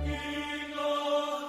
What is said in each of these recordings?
King of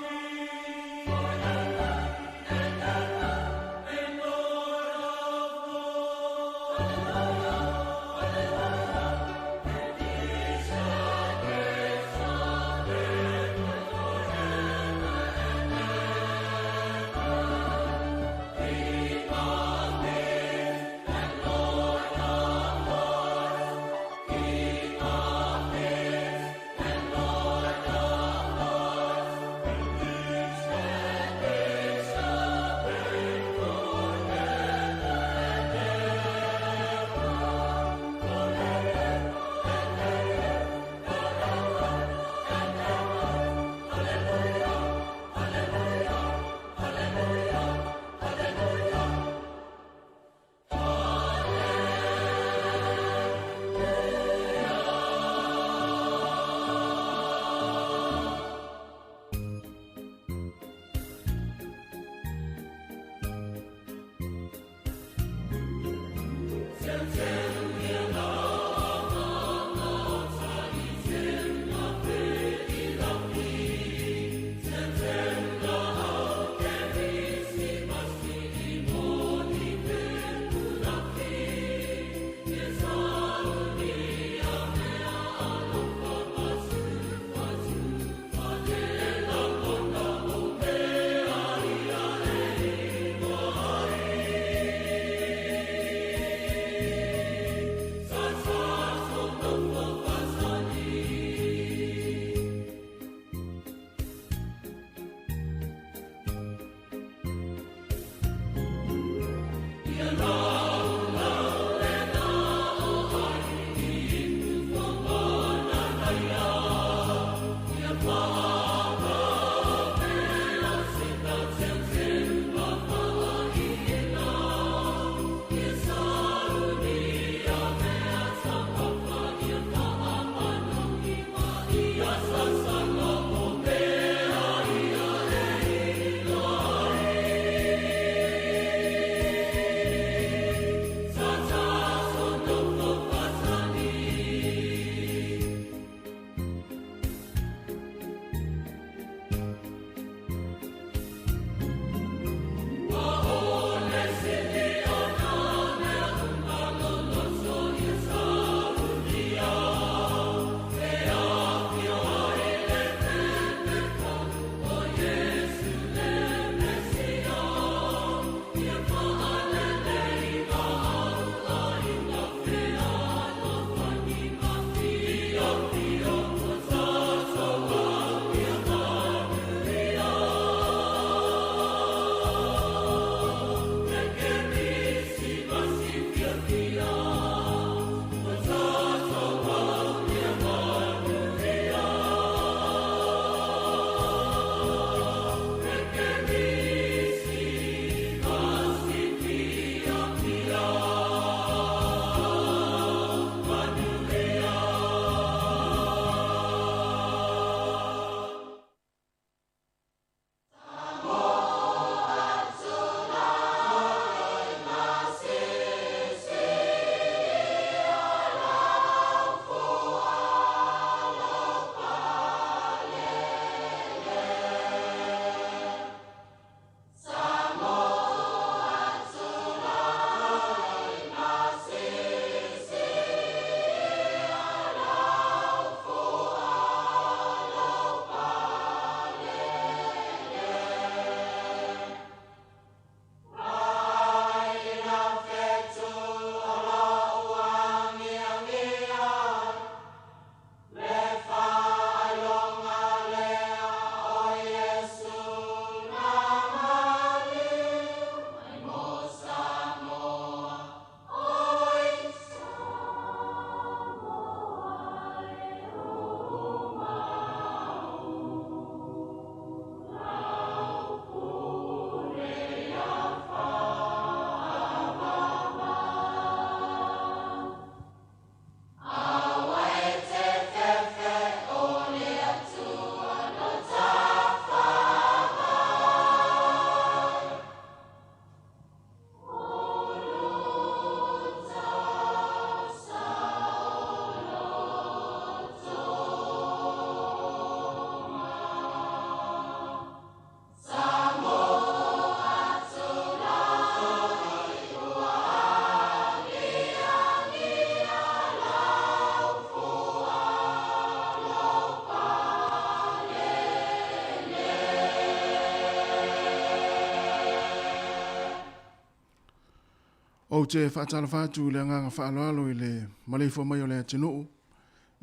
Ou te faatalofa atu i le agaga faaaloalo i le maleifua mai o le atunuu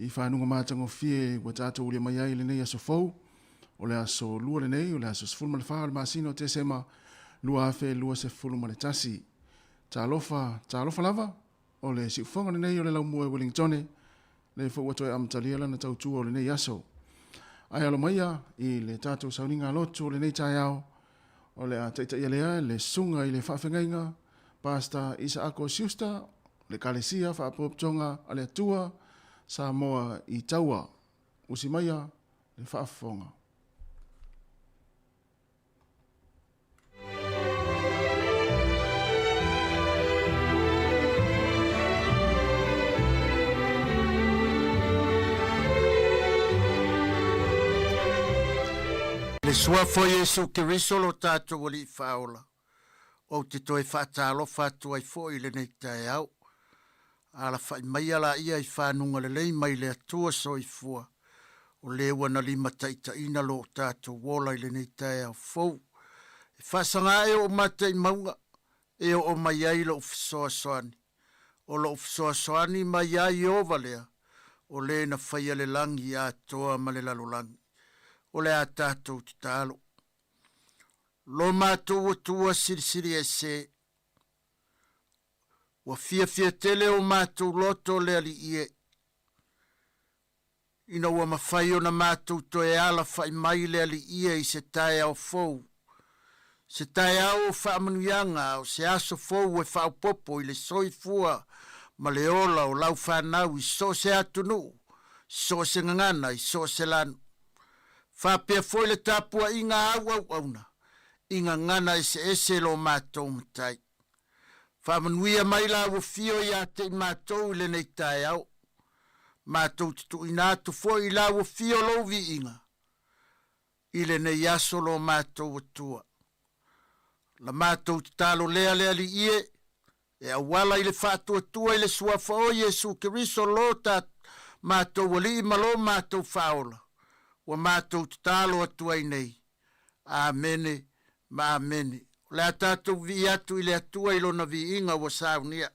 i fanuga matagofie ua tatou ulia mai ai i lenei aso fou. O le aso lua lenei, o le aso 14 o le masina o Tesema 2021. Talofa, talofa lava, o le siufofoga lenei o le Laumua i Wellingtone, lea foi ua toe amatalia lana tautua o lenei aso. Ae alo maia i le tatou sauniga lotu o lenei taeao, o le a taitaia lea le susuga i le faafegaiga Pastor Isaako Schuster, le Ekalesia Faapotopotoga a le Atua, Samoa i Taua. Usi maia le faafofoga. Le Suafa o Iesu Keriso lo tatou Alii Faaola, ou te toe faatalofa atu ai foi i lenei taeao. Alafa'i maia laia i fanuga lelei mai le Atua Soifua, o le ua na limataitaiina lo tatou ola i lenei taeao fou. E faasaga ae o'u mata i mauga, e oo mai ai lo'u fesoasoani. O lo'u fesoasoani mai iā Ieova lea, o le na faia le lagi atoa ma le lalolagi. O le a tatou tatalo. Lo matou Atua Silisili Ese, Ua fiafia tele o matou loto le Alii e, ina ua mafai ona matou toe alafa'i mai le Alii e i se taeao fou, se taeao o faamanuiaga a o se aso fou e faaopoopo i le soifua ma le ola o lau fanau i so o se atunuu, so o se gagana i so o se lanu. Faapea foi le tapuaiga a au auauna i gagana eseese lo matou Matai. Faamanuia mai la ua fio ia te i matou i lenei taeao. Matou te tuuina atu foi i la ua fio lou viiga i lenei aso lo matou Atua. La matou tatalo lea le Alii e, e auala i le faatuatua i le Suafa o Iesu Keriso lo ta matou Alii ma lo matou Faaola, ua matou tatalo atu ai nei. Amene ma amene. O le a tatou vii atu i le Atua i Lona viiga ua saunia.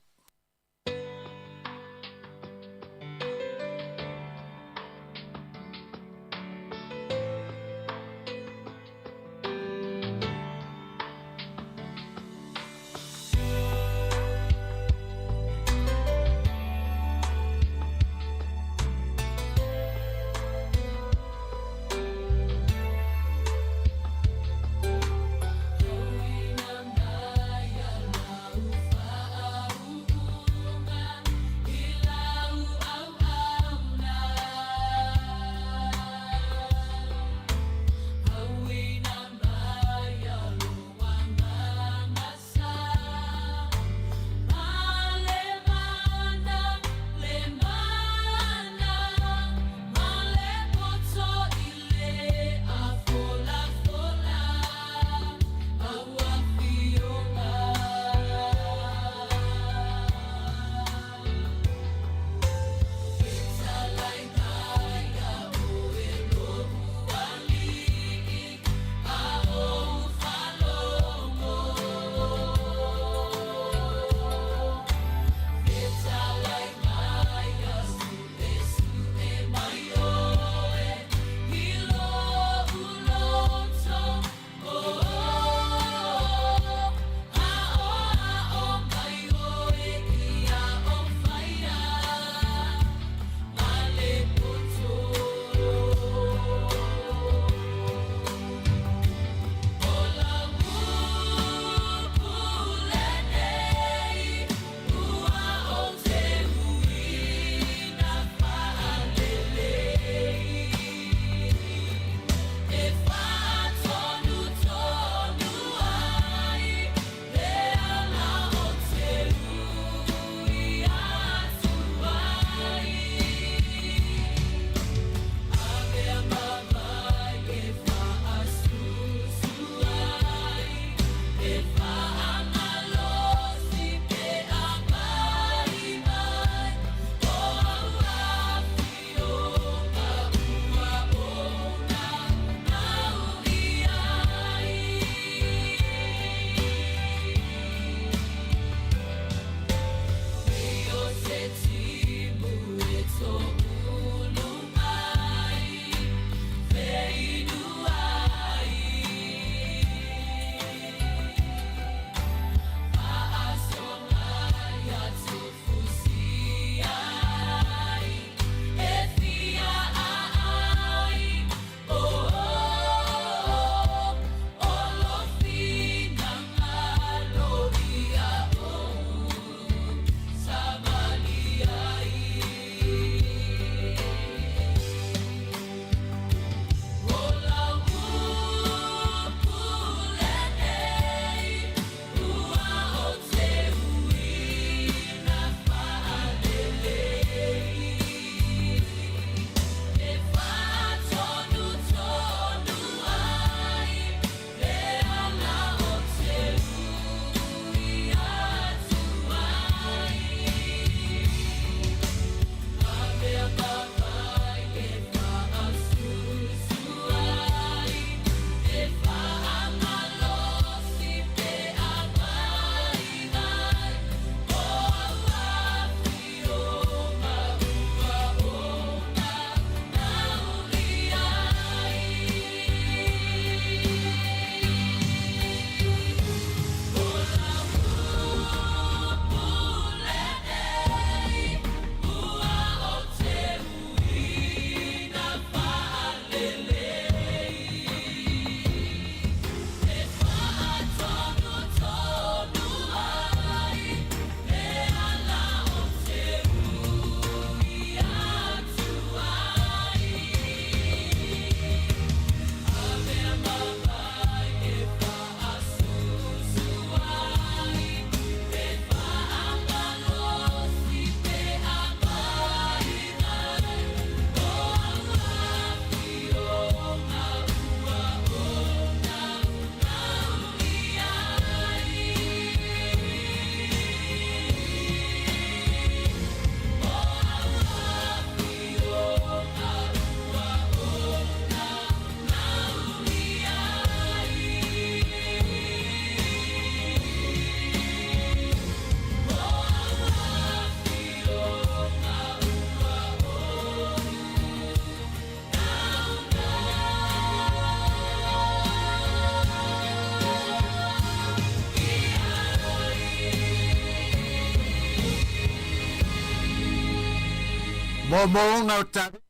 Moomooga o Tavita,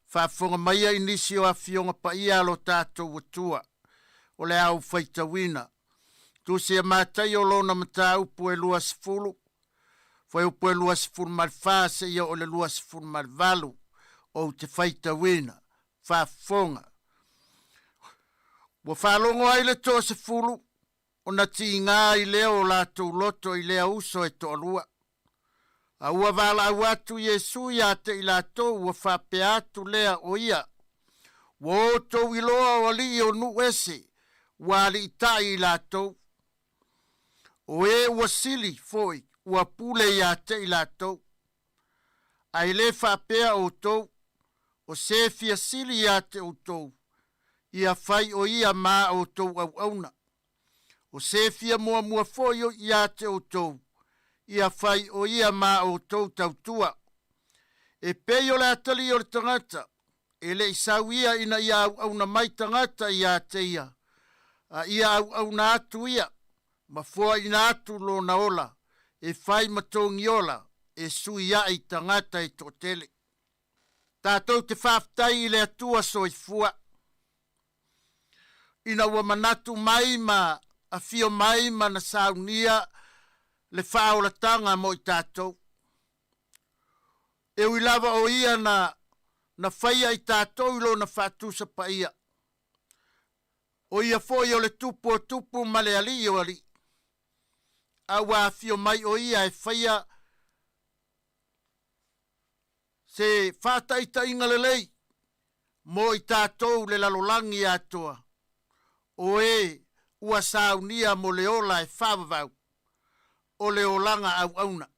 faafofoga maia i nisi o afioga paia a lo tatou Atua o le a ou faitauina. Tusi a Mataio lona mataupu e 20, fuaiupu e 24 seia oo i le 28 ou te faitauina. Faafofoga. Ua faalogo ai le toasefulu ona tiga ai lea o latou loto i lea uso e toalua. A ua valaau atu Iesu ia te i latou ua faapea atu lea o ia, Ua outou iloa o alii o nuu ese ua aliitai i latou, o e ua sili foi ua pule ia te i latou. A e le faapea outou, o se fia sili ia te outou, ia fai o ia ma outou auauna. O se fia muamua foi ia te outou, ia fai o ia ma outou tautua. E pei o le atalii o le tagata, e le i sau ia ina ia auauna mai tagata ia te ia, a ia auauna atu ia, ma foaina atu lona ola, e fai ma togiola, e sui ae i tagata e toatele. Tatou te faafetai i le Atua soifua, ina ua manatu mai ma afio mai ma na saunia le faaolataga mo i tatou. E ui lava o ia na na faia i tatou i lona faatusa paia, o ia foi o le Tupu o tupu ma le Alii o alii, a ua afio mai o ia e faia se faataitaiga lelei mo i tatou le lalolagi atoa, o e ua saunia mo le ola e faavavau, o le olaga auauna.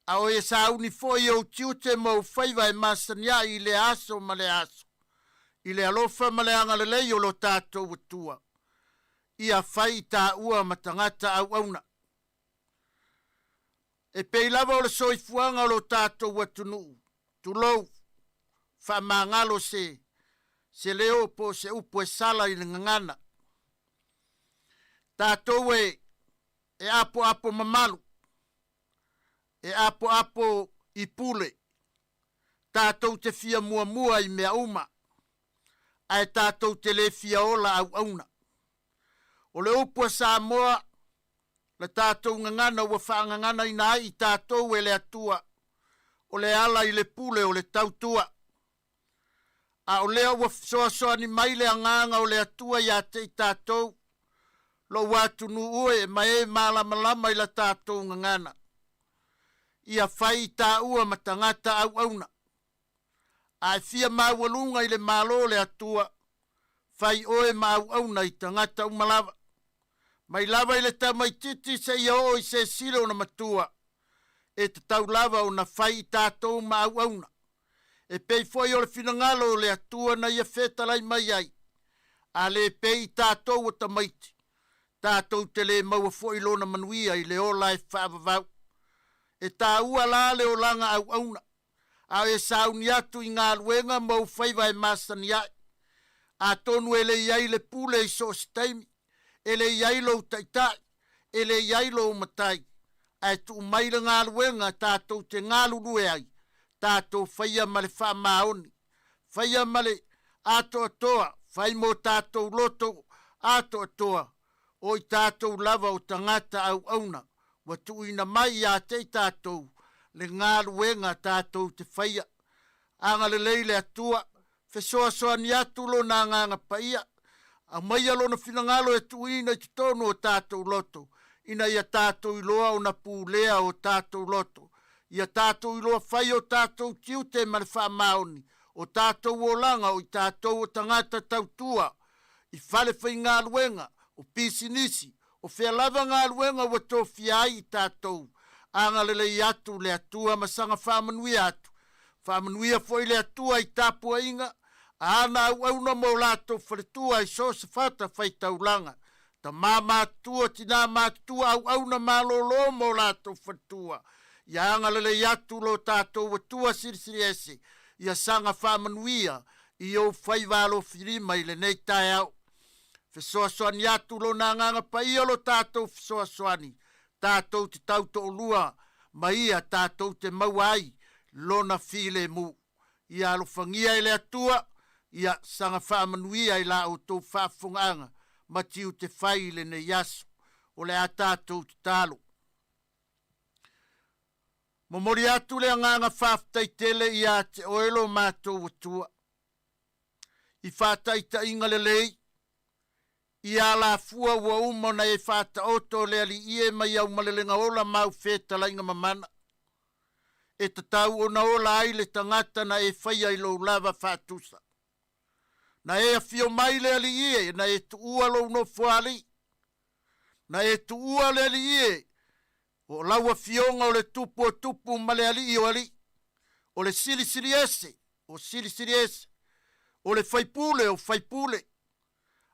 A o e sauni foi i ou tiute ma ou faiva e masani ai i lea aso ma lea aso, i le alofa ma le agalelei o lo tatou Atua, ia fai i taua ma tagata auauna. E pei lava o le soifuaga o lo tatou atunuu, tulou, faamagalo se se leo po o se upu e sala i le gagana. Tatou e e apoapo mamalu, e apoapo i pule, tatou te fia muamua i mea uma, ae tatou te le fia ola auauna. O le upu a Samoa, le tatou gagana ua faagaganaina ai i tatou e le Atua, o le ala i le pule o le tautua. A o lea ua fesoasoani mai le agaga o le Atua ia te i tatou, lou atunuu e ma e malamalama i la tatou gagana, ia fai i taua ma tagata auauna. A e fia maualuga i le Malo o le Atua, fai oe ma auauna i tagata uma lava. Mai lava i le tamaitiiti seia oo i se sili ona matua, e tatau lava ona fai i tatou ma auauna. E pei foi o le finagalo o le Atua na ia fetalai mai ai, a le pei i tatou o tamaiti, tatou te le maua foi lona manuia i le ola e faavavau. E taua la le olaga auauna, a e sauni atu i galuega ma ou faiva e masani ai. Atonu e le i ai le pule i so o se taimi, e le i ai lou taitai, e le i ai lou matai, ae tuu mai le galuega tatou te galulue ai, tatou faia ma le faamaoni, faia ma le atoatoa, fai mo tatou loto atoatoa, o i tatou lava o tagata auauna ua tuuina mai ia te i tatou le galuega tatou te faia. Agalelei le Atua, fesoasoani atu Lona Agaga Paia, aumaia Lona finagalo e tuuina i totonu o tatou loto, ina ia tatou iloa ona pulea o tatou loto, ia tatou iloa fai o tatou tiute ma le faamaoni o tatou olaga o i tatou o tagata tautua i fale faigaluega, o pisinisi, o fea lava galuega ua tofia ai i tatou. Agalelei atu le Atua ma saga faamanuia atu. Faamanuia foi le Atua i tapuaiga a ana auauna ma o latou faletua i so o se fata faitaulaga, tama matutua, tina matutua, auauna malōlō ma o latou faletua. Ia agalelei atu lo tatou Atua Silisili Ese, ia saga faamanuia i ou faiva alofilima i lenei taeao. Fesoasoani atu Lona Agaga Paia lo tatou fesoasoani, tatou te tautoolua ma Ia tatou te maua ai. Lona filemu. Ia alofagia e le Atua, ia saga faamanuia i la outou faafofogaaga ma tiute fai i lenei aso. O le a tatou tatalo. Momoli atu le agaga faafetai tele ia te oe lo matou Atua, i faataitaiga lelei, i alafua ua uma ona e faataoto le Alii e mai au malelega ola ma au fetalaiga mamana, e tatau ona ola ai le tagata na e faia i lou lava faatusa. Na e afio mai le Alii e, na e tuua lou nofoalii, na e tuua le Alii e, O lau Afioga o le Tupu o tupu ma le Alii o alii, o le Silisili Ese o Silisili Ese, o le Faipule o faipule,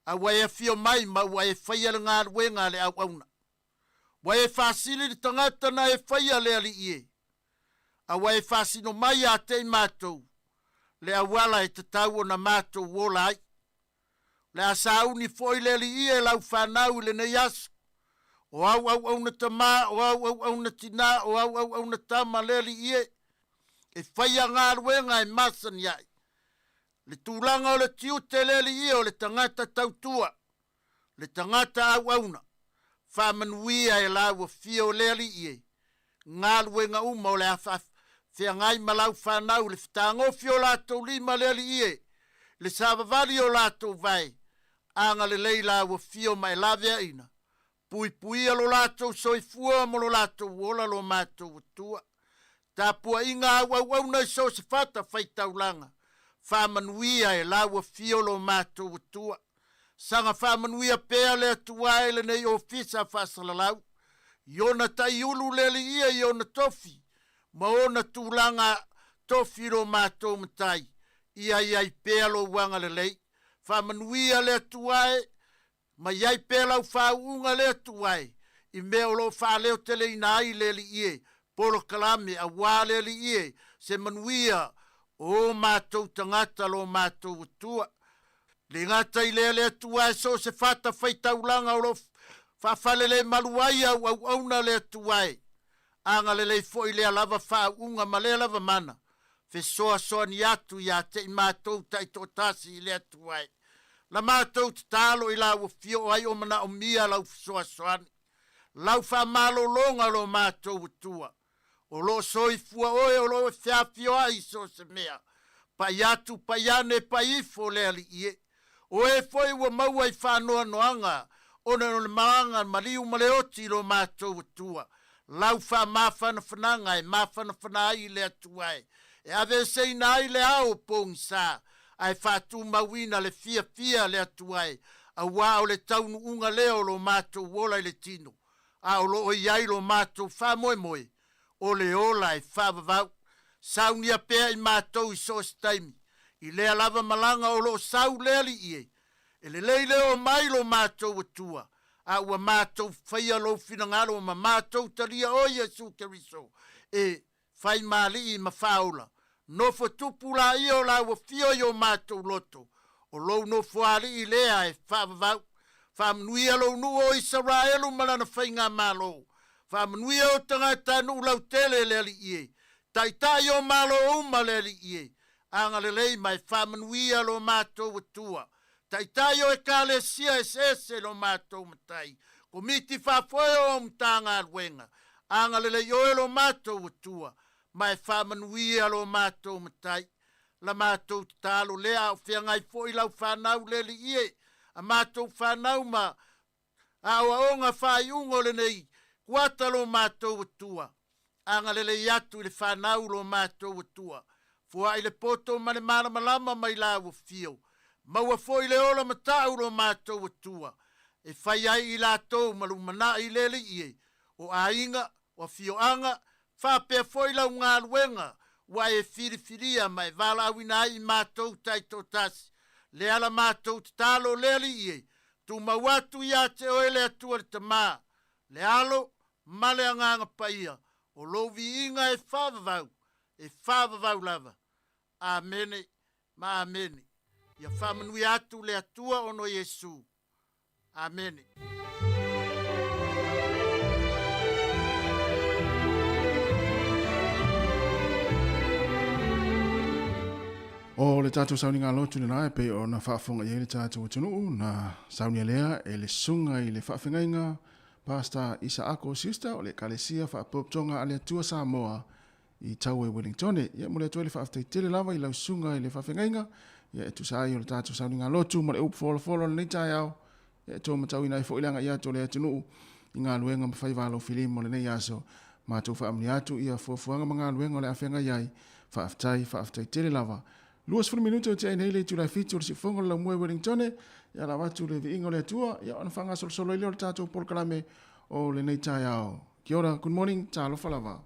a ua e afio mai ma ua e faia le galuega a le auauna. Ua e faasili le tagata na e faia le Alii e, a ua e faasino mai ia te i matou le auala e tatau ona matou ola ai. O le a sauni foi le Alii e lau fanau i lenei aso. O au auauna tamā, o au auauna tinā, o au auauna tama le Alii e, e faia galuega e masani ai. Le tulaga o le tiute le Alii e o le tagata tautua, le tagata auauna, faamanuia e lau afio le Alii e, galuega uma o le a faafeagai ma lau fanau i le fetagofi o latou lima le Alii e, le savavali o latou vae, agalelei lau afio ma e laveaina, puipuia lo latou soifua ma lo latou ola lo matou Atua. Tapuaiga au auauna i so o se fata faitaulaga, faamanuia e lau afio lo matou Atua. Saga faamanuia pea le Atua e lenei ofisa faasalalau, i ona taiulu le Alii i ona tofi, ma ona tulaga tofi lo matou Matai, ia i ai pea lou agalelei. Faamanuia le Atua e, ma i ai pea lau faauuga le Atua e, i mea o lo o faaleoteleina ai le Alii e, polokalame auā le Alii e, se manuia o matou tagata lo matou Atua. Le gata i lea le Atua e so o se fata faitaulaga o lo o faafalelemalu ai au auauna le Atua e, agalelei foi lea lava faauuga ma lea lava mana, fesoasoani atu ia te i matou taitoatasi i le Atua e. La matou tatalo i lau afio ai o manaomia lau fesoasoani, lau faamalologa lo matou Atua. O lo o soifua oe, o lo o e feafioai i so o se mea. Pai atu, pai ane, pai ifo le Alii e. O e foi ua maua i faanoanoaga ona o le malaga maliu ma le oti i lo matou Atua. Lau faamafanafanaga e mafanafana ai i le Atua e, e aveeseina ai le ao o pogisa, ae faatumauina le fiafia le Atua e, auā o le taunuuga lea o lo matou ola i le tino. a o lo o i ai lo matou faamoemoe, o le ola e faavavau. Saunia pea i matou i so o se taimi, i lea lava malaga o lo o sau le Alii e. E lelei le oo mai lo matou Atua, a ua matou faia lou finagalo ma matou talia oe Iesu Keriso e fai ma alii ma faaola. Nofo tupu laia o lau afio i o matou loto, o lou nofoalii lea e faavavau. Faamanuia lou nuu o Isaraelu ma lana faigamalo. Faamanuia ou tagatanuu lautele le Alii e. Taitai o Malo uma le Alii e. Agalelei ma e faamanuia lo matou Atua. Taitai o Ekalesia eseese lo matou Matai. Komiti faafoe o au Matagaluega. Agalelei oe lo matou Atua, ma e faamanuia lo matou Matai. La matou tatalo lea a o feagai foi lau fanau le Alii e, a matou fanau ma aoaoga faaiuga o lenei kuata lo matou Atua. Agalelei atu i le fanau lo matou Atua. Foai le poto ma le malamalama mai lau afio. Maua foi le ola matau lo matou Atua, e fai ai i latou ma lumanai i le Alii e, o aiga, o afioaga, faapea foi lau galuega ua e filifilia ma e valaauina ai i matou taitoatasi. Lea la matou tatalo le Alii e, tumau atu ia te oe le Atua le Tama, le Alo ma le Agaga Paia, o lou viiga e faavavau, e faavavau lava. Amene ma amene. Ia faamanuia atu le Atua ona o Iesu. Amene. O le tatou sauniga lotu lena e pei ona faafofoga i ai le tatou atunuu na saunia lea e le susuga i le faafegaiga Pastor Isaako Schuster o le Ekalesia Faapotopotoga a le Atua Samoa i Taue Wellingtone. Ia momoli atu ai le faafetai tele lava i lau susuga i le faafegaiga ia e tusa ai o le tatou sauniga lotu ma le upu folafolo o lenei taeao ia e toe matauina ai foi le agai atu o le atunuu i galuega ma faiva alofilima o lenei aso. Matou faamanuia atu ia fuafuaga ma galuega o le a feagai ai. Faafetai, faafetai tele lava. 20 minute o tea nei le itula e 7 o le siufofoga o le laumua i Wellingtone, ia lava atu le viiga o le Atua, ia ona faagasolosolo ai lea o le tatou polokalame o lenei taeao. Kia ora, good morning, talofa lava.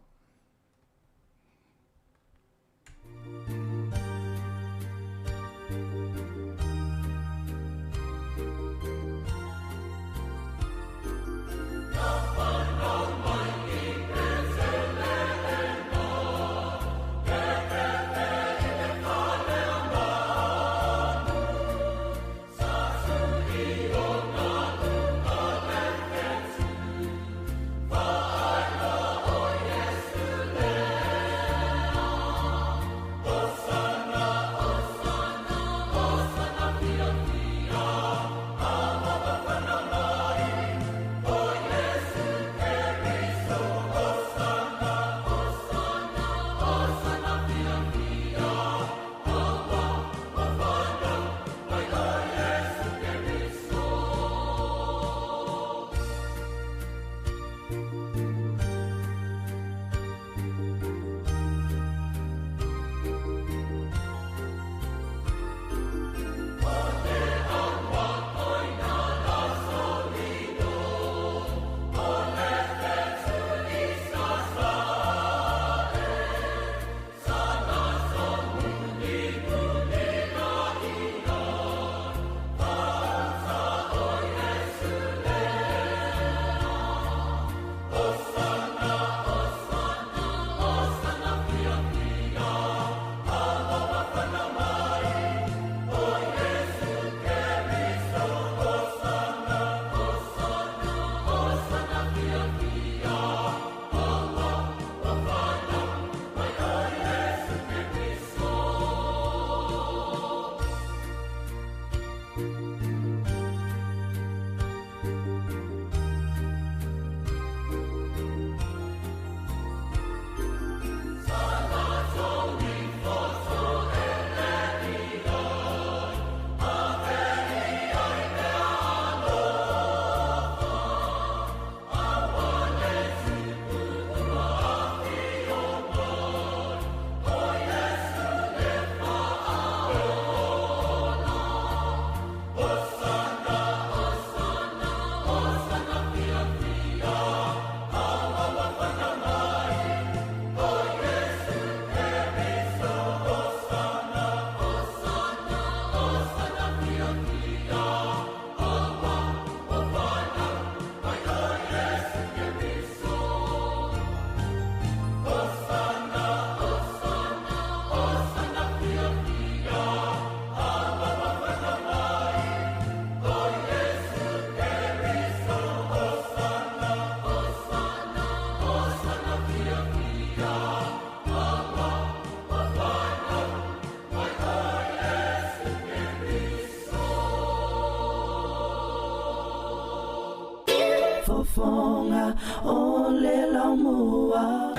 Fofoga o le laumua.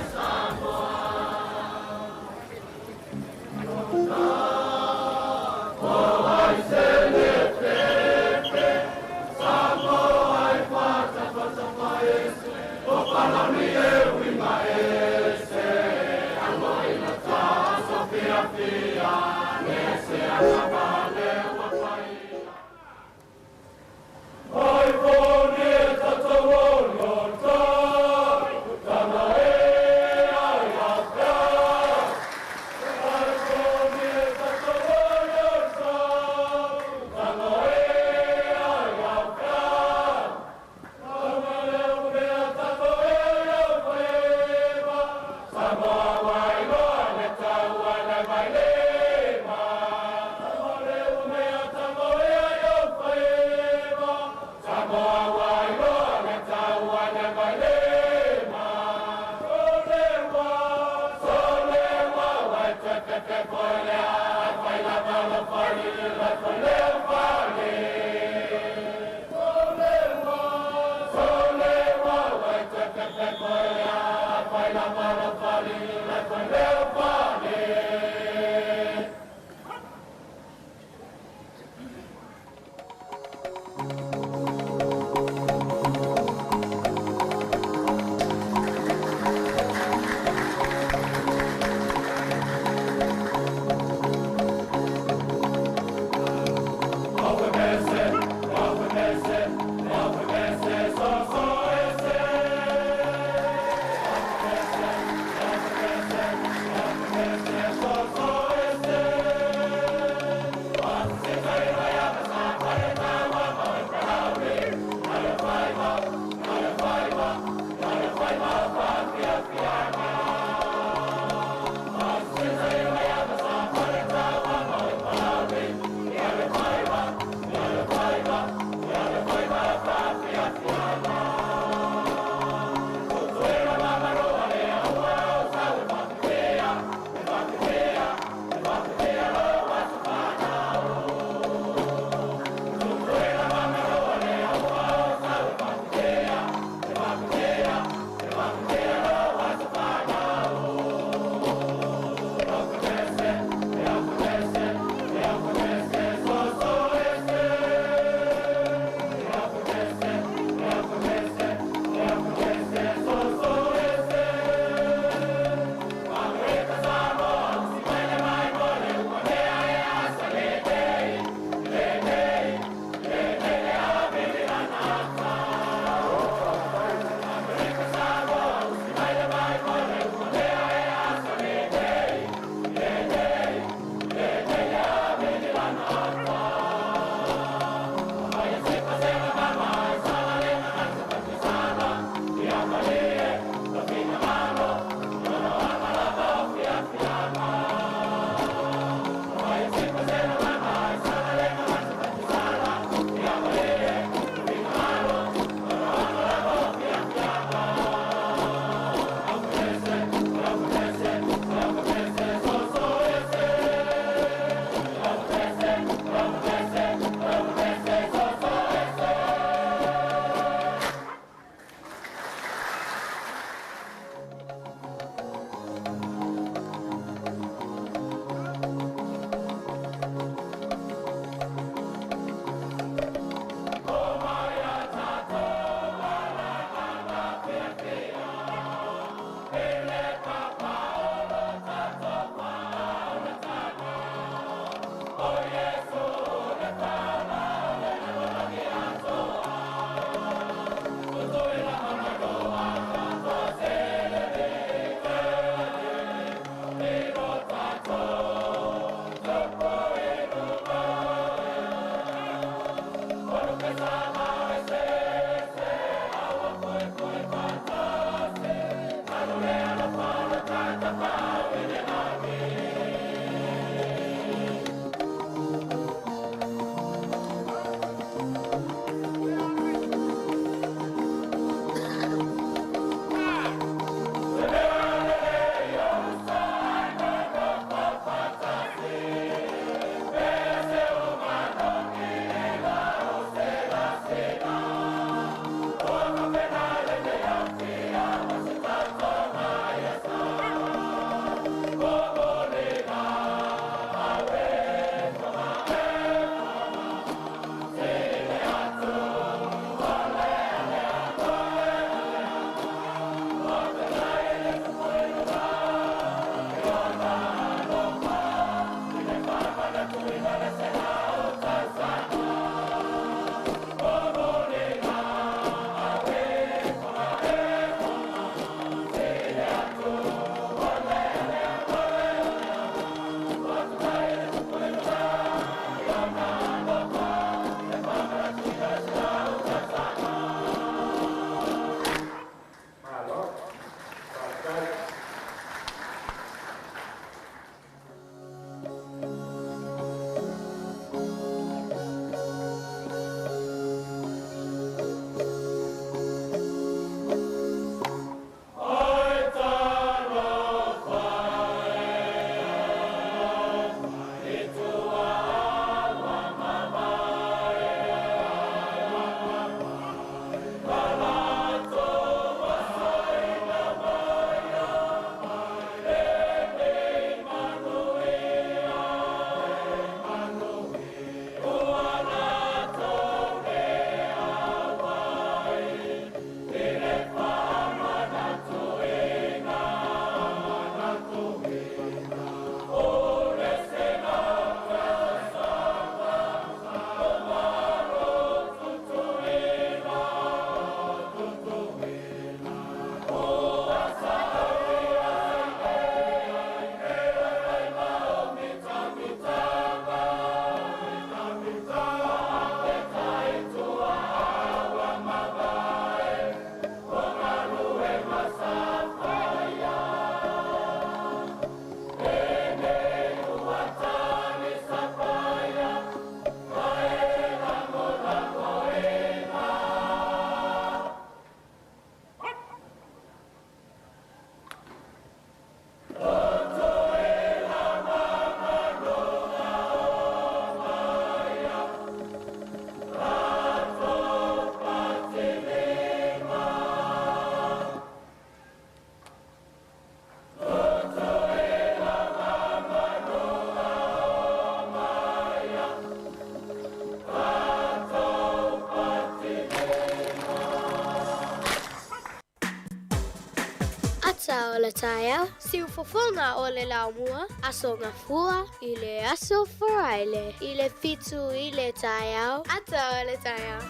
Ata o le taeao, siufofoga o le laumua, Aso Gafua i le Aso Faraile i le 7 i le taeao, Ata o le taeao.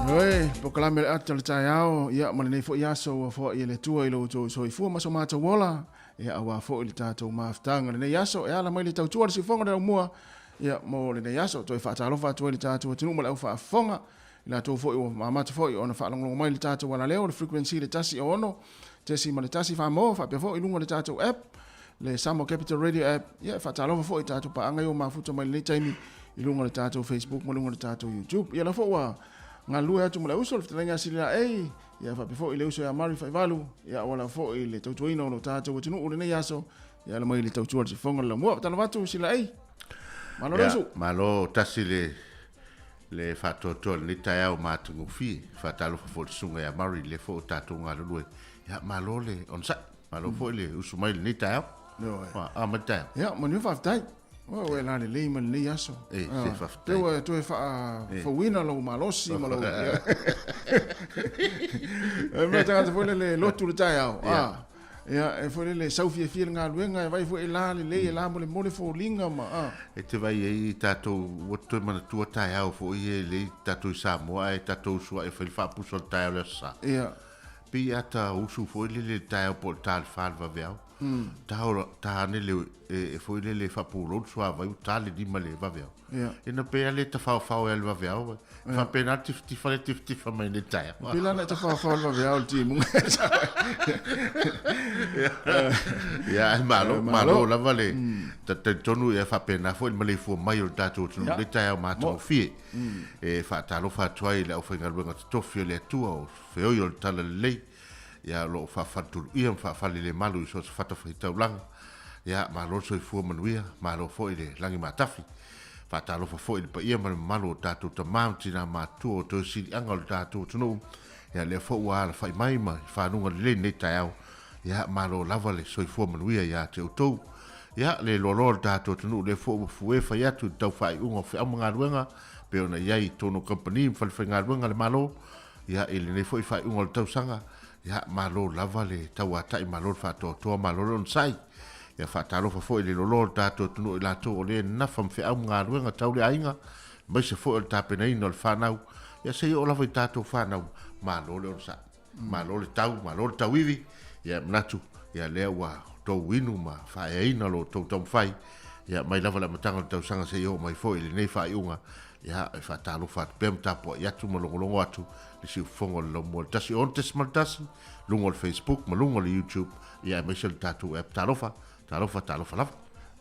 Ioe, polokalame le ata o le taeao, ia ma lenei foi aso ua foai e le Atua i lo outou soifua ma so matou ola. ia aua foi le tatou mafutaga lenei aso e ala mai le tautua le siufofoga le laumua ia mo lenei aso. Toe faatalofa atu ai le tatou atunuu ma le aufaafofoga i latou foi ua amata foi ona faalogologo mai le tatou alaleo le frequency le 106.1 Samoa faapea foi i luga o le tatou app le Samoa Capital Radio app. Ia e faatalofa foi i tatou paaga ia ua mafuta mai lenei taimi i luga o le tatou Facebook ma luga o le tatou YouTube. Ia la foi ua galulue atu ma le uso le fetalaiga a Sililaei, ia faapea foi le uso ia Mari Faivalu, ia aua foi le tautuaina o lo tatou atunuu lenei aso, ia ala mai le tautua le sifoga le lamua. Faatalofa atu Sililaei. Malo le uso. Malo tasi le le faatoatoa lenei taeao matagofie. Faatalofa foi le susuga ia Mari le foi o tatou galulue. Ia malo le onosai. Malo foi le usu mai lenei taeao. A mai taeao. Ia, manuia faafetai. Ua e lalelei ma lenei aso. E, se faafetai. Ua toe faafouina lou malosi ma lou... E mea tagata foi lele lotu le taeao. Ia, e foi lele sau fiafia le galuega, e vai foi e la lelei, e la molemole foliga ma... A. E te vai ai tatou, ua toe manatua taeao foi e lei tatou i Samoa, ae tatou usu ae fai le faapusa o le taeao le Aso Sa. Ia. Pei a ta usu foi lele le taeao po o le ta le fa le vaveao. Ta ola, ta ane le, e foi lele faapulou le suavai ua ta le lima le vaveao. Ia. Ina pe a le tafaofao e le vaveao. Faapena le tifatifa le tifatifa mai le taeao. Pei la na tafaofao le vaveao le timuga. Ia, ai malo, malo lava le talitonu ia faapena foi le maleifua mai o le tatou atunuu le taeao matagofie. E faatalofa atu ai i le aufaigaluega totofi o le Atua o feoi o le Talalelei, ia o lo o faafaletuluia ma faafalelemalu i so o se fatafaitaulaga. Ia, malo le soifua manuia, malo foi le lagi matafi. Faatalofa foi i le paia ma le mamalu o tatou tama ma tina matutua o toe siliaga o le tatou atunuu, ia lea foi ua alafai mai ma i fanuga lelei lenei taeao. Ia, malo lava le soifua manuia ia te outou. Ia, le loaloa o le tatou atunuu lea foi ua fue fai atu i le tau faaiuga o feau ma galuega, pei ona i ai i totonu o kamupani ma falefaigaluega a le Malo, Ia, i lenei foi faaiuga o le tausaga, ia, malo lava le tauatai, malo le faatoatoa, malo le onosai. Ia, faatalofa foi i le loloa o le tatou atunuu i latou o lea e nafa ma feau ma galuega tau le aiga, aemaise foi o le tapenaina o le fanau. Ia, se i oo lava i tatou fanau, malo le onosai, malo le tau, malo le tauivi. Ia, manatu, ia, lea ua outou inu ma faaeaina lo outou taumafai, ia, mai lava le amataga o le tausaga seia oo mai foi i lenei faaiuga. Ia, e faatalofa atu pea ma tapuai atu ma logologo atu le siufofoga o le Laumua le 16.1, luga o le Facebook ma luga o le YouTube, ia aemaise le tatou app. Talofa, talofa, talofa lava.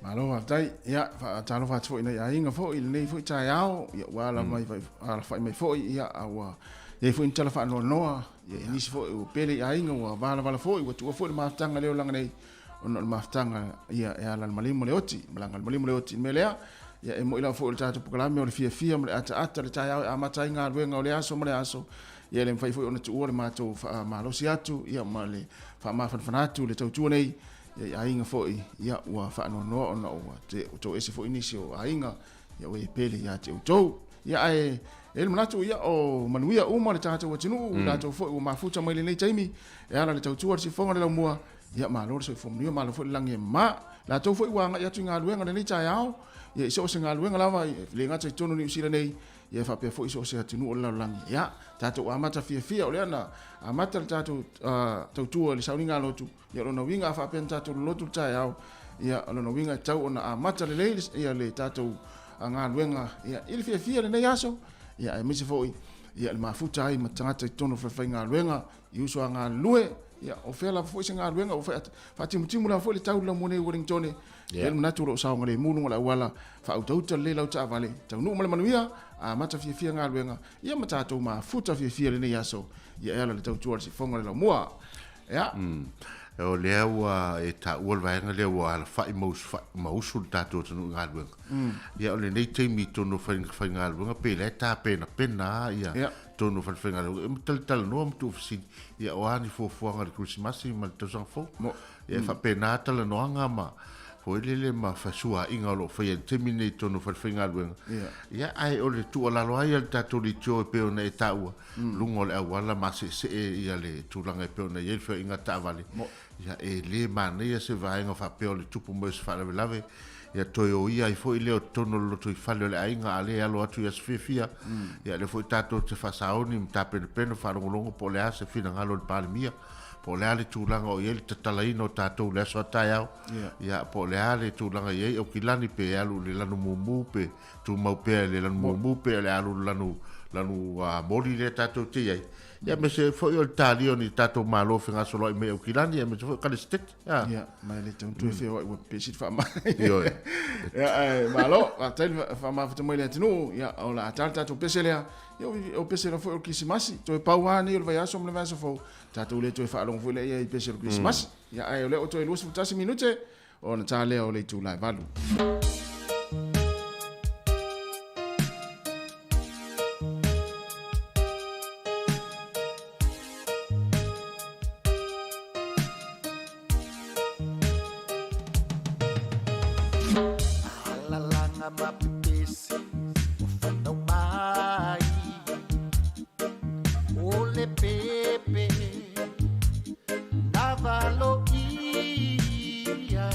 Malo faafetai. Ia, faatalofa atu foi i nai aiga foi i lenei foi taeao, ia ua ala mai alafai mai foi, ia a ua i ai foi ni tala faanoanoa, ia i nisi foi ua pele i aiga, ua valavala foi, ua tuua foi le mafutaga i le olaga nei, ona o le mafutaga ia e ala le maliu ma le oti, malaga le maliu ma le oti. I le mea lea, ia e moi lava foi o le tatou polokalame o le fiafia ma le ataata le taeao e amata ai galuega o le aso ma le aso, ia e le mafai foi ona tuua le matou faamalosi atu ia ma le faamafanafana atu le tautua nei ia i aiga foi ia ua faanoanoa ona ua toese foi nisi o aiga ia ua e pele ia te outou. Ia ae e le manatu ia o manuia uma le tatou atunuu, latou foi ua mafuta mai lenei taimi e ala le tautua le sifoga le laumua. Ia malo le soifua manuia, malo foi le lagi e mama. Latou foi ua agai atu i galuega lenei taeao, ia i so o se galuega lava, e le gata i totonu o Niu Sila nei, ia e faapea foi i so o se atunuu o le lalolagi. Ia, tatou amata fiafia, o lea na amata le tatou tautua i le sauniga lotu, ia o lona uiga a faapea na tatou lolotu le taeao, ia o lona uiga e tatau ona amata lelei ia le tatou galuega ia i le fiafia lenei aso, ia aemaise foi ia le mafuta ai ma tagata i totonu o falefaigaluega, i uso a galulue, ia, o fea lava foi se galuega, ua faatimutimu lava foi le tau i le laumua nei i Wellington, e le manatu o lo o saogalemu luga o le auala, faautauta lelei lau taavale, taunuu ma le manuia, amata fiafia galuega, ia ma tatou mafuta fiafia lenei aso, ia e ala le tautua a le sifoga o le laumua. Ia. O lea ua e taua le vaega lea ua alafai ma usu, ma usu le tatou atunuu i galuega. Ia o lenei taimi i totonu o faigaluega pe la e tapenapena lava ia totonu o falefaigaluega e talatalanoa ma tuufesili, ia o a ni fuafuaga i le Kerisimasi ma le tausaga fou. Ia e faapena talanoaga ma foi lele ma fesuaaiga o lo o faia i le taimi lenei i totonu o falefaigaluega. Ia ae o le tuualalo lava ia a le tatou leitio e pei ona e taua, luga o le auala maseesee ia le tulaga e pei ona i ai le feoaiga taavale. Ia e le manaia se vaega faapea o le tupu mai o se faalavelave, ia toe oia ai foi lea o totonu o le lotoifale o le aiga, a le alo atu i aso fiafia. Ia lea foi tatou te faasaoni ma tapenapena faalogologo po o le a se finagalo o le Palemia, Po o le a le tulaga o i ai le tatalaina o tatou i le aso a taeao, ia, po o le a le tulaga e i ai Aukilani, pe alu i le lanu mumu, pe tumau pea i le lanu mumu, pe o le a alu i le lanu, lanu moli lea tatou te i ai. Ia, aemaise foi o le talia o ni tatou malo fegasoloai mai Aukilani, aemaise foi o Kalesitete. Ia. Ia, ma e le tau toe feoai ua pepesi le faamai. Ioe. Ia, ae malo, faafetai le faamafuta mai le atunuu. Ia, o le a ta le tatou pese lea. Ia, o pese la foi o le Kerisimasi. Toe pau lava nei o le vaiaso ma le vaiaso fou. Tatou le toe faalogo foi lea i pese o le Kerisimasi. Ia, ae o lea ua toe 21 minute ona ta lea o le itula e 8. Alalanga mapepesi o fanau mai o le pepe na valo ia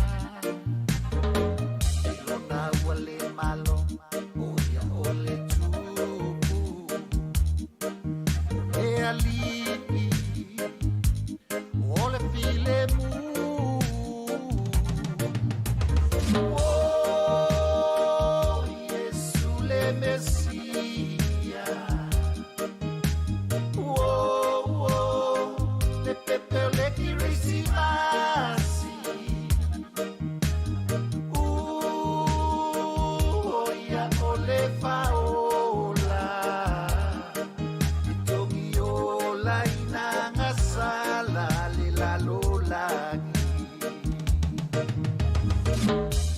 i lona ua le malo o ia o le tupu o le ali'i o le filemu. Oh, Yesu le Mesia. Oh, oh, le pepe o le Kerisimasi. O ia o le faola. E togi ola ina gasala le lalolagi.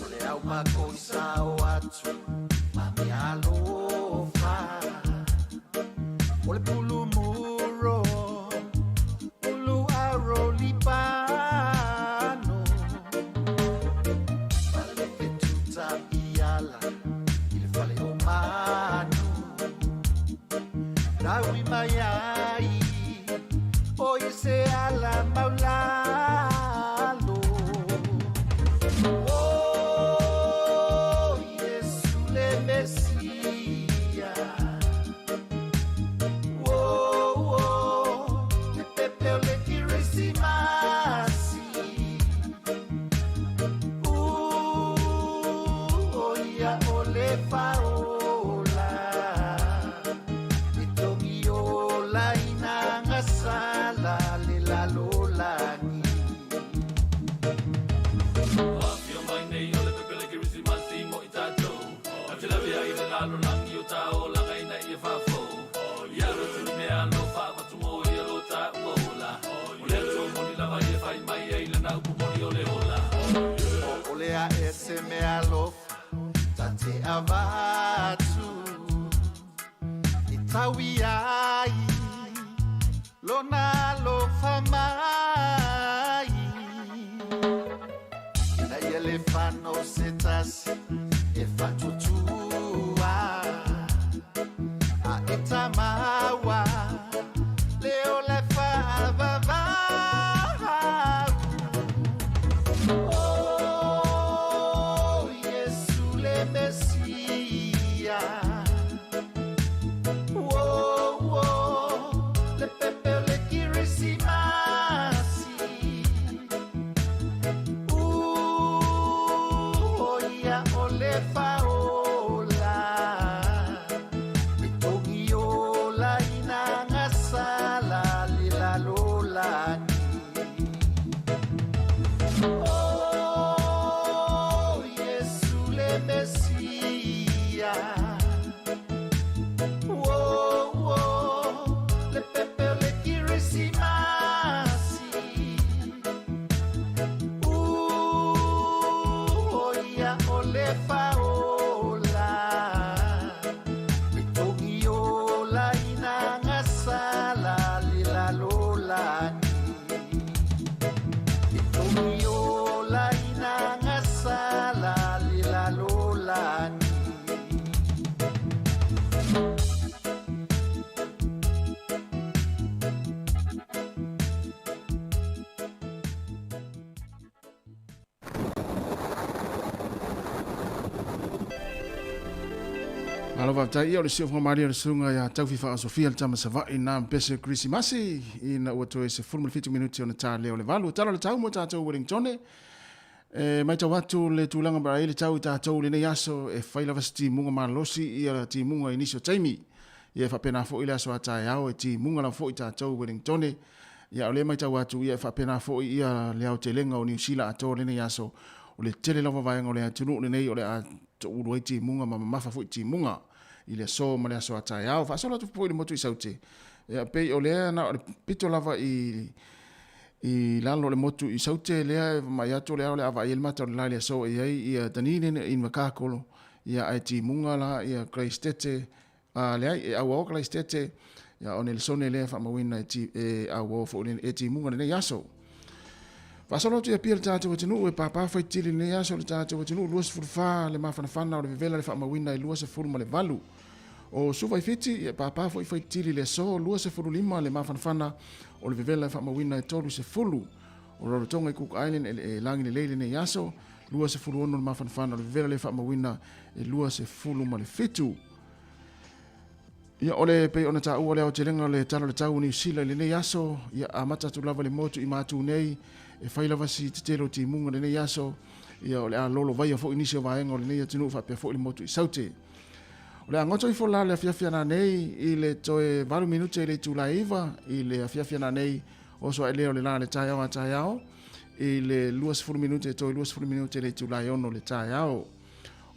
O le au mako i sao atu ma mea alofa. O le pulumuro, ulu aro lipano. Ma le fetuta iala i le fale o manu. Taui mai ai, o i se ala maulalo. Oh, Yesu le Mesia. Oh, oh, le pepe o le Kerisimasi. O ia o le faola. E togi ola ina gasala le lalolagi. Afio mai nei o le pepe le Kerisimasi mo i tatou. Ave ai le lalolagi o ta olaga ina ia faafou. Ia alo atu ni mea alofa avatu mo ia lo taua ola. O le Atua moni lava ia fai mai ai lana upu moni o le ola. O le a ese mea alofa ta te avatu i taui ai lona alofa mai. Ina ia le fano se tasi e fatutua a e tamaua le o le faavavau. Oh, Yesu le Mesia. Oh, oh, le pepe o le Kerisimasi. O ia o le faola. E togi ola ina gasala le lalolagi. Oh, Yesu le Mesia. Oh, oh, le pepe o le Kerisimasi. O ia o le faola. E togi ola ina gasala le lalolagi. E togi ola ina gasala le lalolagi. Malo faafetai ia o le siofoga malie o le susuga ia Taufi Faaosofia le tama Savaii na pese Kerisimasi ina ua toe 17 minuti ona ta lea o le 8. Tala o le tau mo tatou Wellingtone. E matau atu le tulaga ma ai le tau i tatou i lenei aso e fai lava se timuga malosi ia timuga i nisi o taimi. Ia e faapena foi le aso a taeao e timuga lava foi tatou Wellingtone. Ia o lea e matau atu ia e faapena foi ia le aotelega o Niu Sila atoa lenei aso. O le tele lava vaega o le atunuu lenei o le a toulu ai timuga ma mamafa foi timuga i le aso ma le aso a taeao. Faasolo atu foi i le motu i Saute. Ia pei o lea na o le pito lava i i lalo o le motu i Saute lea e mai atu o le ao le a vaai ai le mata o le la i le aso e i ai ia Dunedin i Invercargill ia ae timuga la ia Christete a leai e auao Christete ia o Nelsone lea e faamauina e, ti, e auao foi e timuga lenei aso. Faasolo atu i Apia le tatou atunuu e pāpā faitili lenei aso le tatou atunuu 24 le mafanafana o le vevela le faamauina e 28. O Suva i Fiti, e pāpā foi faitili le aso 25 le mafanafana o le vevela e faamauina e 30. O Rarotonga i Cook Island e lagi lelei lenei aso 26 le mafanafana o le vevela le faamauina e 27. Ia, o le pei ona taua le aotelega o le Tala o le Tau o Niu Sila i lenei aso, ia amata atu lava le motu i Matu nei, e fai lava si tetele o timuga lenei aso, ia o le a lolo vaia foi nisi o vaega o lenei atunuu faapea foi le motu i Saute. O le a goto ifo la le afiafi ana nei i le toe 8 minute i le itula e 9 i le afiafi ana nei oso ae lea o le la le taeao a taeao i le 20 minute toe 20 minute i le itula e 6 le taeao.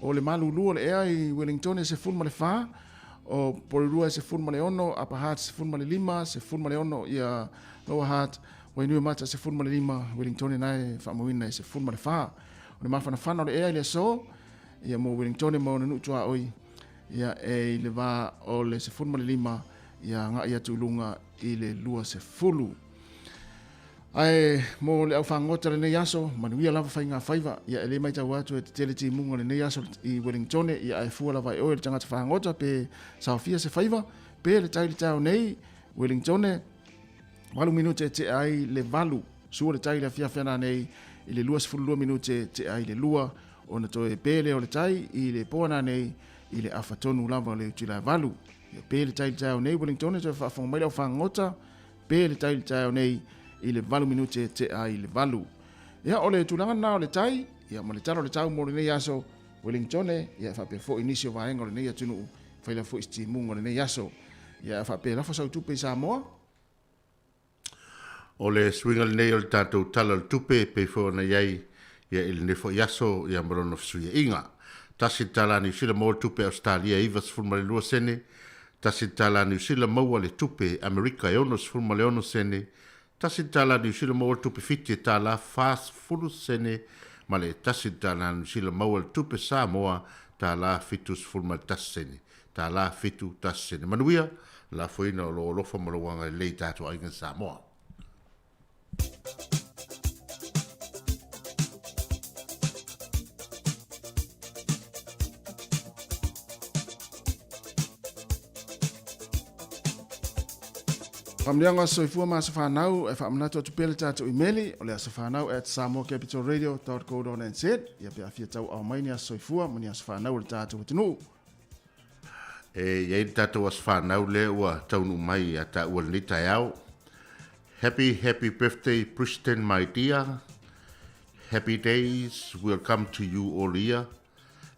O le malulu o le ea i Wellington e 14, o Porirua e 16, Upper Hutt 15, 16 ia Lower Hutt, Wainuiomata 15, Wellington na e faamauina e 14. O le mafanafana o le ea i le aso, ia mo Wellington ma ona nuu tuaoi, ia e i le va o le 15, ia agai atu i luga i le 20. Ae mo le aufagota lenei aso, manuia lava faiga faiva, ia e le matau atu e tetele timuga lenei aso i Wellingtone, ia ae fua lava e oe le tagata fagota pe saofia se faiva, pe le tai le taeao nei, Wellingtone, 8 minute e tea ai le 8, sua le tai le afiafi ana nei, i le 22 minute e tea ai le 2, ona toe pe lea o le tai i le po ana nei, i le afa tonu lava o le utila e 8. Ia pe le tai le taeao nei, Wellingtone, toe faafofoga mai le aufagota, Pe le tai i le taeao nei i le 8 minute tea i le 8. Ia, o le tulaga lena o le tai, ia, ma le tala o le tau mo lenei aso, Wellingtone, ia, e faapea foi nisi o vaega o lenei atunuu, fai lava foi si timuga o lenei aso. Ia, e faapea lafo sau tupe i Samoa. O le suiga lenei o le tatou Tala o le Tupe e pei foi ona i ai ia i lenei foi aso ia ma lona fesuiaiga. Tasi le tala a Niu Sila maua le tupe Ausetalia e 92 sene, Tasi le tala Niu Sila maua le tupe Amerika e 66 sene, tasi le tala Niu Sila maua le tupe Fiti e tala 40 sene ma le tasi le tala Niu Sila maua le tupe Samoa tala 71 sene, tala 71 sene. Manuia, lafoina o lou alofa ma lou agalelei i tatou aiga Samoa. Faamanuiaga o Soifua ma Aso Fanau e faamanatu atu pea le tatou imeli o le asofanau at samoacapitalradio.co.nz ia pe a fia tauaao mai ni aso soifua ma ni aso fanau o le tatou atunuu. E i ai le tatou aso fanau lea ua taunuu mai ia taua i lenei taeao. Happy happy birthday Briston my dear. Happy days will come to you all year.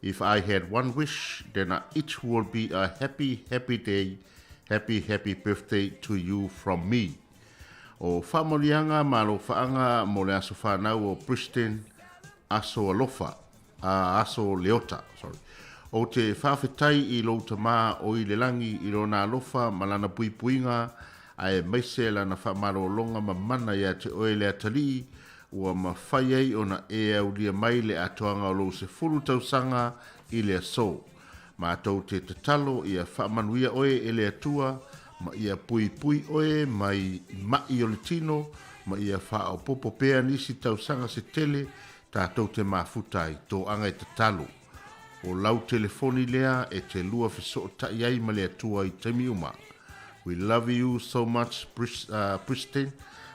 If I had one wish then it will be a happy happy day. Happy happy birthday to you from me. O faamanuiaga ma alofaaga mo le aso fanau o Briston Aso Alofa. a Aso Leota, sorry. Ou te faafetai i lou Tama o i le lagi i lona alofa ma lana puipuiga, aemaise lana faamalologa mamana ia te oe le Atalii, ua mafai ai ona e aulia mai le atoaga o lou 10 tausaga i le aso. Matou te tatalo ia faamanuia oe e le Atua, ma ia puipui oe mai ma'i o le tino, ma ia faaopoopo pea nisi tausaga se tele Tatou te mafuta ai tō anga e tatalo. O lau telefoni lea e te lua fesootai ai ma le Atua i taimi uma. We love you so much Pristine,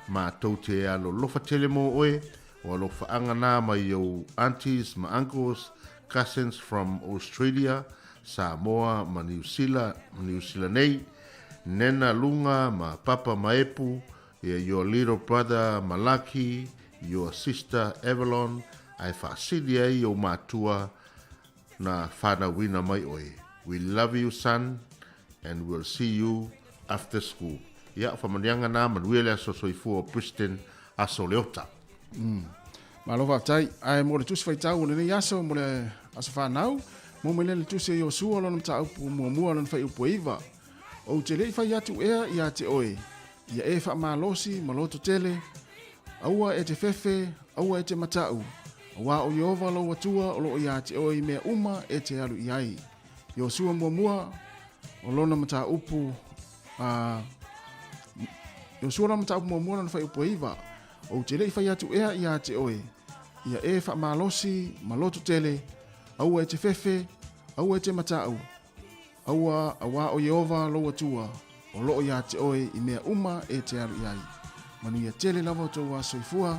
matou te alolofa tele mō oe, o alofaanga nā mai ou aunties ma uncles, cousins from Australia, Samoa ma Niu Sila, ma Niu Sila nei, Nena Luga ma Papa Maepu, ia your little brother Malaki, your sister Avalon, ae faasili ai ou matua na fanauina mai oe. We love you son and we'll see you after school. Ia, o faamanuiaga na, manuia le aso soifua o Briston, aso Leota. Malo faafetai. Ae mo le tusi faitau o lenei aso, mo le aso fanau, mo mai lea le tusi a Iosua lona mataupu muamua lona fuaiupu e 9. Ou te le i fai atu ea ia te oe, ia e faamalosi ma loto tele, aua e te fefe, aua e te mataʻu, auā o Ieova lou Atua o loo iā te oe i mea uma e te alu i ai. Iosua muamua o lona mataupu a Iosua lona mataupu muamua lona fuaiupu e 9. Ou te le i fai atu ea iā te oe, ia e faamalosi ma loto tele, aua e te fefe, aua e te mataʻu, Aua, auā o Ieova lou Atua, o loo iā te oe i mea uma e te alu i ai. Manuia tele lava o tou aso soifua,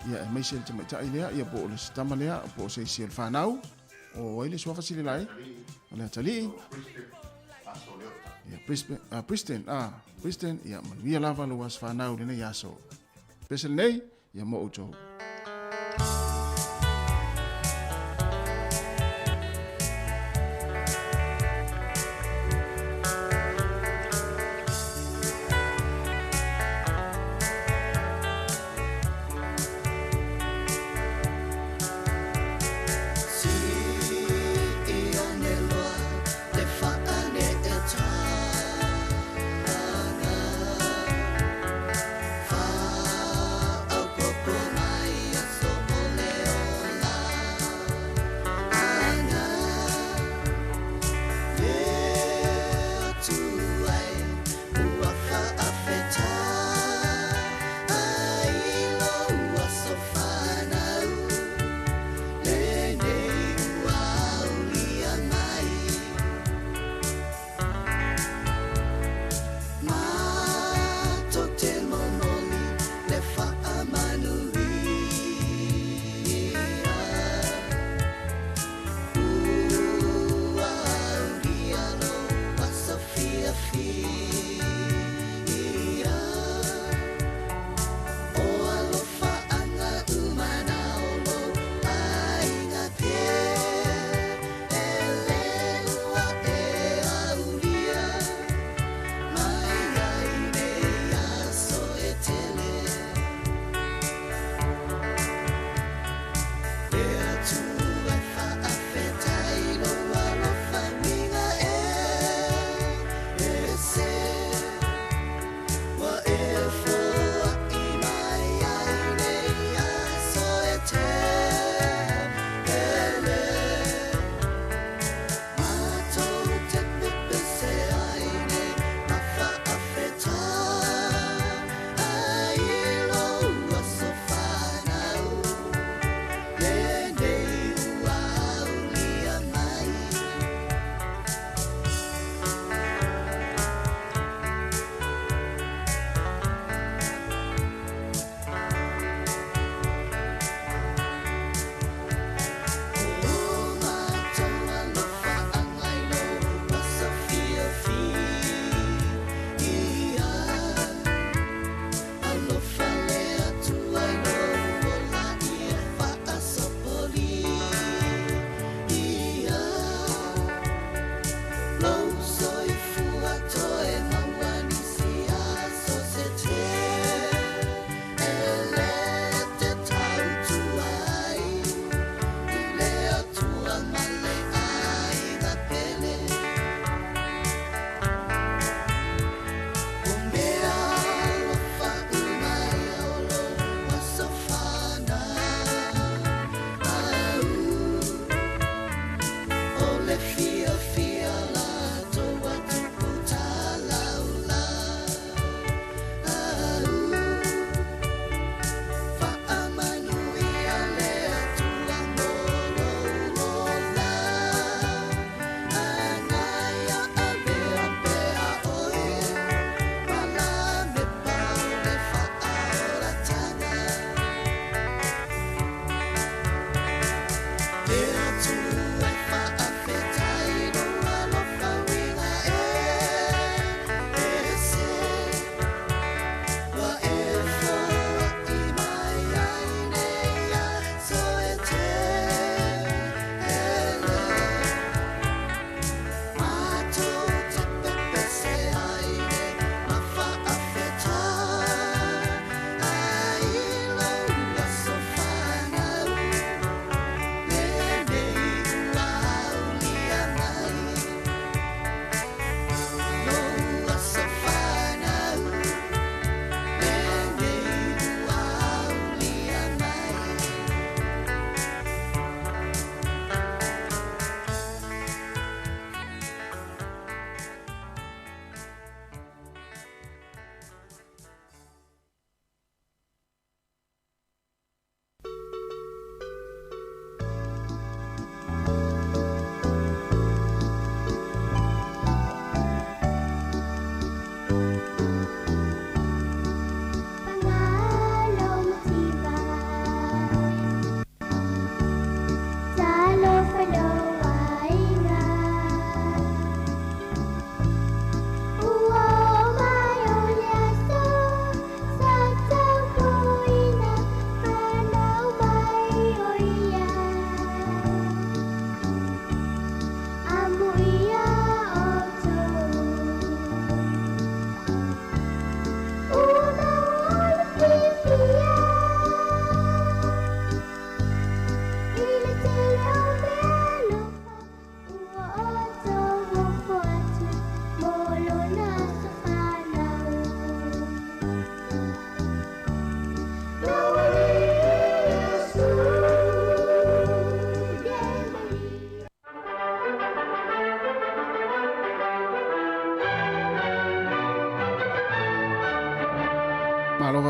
ia aemaise le tamaitai lea, ia po o le tama lea, po o se isi o le fanau, o ai le suafa sili lai, o le atalii, ia Brisbane, Briston, Briston, ia manuia lava lou aso fanau lenei aso. Pese lenei, ia mo outou.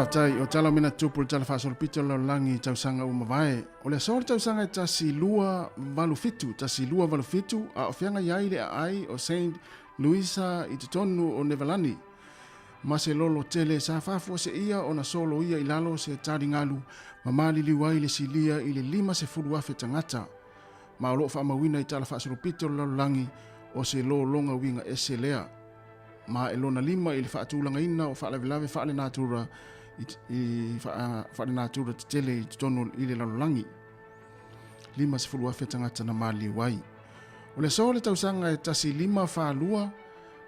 Faafetai o tala o mea na tupu i le Tala Faasolopito o le Lalolagi i tausaga ua mavae. O le aso o le tausaga e 1287, 1287, a o feagai ai le aai o Saint Louisa i totonu o Nevalani, ma se lolo tele sa faafuaseia ona soloia i lalo se taligalu ma maliliu ai le silia i le 50,000 tagata, ma o lo o faamauina i Tala Faasolopito o le Lalolagi o se lologa uiga ese lea. Ma e lona lima i le faatulagaina o faalavelave faalenatura i faalenatura tetele i totonu i le lalolagi. 50,000 tagata na maliliu ai. O le aso o le tausaga e 1542,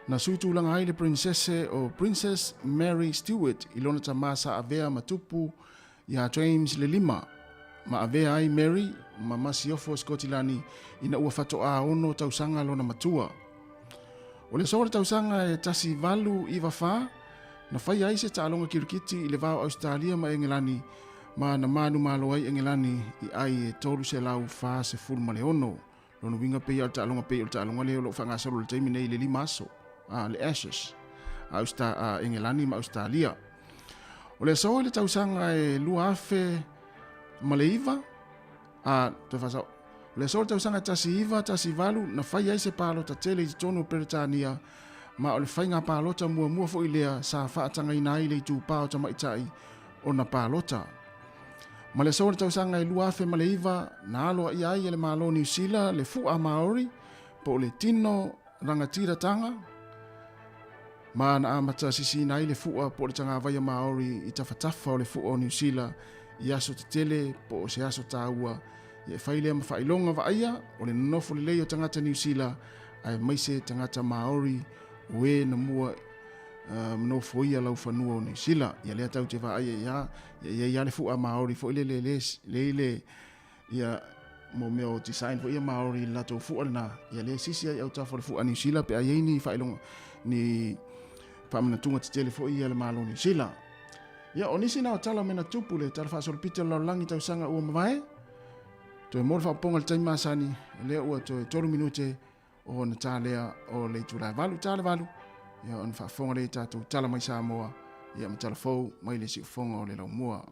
na sui tulaga ai le Prinsese o Princess Mary Stuart i lona tama sa avea ma tupu iā James le Lima, ma avea ai Mary ma masiofo o Sikotilani ina ua fatoā ono tausaga lona matua. O le aso o le tausaga e 1894, na faia ai se taaloga kirikiti i le va o Ausetalia ma Engelani ma na manumalo ai Engelani i ai e 346. Lona uiga pei o le taaloga pei o le taaloga lea o lo o faagasolo i le taimi nei i le lima aso, a le Ashes a Austa, a Engelani ma Ausetalia. O le aso i le tausaga e 2009, a toe faasao, o le aso i le tausaga e 1918 na fai ai se palota tele i totonu o Peretania ma o le faiga palota muamua foi lea sa faatagaina ai le itupa o tamaitai ona palota. Ma le aso o le tausaga e 2009, na aloaia ai e le Malo o Niu Sila le fu'a Maori, po o le tino rangatiratanga, ma na amata sisiina ai le fu'a po o le tagavaia Maori i tafatafa o le fu'a o Niu Sila i aso tetele po o se aso taua, ia e fai lea ma faailoga vaaia o le nonofo lelei o tagata Niu Sila aemaise tagata Maori o e na mua nofoia laufanua o Niu Sila. Ia lea tatou te vaai ai lava, ia e i ai lava le fu'a Maori foi lele le le i le ia mo mea o design foi ia Maori i le latou fu'a lena. Ia lea e sisi ai autafa o le fu'a Niu Sila pe a i ai ni faailoga ni faamanatuga tetele foi ia a le Malo o Niu Sila. Ia o nisi na o tala o mea na tupu le Tala Faasolopito o le Lalolagi tausaga ua mavae. Toe mo le faaopoopoga i le taimi masani, lea ua toe 3 minute ona ta lea o le itula e 8 ta le 8, ia ona faafofoga lea i tatou tala mai Samoa, ia ma tala fou mai le siufofoga o le laumua.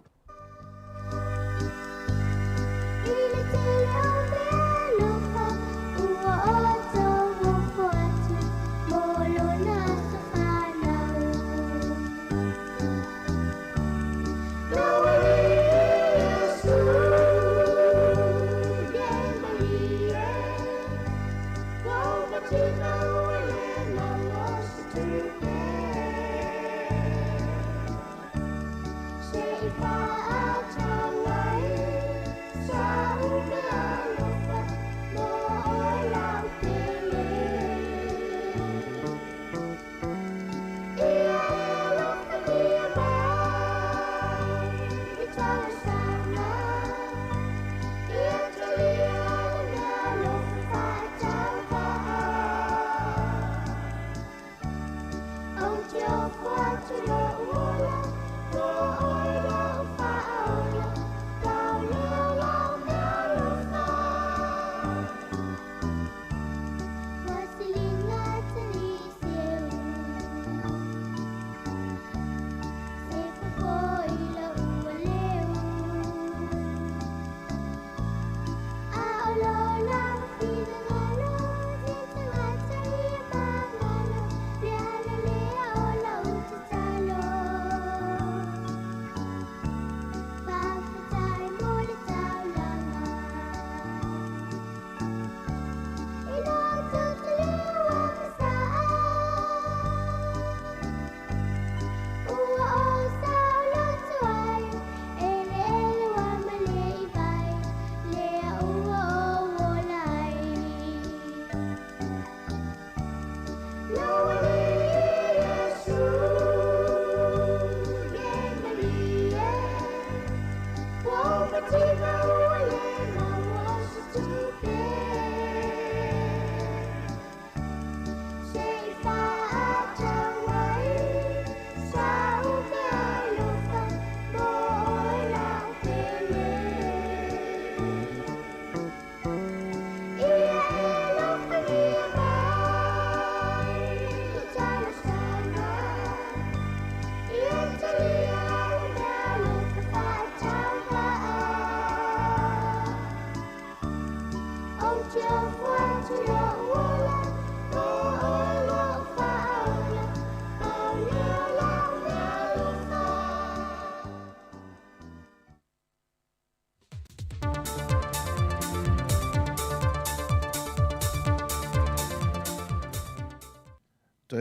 Toe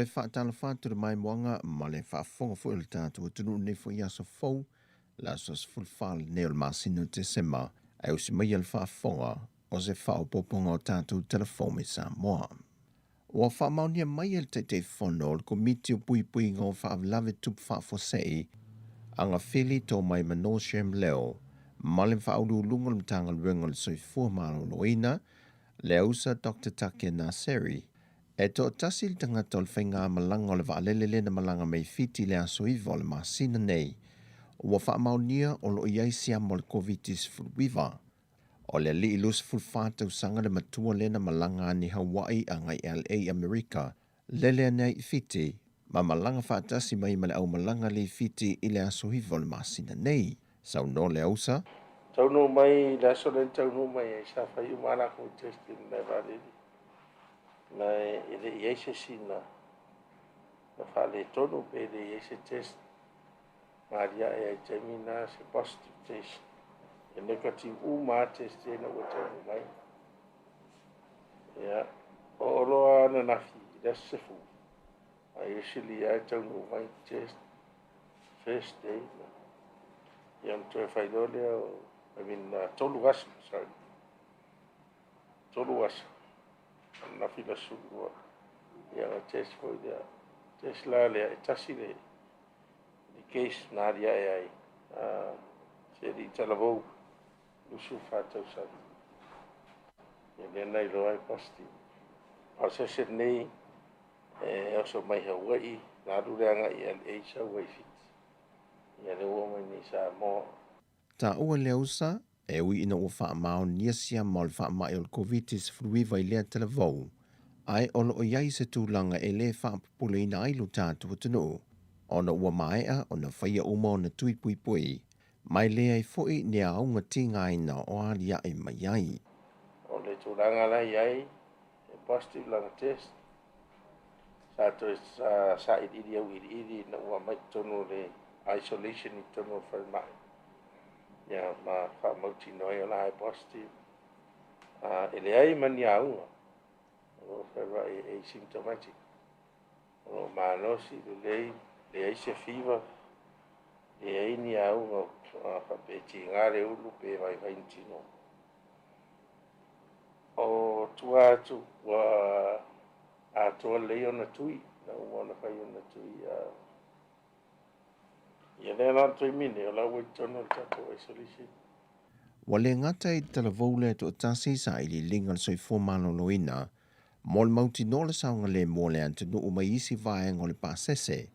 faatalofa atu le maimoaga ma le faafofoga foi o le tatou atunuu nei foi aso fou, le aso 14 lenei o le masina o Tesema, ae usi maia le faafofoga o se faaopoopoga o tatou telefou mai Samoa. Ua faamaonia mai e le Taitaifono o le Komiti o Puipuiga o Faalavelave Tupu Faafuasei, Agafili Tomaimano Shem Leo, ma le Faauluuluga o le Matagaluega o le Soifua Maloloina, le ausa Doctor Take Naseri, e toatasi le tagata o le faigamalaga o le vaalele lea na malaga mai Fiti i le aso 9 o le masina nei, ua faamaonia o lo o i ai siama o le Koviti-19. O le alii 24 tausaga le matua lea na malaga ane Hawaii agai LA Amerika, lele ane ai i Fiti, ma malaga faatasi mai ma le aumalaga le i Fiti i le aso 9 o le masina nei. Saunoa le ausa. Taunuu mai i le aso lea na taunuu mai ai, sa fai uma lava latou test i le malae vaalele, ma e le i i ai se isi na faaletonu pe le i ai se test na aliae ai i le taimi lena se positive test. E negative uma lava test ia ina ua taunuu mai. Ia, oo loa ananafi i le aso 10, a usually lava e taunuu mai test first day, ia ona toe fai loa lea o, I mean, 3 aso, sorry, 3 aso, ananafi i le aso 12, ia ona test foi lea. Test la lea, e tasi le case na aliae ai, se alii talavou, 24 tausaga. Ia lea na iloa ai positive. A o se ese lenei e oso mai Hawaii, na alu le agai i LA sau ai i Fiti. Ia lea ua oo mai nei i Samoa. Taua le ausa, e ui ina ua faamaonia siama o le faamai o le Koviti-19 i lea talavou, ae o lo o i ai se tulaga e le faapopoleina ai lo tatou atunuu, ona ua maea ona faia uma ona tui puipui, ma e leai foi ni auga tigaina o aliae mai ai. O le tulaga la e i ai, e positive lana test, sa toe sailiili auiliili ina ua aumai i totonu o le isolation i totonu o le falemai, ia ma faamautinoa ai o la e positive. E leai ma ni auga, o lo o fealuai e asymptomatic, o lo o malosi lelei, leai se fever, leai ni auga faapea e tiga le ulu pe vaivai ni tino. O tua atu ua atoa lelei ona tui, na uma ona fai ona tui. Ia lea la le taimi nei, o la ua i totonu o le tatou isolation. Ua le gata i le talavou lea toatasi sa iliiliga o le soifua maloloina mo le mautinoa le saogalemu o le atunuu mai isi vaega o le pasese,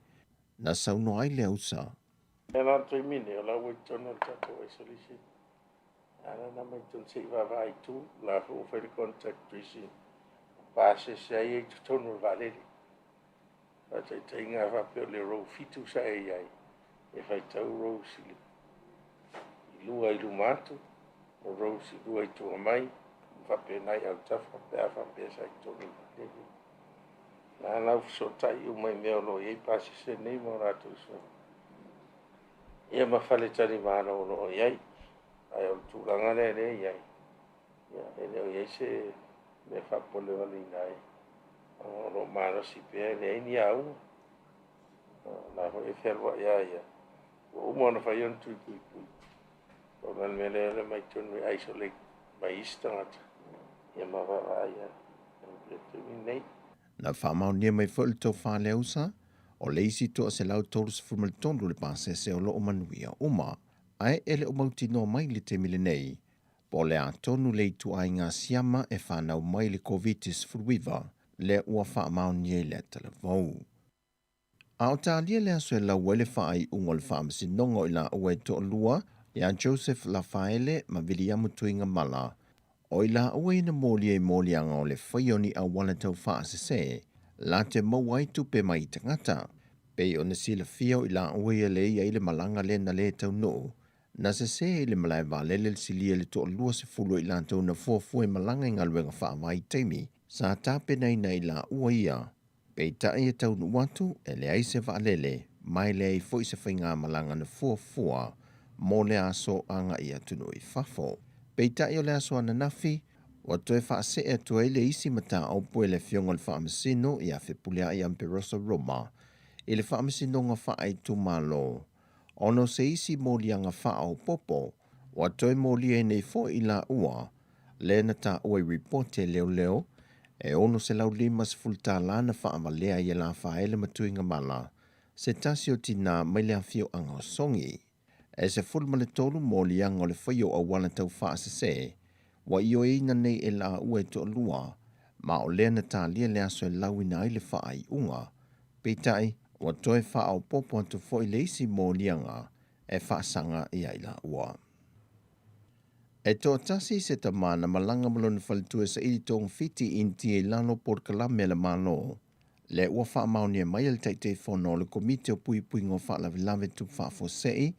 na saunoa ai le ausa. Lea la le taimi nei, o la ua i totonu o le tatou isolation. A na mai totonu se i vaavaai i tu, la foi ua fai le contact tracing, pasese ai i totonu o le vaalele. Faataitaiga a faapea o le row 7 sa e i ai, e faitau rows i lua i luma atu, o rows i lua i tua mai, ma faapena i autafa pe a faapea sa i totonu o le vaalele. Na la ua fesootai uma i mea o lo o i ai pasese nei ma o latou suafa. Ia ma faletalimalo o lo o i ai. Ae o le tulaga lea lea e i ai, ia, e le o i ai se mea faapolevaleina ai, ona o lo o malosi pea, e leai ni auga. O la foi e fealuai lava ia, ua uma ona fai ona tui puipui. Pau la le mea lea o le mai totonu e isolate mai isi tagata, ia ma vaavaai i le taimi lenei. Na faamaonia mai foi le tofa le ausa, o le isi 133 le pasese o lo o manuia uma, ae e le o mautinoa mai i le taimi lenei po o le a tonu le ituaiga siama e fanau mai le Koviti-19 lea ua faamaonia i lea talavou. A o talia le aso e lau ai le faaiuga o le faamasinoga o i laua e toalua ia Joseph Lafaele ma Viliamu Tuigamala, o i laua ia na molia i moliaga o le faia o ni auala tau faasese la te maua ai tupe mai i tagata. Pei ona silafia o i laua ia le i ai le malaga lea na le taunuu, na sese i le malae vaalele le silia i le toa 20 o i latou na fuafua e malaga i galuega faavaitaimi. sa tapenaina e i laua ia, peitai e taunuu atu e leai se vaalele ma e leai foi se faigamalaga na fuafua mo le aso agai atunuu i fafo. Peitai o le aso ananafi, ua toe faasee atu ai le isi mataupu e le Afioga i le Faamasino ia Fepuleai Amperosa Roma i le Faamasinoga Faaitumalo ona o se isi moliaga faaopoopo ua toe molia ai nei foi i laua lea na taua i ripoti a leoleo e $650 tala na faavalea ai e Lafaele ma Tuigamala se tasi o tinā mai le afioaga o Sogi. E 13 moliaga o le faia o auala tau faasese ua ioeina nei e laua e toalua, ma o lea na talia le aso e lauina ai le faaiuga. Peitai, ua toe faaopoopo atu foi le isi moliaga e faasaga ia i laua. E toatasi se tama na malaga ma lona faletua e saili togafiti i Initia i lalo o polokalame a le Malo, lea ua faamaonia mai e le Taitaifono o le Komiti o Puipuiga o Faalavelave Tupu Faafuasei,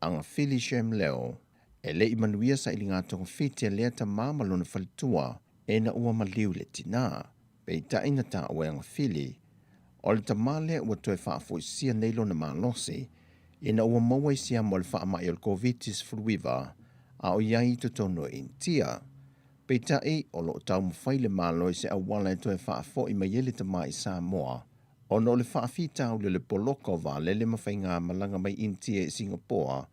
Agafili Shem Leo, e le i manuia sailiga togafiti a lea tama ma lona faletua ina ua maliu le tina. Peitai na taua e Agafili, o le tama lea ua toe faafoisia nei lona malosi ina ua maua i siama o le faamai o le Koviti-19 a o i ai i totonu o Initia. Peitai, o lo o taumafai le Malo i se auala e toe faafoi mai ai le tama i Samoa ona o le faafitauli o le poloka o vaalele ma faigamalaga mai Initia i Singapoa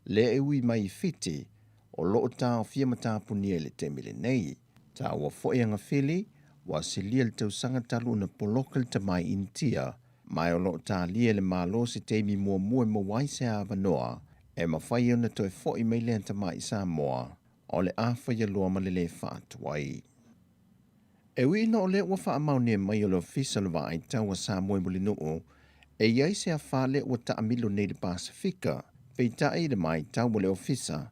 lea e ui mai i Fiti o lo o taofia ma tapunia i le taimi lenei. Taua foi Agafili, ua silia le tausaga talu ona poloka le tama i Initia, ma o lo o talia e le Malo se taimi muamua e maua ai se avanoa e mafai ona toe foi mai lea tama i Samoa o le a faia loa ma le lē faatuai. E ui ina o lea ua faamaonia mai e le Ofisa o le Vaai Tau a Samoa i Mulinuu e i ai se afa lea ua taamilo nei i le Pasefika, peitai i le matau a le Ofisa,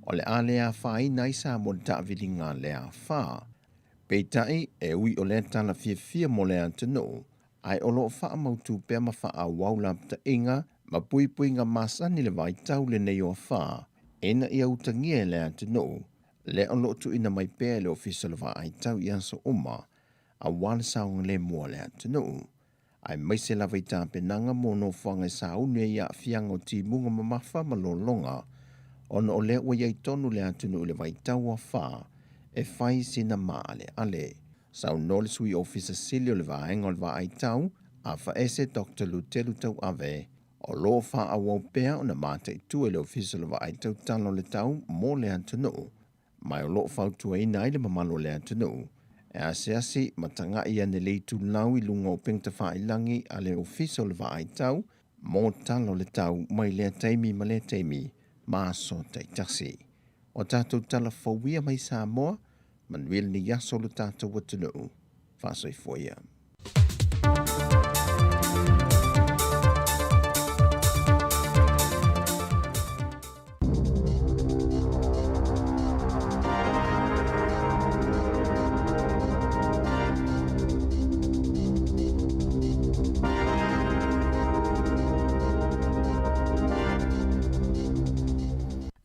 o le a le afaina ai Samoa i le taaviliga a lea afa. Peitai, e ui o lea tala fiafia mo le atunuu, ae o lo o faamautu pea ma faaauau lapataiga ma puipuiga masani le vaitau lenei o afa ina ia utagia e le atunuu lea o lo o tuuina mai pea e le Ofisa o le Vaai Tau i aso uma aua le saogalemu o le atunuu, aemaise lava i tapenaga mo nofoaga e sauni ai i aafiaga o timuga mamafa ma lologa, ona o lea ua i ai tonu le atunuu i le vaitau o afa e fai sina maaleale. Saunoa le Sui Ofisa Sili o le Vaega o le Vaai Tau, Afaese Doctor Lutelu Tauave, o lo o faaauau pea ona mataitu e le Ofisa o le Vaai Tau Tala o le Tau mo le atunuu, ma o lo o fautuaina ai le mamalu o le atunuu e asiasi ma tagai ane le itulau i luga o upega tafailagi a le Ofisa o le Vaai Tau mo Tala o le Tau mai lea taimi ma lea taimi ma aso taitasi. O tatou tala fou ia mai Samoa, manuia lenei aso lo tatou atunuu. Faasoifua ia.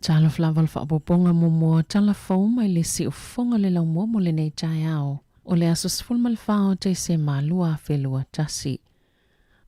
Talofa lava le faaopoopoga muamua tala fou mai le siufofoga le laumua mo lenei taeao o le aso 14 o Tesema 2021.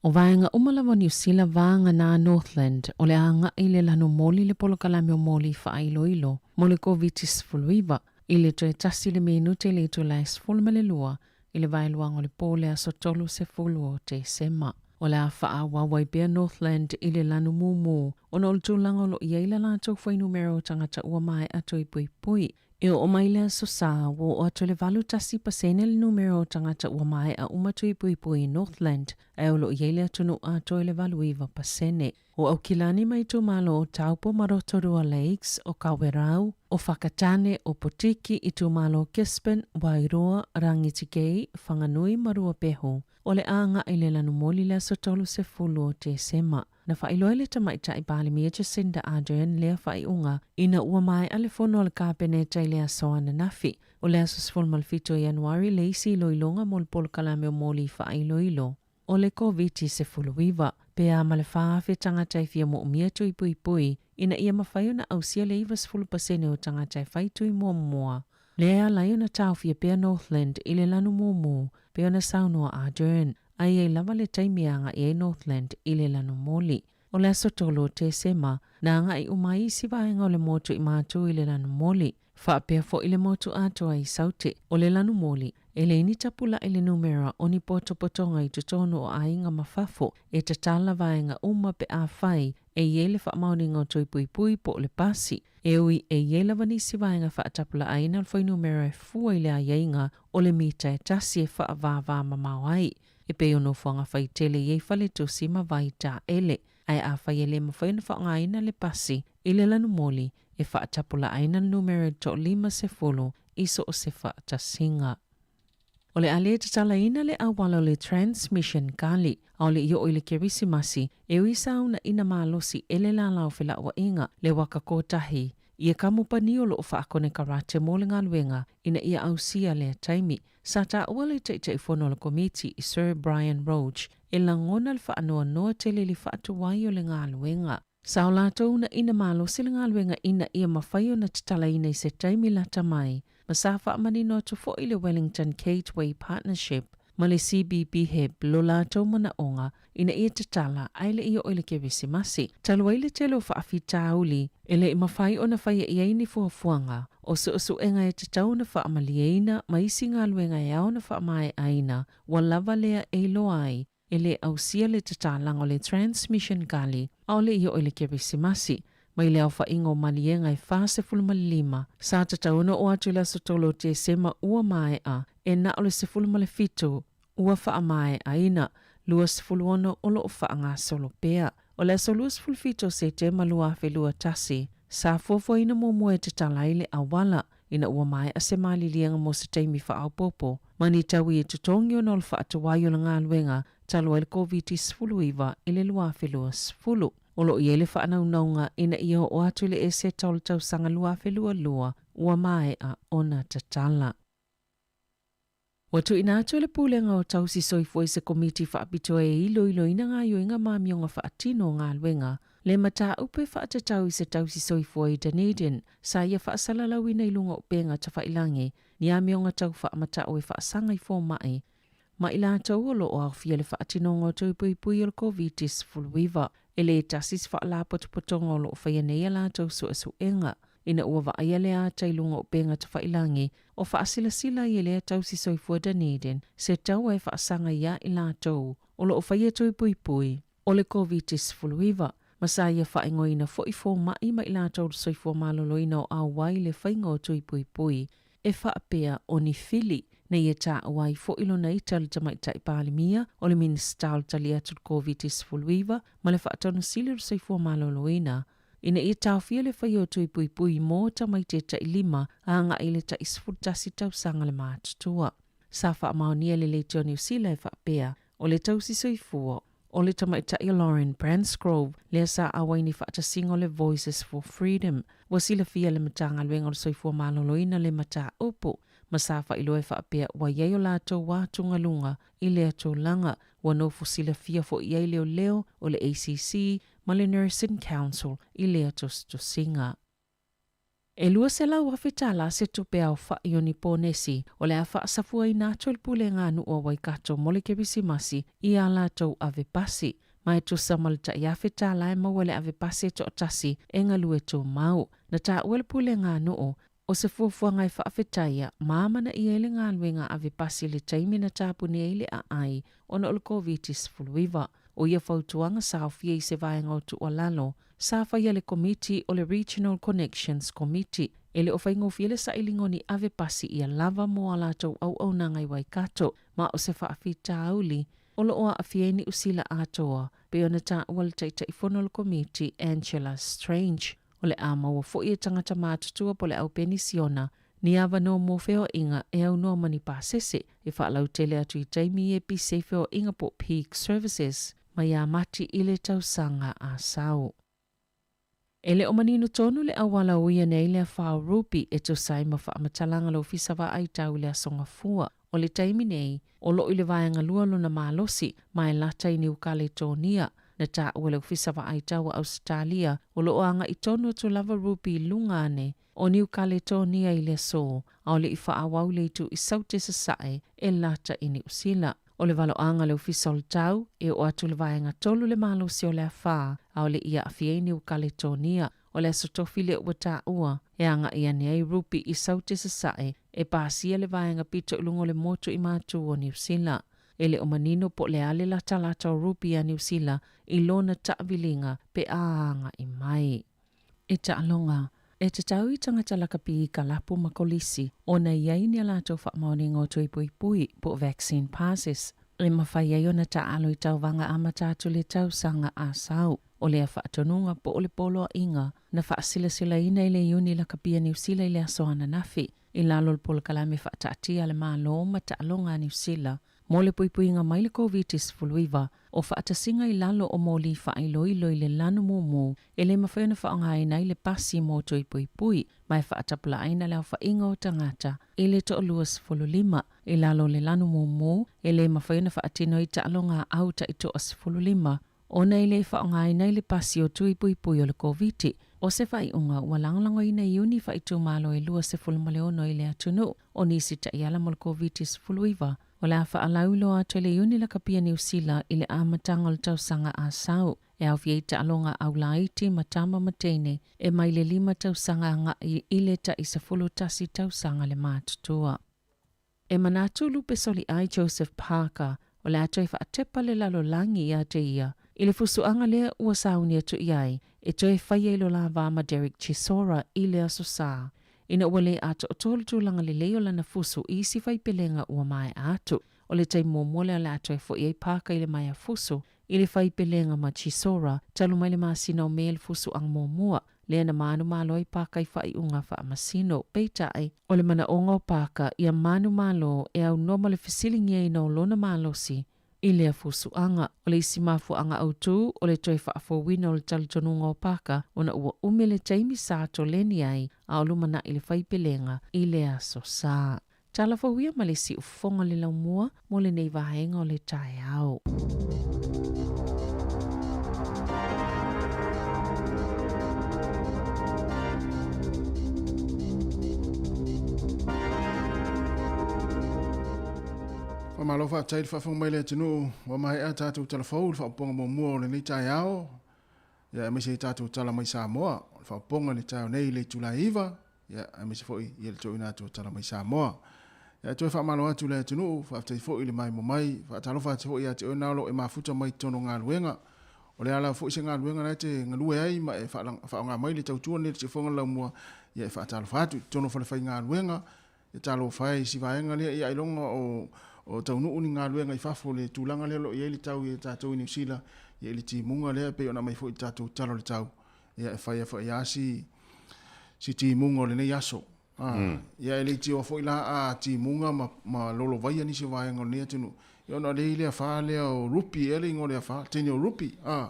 O vaega uma lava o Niu Sila vagana Northland o le a agai le lanu moli le polokalame o moli faailoilo mo le Koviti-19 i le toe tasi le minute i le itula e 12 i le vaeluaga o le po le aso 30 o Tesema. O le a faaauau ai pea Northland i le lanu mumu ona o le tulaga o lo o i ai le latou fuainumera o tagata ua maea toe puipui. E oo mai le Aso Sa, ua oo atu i le 81% le numera o tagata ua maea uma tui puipui i Northland, ae o lo o i ai le atunuu atoa i le 89%. O Aukilani ma itumalo o Taupo ma Rotorua Lakes, o Kawerau, o Whakatane, o Potiki, itumalo o Gisborne, Wairoa, Rangitikei, Whanganui ma Ruapehu, o le a agai i le lanumoli i le aso 30 o Tesema. Na faailoa e le Tamaitai Palemia Jacinda Ardern lea faaiuga ina ua maea le fono a le Kapeneta i le aso ananafi. O le aso 17 o Ianuari le isi iloiloga mo le polokalame o moli faailoilo o le Koviti-19, pe a ma le 4,000 tagata e fia moomia tui puipui ina ia mafai ona ausia le 90% o tagata e fai tui muamua. Lea e ala ai ona taofia pea Northland i le lanu mumu, pei ona saunoa Ardern, a e i ai lava le taimi e agai ai Northland i le lanu moli. O le aso 3 o Tesema, na agai uma ai isi vaega o le motu i Matu i le lanu moli. Faapea foi le motu atoa i Saute. O le lanu moli, e leai ni tapulai le numera o ni potopotoga i totonu o aiga ma fafo e tatala vaega uma pe afai e i ai le faamaoniga o toe puipui po o le pasi. E ui e i ai lava nisi vaega faatapulaaina o le fuainumera e fua i le aiaiga o le mita e tasi e faavāvā mamao ai, e pei o nofoaga faitele i ai faletusi ma vai taele. Ae afai e le mafai ona faaaogaina le pasi i le lanu moli, e faatapulaaina le numera i le toa-50 i so o se faatasiga. O le a le tatalaina le auala o le Transmission Gully, aole i oo i le Kerisimasi, e ui sa uunaina malosi e le lala o felauaiga, le waka kotahi, ia kamupani o loo faakonekarate mo le galuega ina ia ausia lea taimi. Sa taua le Taitaifono o le Komiti, Sir Brian Roche, e lagona le faanoanoa tele i le faatuai o le galuega. Sa o latou uunaina malosi le galuega ina ia mafai ona tatalaina i se taimi lata mai, ma sa faamanino atu foi le Wellington Gateway Partnership ma le CBBHEP lo latou manaoga ina ia tatala ae le i oo i le Kerisimasi. Talu ai le tele o faafitauli, e le i mafai ona faia i ai ni fuafuaga o suesuega e tatau ona faamalieina ma isi galuega e ao ona faamaeaina ua lava lea e iloa ai e le ausia le tatalaga o le Transmission Gully aole i oo i le Kerisimasi. Mai le aofaiga o maliega e 45, sa tatau ona oo atu i le aso 3 o Tesema ua maea, e na o le 17 ua faamaeaina, 26 o lo o faagasolo pea. O le aso 27 o Setema 2021, sa fuafuaina muamua e tatala ai le auala, ina ua maea se maliliega mo se taimi faaopoopo ma ni taui e totogi ona o le faatuai o le galuega talu ai le Koviti-19 i le 2020. O lo o i ai le faanaunauga ina ia oo atu i le Eseta o le tausaga 2022 ua maea ona tatala. Ua tuuina atu e le Pulega o Tausi Soifua i se Komiti Faapitoa e iloiloina gaoioiga ma amioga faatino o galuega le mataupu e faatatau i se tausi soifua i Dunedin sa ia faasalalauina i luga o upega tafailangi ni amioga tau faamata'o e faasaga i fomai ma i latou o lo o aofia le faatinoga o toe puipui o le Koviti-19. E le tasi se faalapotopotoga o lo o faia nei a latou suesuega ina ua vaaia le ata i luga o upega tafailangi o faasilasila ai e lea tausi soifua Dunedin se taua e faasaga iā i latou o lo o faia tui puipui o le Koviti-19, ma sa ia faaigoaina foi fomai ma i latou le soifua maloloina o auai le faiga o tui puipui e faapea o ni fili na ia taua ai foi lona ita le Tamaitai Palemia o le Minisita o le Tali Atu i le Koviti-19 ma le Faatonusili o le Soifua Maloloina ina ia taofia le faia o tui puipui mo tamaiti e tailima agai i le tai 11 tausaga le matutua. Sa faamaonia le Leitio o Niu Sila e faapea, o le tausi soifua o le tamaitai o Lauren Bransgrove lea sa auai ni faatasiga o le Voices for Freedom. Ua silafia le Matagaluega o le Soifua Maloloina le mataupu ma sa faailoa e faapea ua i ai o latou atugaluga i lea tulaga. Ua nofo silafia foi i ai leoleo o le ACC ma le Nursing Council i lea tusitusiga. E 200,000 tala se tupe aofa'i o ni ponesi o le a faasafuaina atu e le Pulega a Nuu a Waikato mo le Kerisimasi i ā latou ave pasi, ma e tusa ma le tai afe tala e maua e le ave pasi e toatasi e galue tumau. Na taua e le Pulega a Nuu, o se fuafuaga e faafetaia ma amanaia ai le galuega ave pasi i le taimi na tapuni ai le aai ona o le Koviti-19. O ia fautuaga sa aofia i se vaega o tuualalo sa faia le Komiti o le Regional Connections Committee e le o faigofie le sailiga o ni ave pasi ia lava mo a latou auaunaga i Waikato ma o se faafitauli o lo o aafia ai Niu Sila atoa, pei ona taua le Taitaifono o le Komiti Angela Strange. O le a maua foi e tagata matutua po o le au penisiona ni avanoa mo feoaiga e aunoa ma ni pasese e faalautele atu i taimi e pise i feoaiga po o peak services mai ia Mati i le tausaga a sau. E le o manino tonu le auala o ia nei lea fao ruby e tusa ai ma faamatalaga le Ofisa Vaai Tau i le Aso Gafua. O le taimi nei, o lo o i le vaega lua lona malosi ma e lata i Niu Kaletonia. Na taua e le Ofisa Vaai Tau o Ausetalia, o lo o agaʻi tonu atu lava rupi i luga ane o Niu Kaletonia i le aso, ʻaʻole i faaauau le itu i Saute Sasaʻe e lata i Niu Sila. O le valoaga a le Ofisa o le Tau, e oo atu i le vaega tolu le malosi o le afa, ʻaʻole i aafia ai Niu Kaletonia. O le aso tofi lea ua taua, e agaʻi ane ai rupi i Saute Sasaʻe e pasia le vaega pito i luga o le motu i matu o Niu Sila. E le o manino po o le a le latalata o rupi a Niu Sila i lona taʻawiliga pe a agaʻi mai. E taaloga, e tatau i tagata lakapi i ka lapu ma kolisi ona i ai ni a latou faamaoniga o tui puipui po o vaccine passes e mafai ai ona taaalo i tauvaga amata atu le tausaga a sau. O lea faatonuga po o le poloaiga na faasilasilaina i le Iuni Lakapi a Niu Sila i le aso ananafi i lalo o le polokalame faataatia a le Malo ma taaloga a Niu Sila mo le puipuiga mai le Koviti-19, o faatasiga i lalo o moli faailoilo i le lanu mumu e le mafai ona faaaogaina ai le pasi mo tui puipui ma e faatapulaaina le aofaiga o tagata i le toalua 15 i lalo o le lanu mumu e le mafai ona faatino ai taaloga au taitoa 15 ona e le faaaogaina ai le pasi o tui puipui o le Koviti. O se faaiuga ua lagolagoina i Iuni faaitumalo e 26 i le atunuu o nisi taiala mo le Koviti-19 o le a faalauiloa atu e le Iuni Lakapi a Niu Sila i le amataga o le tausaga a sau e aofia ai taaloga aulaiti ma tama ma teine e mai le lima tausaga agai i le tai 11 tausaga le matutua. E manatu lupe soliai Joseph Parker o le a toe faatepa le lalolagi ia te ia i le fusuaga lea ua sauni atu i ai e toe fai ai lo la va ma Derek Chisora i le Aso Sa ina ua le atoatoa le tulaga lelei o lana fusu i isi faipelega ua maea atu. O le taimi muamua lea o le a toe foʻi ai Parker i le maea fusu i le faipelega ma Chisora talu mai le masina o Me le fusuaga muamua lea na manumalo ai Parker i faaiuga faamasino. Peitai, o le manaoga o Parker ia manumalo e aunoa ma le fesiligiaina o lona malosi i lea fusuaga. O le isi mafuaaga autū o le toe faafouina o le talitonuga o Parker ona ua umi le taimi sa toleni ai a o lumanaʻi le faipelega i le Aso Sa. Tala fou ia ma le siufofoga o le laumua mo lenei vaega o le taeao. Faamalo faafetai i le faafofoga mai le atunuu ua maea tatou tala fou le faaopoopoga muamua o lenei taeao ia aemaise i tatou tala mai Samoa o le faaopoopoga i le taeao nei i le itula e 9 ia aemaise foi ia le toeina atu o tala mai Samoa. Ia toe faamalo atu le atunuu, faafetai foi le maimoa mai, faatalofa atu foi ia te oe na o lo o e mafuta mai totonu o galuega. O le a lava foi se galuega la e te galue ai ma e faaaoga mai le tautua lenei i le siufofoga o le laumua, ia e faatalofa atu i totonu o falefaigaluega, e talofa e i si vaega lea, ia ailoga o o taunuu ni galuega i fafo le tulaga lea o lo o i ai le tau ia tatou i Niu Sila, ia i le timuga lea e pei ona aumai foi i le tatou Tala o le Tau, ia e fai foi lava si si timuga o lenei aso. Ah, Ia e le itioa foi la a timuga ma, ma lolovaia nisi o vaega o lenei atunuu. Ia ona o lea i le afa lea o Rupi ea le igoa o le afa, teine o Rupi. Ah,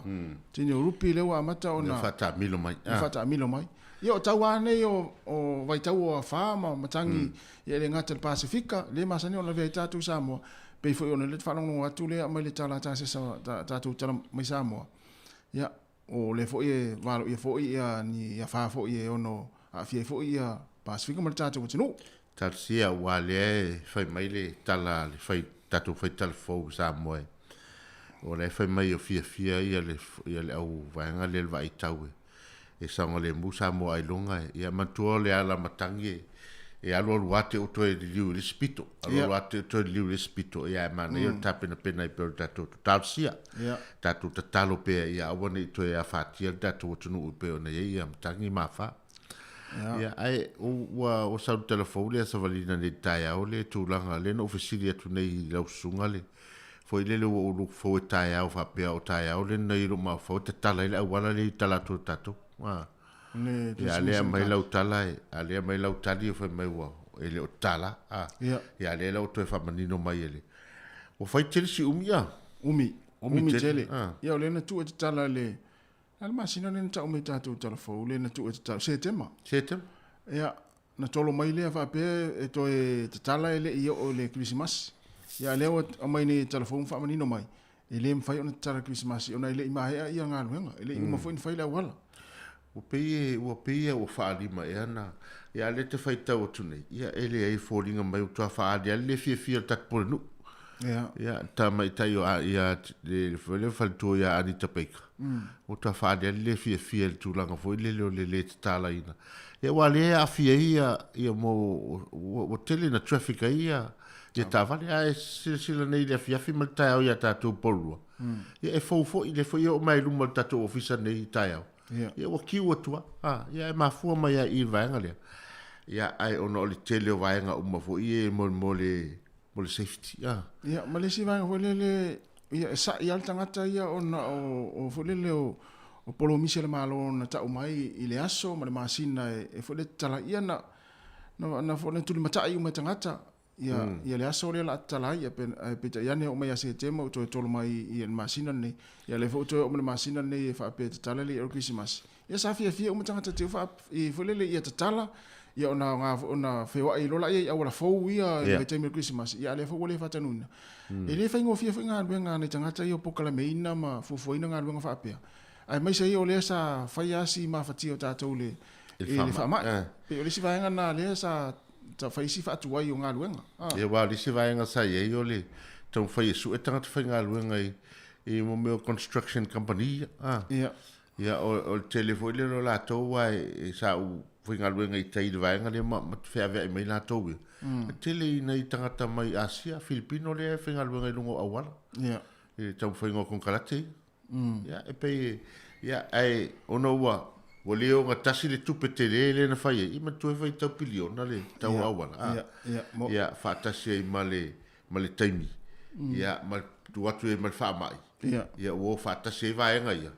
teine o Rupi lea ua amata ona faataamilo mai. Ah. Faataamilo mai. Ia o tau lava nei o, o vaitau o afa ma matagi ia e le gata i le Pasefika, lea e masani ona lavea ai tatou i Samoa, pei foi ona lea te faalogologo atu lea aumai le tala a tasesa tatou tala mai Samoa. Ia, o lea foi e valoia foi ia ni afa foi e ono aafia ai foi ia Pasefika ma le tatou atunuu. Talosia aua lea e fai mai le tala a le fai tatou fai tala fou i Samoa e o la e fai mai o fiafia ia le ia le au vaega lea le vaai tau e e saogalemu Samoa ailoga e ia manatua o le ala matagi e e alualu lava te o toe liliu i le isi pito alualu lava te o toe liliu i le isi pito ia e manaia o le tapenapena ai pea o le tatou talosia tatou tatalo pea ia aua ne i toe afatia le tatou atunuu e pei ona i ai ia matagi ma afa. Ia, ae ua ua sau le tala fou lea savalina nei i le taeao le tulaga lea na ou fesili atu nei i lau susuga le foi lele ua ou look forward taeao faapea o taeao le nei i lou mafaufau e tatala ai le auala lea i tala atu o tatou. A. Le Ia, lea aumai lau tala e, a lea aumai lau tali fai mai ua e le o tatala. A. Ia. Ia, lea la ua toe faamanino mai e le ua fai tele si umi a. Umi. Umi tele. Ia, o lea na tuu e tatala i le A le masina lea na tau mai tatou tala fou lea na tuu e tatala, Setema. Setema. Ia, na tolo mai lea faapea e toe tatala e le i oo i le Kerisimasi. Ia, a lea ua aumai nei e tala fou ma faamanino mai. E le mafai ona tatala le Kerisimasi ona e le i maea ia galuega, e le i uma foi ona fai le auala. Ua pei e, ua pei e ua faalima ea na, ia a lea te faitau atu nei, ia e leai e foliga mai ua toa faaaliali le fiafia o le tatou pulenuu. Ia. Ia, le tamaitai o a, ia, le, foi lea faletua ia Anita Baker, ua toa faaaliali le fiafia i le tulaga foi lele o le le tatalaina. Ia aua lea e aafia ai ia, ia mo, ua, ua tele ina traffic ai ia, ia taavale. A e silasila nei i le afiafi ma le taeao ia tatou Porirua, ia e fou foi, lea foi e oo mai i luma o le tatou ofisa nei i taeao. Ia ua kiu atu lava. A, ia e mafua mai lava i i le vaega lea. Ia ae ona o le tele o vaega uma foi ia mo, mo le, mo le safety. A. Ia, ma le isi vaega foi lele, ia e sa'i lava le tagata ia ona o, o foi lele o, o polomisi a le Malo na tau mai i le aso ma le masina e, e foi lele tatala ai. Ia na, na, na, na tulimatai uma e tagata ia, mm. ia le aso lea la tatala ai, ae peitai ane oo mai ia Setema ua toe tolo mai i le masina lenei. Ia lea foi ua toe oo mai le masina lenei e faapea e tatala le Kerisimasi. Ia sa fiafia uma tagata te wha, i foi lele ia tatala, ia ona nga ona feoai lola ia i auala fou ia i vaitaimi o le Kerisimasi. Ia a lea foi ua le faatanuina. E le faigofie foi galuega a nai tagata ia o pokalameina ma fuafuaina galuega faapea. Aemaise ai o lea sa fai lava si mafatia o tatou i le faamai. Pei o le isi vaega lena lea sa fai si faatuai o galuega. Ia aua o le isi vaega sa i ai o le taumafai e sue tagata faigaluega i i mo mea o construction company ia. Ia. Ia o le tele foi lele o latou aua e sa ou faigaluega i tai i le vaega lea ma feaveai mai latou ia. E tele i nai tagata mai Asia, Filipino lea e faigaluega i luga o auala. Ia. I le taumafaiga o konekarate ia. Ia, e pei e, ia, ae ona ua, ua le ogatasi le tupe tele lea na fai ai, ia manatua e faitau piliona le tau o auala, a, Ia, ia, mo. ia, faatasi ai ma le, ma le taimi, ia, ma le tuu atu ai ma le faamai, Ia. ia, ua o faatasi ai vaega ia,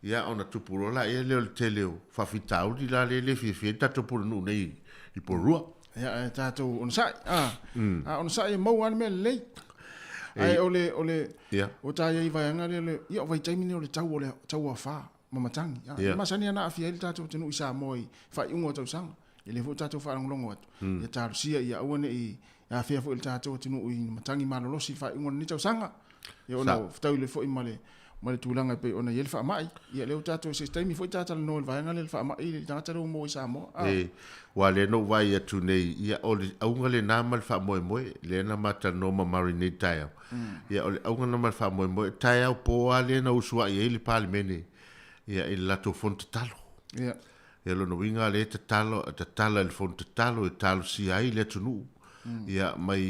ia, ona tupu loa laia lea o le tele o faafitauli la lea e le fiafia ai le tatou pulenuu nei i Porirua. Ia, ae tatou onosai, a, a onosai e maua lava le mea lelei. Ae o le, o le, Ia. o ta i ai vaega lea, le, ia o vaitaimi nei o le tau o le tau afa ma matagi. A, Ia. e masani lava ona aafia ai le tatou atunuu i Samoa i faaiuga o tausaga. Ia lea foi ua tatou faalogologo atu, ia talosia ia aua ne i afea foi le tatou atunuu i matagi malolosi i le faaiuga o lenei tausaga. Ia ona ua fetaui foi ma le ma le tulaga e pei ona i ai le faamai. Ia lea ua tatou, se taimi foi ta talanoa i le vaega lea i le faamai i le tagata lea ua maua i Samoa. A. E, aua lea na ou vaai atu nei, ia o le auga lena ma le faamoemoe, lea na ma talanoa ma Murray nei taeao. Ia o le auga lena ma le faamoemoe, taeao po lava lea na usuai ai le Palemene ia i le latou fono tatalo. Ia. Ia lona uiga lea e tatalo, tatala i le fono tatalo e talosia ai le atunuu, ia mai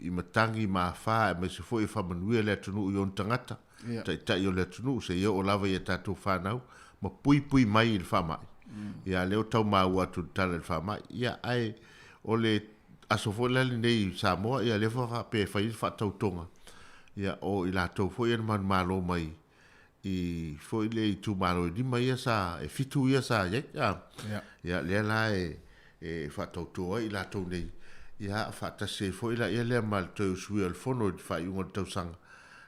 i matagi ma afa aemaise foi e faamanuia le atunuu i ona tagata, taitai o le atunuu seia oo lava i a tatou fanau ma puipui mai i le faamai. Ia lea ua tau maua atu i le tala i le faamai. Ia ae o le aso foi la lenei i Samoa, ia lea foi faapea e fai ai le faatautoga, ia o i latou foi ia na manumalo mai i foi le itumalo e lima ia sa, e fitu ia sa i ai, a, ia lea la e, e faatauto ai i latou nei, ia faatasi ai foi la ia lea ma le toe usuia o le fono i le faaiuga o le tausaga,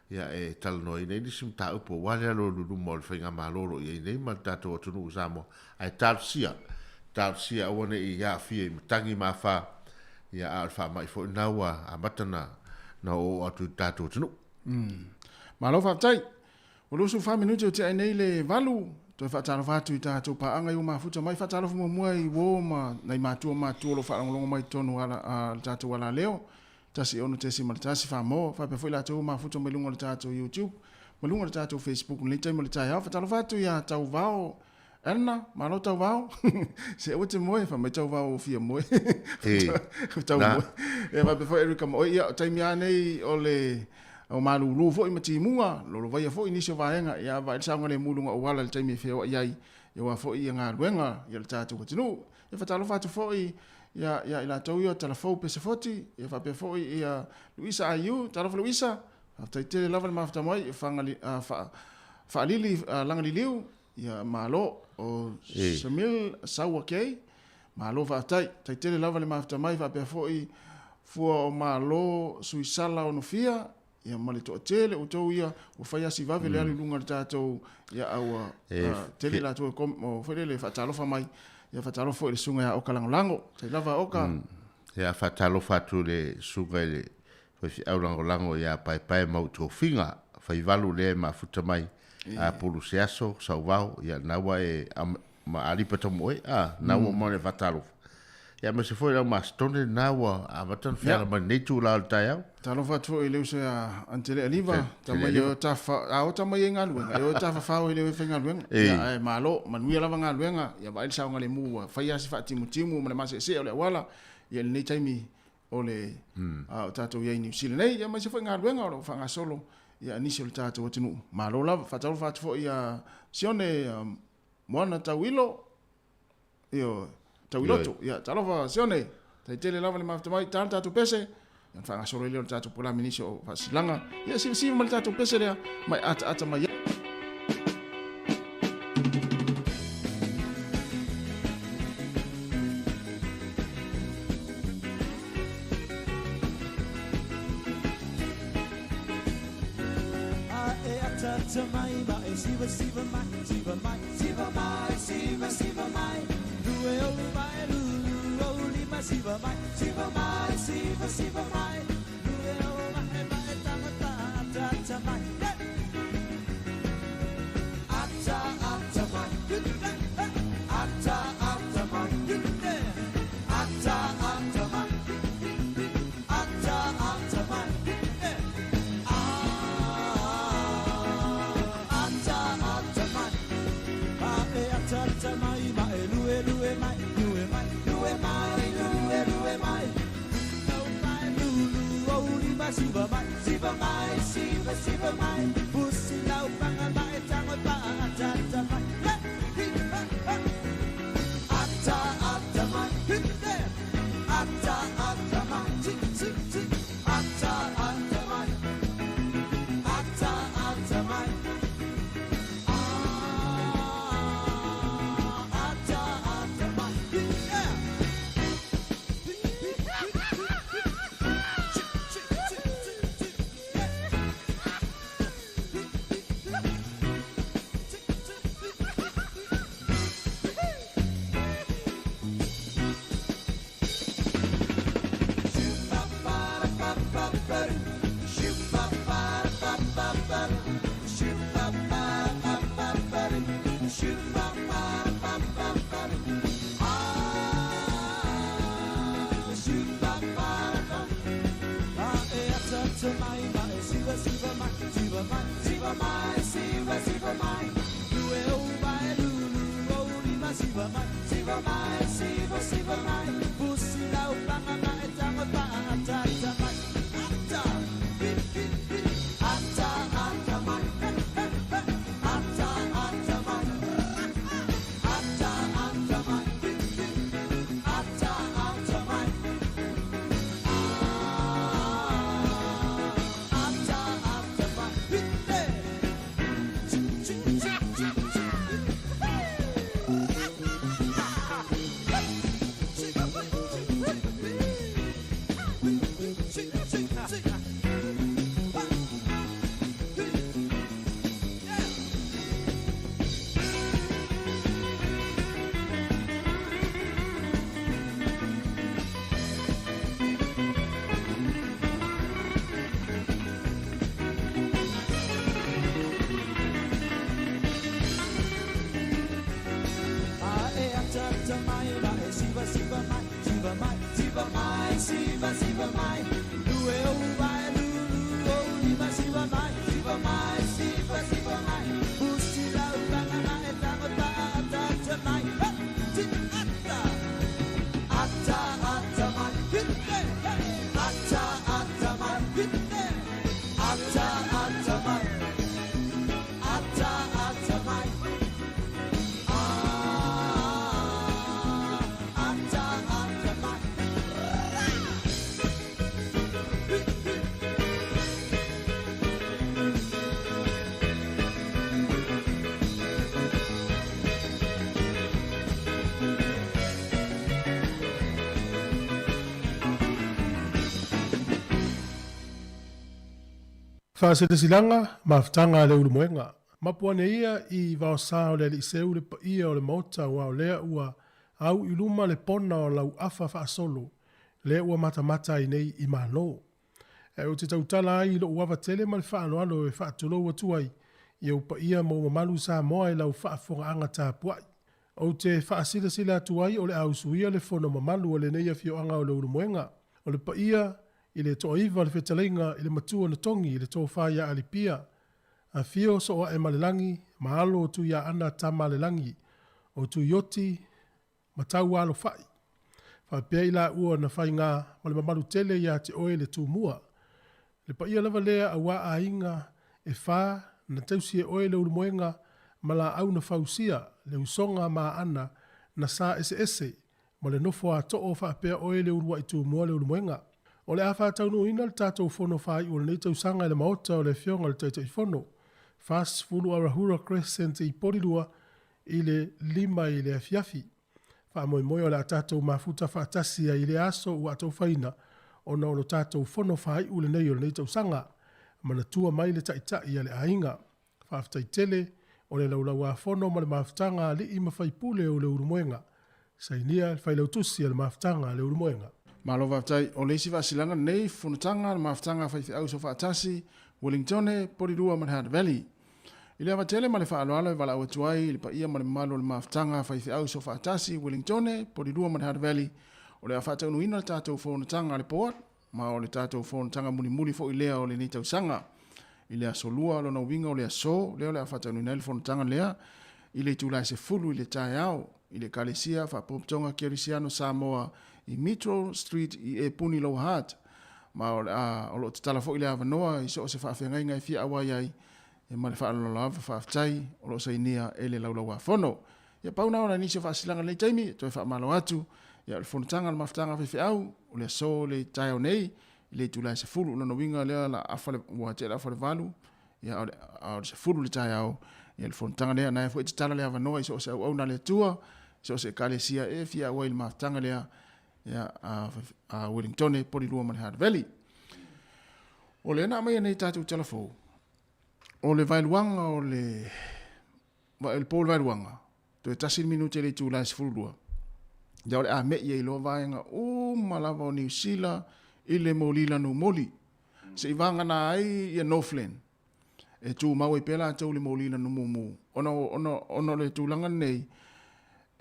ia e talanoaina ai nisi mataupu aua le alo i luma o le faigamalo o lo o i ai nei ma le tatou atunuu o Samoa. Ae talosia, talosia aua ne i aafia i matagi ma afa, ia a o le faamai foi lena ua amata ona na oooo atu i le tatou atunuu. Malo faafetai. Ua 24 minute o tea ai nei le valu. Toe faatalofa atu i tatou paaga i ua mafuta mai. Faatalofa muamua i uo ma nai matua ma matua o lo o faalogologo mai i totonu o le tatou alaleo 16.1 Samoa. Faapea foi latou ua mafuta mai luga o le tatou YouTube ma luga o le tatou Facebook i lenei taimi o le taeao. Faatalofa atu ia Tauvao Elna, malo Tauvao. Se aua te moe, fai mai Tauvao ua fia moe. Tau moe. Ia faapea foi Erica ma oe. Ia, o taimi lava nei o le o malulu foi ma timuga, lolovaia foi nisi o vaega, ia vaai le saogalemu i luga o auala i le taimi e feoai ai, aua foi ia galuega i le tatou atunuu. Ia faatalofa atu foi ia ia i latou ia o Talafou Pesefoti, ia faapea foi ia Luisa IU, talofa Luisa, faafetai tele lava le mafuta mai, fagali, fa, faalili lagaliliu, Ia malo o Samil Saua Kei, malo faafetai. Tai tele lava le mafuta mai faapea foi fua o malo Suisala Onofia, ia ma le toatele outou ia ua fai asi vave le alu i luga o le tatou ia a ua tele latou e kom, foi lele faatalofa mai. Ia faatalofa foi i le susuga ia Oka Lagolago. Tai lava Oka. Ia faatalofa atu i le susuga i le faifeau lagolago ia Paepae Mautofiga. faivalu lea e mafuta mai a pulu se aso sauvao ia na ua e ma alipa tomo e a na ua mo le faatalofa. Ia aemaise foi lau masitone na ua amata ona feala mai lenei itula o le taeao. Talofa atu foi i le uso ia Antele Aliva, tama ia o tafa, a o tama ia i galuega, e o tafafao e le o e faigaluega. Ia ae malo, manuia lava galuega, ia vaai le saogalemu ua fai lava si faatimutimu ma le maseesee o le auala, ia i lenei taimi o le a o tatou i ai i Niu Sila nei, ia aemaise foi galuega o lo o faagasolo ia a nisi o le tatou atunuu. Malo lava. Faatalofa atu foi ia Sione Moana Tauilo, Ioe, Tauiloto. Ia, talofa Sione, tai tele lava le mafuta mai, ta le tatou pese, ia ona faagasolo ai lea o le tatou polokalame i nisi o faasilaga. Ia, sivasiva ma le tatou pese lea, mai ataata mai ai. Faasilasilaga, Mafutaga a le Ulumoega. Mapu ane ia i vaosa o le alii seu le paia o le Maota aua o lea ua au i luma le pona o lau afa faasolo lea ua matamata ai nei i Malo. Ae ou te tautala ai i lou ava tele ma le faaaloalo e faatulou atu ai i ou paia ma ou mamalu Samoa i lau faafofogaaga tapuai. Ou te faasilasila atu ai o le a usuia le fono mamalu a lenei afioaga o Leulumoega. O le paia i le Toaiva le fetalaiga i le Matua na togi i le Tofa ia Alipia, Afio Sooaemalelagi ma alo o Tuiaana Tamalelagi, o Tuioti ma Taualofai. Faapea i laua na faiga ma le mamalu tele ia te oe le Tumua. Le paia lava lea auā aiga e fā na tausi e oe Leulumoega ma laau na fausia le usoga ma aana na sa eseese ma le nofo a too faapea oe le uluai Tumua Leulumoega. O le a faataunuuina le tatou fono faaiu o lenei tausaga i le Maota o le Afioga i le Taitaifono, 40 Arahura Crescent i Porirua i le 5 i le afiafi. Faamoemoe o le a tatou mafuta faatasi ai i lea aso ua ataufaina ona o lo tatou fono faaiu lenei o lenei tausaga. Manatua mai le Taitai a le aiga. Faafetai tele o le laulauafono ma le mafutaga a alii ma faipule o Leulumoega. Sainia le Failautusi a le Mafutaga a Leulumoega. Malo faafetai. O le isi faasilaga lenei fonotaga a le Mafutaga a Faifeau Soofaatasi, Wellingtone, Porirua ma le Hutt Valley. I le ava tele ma le faaaloalo e valaau atu ai i le paia ma le mamalu o le Mafutaga a Faifeau Soofaatasi, Wellingtone, Porirua ma le Hutt Valley, o le a faataunuuina le tatou fonotaga a le Board, ma o le tatou fonotaga mulimuli foi lea o lenei tausaga. I le aso Lua, lona uiga o le aso lea o le a faataunuuina ai le fonotaga lea i le itula e 10 i le taeao i le Ekalesia Faapotopotoga Kerisiano Samoa i Mitchell Street i Epuni Lower Hutt. Ma o le a, o lo o tatala foi le avanoa i so o se faafeagaiga e fia auai ai, e ma le faaaloalo lava faafetai o lo o sainia e le Laulauafono. Ia pau na ona nisi o faasilaga i lenei taimi, e toe faamalo atu, ia o le fonotaga a le Mafutaga a Faifeau, o le aso le taeao nei, i le itula e 10, o lona uiga lea la afa le, ua tea le afa o le 8, ia o le, a o le 10 le taeao, ia le fonotaga lea, na e foi tatala le avanoa i so o se auauna a le Atua, i so o se ekalesia e fia auai i le mafutaga lea, ia, a, a Wellingtone, Porirua ma le Hutt Valley. O lea na aumaia nei tatou tala fou, o le vaeluaga o le, le po o le vaeluaga, toe tasi le minute i le itula e 12, ia o le a me'i ai loa vaega uma lava o Niu Sila i le moli lanu moli. Se i vagana ai ia Northland, e tumau ai pea latou i le moli lanu mumu. Ona, ona, ona o le tulaga lenei,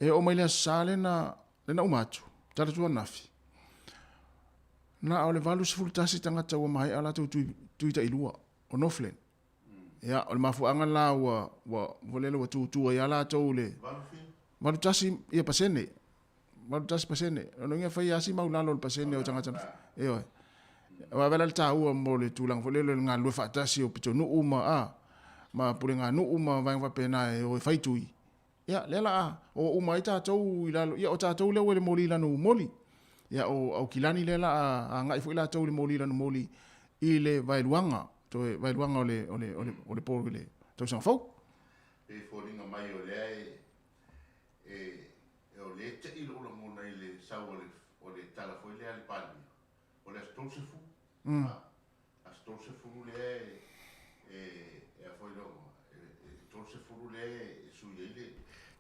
e oo mai le Aso Sa lena, lena uma atu, talaatu ananafi, na o le 81 tagata ua maea latou tui, tui tailua o Northland. Ia, o le mafuaaga la ua, ua, ua lele ua tutu ai lava latou i le 81 ia pasene. 81 pasene. O lona uiga e fai lava si maulalo o le pasene o tagata na, ioe. Aua e la le taua mo le tulaga foi lele o le galulue faatasi o pitonuu ma, a, ma puleganuu ma vaega faapena e o e fai tui. Ia, lea la a o uma ai tatou i lalo, ia o tatou lea ua i le moli lanu moli. Ia, o Aukilani lea la a agai foi latou i le moli lanu moli i le vaeluaga, toe vaeluaga o le, o le, o le, o le po i le tausaga fou. E foliga mai o lea e, e, e o lea e tei lou lagona i le sau o le, o le tala foi lea a le Palemia, o le aso 30, mm. Aso 30 lea e, e, e a foi lea, e, e 30 lea e sui ai le,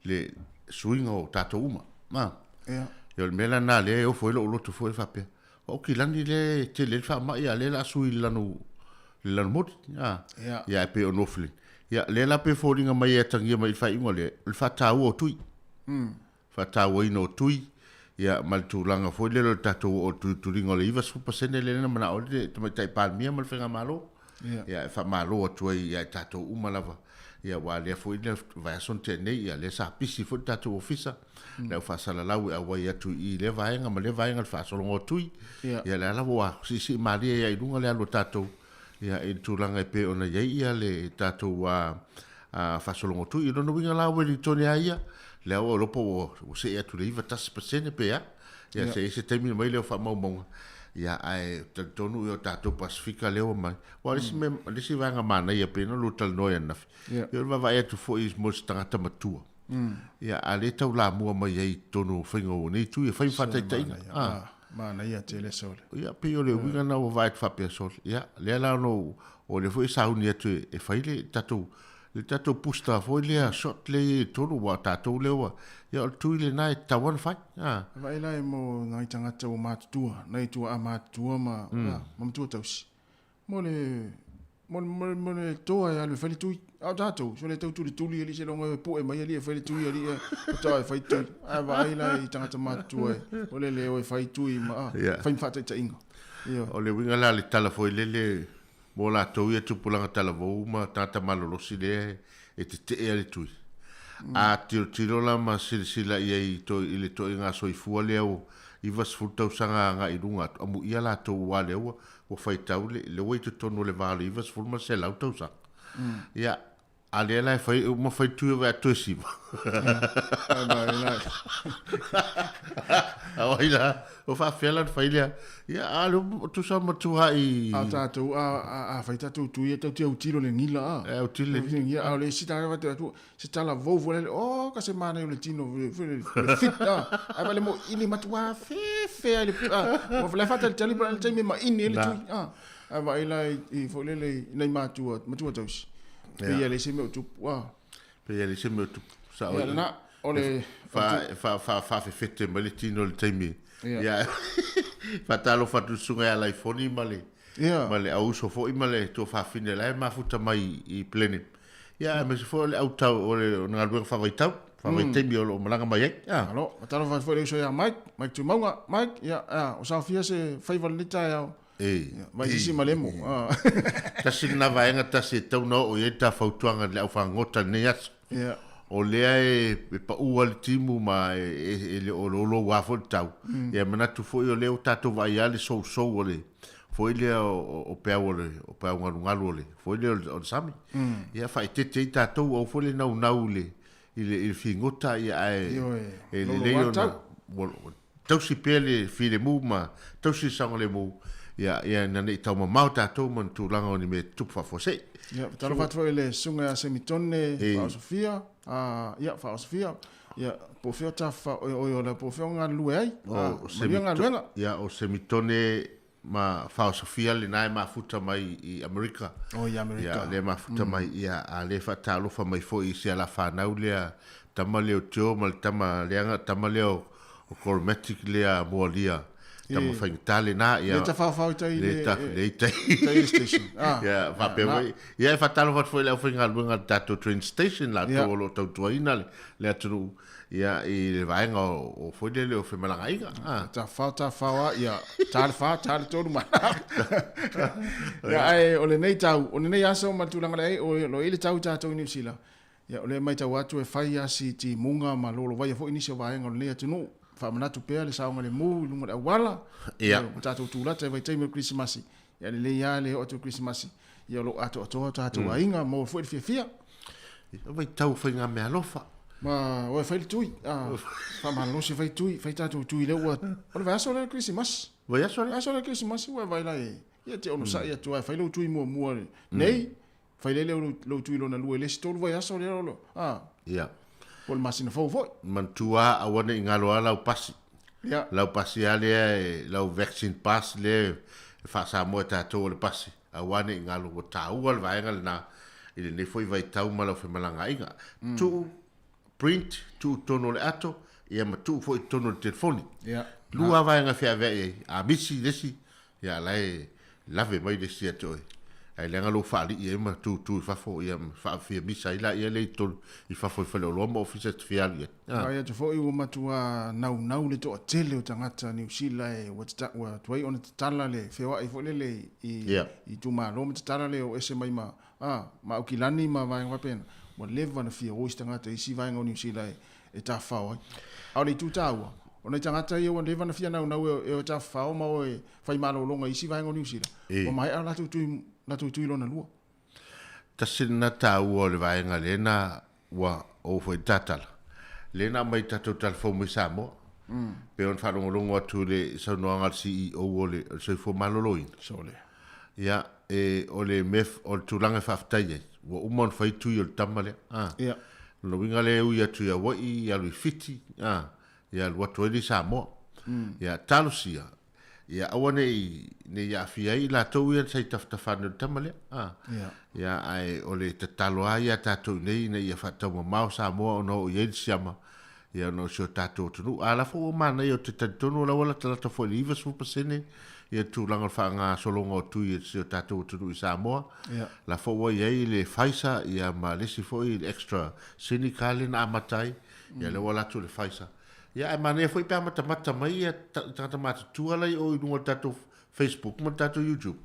le suiga o tatou uma. Ma. Yeah. Ia o le mea la na lea e ofo ai lou loto foi faapea. O Aukilani lea e tele ai le faamai a lea la sui le lanu le lanu moli. Ah. Yeah. Ia e pei o Northland. Ia lea la pe foliga mai e atagia mai i le faaiuga lea, o le faataua o tui. Mm. Faatauaina o tui, ia ma le tulaga foi lele o le tatou oo i le tulituliga o le 90% lea na manao ai le Tamaitai Palemia ma le Faigamalo. Ia e faamalo atu ai ia i tatou uma lava. Ia aua lea foi le vaiaso na tea nei, ia lea sa pisi foi le tatou ofisa, le au faasalalau e auai atu i lea vaega ma lea vaega i le faasologa o tui. Ia lea lava ua siisii malie ai i luga le alu a tatou ia i le tulaga e pei ona i ai ia le tatou faasologa o tui. I lona uiga la Uelintone a ia, lea ua iloa po ua see atu i le 91% pe a. Ia se i ai se taimi ona aumai lea o faamaumauga. Ia ae talitonu ia o tatou Pasefika lea ua mai. Aua o le isi mea, o le isi vaega manaia pei ona lua talanoa ai ananafi, ia o le vaavaai atu foi mo se tagata matua. Ia a lea e taulamua mai ai i totonu o faiga o nei tui e fai ma faataitaiga. Manaia tele sole. Ia pei o le uiga lena ua vaai atu faapea sole. Ia lea la ona o lea foi e sauni atu e fai le tatou le tatou booster foi lea shot lea i totonu aua o tatou lea ua ia o le tui lena e tatau lava ona fai. Vaai la mo nai tagata ua matutua, nai tuaa matutua ma, ma matua tausi. Mo le mo le mo le mo le toa e alu e fai le tui. A o tatou, so le tau tulituli alii seiloga e pue mai alii e fai le tui alii e faatoa e fai tui. Ae vaai la i tagata matutua e o le le o e fai tui ma fai ma faataitaiga. Ioe. O le uiga la o le tala foi lele mo latou ia tupulaga talavou ma tagata malolosi lea e tetee a le tui. A tilotilo la ma silasila i ai i le toaiga soifua lea ua 90 tausaga agai i luga atu, amuia latou aua lea ua ua faitau le, lea ua i totonu o le va o le 90 ma le 100 tausaga. Ia, a lea la e fai, uma fai tui o vea toe siva. A oi la, o faafefea la ona fai lea. Ia, a lea ua tusa ma tuai. A tatou, a, a, a fai tatou tui, e tatou te autilo i le gila, a. E autilo i le gila. A o le isi tagata faapea atu, se tala vou foi lele, oh, ka se manaia o le tino, foi le le fit, ah. Ae vale mo ili matua fefe ai le, ah. Ua la faatalitali pa le taimi e maini ai le tui, ah. Ae vaai la i foi lele i nai matua, matua tausi. Pei e leai se mea o tupu, ah. Pei e leai se mea o tupu. Sao Ia, lena, o le... Fa, fa, faafefete mai le tino i le taimi. Ia. Faatalofa atu i le susuga ia Laifoni ma le, ma le auuso foi ma le tuafafine la e mafuta mai i Blenheim. Ia, aemaise foi o le autau, o le galuega faavaitau, faavaitaimi o lo o malaga mai ai. Malo, faatalofa atu foi i le uso ia Mike, Mike Tumauga. Mike, ia, o saofia se faiva i lenei taeao. E. Vai sisi ma lemo. Tasi lena vaega tasi e tatau ona oo i ai le ta fautuaga i le aufagota i lenei aso. O lea e pau lava le timu ma e le o louloua foi le tau. Ia e manatu foi o lea ua tatou vaai lava le sousou o le foi lea o peau o le o peau galugalu o le foi lea o le sami. Ia faaeteete ai tatou aua foi le naunau i le i le figota ia ae e lelei ona tausi pea le filemu ma tausi le saogalemu ia ia ina ne i taumamao tatou ma ni tulaga o ni mea e tutupu faafuasei. Ia, talofa atu foi i le susuga ia Semitone Faaosofia, ia, Faaosofia, ia, po o fea o tafa, oi, o le po o fea o galulue ai, manuia galuega. Ia, o Semitone ma Faaosofia lena e mafuta mai i Amerika. Oh, i Amerika. Ia, lea e mafuta mai, ia, a lea e faatalofa mai foi i si ala fanau lea, tama lea o Joe ma le tama leaga, tama lea o, o Coromatic lea Moalia, tama faigata lena, ia. Le tafaofao i tai le, le i tai. Tai le station. Ah. Ia, faapea foi. Ia, e faatalofa atu foi i le aufaigaluega a le tatou train station, latou o lo o tautuaina le, le atunuu. Ia, i le vaega o, o foi lele o femalagaaiga. Ah. Tafao, tafao a, ia, ta le fa, ta le tolu ma. Ia, ae o lenei tau, o lenei aso ma le tulaga lea ai, o lo i le tau i tatou i Niu Sila. Ia, o lea e matau atu e fai a si timuga ma lolovaia foi nisi o vaega o lenei atunuu. Faamanatu pea le saogalemu i luga o le auala. Ia. O tatou tulata i vaitaimi o le Kerisimasi. Ia, lelei lava le oo atu o le Kerisimasi, ia o lo o atoatoa o tatou aiga, maua foi le fiafia. Ia, vaitau faigameaalofa. Ma o e fai le tui, faamalolosi fai tui, fai tatou tui lea ua, o le vaiaso lea o le Kerisimasi. Vaiaso lea? Vaiaso lea o le Kerisimasi ua e vaai la e, ia te onosai atu lava e fai lou tui muamua nei, fai lea lou tui lona lua i le isi tolu vaiaso lea o lo, Ia. Po o le masina fou foi. Manatua aua ne i galo lava lau pasi. Ia. Lau pasi lava lea, lau vaccine pass lea e faa-Samoa e tatou o le pasi, aua ne i galo, ua taua le vaega lena i lenei foi vaitau ma lau femalagaaiga. Tuu, print, tuu i totonu o le ato, ia ma tuu foi i totonu o le telefoni. Ia. Lua lava vaega e feaveai ai, a misi le isi, Ia, la e lave mai le isi ia te oe. Ae leaga lou faalii ai ma tutu i fafo, ia ma faafia misa ai laia lea i totonu i fafo i faleoloa ma ofisa e te fia alu i ai. Vaai atu foi ua matua naunau le toatele o tagata Niu Sila e ua ua tuai ona tatala le feoai foi lele i itumalo ma tatala le o ese mai ma ma Aukilani ma vaega faapena. Ua leva ona fia o isi tagata i isi vaega o Niu Sila e e tafafao ai. A o le itu taua, o nai tagata ia ua leva ona fia naunau e o e tafafao ma o e fai malologa i isi vaega o Niu Sila, ua maea latou tui, latou tui lona lua. Tasi lena taua o le vaega lena ua ou foi tatala, lea na aumai tatou tala fou mai Samoa. Pei ona faalogologo atu i le saunoaga a le CEO o le Soifua Maloloina. Sole. Ia, e, o le mea, o le tulaga e faafetai ai, ua uma ona fai tui o le tama lea. A. Ia. O lona uiga lea e ui atu i Hawaii, alu i Fiti, a, ia alu atu ai lea i Samoa. Ia, talosia, ia aua ne i, ne i aafia ai i latou ia sa i tafatafa ane o le tama lea. A. Ia. Ia, ae o le tatalo lava ia a tatou i inei ina ia faataumamao Samoa ona oo i ai le siama, ia ona o si o tatou atunuu. A la foi ua manaia, ou te talitonu o la ua latalata foi i le 90% ia tulaga o le faagasologa o tui a si o tatou atunuu i Samoa. La foi ua i ai le Pfizer ia ma le isi foi le Extra Seneca lea na amata ai, ia lea ua alu atu le Pfizer. Ia ae manaia foi pe a matamata mai ia tagata matutua la i o i luga o le tatou Facebook ma le tatou YouTube.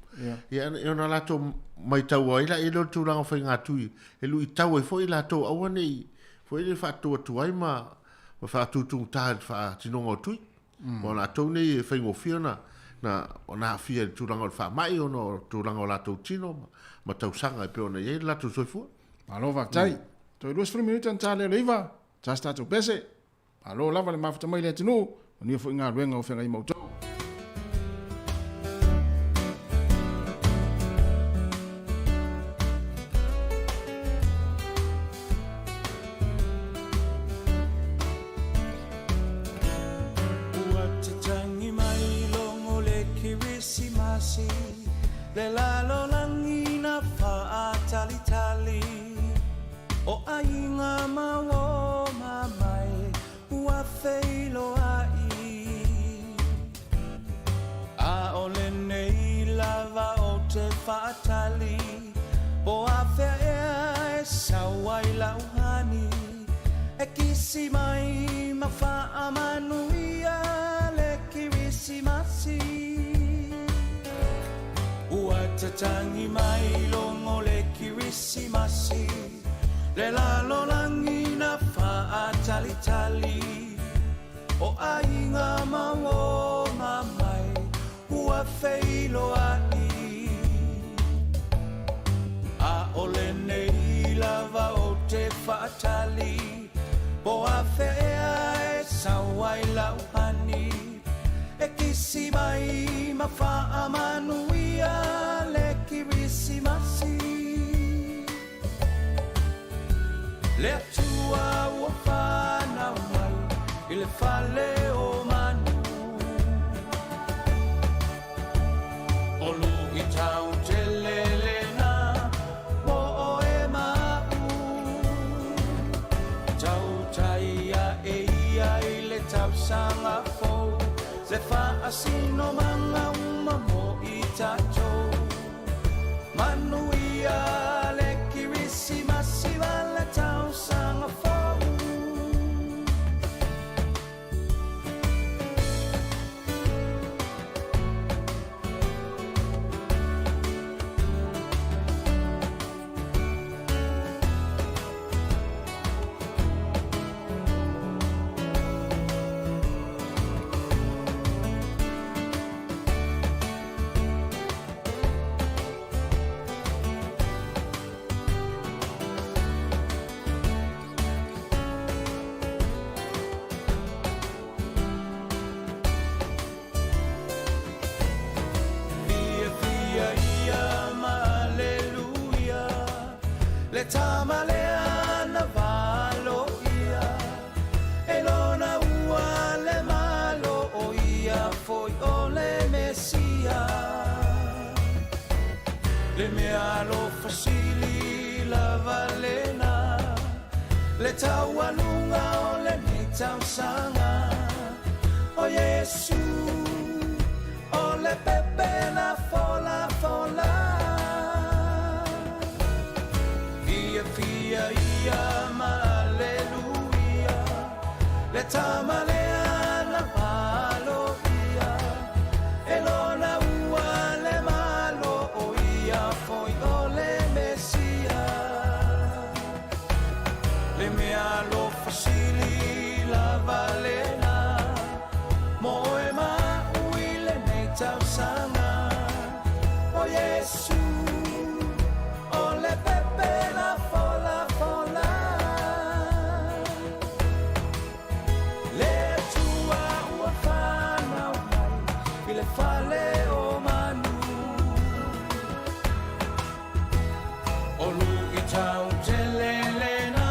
Ia e ona latou maitau ai laia lea o le tulaga o faigatui e luitau ai foi latou aua ne i foi le faatu atu ai ma ma faatutugata i le faatinoga o tui. Aua o latou nei e faigofie ona na ona aafia i le tulaga o le faamai ona o le tulaga o latou tino ma, ma tausaga e pei ona i ai le latou soifua. Malo faafetai. Toe 20 minute ona ta lea o le 9, ta se tatou pese. Malo lava le mafuta mai i le atunuu, manuia foi galuega o feagai ma outou. Ua tatagi mai logo le Kerisimasi, Le lalolagi na faatalitali, O aiga ma o mamae ua feiloai. ʻAʻole nei lava ou te faatali, Po afea ea e sau ai la'u hani, E kisi mai ma faamanuia le Kerisimasi. Ua tatagi mai logo le Kerisimasi, Le lalolagi na faatalitali, O aiga ma o mamae ua feiloai. ʻAʻole nei lava ou te faatali, Po afea ea e sau ai la'u hani, E kisi mai ma faamanuia le Kerisimasi. Le Atua ua fanau mai i le fale o manu. O luitau tele lena mo oe ma aʻu. Tautai aʻe ia i le tausaga fou, Le faasinomaga uma mo i tatou. Manuia le Kerisimasi ma le tausaga fou. Fiafia ia ma Aleluia, Le tama lea na valoia, E lona ua le malo o ia foi o le Mesia. Le mea alofa sili lava lena, Le taualuga o lenei tausaga, O Iesu, o le pepe na folafola. Fiafia ia ma Aleluia, Le tama lea na valoia, E lona ua le malo o ia foi o le Mesia. Le mea alofa sili lava lena, Mo oe ma aʻu i lenei tausaga, O Iesu, o le pepe na folafola. Le Atua ua fanau mai i le fale o manu. O luitau tele lena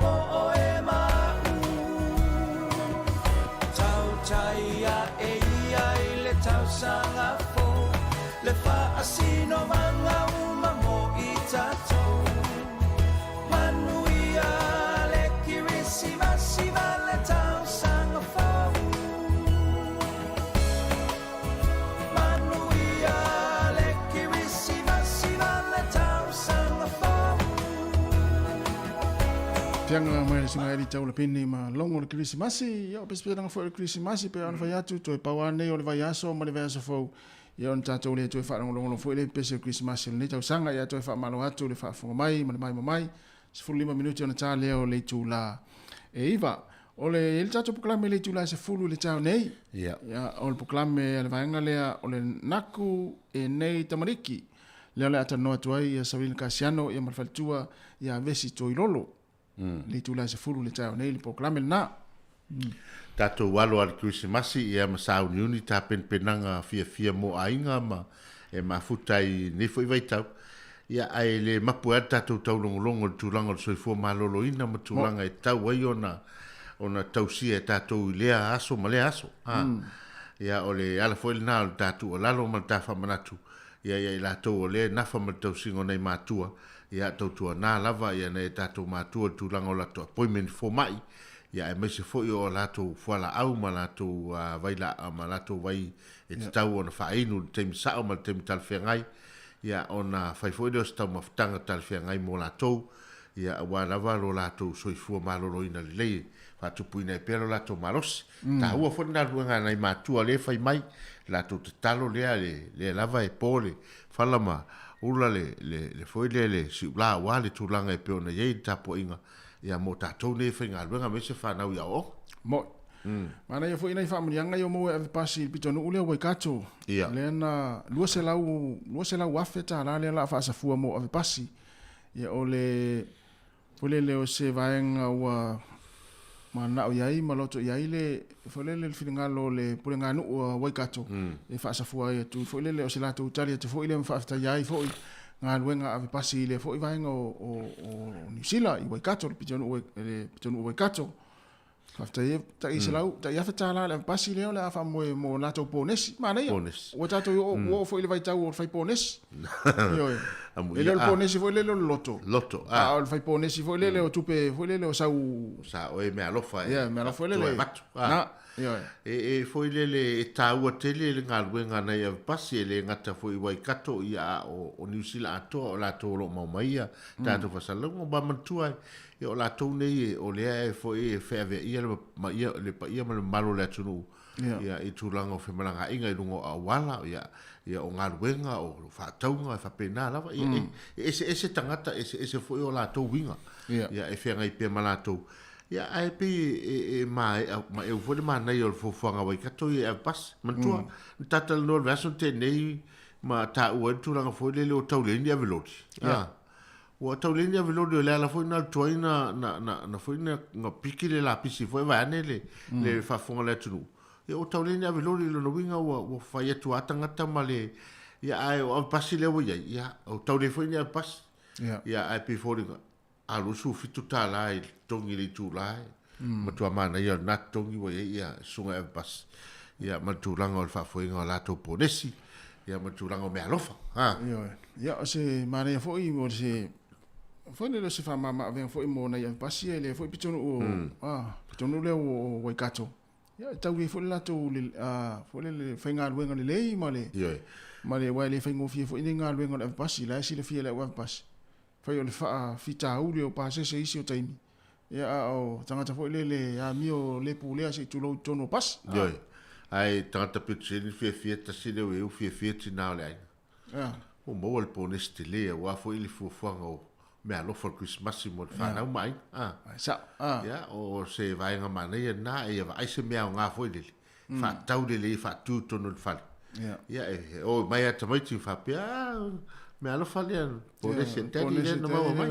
mo oe ma aʻu. Tautai aʻe ia i le tausaga fou, Le faasinomaga uma mo i tatou. Manuia le Kerisimasi ma le tausaga fou. Tianga mai le suga Eli Taulapini ma logo o le Kerisimasi. Ia, o pesepeselaga foi o le Kerisimasi pei ona fai atu, toe pau lava lenei o le vaiaso ma le vaiaso fou. Ia ona tatou le toe faalogologolo foi lea i pese o le Kerisimasi o lenei tausaga. Ia toe faamalo atu le faafofoga mai ma le maimoa mai. 15 minute ona ta lea o le itula e 9. O le, i ai le tatou polokalame i le itula e 10 i le taeao nei. Ia. Ia, o le polokalame a le vaega lea o le Naku e nei tamariki. Lea o le a talanoa atu ai ia Saulina Kasiano ia ma le faletua ia Vesi Toilolo. I le itula e 10 i le taeao nei le polokalame lena. Tatou alo a le Kerisimasi ia ma sauniuni tapenapenaga fiafia mo aiga ma e mafuta ai i lenei foi vaitau. Ia ae le mapu ai lava le tatou taulogologo i le tulaga o le soifua maloloina ma tulaga e tatau ai ona ona tausia e tatou i lea aso ma lea aso. Ha. Ia o le ala foi lena o le ta tuualalo ma le ta faamanatu ia ia i latou o lea e nafa ma le tausiga o nai matua, ia tautuana lava ia nai a tatou matua i le tulaga o latou appointment fomai, ia aemaise foi o a latou fualaau ma latou vailaa ma latou vai e tatau ona faainu i le taimi sao ma le taimi talafeagai, ia ona fai foi lea o se taumafataga talafeagai mo latou, ia aua lava lo latou soifua maloloina lelei e faatupuina ai pea lo latou malosi. Taua foi le galuega a nai matua lea e fai mai, latou tatalo lea, lea lava e po le fala ma ula le, le, le foi lea le siula aua le tulaga e pei ona i ai le tapuaiga ia mo tatou nei e faigaluega aemaise fanau i aoaoga. Mo'i. Manaia foi nai faamanuiaga ia ua maua e ave pasi i le pitonuu lea o Waikato. Ia. Lea na 200, 200,000 tala lea o le a faasafua mo ave pasi. Ia o le foi lele o se vaega ua mananao i ai ma loto i ai le foi lele le finagalo o le puleganuu a Waikato e faasafua ai atu foi lele o se latou tali atu foi lea ma faafetaia ai foi galuega ave pasi i lea foi vaega o Niu Sila i Waikato, le pitonuu o Waikato. Faafetai e tai selau, tai $1,000 le ave pasi lea o le a faamoe mo latou ponesi. Manaia. Ponesi. Ua tatou ua oo foi i le vaitau o le fai ponesi. Ioe. E le o le ponesi foi lele o le loto. Loto. A o le fai ponesi foi lele o tupe foi lele o sau. Sa oe meaalofa e. Ia, meaalofa foi lele. Avatu. Na, ioe. E foi lele e taua tele le galuega a nai ave pasi e le gata foi i Waikato ia a o Niu Sila atoa o latou o lo o mau mai ia tatou faasalalauga. Ua manatua Ia o latou nei o lea e foi e feaveaia le maia le paia ma le mamalu o le atunuu ia i tulaga o femalagaaiga i luga o auala ia ia o galuega o faatauga e faapena lava ia e eseese tagata e eseese foi o latou uiga ia e feagai pea ma latou ia ae pei e maea maeu foi le manaia o le fuafuaga a Waikato ia e ave pasi manatua na ta talanoa i le vaiaso na tea nei ma taua ai le tulaga foi lele o taulei ni ave loli Ua tau leai ni aveloli o le ala foi na alu tuai na na na na foi na na piki le lapisi foi vaeane le le faafofoga a le atunuu. Ia ua tau leai ni aveloli i lona uiga ua ua fai atu lava tagata ma le ia ae o avepasi lea ua i ai, ia ua tau leai foi ni avepasi. Ia. Ia ae pei foliga a $27 i le totogi i le itula e matua manaia o lena totogi ua i ai ia susuga i avepasi ia ma le tulaga o le faafoeina o latou ponesi ia ma le tulaga o meaalofa. Ha. Ioe. Ia, o se manaia foi, o se foi lele o se faamama-avega foi mo nai avepasi ia i lea foi pitonuu o, ah, pitonuu lea o Waikato. Ia, e tau ai foi le latou le, ah, foi lele faigaluega lelei ma le, Ioe. ma le, aua e le faigofie foi nei galuega o le avepasi, la e silafia e le au avepasi, fai o le faafitauli o pasese i isi o taimi. Ia, a o tagata foi lele amio le pulea se i tulou i totonu o pasi. Ioe. Ae tagata pito sili fiafia tasi lea ua i ai ua fiafia tina o le aiga. Ua maua le ponesi tele aua foi le fuafuaga o meaalofa o le Kerisimasi mo le fanau ma aiga. Ai sao. Ia, o se vaega manaia lena, ia vaai se mea aoga foi lele, faatatau lelei e faatu i totonu o le fale. Ia, e o mai lava tamaiti ma faapea, ah, meaalofa lea, ponesi a le daddy lea na maua mai.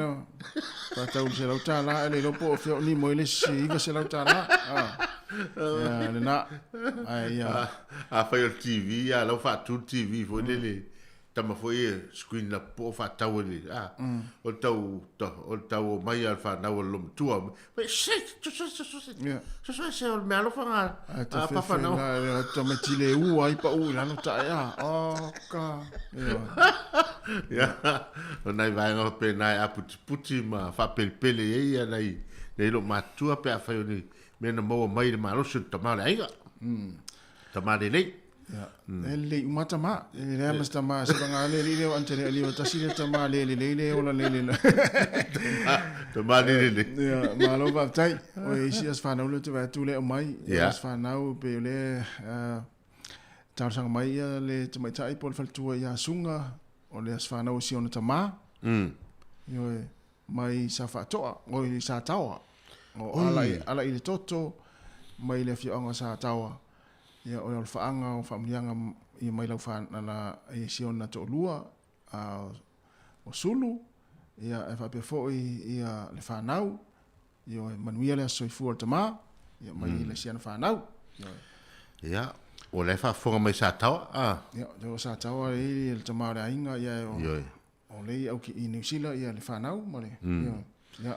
Faatau i le $100 ae le iloa po o fea o nimo ai le isi $900. Ia, lena. Ae ia. Afai o le TV, a o la ua faatu le TV foi lele, tama foi e screen lapopoa faatau e le, a, o le tau, o le tau omai lava o le fanau a le loomatua, fai, shit, so se o le meaalofa na a papa na. Ae tamaiti le u ai pau i lalo tae a, oh ka. Ia, o nai vaega faapena e aputiputi ma faapelepele i ai ia nai, nai loomatua pe afai o ni mea na maua mai i le malosi o le tama o le aiga. Tama lelei. Ia, e lelei uma tama. E leai ma se tama seivaga le alii lea o Anthony Alii o tasi lea tama le lelei le ola nei le Tama le lelei. Ia, malo faafetai. O e isi aso fanau lea ou te vaai atu lea aumai. Ia, aso fanau pei o lea talosaga mai ia le tamaitai po o le faletua ia Suga o le aso fanau o si ona tama. Ioe, mai Safaatoa, oi Sataoa. O ala i, ala i le toto mai le afioaga o Sataoa. Ia, o le alofaaga o faamanuiaga ia mai lau fanala i si ona toalua a o Sulu, ia e faapea foi ia le fanau, ioe, manuia le aso soifua o le tama, ia mai le si ana fanau. Ioe. Ia, o la e faafofoga mai Sataoa, a? Ia, o Sataoa e i le tama o le aiga, ia o, Ioe. O le i au i Niu Sila ia le fanau ma le mm. ia.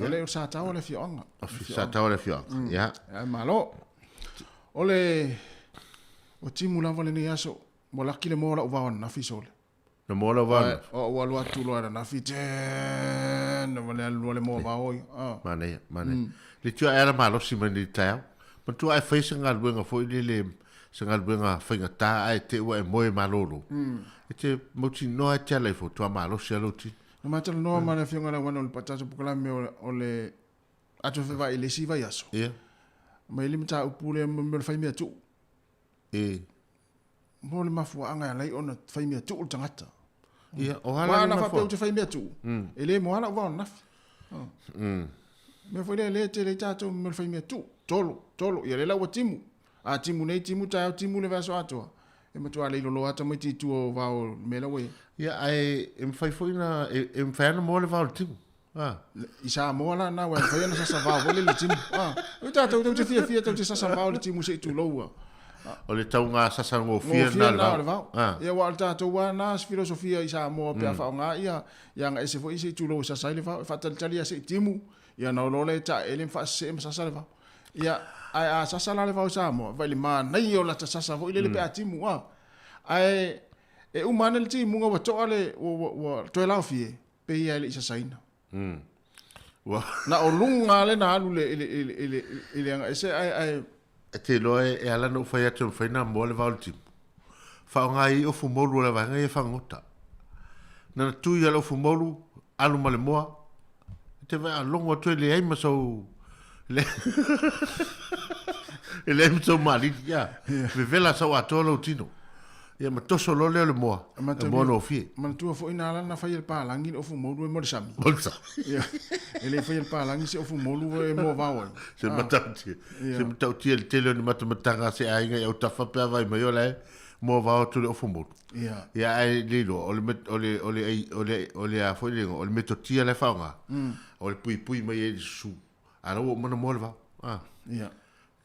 O le o Sataoa le afioaga. O Sataoa le afioaga. Mm. Ia. Ia malo. O le o timu lava lenei aso. Ua laki le moa o lau vao ananafi sole. Na moa lau vao ananafi. O ua alu atu loa ananafi te na wale alu loa le moa vao ia. Ah. Manaia, manaia. Mm. Le tua e ala malosi mai nei taeao. Manatua e fai se galuega foi lele se galuega faigata ae te ua e moe malolo. E te mautinoa e te ala ifo, toa malosi a lou tino. Na matalanoa ma le Afioga ia Lauana o le tatou polokalame o le Ato Fevaai i le isi vaiaso. Ia. Mai le mataupu lea mo le fai mea tuu. E. Mo le mafuaaga e ala ai ona fai mea tuu le tagata. Ia, o ala le mafuaaga. Faapea ou te fai mea tuu, e le moa lau vao ananafi. Mea foi lea, lea e tele ai tatou mo le fai mea tuu. Tolo, tolo, ia lea la ua timu. A timu nei, timu taeao, timu le vaiaso atoa. E matua leiloloa lava tamaiti i tua o vao o le mea la ua i ai. Ia, ae e mafai foi ona, e mafai lava ona moa le vao i le timu. A. I Samoa la na, ua e mafai ona sasa vao foi lele i le timu. A. O tatou tou te fiafia tou te sasa vao i le timu se i tulou a. O le tauga sasa gofie lena o le vao. Ia aua o le tatou lava na filosofia i Samoa pe a faaaoga ia, ia agaese foi se i tulou e sasa ai le vao. E faatalitali lava se i timu, ia ona o loa lea e taele ma faasesee ma sasa le vao. Ia, ae a sasa la le vao i Samoa, vaai le manaia o lata sasa foi lele pe a timu a. Ae e uma ane le timuga ua toa le, ua, ua, ua toe laofie, pei lava e le i sasaina. Ua. Na o luga lava lea na alu i le, i le, i le, i le agaese ae, ae. E te iloa e ala ona ou fai atu e mafai ona moa le vao i le timu. Faaaoga ai ofu moulu o le vaega ia e fagota. Na ona tui lava o le ofu moulu, alu ma le moa, e te vaai a logo atu e leai ma sou e leai ma sou malili, ia. Vevela sau atoa lou tino. Ia ma toso loa lea o le moa, e moa gofie. Manatua foi na ala na fai e le palagi le ofu moulu e mo le sami. Mo le sami. Ia, e le fai e le palagi se ofu moulu e moa vao ai. Se matautia. Se matautia le tele o ni matamataga a se aiga i autafa pe a vaai mai o la e moa vao atu le ofu moulu. Ia. Ia ae le iloa, o le o le o le o le o le a foi le igoa, o le metotia la e faaaoga, o le puipui mai ai i le susu. A o la ua uma ona moa le vao. Ia.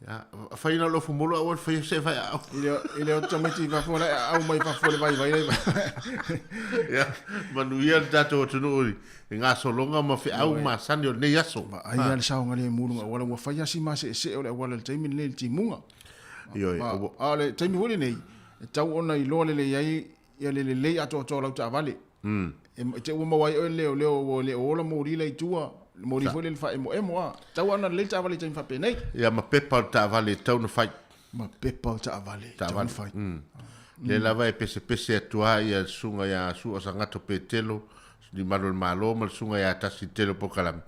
Ia, fai na o le ofu molu aua le faia se fai aau. I le o tamaiti i fafo la e aau mai fafo le vaivai lai. Ia, manuia le tatou atunuu i gasologa ma feau masani o lenei aso. Vaai lava le saogalemu i luga auala, ua fai lava si maseesee o le auala i le taimi lenei i le timuga. Ioe. A o le taimi foi lenei, e tatau ona iloa lelei ai ia le lelei atoatoa o lau taavale. E te ua maua ai oe le leoleo ua le o ola moli la i tua, le moli foi lele faaemoemo a. Tatau lava ona lelei le taavale i taimi faapenei. Ia ma pepa o le taavale e tatau ona fai. Ma pepa o le taavale e tatau ona fai. Lea lava e pesepese atu lava le susuga ia Sua Sagato Petelo, ni malu o le Malo ma le susuga ia Tasi Telo Pokalame,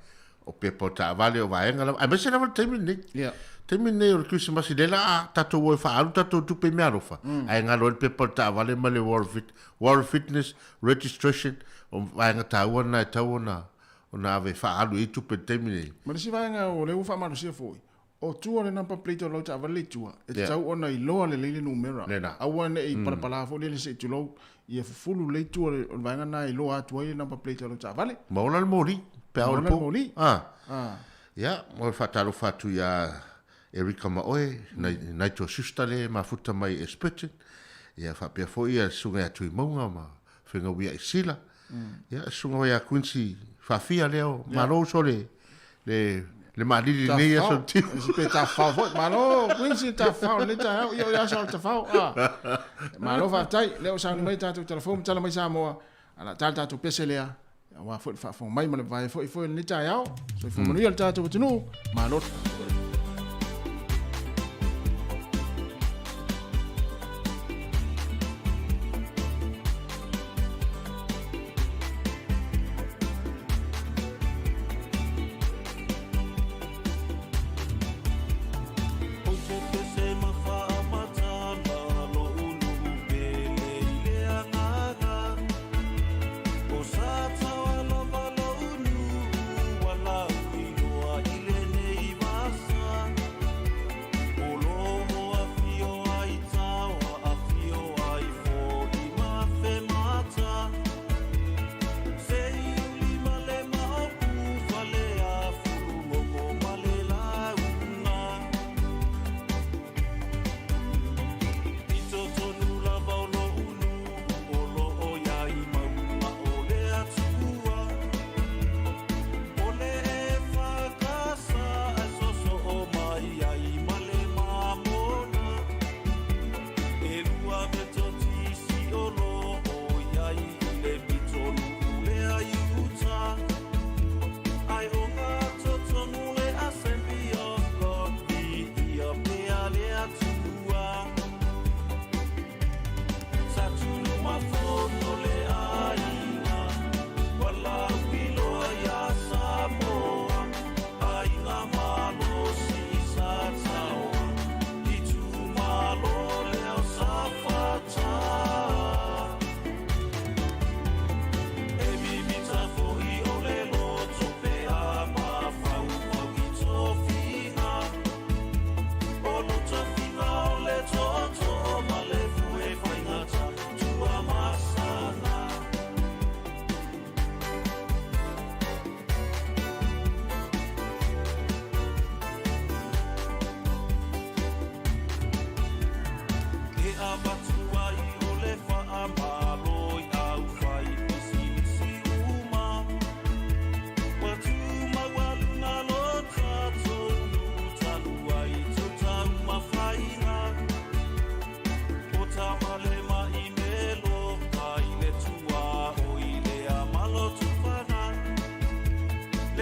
o pepa o taavale o vaega lava, aemaise lava le taimi lenei. Yeah. Taimi lenei o le Kerisimasi, lea la a tatou o e faaalu tatou tupe i meaalofa, ae galo ai le pepa o le taavale ma le World, Fit, World Fitness Registration, o vaega taua lena e tatau ona ona ave e faaalu i ai tupe i le taimi lenei. Ma le isi vaega o lea ua faamalosia foi, o tua o le number plate o lau taavale i tua, e tatau ona iloa lelei le numera. Lena. Aua ne i palapala foi lele se i tulou, ia fufulu lelei tua o le vaega lena e iloa atu ai le number plate o lau taavale. Ma ola le moli, pe a oo i le po. Ma ola le moli. Ah. Ah. Ia, mo le faatalofa atu ia Erika ma oe, Nigel Schuster le mafuta mai i Esperton, ia faapea foi ia le susuga ia Tuimauga ma Fegauia'i Sila, ia le susuga ia Quincy Faafia lea o Malo uso le le le malili lenei aso le tiu. Pe tafafao foi. Malo Quincy tafafao lenei taeao. Ia o le aso o le tafao. Ah. Malo faafetai. Lea ua sauni mai tatou telefoni ma tala mai Samoa. Ala tala tatou pese lea. Aua foi le faafofoga mai ma le vae foi foi lenei taeao. Soifua manuia le tatou atunuu. Malo.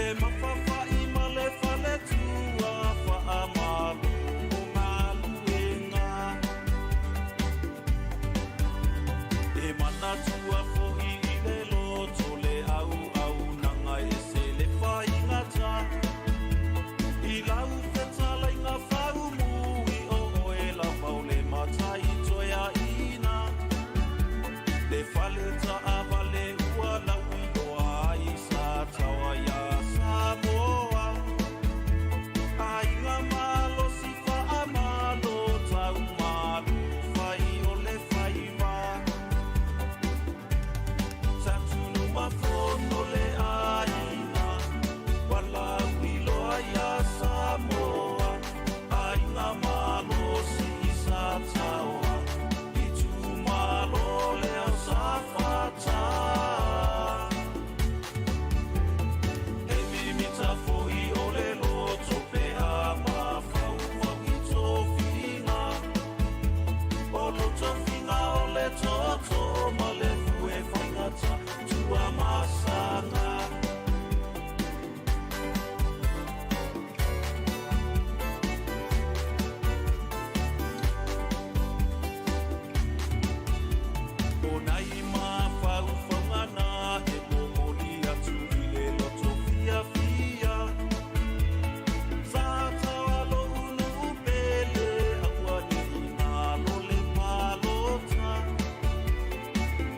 Le mafafa'i ma le faletua fa'amalo o galuega. E manatua fo'i i le loto le auaunaga e ese le faigata. I lau fetalaiga faumui o oe lava o le matai toeaina. Le fale taavale ua lauiloa ai sa taoa iā Samoa. Aiga malosi faamalo taumalo fai o le faiva. Satunumafono le aiga ua lauiloa iā Samoa. Aiga malosi i sa taoa itumalo lea o Safata. He mimita fo'i o le loto pe a mafaufau i tofiga. O lou tofiga o le tootoo ma le fue faigata Tuamasaga. O nai mafaufauga na e momoli atu i le loto fiafia. Sa taoa lo'u nuu pele aua ne'i galo le palota.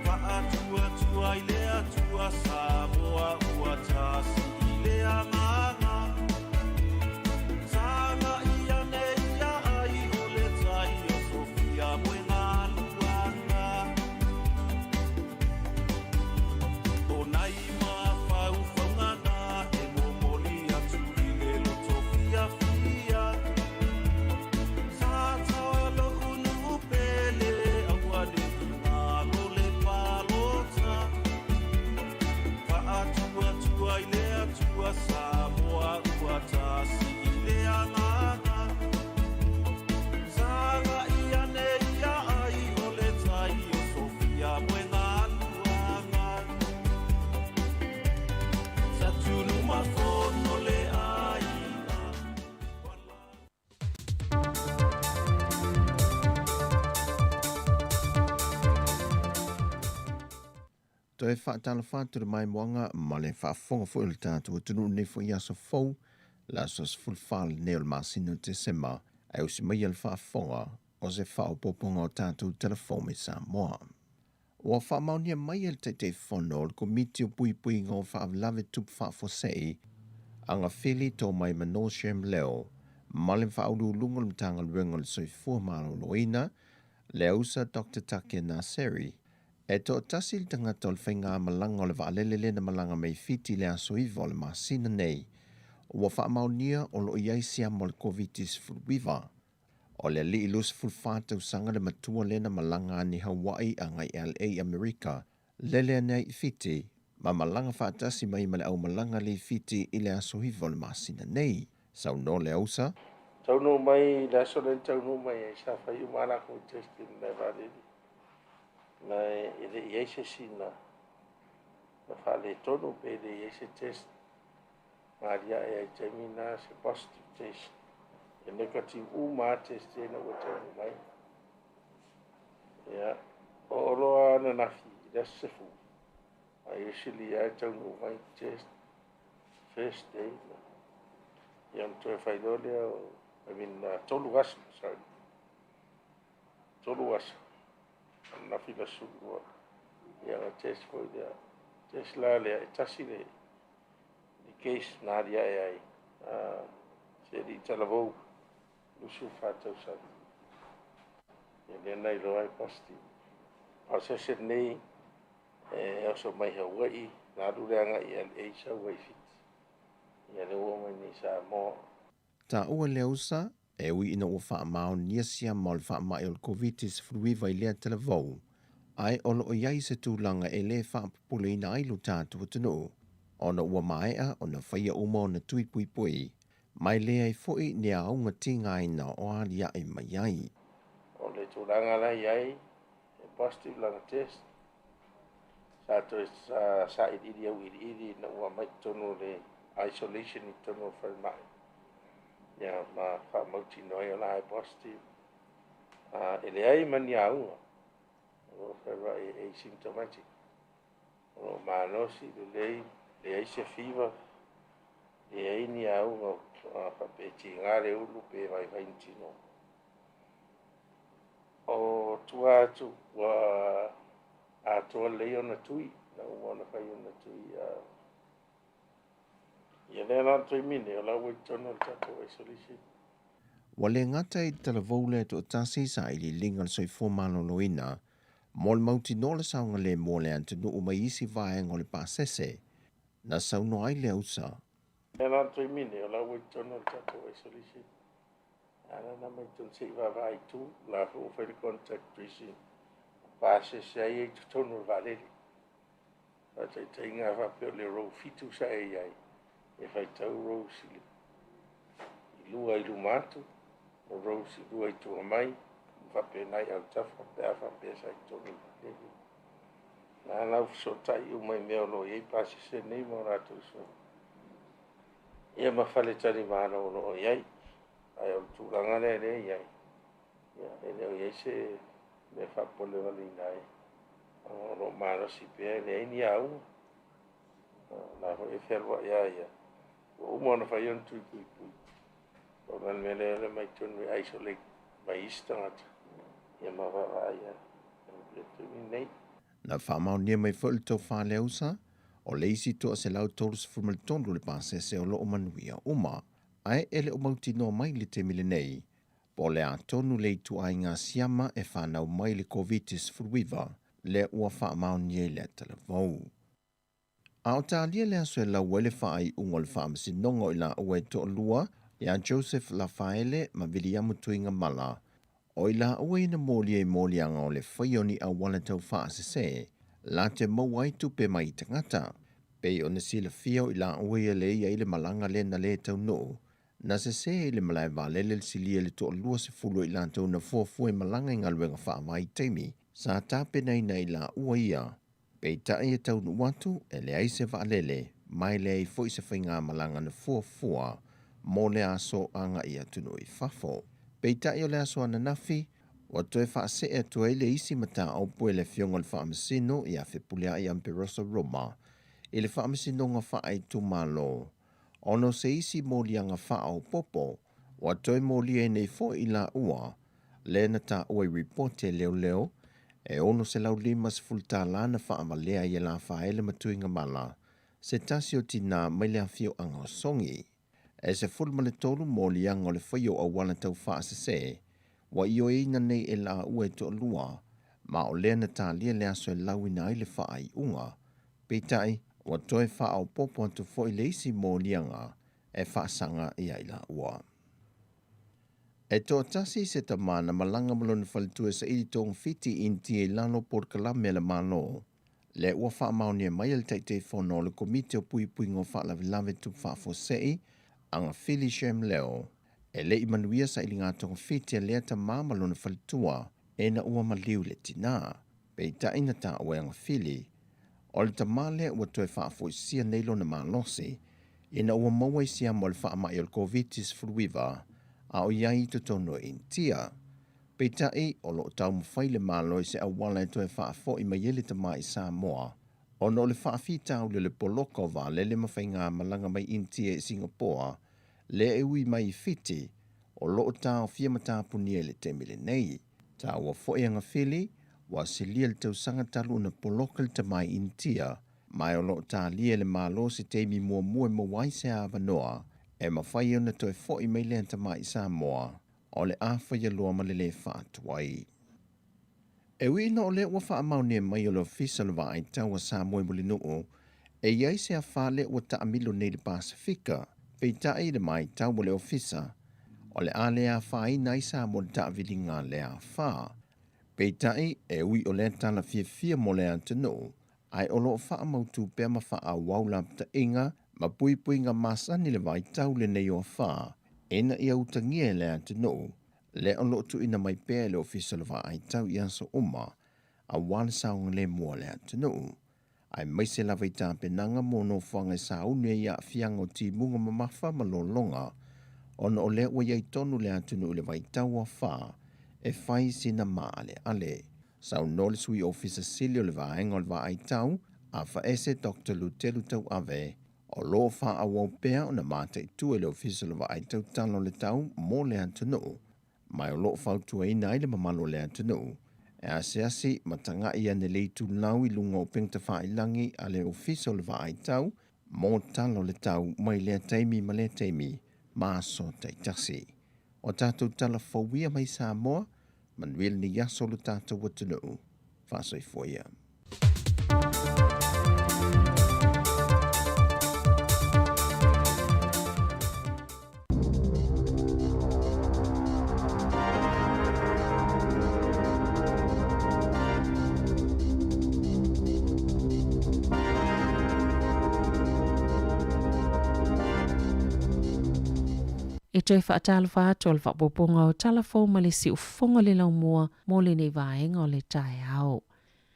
Faatuatua i le Atua Samoa ua tasi i le agaga. Sagai ane ia ai o le tai o Sofia Moegaluaga. O nai mafaufauga na e momoli atu i le loto fiafia. Sa taoa lo'u nuu pele aua ne'i galo le palota. Faatuatua i le Atua Samoa ua tasi i le agaga. Sagai ane ia ai o le tai o Sofia Moegaluaga. Satunumafono le aiga ua Toe faatalofa atu i le maimoaga ma le faafofoga foi o le tatou atunuu i lenei foi aso fou, le aso 14 lenei o le masina o Tesema, ae usi maia le faafofoga o se faaopoopoga o tatou telefou mai Samoa. Ua faamaonia mai e le Taitaifono o le Komiti o Puipuiga o Faalavelave Tupu Faafuasei, Agafili Toomai Shem Leo, ma le Faauluuluga o le Matagaluega o le Soifua Maloloina, le ausa Dr. Take Naseri, e toatasi le tagata o le faigamalaga o le vaalele lea na malaga mai Fiti i le aso 9 o le masina nei, ua faamaonia o lo o i ai siama o le Koviti-19. O le alii 24 tausaga le matua lea na malaga ane Hawaii agai LA Amerika, lele ane ai i Fiti, ma malaga faatasi mai ma le aumalaga le i Fiti i le aso 9 o le masina nei. Saunoa le ausa. Taunuu mai i le aso lea na taunuu mai ai, sa fai uma lava latou test i le vaalele. Na e le i ai se isi na na faaletonu pe le i ai se test na aliae ai i taimi na se positive test. E negative uma lava test ia ina ua taunuu mai. Ia, oo loa ananafi i le aso 10, a usually lava e taunuu mai test first day. Ia ona toe fai loa lea o, I mean, 3 aso, sorry. 3 aso. Ananafi le aso 12. Ia ona test foi lea. Test la lea, e tasi le case na aliae ai. Se alii talavou, 24 tausaga. Ia lea na iloa ai positive. A o se isi lenei, e oso mai Hawaii, na alu le agai i LA sau ai i Fiti. Ia lea ua oo mai nei i Samoa. Taua le ausa, e ui ina ua faamaonia siama o le faamai o le Koviti-19 i lea talavou, ae o lo o i ai se tulaga e le faapopoleina ai lo tatou atunuu, ona ua maea ona faia uma ona tui puipui, ma e leai foi ni auga tigaina o aliae mai ai. O le tulaga la e i ai, e positive lana test, sa toe sailiili auiliili ina ua aumai i totonu o le isolation i totonu o le falemai ia ma faamautinoa ai o la e positive. E leai ma ni auga o lo o fealuai e asymptomatic. O lo o malosi lelei, leai se fever, leai ni auga faapea e tiga le ulu pe vaivai ni tino. O tua atu ua atoa lelei ona tui, na uma ona fai ona tui. Ia lea la le taimi nei, o la ua i totonu o le tatou isolation. Ua le gata i le talavou lea toatasi sa iliiliga o le soifua maloloina mo le mautinoa le saogalemu o le atunuu mai isi vaega o le pasese, na saunoa ai le ausa. Lea la le taimi nei, o la ua i totonu o le tatou isolation. A la na mai totonu se i vaavaai i tu, o la foi ua fai le contact tracing, pasese ai i totonu o le vaalele. Faataitaiga a faapea o le row 7 sa e i ai, e faitau rows i lua i luma atu, o rows i lua i tua mai, ma faapena i autafa pe a faapea sa i totonu o le vaalele. La la ua fesootai uma i mea o lo o i ai pasese nei ma o latou so. Ia ma faletalimalo o lo o i ai. Ae o le tulaga lea lea e i ai, ia e le o i ai se mea faapolevaleina ai. O lo o malosi pea, e leai ni auga. O la foi e fealuai lava ia. Ua uma ona fai ona tui puipui. Pau la le mea lea o le omai totonu e isolate mai isi tagata ia ma vaavaai i le taimi lenei. Na faamaonia mai foi le tofa le ausa, o le isi 133 o le pasese o lo o manuia uma, ae e le o mautinoa mai i le taimi lenei Po o le a tonu le ituaiga siama e fanau mai le Koviti-19 lea ua faamaonia i le talavou. A o talia le aso e lau ai le faaiuga o le Faamasinoga o i laua e toalua ia Joseph Lafaele ma Viliamu Tuigamala, o i laua ia na molia i moliaga o le faia o ni auala tau faasese la te maua ai tupe mai i tagata. Pei ona silafia o i laua ia le i ai le malaga lea na le taunuu Na sesē i le malae vaalele le silia i le toa-20 o i latou na fuafua e malaga i galuega faavaitaimi sa tapenaina e i laua ia. Peitai e taunuu atu, e leai se vaalele, ma e leai foi se faigamalaga na fuafua mo le aso agai atunuu i fafo. Peitai o le aso ananafi, ua toe faasee atu ai le isi mataupu e le Afioga i le Faamasino ia Fepuleai Amperosa Roma i le Faamasinoga Faaitumalo Ona o se isi moliaga faaopoopo, ua toe molia ai nei foi i laua lea na taua i ripoti a leoleo e $650 tala na faavalea ai e Lafaele ma Tuigamala, se tasi o tinā mai le afioaga o Sogi. E 13 moliaga o le faia o auala tau faasese ua ioeina nei e laua e toalua, ma o lea na talia le aso e lauina ai le faaiuga. Peitai, ua toe faaopoopo atu foi le isi moliaga e faasaga ia i laua. E toatasi se tama na malaga ma lona faletua e saili togafiti i Initia i lalo o polokalame a le Malo, lea ua faamaonia mai e le Taitaifono o le Komiti o Puipuiga o Faalavelave Tupu Faafuasei, Agafili Shem Leo, e le i manuia sailiga togafiti a lea tama ma lona faletua ina ua maliu le tina. Peitai na taua e Agafili, o le tama lea ua toe faafoisia nei lona malosi ina ua maua i siama o le faamai o le Koviti-19 a o i ai i totonu o Initia. Peitai, o lo o taumafai le Malo i se auala e toe faafoi mai ai le tama i Samoa ona o le faafitauli o le poloka o vaalele ma faigamalaga mai Initia i Singapoa lea e ui mai i Fiti o lo o taofia ma tapunia i le taimi lenei. Taua foi Agafili, ua silia le tausaga talu ona poloka le tama i Initia, ma o lo o talia e le Malo se taimi muamua e maua ai se avanoa e mafai ona toe foi mai lea tama i Samoa, o le a faia loa ma le lē faatuai. E ui ina o lea ua faamaonia mai e le Ofisa o le Vaai Tau a Samoa i Mulinuu e i ai se afa lea ua taamilo nei i le Pasefika, peitai i le matau a le Ofisa, o le a le afaina ai Samoa i le taaviliga a lea afa. Peitai, e ui o lea tala fiafia mo le atunuu, ae o lo o faamautu pea ma faaauau lapataiga ma puipuiga masani le vaitau lenei o afa ina ia utagia e le atunuu lea o lo o tuuina mai pea e le Ofisa o le Vaai Tau i aso uma aua le saogalemu o le atunuu. aemaise lava i tapenaga mo nofoaga e sauni ai i aafiaga o timuga mamafa ma lologa, ona o lea ua i ai tonu le atunuu i le vaitau afa e fai sina maaleale. Saunoa le Sui Ofisa Sili o le Vaega o le Vaai Tau, Afaese Doctor Lutelu Tauave, o lo o faaauau pea ona mataitu e le Ofisa o le Vaai Tautala o le Tau mo le atunuu, ma o lo o fautuaina ai le mamalu o le atunuu e asiasi ma tagai ane le itulau i luga o upega tafailagi a le Ofisa o le Vaai Tau mo tala o le tau mai lea taimi ma lea taimi ma aso taitasi. O tatou tala fou ia mai Samoa, manuia lenei aso lo tatou atunuu. Faasoifua ia. E toe faatalofa atu o le faaopoopoga o tala fou ma le siufofoga o le laumua mo lenei vaega o le taeao.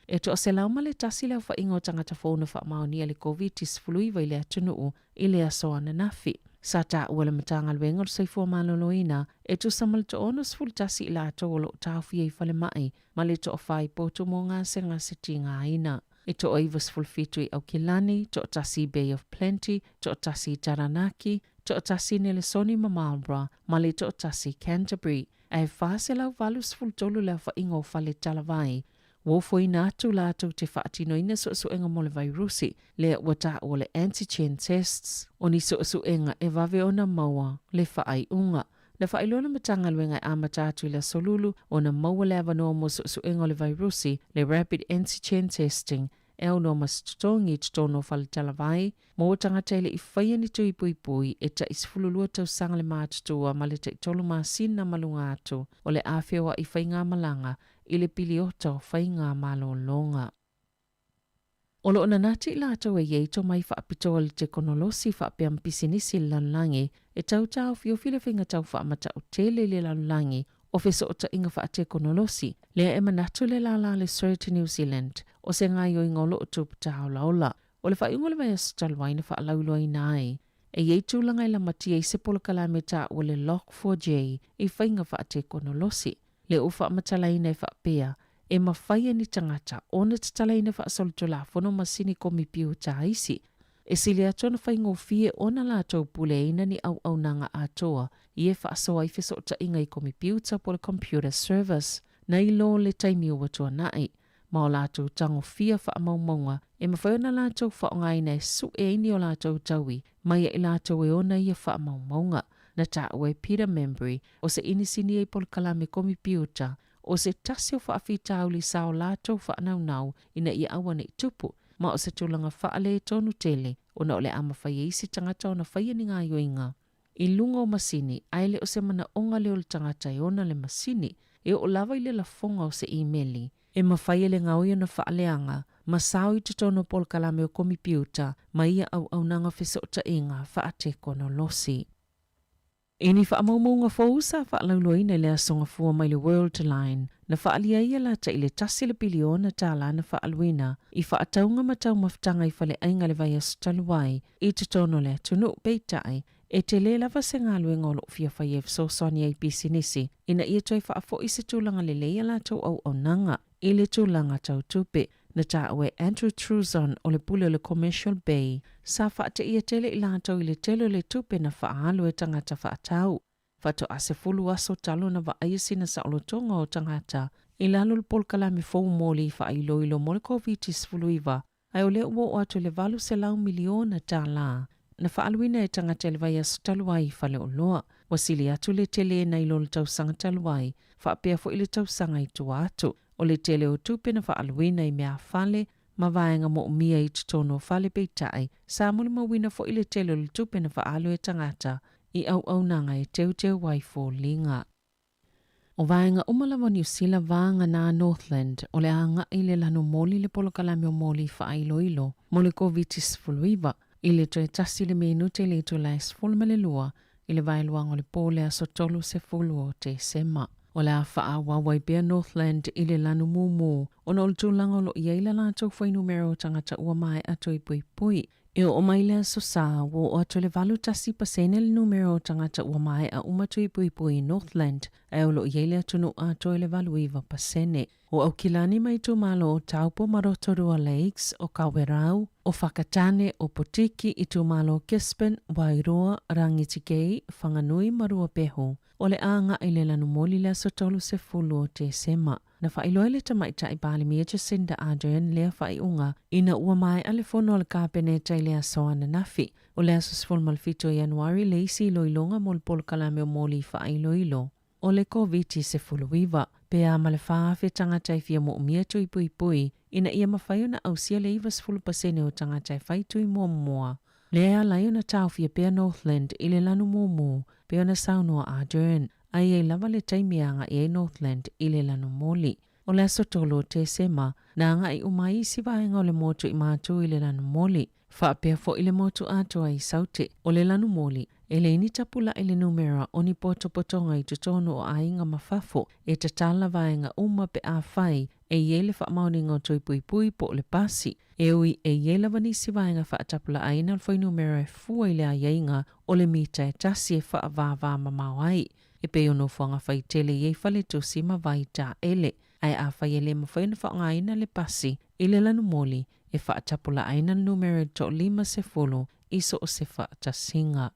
E 101 le aofaiga o tagata fou na faamaonia le Koviti-19 i le atunuu i le aso ananafi. Sa taua le Matagaluega o le Soifua Maloloina e tusa ma le 61 i latou o lo o taofia i falemai ma le toafa i potu mo gasegase tigaina. E toa-97 i Aukilani, toatasi i Bay of Plenty, toatasi i Taranaki, toatasi i Nelesoni ma Marlborough ma le toatasi i Canterbury. Ae 483 le aofaiga o fale talavai ua ofoina atu latou te faatinoina suesuega mo le vairusi lea ua taua le antigen tests. O ni suesuega e vave ona maua le faaiuga. Na faailoa le Matagaluega e amata atu i le Aso Lulu ona maua le avanoa mo suesuega o le vairusi, le rapid antigen testing, e aunoa ma se totogi i totonu o faletalavai mo tagata e le i faia ni tui puipui e tai 12 tausaga le matutua ma le tai tolu masina ma luga atu o le a feoai faigamalaga i le piliota o faigamalologa. O lo o nanati i latou e i ai tomai faapitoa i le tekonolosi faapea ma pisinisi i le lalolagi e tau taofiofi le faiga tau faamatautele i le lalolagi o fesootaiga faatekonolosi, lea e manatu le lālā le CERT New Zealand o se gaoioiga o lo o tupu tāolaola. O le faaiuga o le vaiaso talu ai na faalauiloaina ai e i ai tulaga e lamatia i se polokalame taua le Log4j i faiga faatekonolosi. Lea ua faamatalaina e faapea, e mafai e ni tagata ona tatalaina faasolitulafono masini komipiuta a isi. E sili atu ona faigofie ona latou puleaina ni auaunaga atoa i e faasoa ai fesootaiga i komipiuta po o le computer service nai lo le taimi ua tuanai ma o latou tagofia faamaumauga e mafai ona latou faaaogaina e sue ai ni o latou taui mai ia i latou e ona ia faamaumauga. Na taua e Peter Membury, o se inisini ai polokalame komipiuta, o se tasi o faafitauli sa o latou faanaunau ina ia aua ne i tupu, ma o se tulaga faaletonu tele ona o le a mafai e isi tagata ona faia ni gaoioiga i luga o masini ae le o se manaoga lea o le tagata e ona le masini e oo lava i le lafoga o se imeli. E mafai e le gaoi ona faaleaga ma sao i totonu o polokalame o komipiuta ma ia auaunaga fesootaiga faatekonolosi. I ni faamaumauga fou sa faalauiloaina i le aso Gafua mai le Worldline, na faaalia ai e lata i le tasi le piliona tālā na faaaluina i faatauga ma taumafataga i faleaiga i le vaiaso talu ai i totonu o le atunuu. Peitai, e tele lava se galuega o lo o fia faia e fesoasoani ai i pisinisi ina ia toe faafoi se tulaga lelei a latou auaunaga i le tulaga tau tupe. Na taua e Andrew Truzon o le pule o le Commercial Bay, sa faateia tele i latou i le tele o le tupe na faaalu e tagata faatau. Faatoa 10 aso talu ona vaaia sina saolotoga o tagata i lalo o le polokalame fou moli faailoilo mo le Koviti-19, ae o lea ua oo atu i le $800 miliona tālā na faaaluina e tagata i le vaiaso talu ai i Faleoloa. Ua sili atu le tele nai lo le tausaga talu ai, faapea foi le tausaga i tua atu. O le tele o tupe na faaaluina i meafale ma vaega moomia i totonu o fale peitai, sa molimauina foi le tele o le tupe na faaalu e tagata i auaunaga e teuteu ai foliga. O vaega uma lava o Niu Sila vagana Northland o le a agai i le lanu moli le polokalame o moli faailoilo mo le Koviti-19 i le toe tasi le minute i le itula e 12 i le vaeluaga o le po o le aso 30 o Tesema. O le a faaauau ai pea Northland i le lanu mumu ona o le tulaga o lo o i ai le latou fuainumera o tagata ua maea toe poipoi. E oo mai le Aso Sa, ua oo atu i le 81% le numera o tagata ua maea uma toe poipoi i Northland, ae o lo o i ai le atunuu atoa i le 89%. O Aukilani ma itumalo o Taupo ma Rotorua Lakes, o Kawerau, o Whakatane, o Potiki, itumalo o Gisborne, Wairoa, Rangitikei, Whanganui ma Ruapehu. O le a agai i le lanumoli i le aso 30 o Tesema. Na faailoa e le Tamaitai Palemia Jacinda Ardern lea faaiuga ina ua maea le fono a le Kapeneta i le aso ananafi. O le aso 17 o Ianuari le isi iloiloga mo le polokalame o moli faailoilo o le Koviti-19, pe a ma le 4,000 tagata e fia moomia tui puipui ina ia mafai ona ausia le 90% o tagata e fai tui muamua. Lea e ala ai ona taofia pea Northland i le lanu mumu, pei ona saunoa Ardern, a i ai lava le taimi e agai ai Northland i le lanu moli. O le aso 3 o Tesema, na agai uma ai isi vaega o le motu i Matu i le lanu moli. Faapea foi le motu atoa i Saute. O le lanu moli, e leai ni tapula'i le numera o ni potopotoga i totonu o aiga ma fafo e tatala vaega uma pe afai e i ai le faamaoniga o toe puipui po o le pasi. E ui e i ai lava nisi vaega faatapulaaina o le fuainumera e fua i le aiaiga o le mita e tasi e faavāvā mamao ai, e pei o nofoaga faitele i ai faletusi ma vai taele. Ae afai e le mafai ona faaaogaina le pasi i le lanumoli, e faatapulaaina le numera e 50 i so o se faatasiga.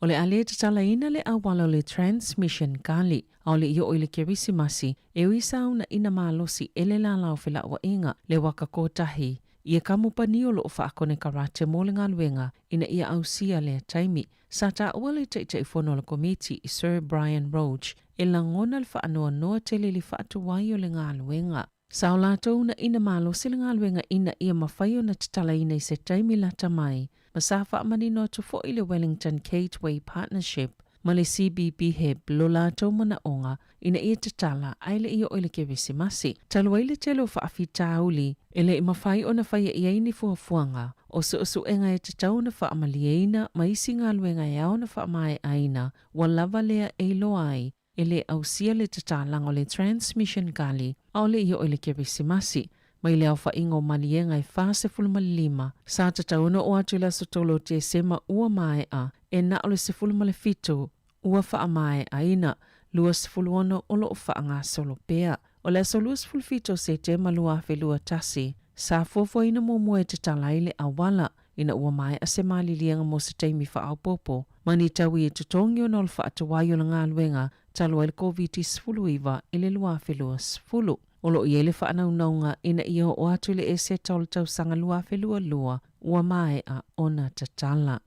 O le a le tatalaina le auala o le Transmission Gully, aole i oo i le Kerisimasi, e ui sa uunaina malosi e le lala o felauaiga, le waka kotahi, ia kamupani o loo faakonekarate mo le galuega ina ia ausia lea taimi. Sa taua le Taitaifono o le Komiti, Sir Brian Roche, e lagona le faanoanoa tele i le faatuai o le galuega. Sa o latou uunaina malosi le galuega ina ia mafai ona tatalaina i se taimi lata mai, ma sa faamanino atu foi le Wellington Gateway Partnership ma le CBBHEP lo latou manaoga ina ia tatala ae le i oo i le Kerisimasi. Talu ai le tele o faafitauli, e le i mafai ona faia i ai ni fuafuaga o suesuega e tatau ona faamalieina ma isi galuega e ao ona faamaeaina ua lava lea e iloa ai e le ausia le tatalaga o le Transmission Gully aole i oo i le Kerisimasi. Mai le aofaiga o maliega e 45, sa tatau ona oo atu i le aso 3 o Tesema ua maea, e na o le 17 ua faamaeaina, 26 o lo o faagasolo pea. O le aso 27 o Setema 2021, sa fuafuaina muamua e tatala ai le auala, ina ua maea se maliliega mo se taimi faaopoopo ma ni taui e totogi ona o le faatuai o le galuega talu ai le Koviti-19 i le 2020. O lo o i ai le faanaunauga ina ia oo atu i le Eseta o le tausaga 2022 ua maea ona tatala.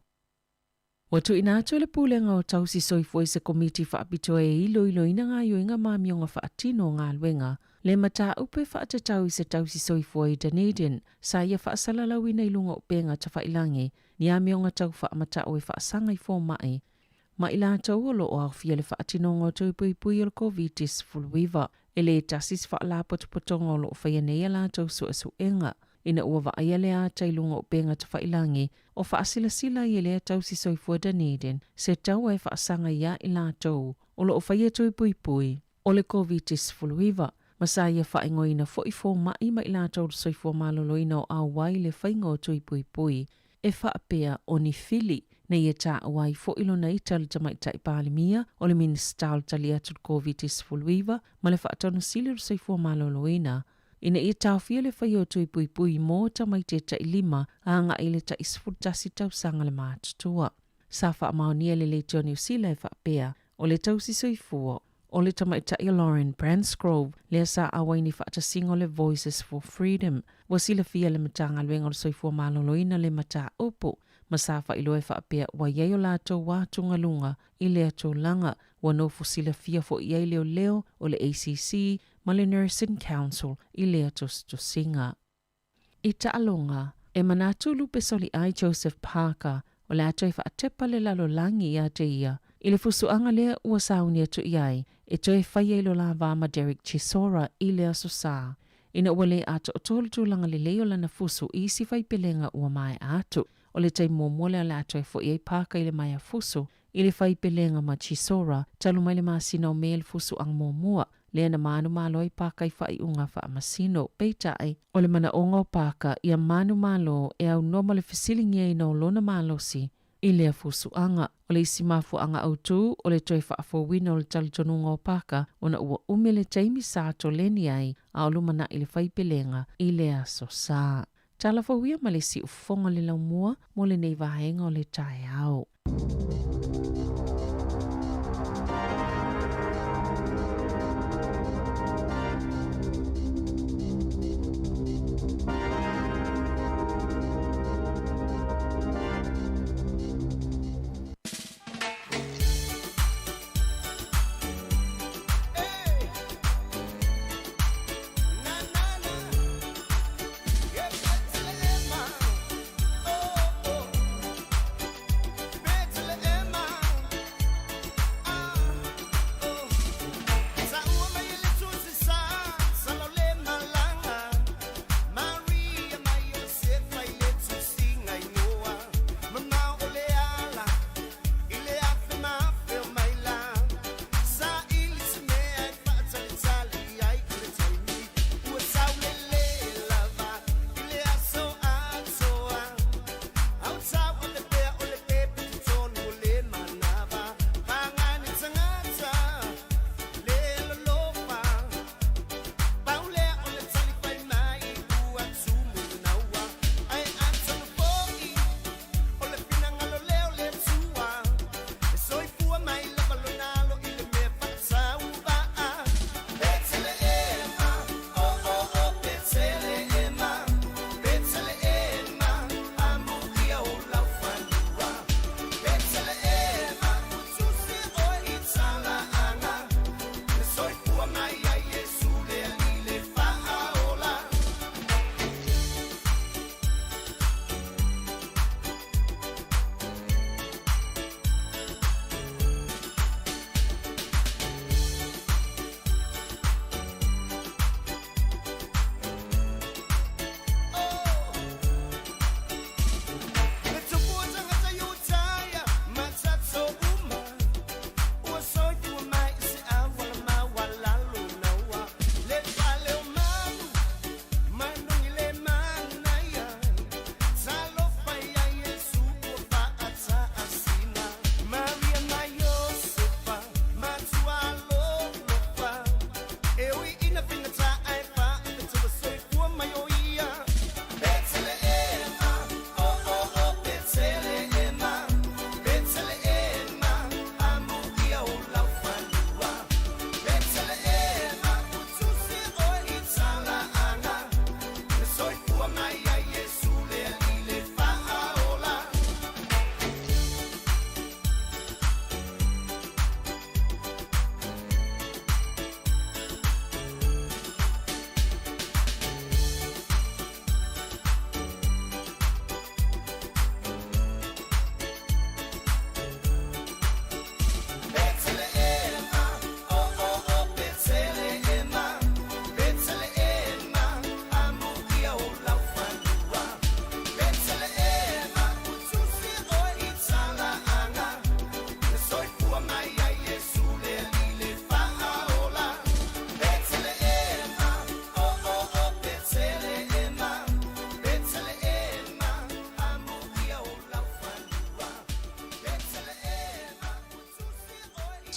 Ua tuuina atu e le Pulega o Tausi Soifua i se Komiti Faapitoa e iloiloina gaoioiga ma amioga faatino o galuega le mataupu e faatatau i se tausi soifua i Dunedin sa ia faasalalauina i luga o upega tafailagi ni amioga tau faamatau e faasaga i fomai ma i latou o lo o aofia le faatinoga o toe puipui o le Koviti-19. E le tasi se faalapotopotoga o lo o faia nei a latou suesuega ina ua vaaia le ata i luga o upega tafailagi o faasilasila ai e lea tausi soifua Dunedin se taua e faasaga iā i latou o lo o faia tui puipui o le Koviti-19, ma sa ia faaigoaina foi fomai ma i latou le soifua maloloina o auai le faiga o tui puipui e faapea o ni fili na ia taua ai foi lona ita le Tamaitai Palemia o le Minisita o le Tali Atu i le Koviti-19 ma le Faatonusili o le Soifua Maloloina ina ia taofia le faia o tui puipui mo tamaiti e tailima agai i le tai 11 tausaga le matutua. Sa faamaonia e le Leitio o Niu Sila e faapea, o le tausi soifua o le tamaitai o Lauren Bransgrove lea sa auai ni faatasiga o le Voices for Freedom. Ua silafia e le Matagaluega o le Soifua Maloloina le mataupu ma sa faailoa e faapea ua i ai o latou atugaluga i lea tulaga. Ua nofo silafia foi i ai leoleo o le ACC ma le Nursing Council i lea tusitusiga. I taaloga, e manatu lupe soliai Joseph Parker o le a toe faatepa le lalolagi iā te ia i le fusuaga lea ua sauni atu i ai e toe faia i lo la va ma Derek Chisora i le Aso Sa ina ua le atoatoa le tulaga lelei o lana fusu i isi faipelega ua maea atu. O le taimi muamua lea o le a toe foi ai Parker i le maea fusu. i le faipelega ma Chisora talu mai le masina o Me le fusuaga muamua lea na manumalo ai Paka i faaiuga faamasino. Peitai, o le manaoga o Paka ia manumalo e aunoa ma le fesiligiaina o lona malosi i lea fusuaga. O le isi mafuaaga autu o le toe faafouina o le talitonuga o Paka ona ua umi le taimi sa toleni ai a o lumanai le faipelega i le Aso Sa. Tala fou ia ma le siufofoga o le laumua mo lenei vaega o le taeao.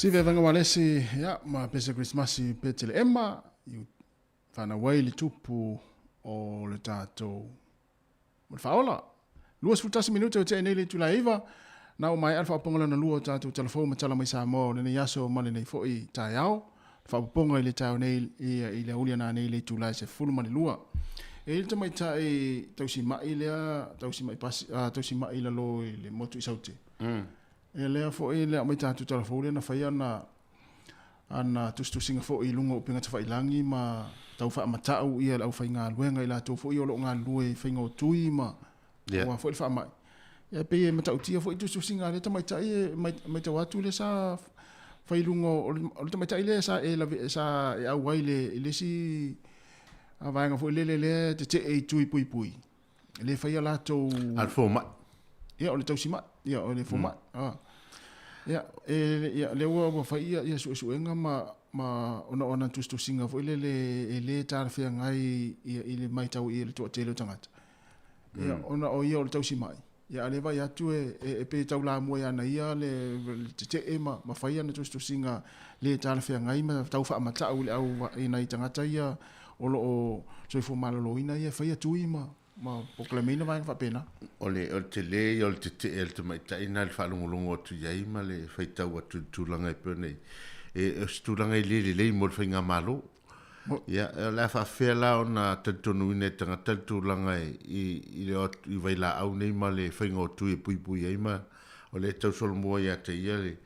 Sive vanga walesi ya ma pese Christmas pe tele ema i whanau ai le tupu o le tātou mo le faaola. 21 minute o te nei le itula e iva, na o mai alfa aponga lona lua o tātou talafou ma tala mai Samoa o lenei aso ma lenei foi taeao. Faapopoga i le taeao nei i le auli ana nei le itula e 12. E i le tamaitai tausima'i lea, tausima'i pasi, tausima'i i lalo i le motu i Saute. E lea foi le aumai tatou talafou lea na fai ana ana tusitusiga foi i luga o upega tafailagi ma tau faamatau ia le aufaigaluega i latou foi o lo o galulue i faiga o tui ma yeah. aua foi le faamai. Ia pei e matautia foi tusitusiga a lea tamaitai e matau atu lea sa fai i luga o le tamaitai lea sa e lave sa e auai le i le isi vaega foi lele lea tetee i tui puipui. E le faia latou A le fomai. Ia o le tausimai, ia o le fomai. Mm. Ah. Ia, e, ia, lea ua, ua fai ia, ia suesuega ma, ma ona o ana tusitusiga foi lele e lē talafeagai ia, i le matau i le toatele o tagata. Ia, ona o ia o le tausima'i, ia a o lea e vaai atu e, e, e pei e taulamua ia na ia le, le tetee ma, ma fai ana tusitusiga lē talafeagai ma tau faamata'u i le au, i nai tagata ia o lo o soifua maloloina ia e faia tui ma, ma polokalame vaega faapena. O le, o le tele ia o le tetee a le tamaitai lena i le faalogologo atu i ai ma le faitau atu i le tulaga e pei ona i ai. E, o se tulaga e le lelei mo le faigamalo. Ia, o le a faafefea la ona talitonuina e tagata le tulaga i, i, i le o atu i vailaau nei ma le faiga o tui e puipui ai ma o lea e tau solomua ia te ia le,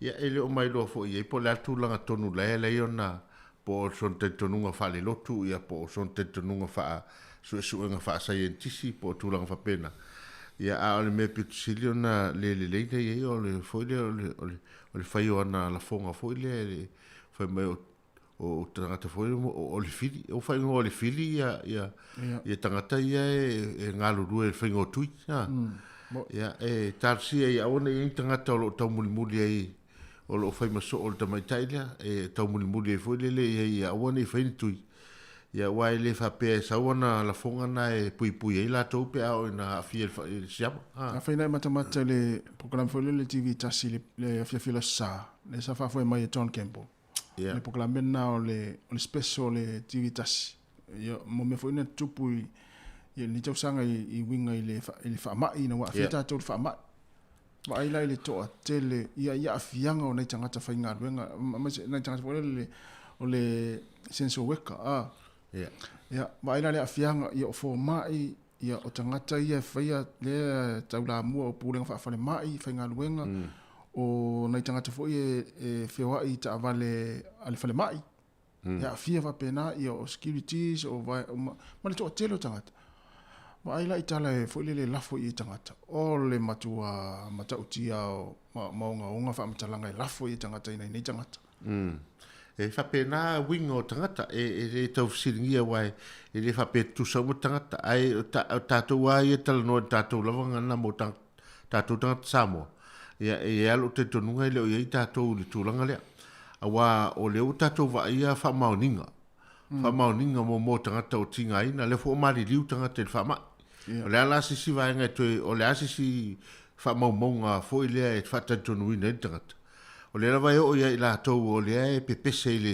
ia e le o mailoa foi i ai po o le a le tulaga tonu la e ala ai ona po o sona talitonuga faalelotu, ia po o sona talitonuga faa-suesuega faasaienitisi po o tulaga faapena. Ia, a o le mea pito sili ona le lelei na i ai, o le foi lea o le, o le, o le fai o ana lafoga foi lea e le, fai mai o, o tagata foi o, o le fili, o faaigoa o le fili ia, ia, ia tagata ia e, e galulue i le faiga o tui. Ha. Ia, e talosia ia aua ne i i ai ni tagata o lo o taumulimuli ai o lo o fai ma soo le tamaitai lea, e taumulimuli ai foi lele i ai ia aua ne i fai ni tui. Ia aua e le faapea e sau ana lafoga na e puipui ai latou pe a oo ina aafia i le siama. Afai na e matamata i le polokalame foi lea i le TV tasi i le afiafi o le Aso Sa, lea sa faafoe mai e John Campbell. Le polokalame lena o le, o le special o le TV tasi. Ia, mo mea foi na tutupu i, i lenei tausaga i, i uiga i le, i le faamai, ina ua aafia tatou i le faamai. Vaai la i le toatele ia i aafiaga o nai tagata faigaluega, aemaise nai tagata foi lele o le essential worker, a. Ia, vaai la i le aafiaga ia o fomai, ia o tagata ia e faia lea taulamua o pulega faafalemai, faigaluega, o nai tagata foi e, e feoai i taavale a le falemai. E aafia faapena ia o securities o vae, o ma, ma le toatele o tagata. Vaai la i tala e foi lele lafo i tagata. O le matua matautia o ma, ma ogaoga faamatalaga e lafo i tagata i nai nei tagata. E faapena uiga o tagata, e, e le tau fesiligia aua e, e le faapea e tutusa uma tagata, ae o, ta, o tatou lava ia e talanoa i le tatou lava gagana mo ta, tatou tagata Samoa, ia, e i ai lava lou talitonuga e le o i ai tatou i le tulaga lea. Aua o lea ua tatou vaaia faamaoniga, faamaoniga mo mo tagata ua tigaina, lea foi ua maliliu tagata i le faamai. O le a la se isi vaega e toe, o le a se isi faamaumauga foi lea e faatalitonuina ai le tagata? O lea lava e oo ia i latou o lea e pepese i le,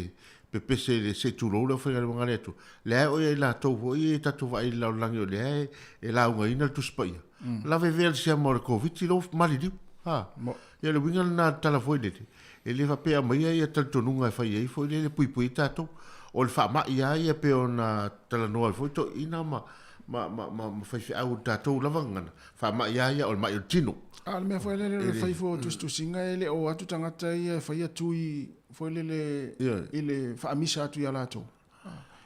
pepese i le, se i tulou le aufaigaluega a le Atua, lea e oo ia i latou foi ia tatou vaai i le lalolagi o lea e, e laugaina le Tusi Paia. Lavevea le siama o le Koviti lou maliliu. Ha. Ia o le uiga lena o le tala foi lele, e le faapea e aumaia ia talitonuga e fai ai foi lele puipui ai tatou. O le faamai lava ia pei ona talanoa ai foi toeaiina ma, ma, ma, ma, ma faifeau o le tatou lava gagana, faamai lava ia o le mai o le tino. A o le mea foi lele o le fai foi o tusitusiga e le o atu tagata ia e faia tui foi lele i le faamisa atu ia latou.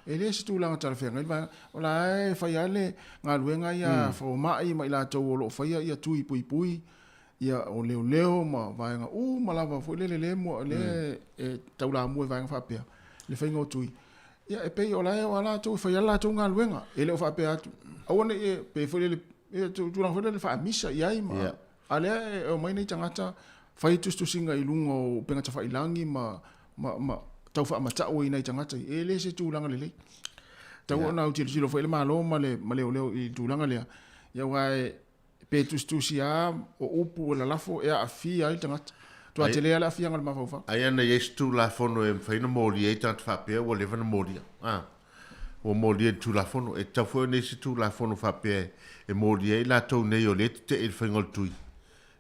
E le se tulaga talafeagai le vaega. O la e fai lava le galuega ia a fomai ma i latou o lo o faia ia tui puipui ia o leoleo ma vaega uma lava foi lele le mua le e taulamua i vaega faapea le faiga o tui. Ia e pei o la e o a latou e fai lava le latou galuega. E le o faapea atu aua ne i e pei foi lele e tulaga foi lele faamisa i ai ma a lea e omai nei tagata fai tusitusiga i luga o upega tafailagi ma ma ma tau faamatau ai nai tagata e le se tulaga lelei. Tau ona autilotilo foi le Malo ma le ma leoleo i le tulaga lea. Ia aua e pe tusitusi lava o upu e lalafo e aafia ai le tagata. Matua tele lava le aafiaga o le mafaufau. Ai ana i ai se Tulafono e mafai ona molia ai tagata faapea ua leva ona molia. A. Ua molia i le Tulafono. E tatau foi ona i ai se Tulafono faapea e molia ai latou nei o lea e tetee i le faiga o le tui.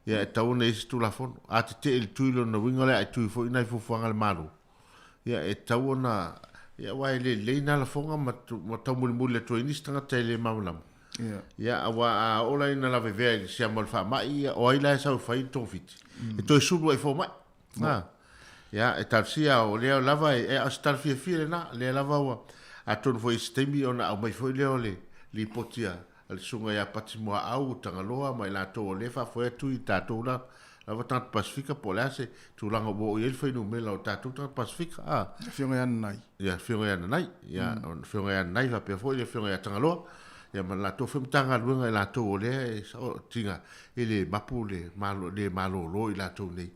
Ia, e tatau ona i ai se Tulafono. A tetee i le tui lona uiga o le a e tui foi nai fuafuaga a le Malo. Ia, e tatau ona, ia, aua e le lelei na lafoga ma, ma taumulimuli atu ai nisi tagata e le malamalama. Ia. Ia, aua a oo la ina lavevea i le siama o le faamai, ia, o ai la e sau e fai le togafiti? E toe sulu ai i fomai. Ha. Ia, e talosia, o lea lava, e, o se tala fiafia lena, lea lava ua, atonu foi i se taimi ona aumai foi lea o le lipoti a, a le susuga ia Pati Muaau o Tagaloa ma i latou o lea e faafoe atu i tatou la lava tagata Pasefika po o le a se tulaga ua oo i ai le fuainumera o tatou tagata Pasefika a. Le afioga ia Nanai. Ia, afioga ia Nanai. Ia, mm. afioga ia Nanai faapea foi le afioga ia Tagaloa. Ia ma le latou foi Matagaluega i latou o lea e o, tiga e le mapu le malo, le malolo i latou nei.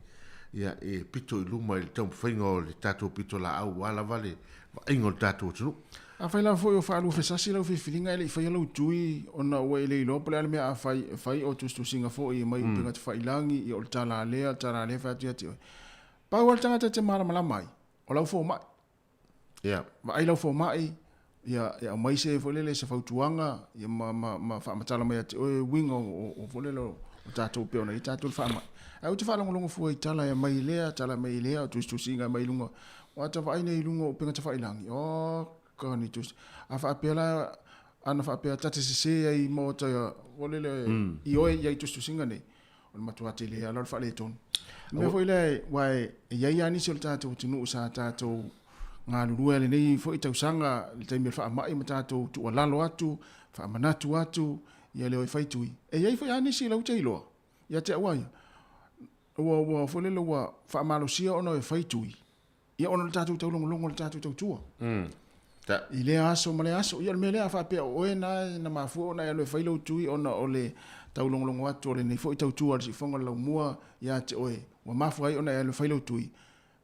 ia, e pito i luma i le taumafaiga o le tatou pitolaau aua lava le vaaiga o le tatou atunuu. Afai lava foi o faaluafesasi lau filifiliga e le i faia lou tui ona ua e le iloa po o le a le mea a fai, e fai o tusitusiga foi mai upega tafailagi, ia o le tala a lea, o le tala a lea fai atu ia te oe. Pau lava le tagata e te malamalama ai, o lau fomai. Ia. Vaai lau fomai, ia e aumai se foi lele se fautuaga ia ma, ma, ma faamatala mai ia te oe uiga o, o, o foi lele o, o tatou pei ona i ai tatou le faamai. Ae ou te faalogologo fua i tala e aumai i lea, tala mai i lea, o tusitusiga e aumai i luga. Ua ta vaai nei i luga o upega tafailagi, oka ni tusi. A faapea la, ana faapea ta te sese ai i maota foi lele i oe i ai tusitusiga nei, o le matua tele lava o le faaletonu. O le mea foi lea, aua e i ai lava nisi o le tatou atunuu sa tatou galulue i lenei foi tausaga i le taimi o le faamai ma tatou tuualalo atu, faamanatu atu ia le o e fai tui. E i ai foi lava nisi lau te iloa ia te au lava ia, ua, ua foi lele ua faamalosia ona e fai tui, ia ona o le tatou taulogologo i le tatou tautua. Ta. I lea aso ma lea aso. Ia o le mea lea a faapea o oe na na mafua ona e alu e fai lou tui ona o le taulogologo atu o lenei foi tautua a le Siufofoga o le Laumua ia te oe, ua mafua ai ona e alu e fai lou tui,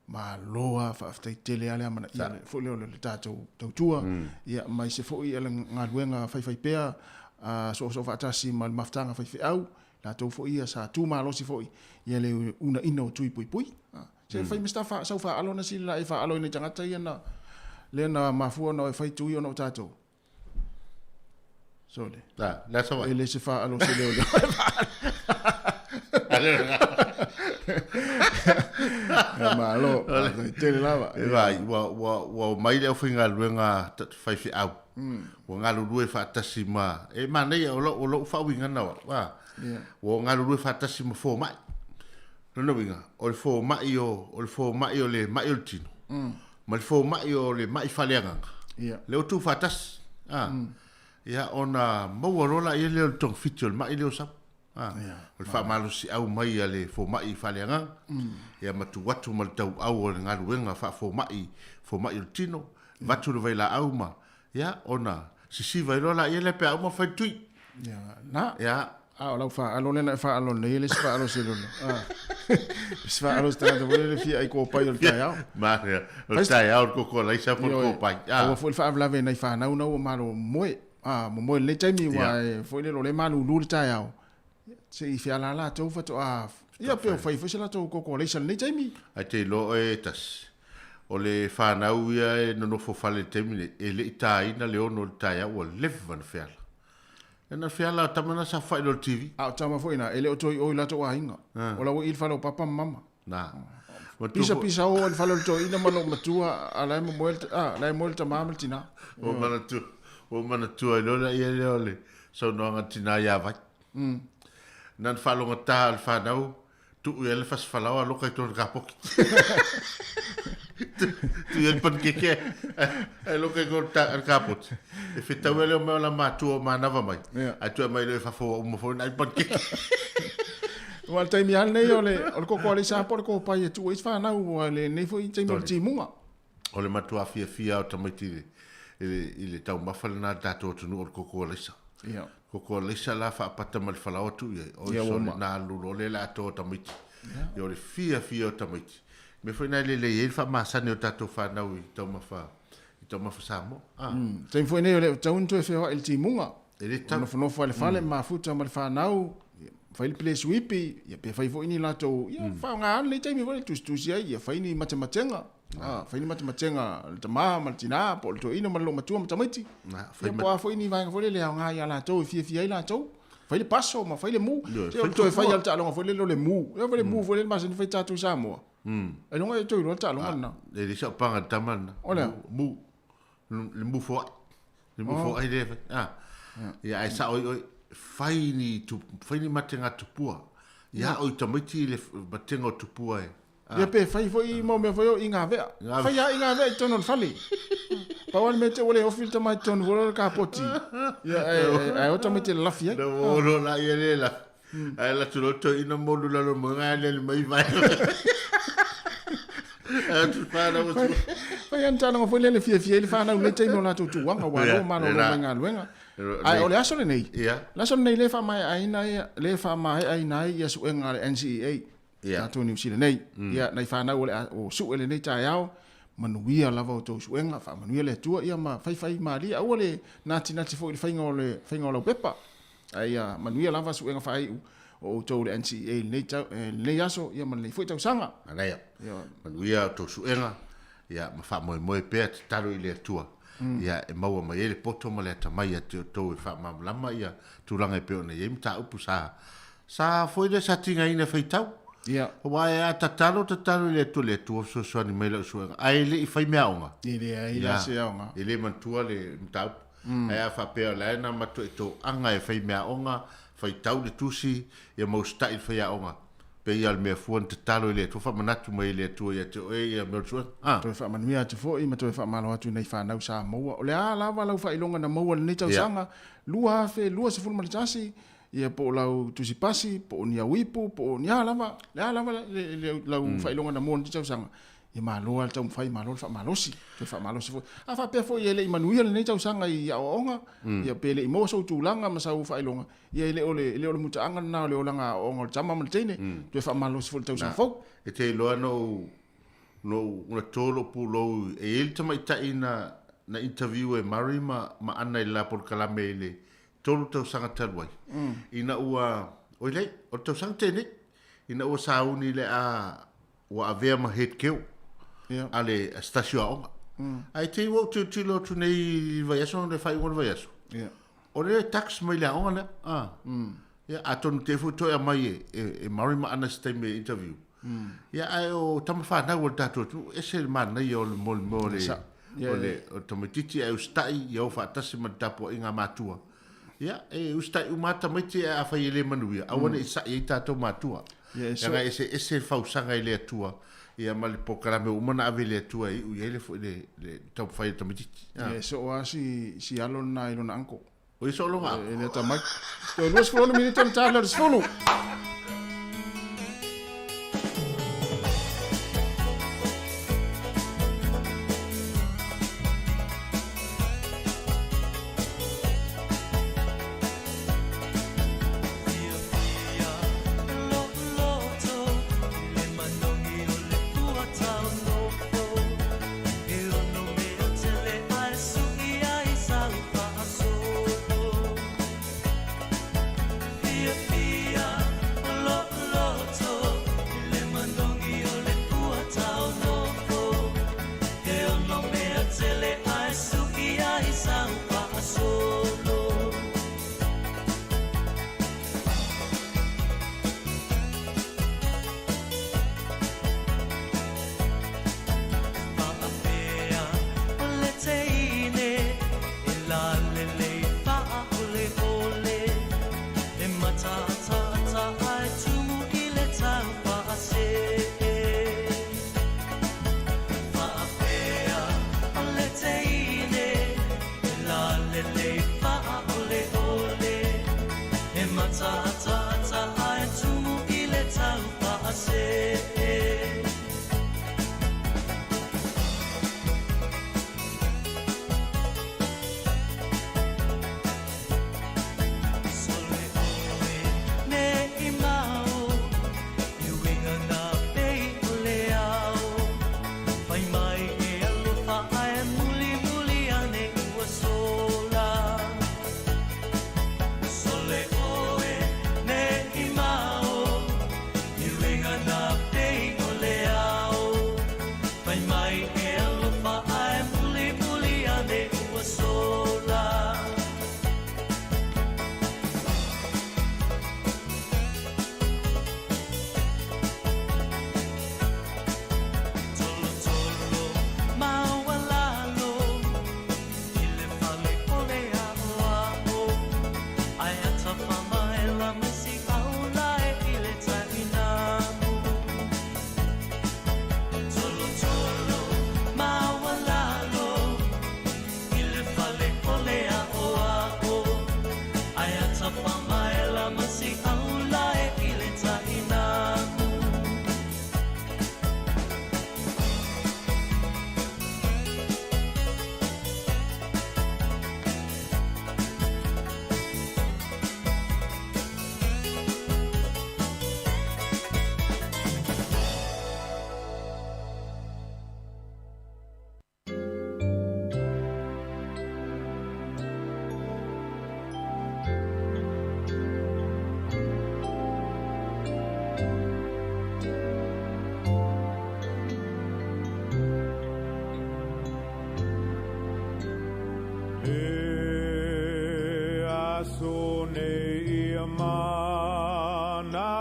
malo lava, faafetai tele lava le amanaia le foi lea o le tatou tautua, ia ma aise foi le galuega faifaipea a soosoo faatasi ma le mafutaga faifeau, latou foi ia sa tu malosi foi ia le uunaina o tui puipui. Se fai ma sau faaalo na sili la e faaalo i nai tagata ia na lea na mafua ona e fai tui ona o tatou. Sole. La, la sa E le se faaalo se leo leo. Ia malo, faafetai tele lava. E vai, ua, ua, ua omai le aufaigaluega faifeau. Ua galulue faatasi ma, e manaia, o lou, o lou faauiga na o au, a. Ua galulue faatasi ma fomai. Lona uiga, o le fomai o, o le fomai o le mai o le tino, ma le fomai o le mai faaleagaga, lea ua tuufaatasi. A, ia, ona maua loa laia lea o le togafiti o le mai lea o sau. A, o le faamalosiau mai a le fomai faaleagaga, ia ma tuu atu ma le tauau o le galuega faafomai, fomai o le tino, avatu le vailaau ma, ia, ona sisiva ai loa laia lea pe a uma fai le tui. Ia, na. Ia. A o lau faaalo lea na e faaalo nei, e le se faaalo se lolo. A. Se faaalo se tagata foi lele fia ai kopai o le taeao. Ma, ia, o le taeao o le koko alaisa po o le kopai. A. Aua foi le faavelave i nai fanau na ua malo moe. A, momoe i lenei taimi, ua e foi lele o lea e malulu le taeao. Se i feala latou faatoa, ia pe o fai foi se latou koko alaisa i lenei taimi. Ae te iloa oe e tasi, o le fanau ia e nonofo fale i le taimi nei, e le i taina le 6 o le taeao ua leva ona feala. E na feala o tama na sa fai lo TV. A o tama foi na, e le o toi o i latou aiga. O la ua i le fale o papa ma mama. Na. Pisa pisa o i le fale o le toeaina ma lou matua, a la e momoe le, a, la e moe le tama ma le tina. Ua manatua, ua manatua ai loa lea ia lea o le saunoaga a le tina ia Vai. Na ona faalogata o le fanau, tuu i ai le fasifalaoa aloka i tona kapoki. Tuu i ai le panikeke ae loka i tona kapoti. E fetau ai lea o mea o la matua o manava mai. Ae toe aumai loa i fafo ua uma foi ona ai panikeke. Aua o le taimi lava lenei o le, o le koko aleisa po o le kopai e tuu ai se fanau ua lenei foi taimi o le timuga. O le matua fiafia o tamaiti i le, i le, i le taumafa lena a le tatou atunuu o le koko alaisa. Ia. Koko alaisa la faapata ma le falaoa tuu i ai. Oi Ia, ua sole, ma. na alu loa lea le atoa o tamaiti. Ia. Ia o le fiafia o tamaiti. Mea foi na e lelei ai le faamasani o tatou fanau i taumafa, i taumafa Samoa. Ah. Taimi foi nei o le tatau ona toe feoai i le timuga. E le tatau. Nofonofo lava i le fale, mafuta ma le fanau, ia, fai le pele suipi, ia pe fai foi ni latou, ia faaaoga lava lenei taimi foi e tusitusi ai, ia fai ni matematega. Ah, fai ni matematega a le tama ma le tina, po o le toeaina ma le loomatua ma tamaiti. Fai Ia, po o a foi ni vaega foi lele e aoga ia latou e fiafia ai latou. Fai le paso ma fai le mu. Ioe, Se o fai le toe fai tupua. lava le taaloga foi lele o le mu. Ia fai le mu foi lele masani fai tatou i Samoa. Ailoga e toe iloa le taaloga lena. E leai sau paga i le tama lena. O le a? Mu. Le mu foai. Le mu foai lea e fai. Ah. Ia, ae sao ai oe, fai ni, fai ni matega tupua. Ia ao i tamaiti le matega o tupua e. Ia pe fai foi mau mea foi o i ngā vea. Fai lava i ngā vea i totonu o le fale. Pau lava le mea te ua le ofi le tama i totonu foi o le kapoti. Ia ae ae o tamaiti e lalafi ai. Na ua ono la ia le lafi. Ae alu atu loa le toeaina molu i lalo o le moega ae aliali mai vae. Ae atu fanau atu. Fai lava ni taaloga foi lea e fiafia ai le fanau i lenei taimi o latou tuuaga ua aloa malolo mai galuega. Ae o le aso lenei, le aso lenei lea e faamaeaina ai, lea e faamaeaina ai ia suega a le NCEA. Tatou i Niu Sila nei. Ia, nai fanau o le a o sue lenei taeao, manuia lava outou suega, faamanuia le Atua, ia ma faifai malie, aua le natinati foi i le faiga o le faiga o lau pepa. Ae ia manuia lava suega faaiu o outou i le NCEA i lenei, tau, eh, lenei aso, ia ma lenei foi tausaga. Manaia. Ia. Manuia outou suega, ia ma faamoemoe pea tatalo i le Atua. Ia e maua mai ai le poto ma le atamai ia te outou e faamalamalama ia tulaga e pei ona i ai mataupu sa sa foi lea sa tigaina e faitau. Ia. Aua e a tatalo tatalo i le Atua, le Atua fesoasoani mai lau suega, ae le i fai meaaoga. E leai la se aoga. E le manatua le mataupu. Ae a faapea o la e na matua i toaga e fai meaaoga, faitau le tusi, ia ma usitai i le faiaoga. Pei lava o le mea fua na tatalo i le Atua, faamanatu mai e le Atua ia te oe ia mea o le suega. A. Toe faamanuia atu foi ma toe faamalo atu i nai fanau sa maua. O le a lava lau faailoga na maua i lenei tausaga 2021, ia po o lau tusi pasi, po o ni au ipu, po o ni a lava, le a lava lau faailoga na maua i lenei tausaga, ia malo lava le taumafai, malo le faamalosi, toe faamalosi foi. A faapea foi e le i manuia lenei tausaga i aoaoga, ia pe le i maua sou tulaga ma sau faailoga, ia e le o le, e le o le mutaaga lena o le olaga aoaoga o le tama ma le teine, toe faamalosi foi i le tausaga fou. E te iloa na ou, na ou, na to lou pulou, e i ai le tamaitai na, na interview e Murray ma, ma Anna i le la polokalame i le 3 tausaga talu ai, ina ua, oi leai, o le tausaga tenei, ina ua sauni le a, ua avea ma head girl a le a se tasi o aoga. Ae te i ua ou tilotilo atu nei i le vaiaso, le faaiuga o le vaiaso, o le tax mai le aoga lea. Ah. Ia, atonu te i foi toe aumai e, e, e Murray ma Anna se taimi e interview. Ia, ae o tama fanau a le tatou atunuu, ese le manaia o le mo le mea o le, o le, o le tamaitiiti ae usitai ia o faatasi ma le tapuaiga a matua. Ia, e usitai uma lava tamaiti ae afai e le manuia, aua ne i sa'i ai tatou matua. Leaga e eseese le fausaga i le Atua, ia ma le polokalame ua uma ona ave i le Atua e iu i ai le, le, le taumafai o le tamaitiiti. Ia, e soo lava si, si alo lena i lona uncle. O i soo lona uncle? E le atamai. Toe 26 minute ona ta lea o le 10.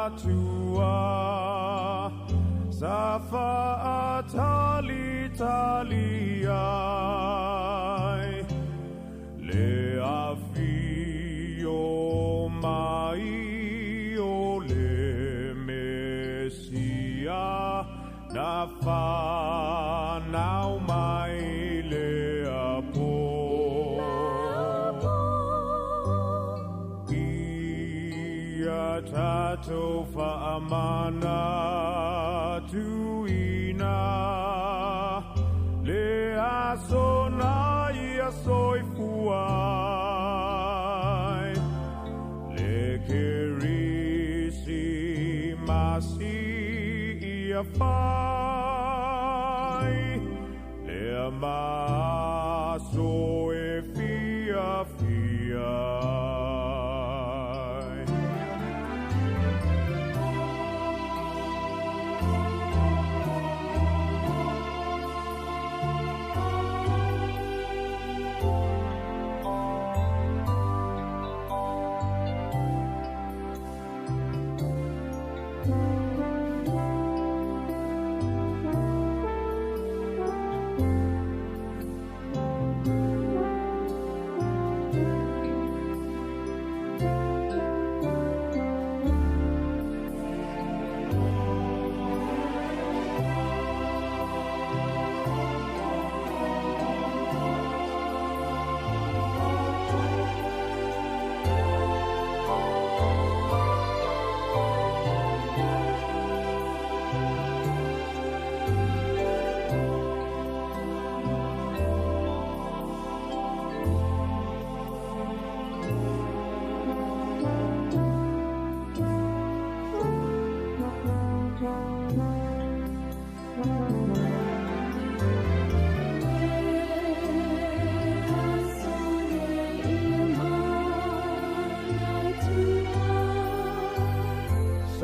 Atua sa fa'atalitali ai le afio mai o le Mesia na fanau mai le apo. Ia tatou fa'amana tuina le aso na ia soifua ai le Kerisimasi ia fai le maso e fiafia ai.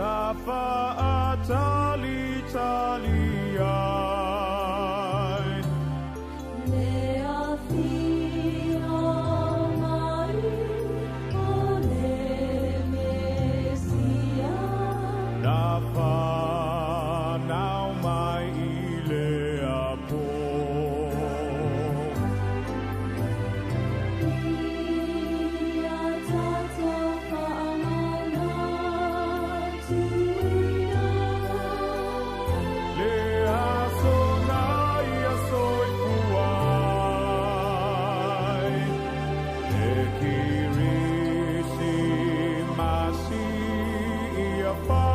Sa fa'atalitali ai Le afio mai o le Mesia na fanau mai i le apo. Ia tatou fa'amana tuina Le aso na ia soifua ai le Kerisimasi ia fai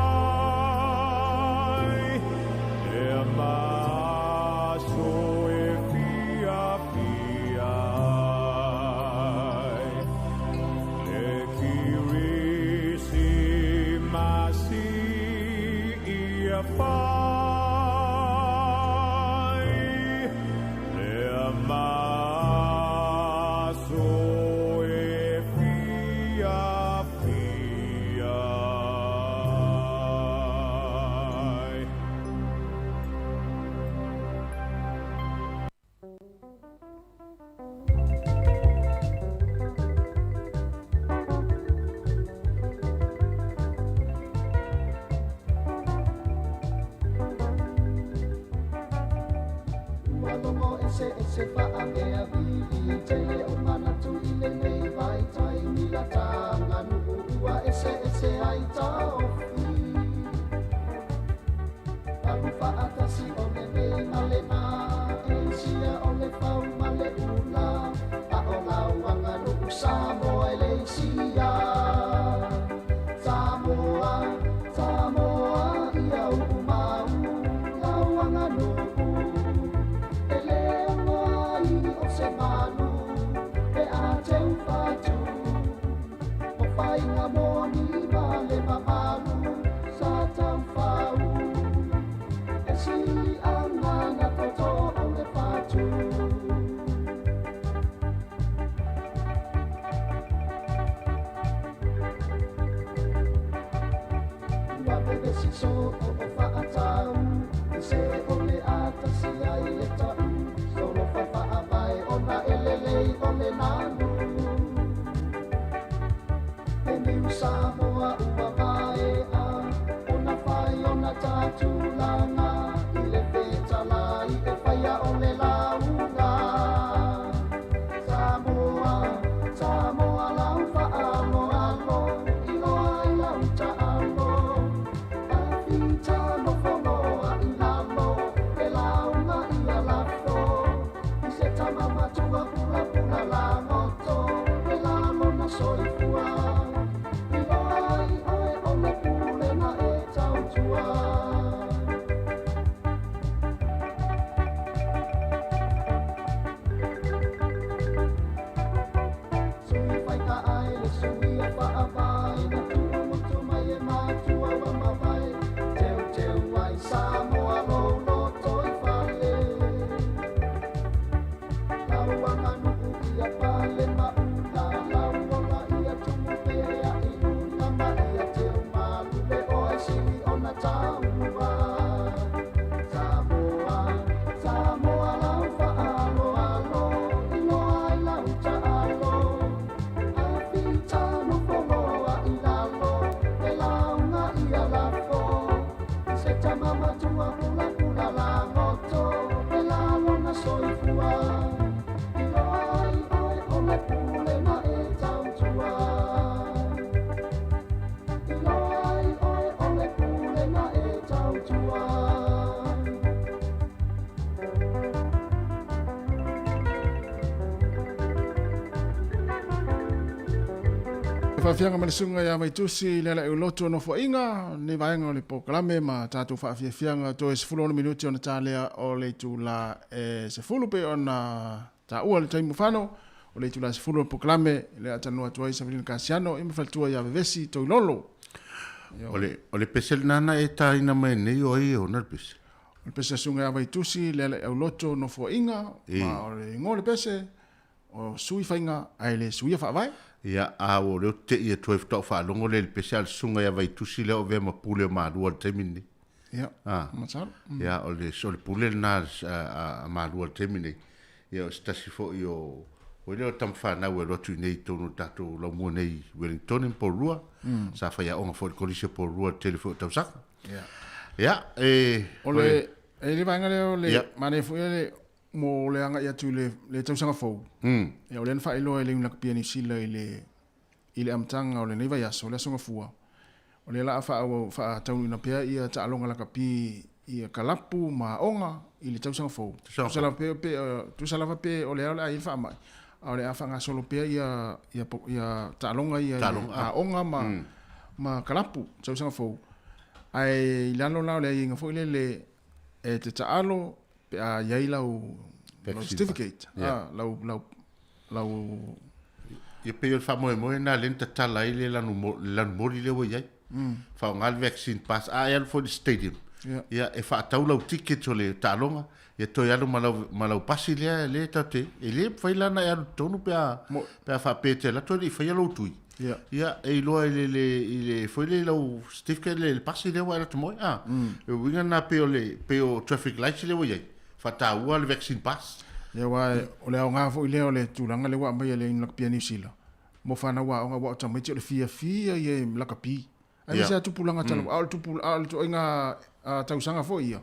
le maso e fiafia ai le Kerisimasi ia fai le maso e fiafia ai. Ua logo ese ese fa'amea vili tele o manatu i lenei vaitaimi lataganu'u ua ese ese ai taofi alu fa'atasi o lenei ma lena Eisia o le fau ma le ula a o lauaganu'u Samoa e le isia. Samoa, Samoa ia u'u mau lauaganu'u e le ogo ai o se manu pe a teu fatu o faiga moni ma le mamalu sa taufau e sili'aga na toto o le fatu. Ua vevesi soo o fa'atau i se o le atasi ai le ta'u solofa fa'avae ona e lelei o le nanu e niu Samoa ua mae'a lona taua. Samoa, Samoa lau faaaloalo, iloa ai lau taalo. Afita nofoloa i lalo, e lauga ia lafo. I se tama matua pulapula lagoto, e la lona soifua. Iloa ai oe o le pule na e tautua. Iloa ai oe o le pule na e tautua. Faafiaga ma le susuga ia Vaitusi i le ala Euloto o Nofoaiga, lenei vaega o le polokalame ma tatou faafiafiaga toe 16 minute ona ta lea o le itula e 10 pei ona taua le taimi ua fano o le itula e 10 o le polokalame lea a talanoa atu ai Savalina Kasiano ma faletua ia Vevesi Toilolo. O le, o le pese lena na e tāina mai nei o ai e ona le pese? O le pese a susuga ia Vaitusi le ala Euloto Nofoaiga ma o le igoa o le pese o sui faiga ae le suia faavae. Ia, a ua o lea ou te te'i atu ai faatoa ou faalogo lea i le pese a le susuga ia Vaitusi lea o avea ma pule o Malua i le taimi lenei. Ia, Ah. masalo. Ia, o le, o le pule lena a, a, a Malua i le taimi lenei. Ia, o se tasi foi o, foi lea o tama fanau e alu atu i inei i totonu o le tatou laumua nei i Wellington ma Porirua. Sa faiaoga foi i le Kolisi o Porirua i le tele foi o tausaga. Ia. Ia, e, O le, e i le vaega lea o le, Ia. manaia foi le, mo le agai atu i le, le tausaga fou. Ia, o lea na faailoa e le Iuni Lakapi a Niu Sila i le, i le amataga o lenei vaiaso, le Aso Gafua, o lea la a faaauau, faataunuuina pea ia taaloga lakapi ia kalapu ma aoga i le tausaga fou. Tusa lava pe, pe, tusa lava pe o lea o le a i ai le faamai, a o le a faagasolo pea ia, ia, ia taaloga ia i aoga ma, ma kalapu tausaga fou. Ae i lalo la o le aiaiga foi lele e te taalo pe a i ai lau, lau certificate, ah, lau, lau, lau Ia pei o le faamoemoe lena lea na tatala ai le lanu le lanu moli lea ua i ai. Faaaoga le vaccine pass a e alu foi i le stadium. Ia e faatau lau ticket o le taaloga, ia toe alu ma lau ma lau pasi lea lea tatou te e le mafai la ona e alu i totonu pe a pe a faapea e te alu atu e le i faia lou tui. Ia e iloa i le le i le foi lea i lau certificate le le pasi lea ua e alu atu ma oe. A, o le uiga lena pei o le pei o traffic lights lea ua i ai. Faataua le vaccine pass. Ia aua o le aoga foi lea o le tulaga lea ua aumai e le Lakapi a Niu Sila mo fanau aoga aua o tamaiti o le fiafia ia i lakapi. Aemaise lava tupulaga talu a o le tupu a o le ituaiga tausaga foi ia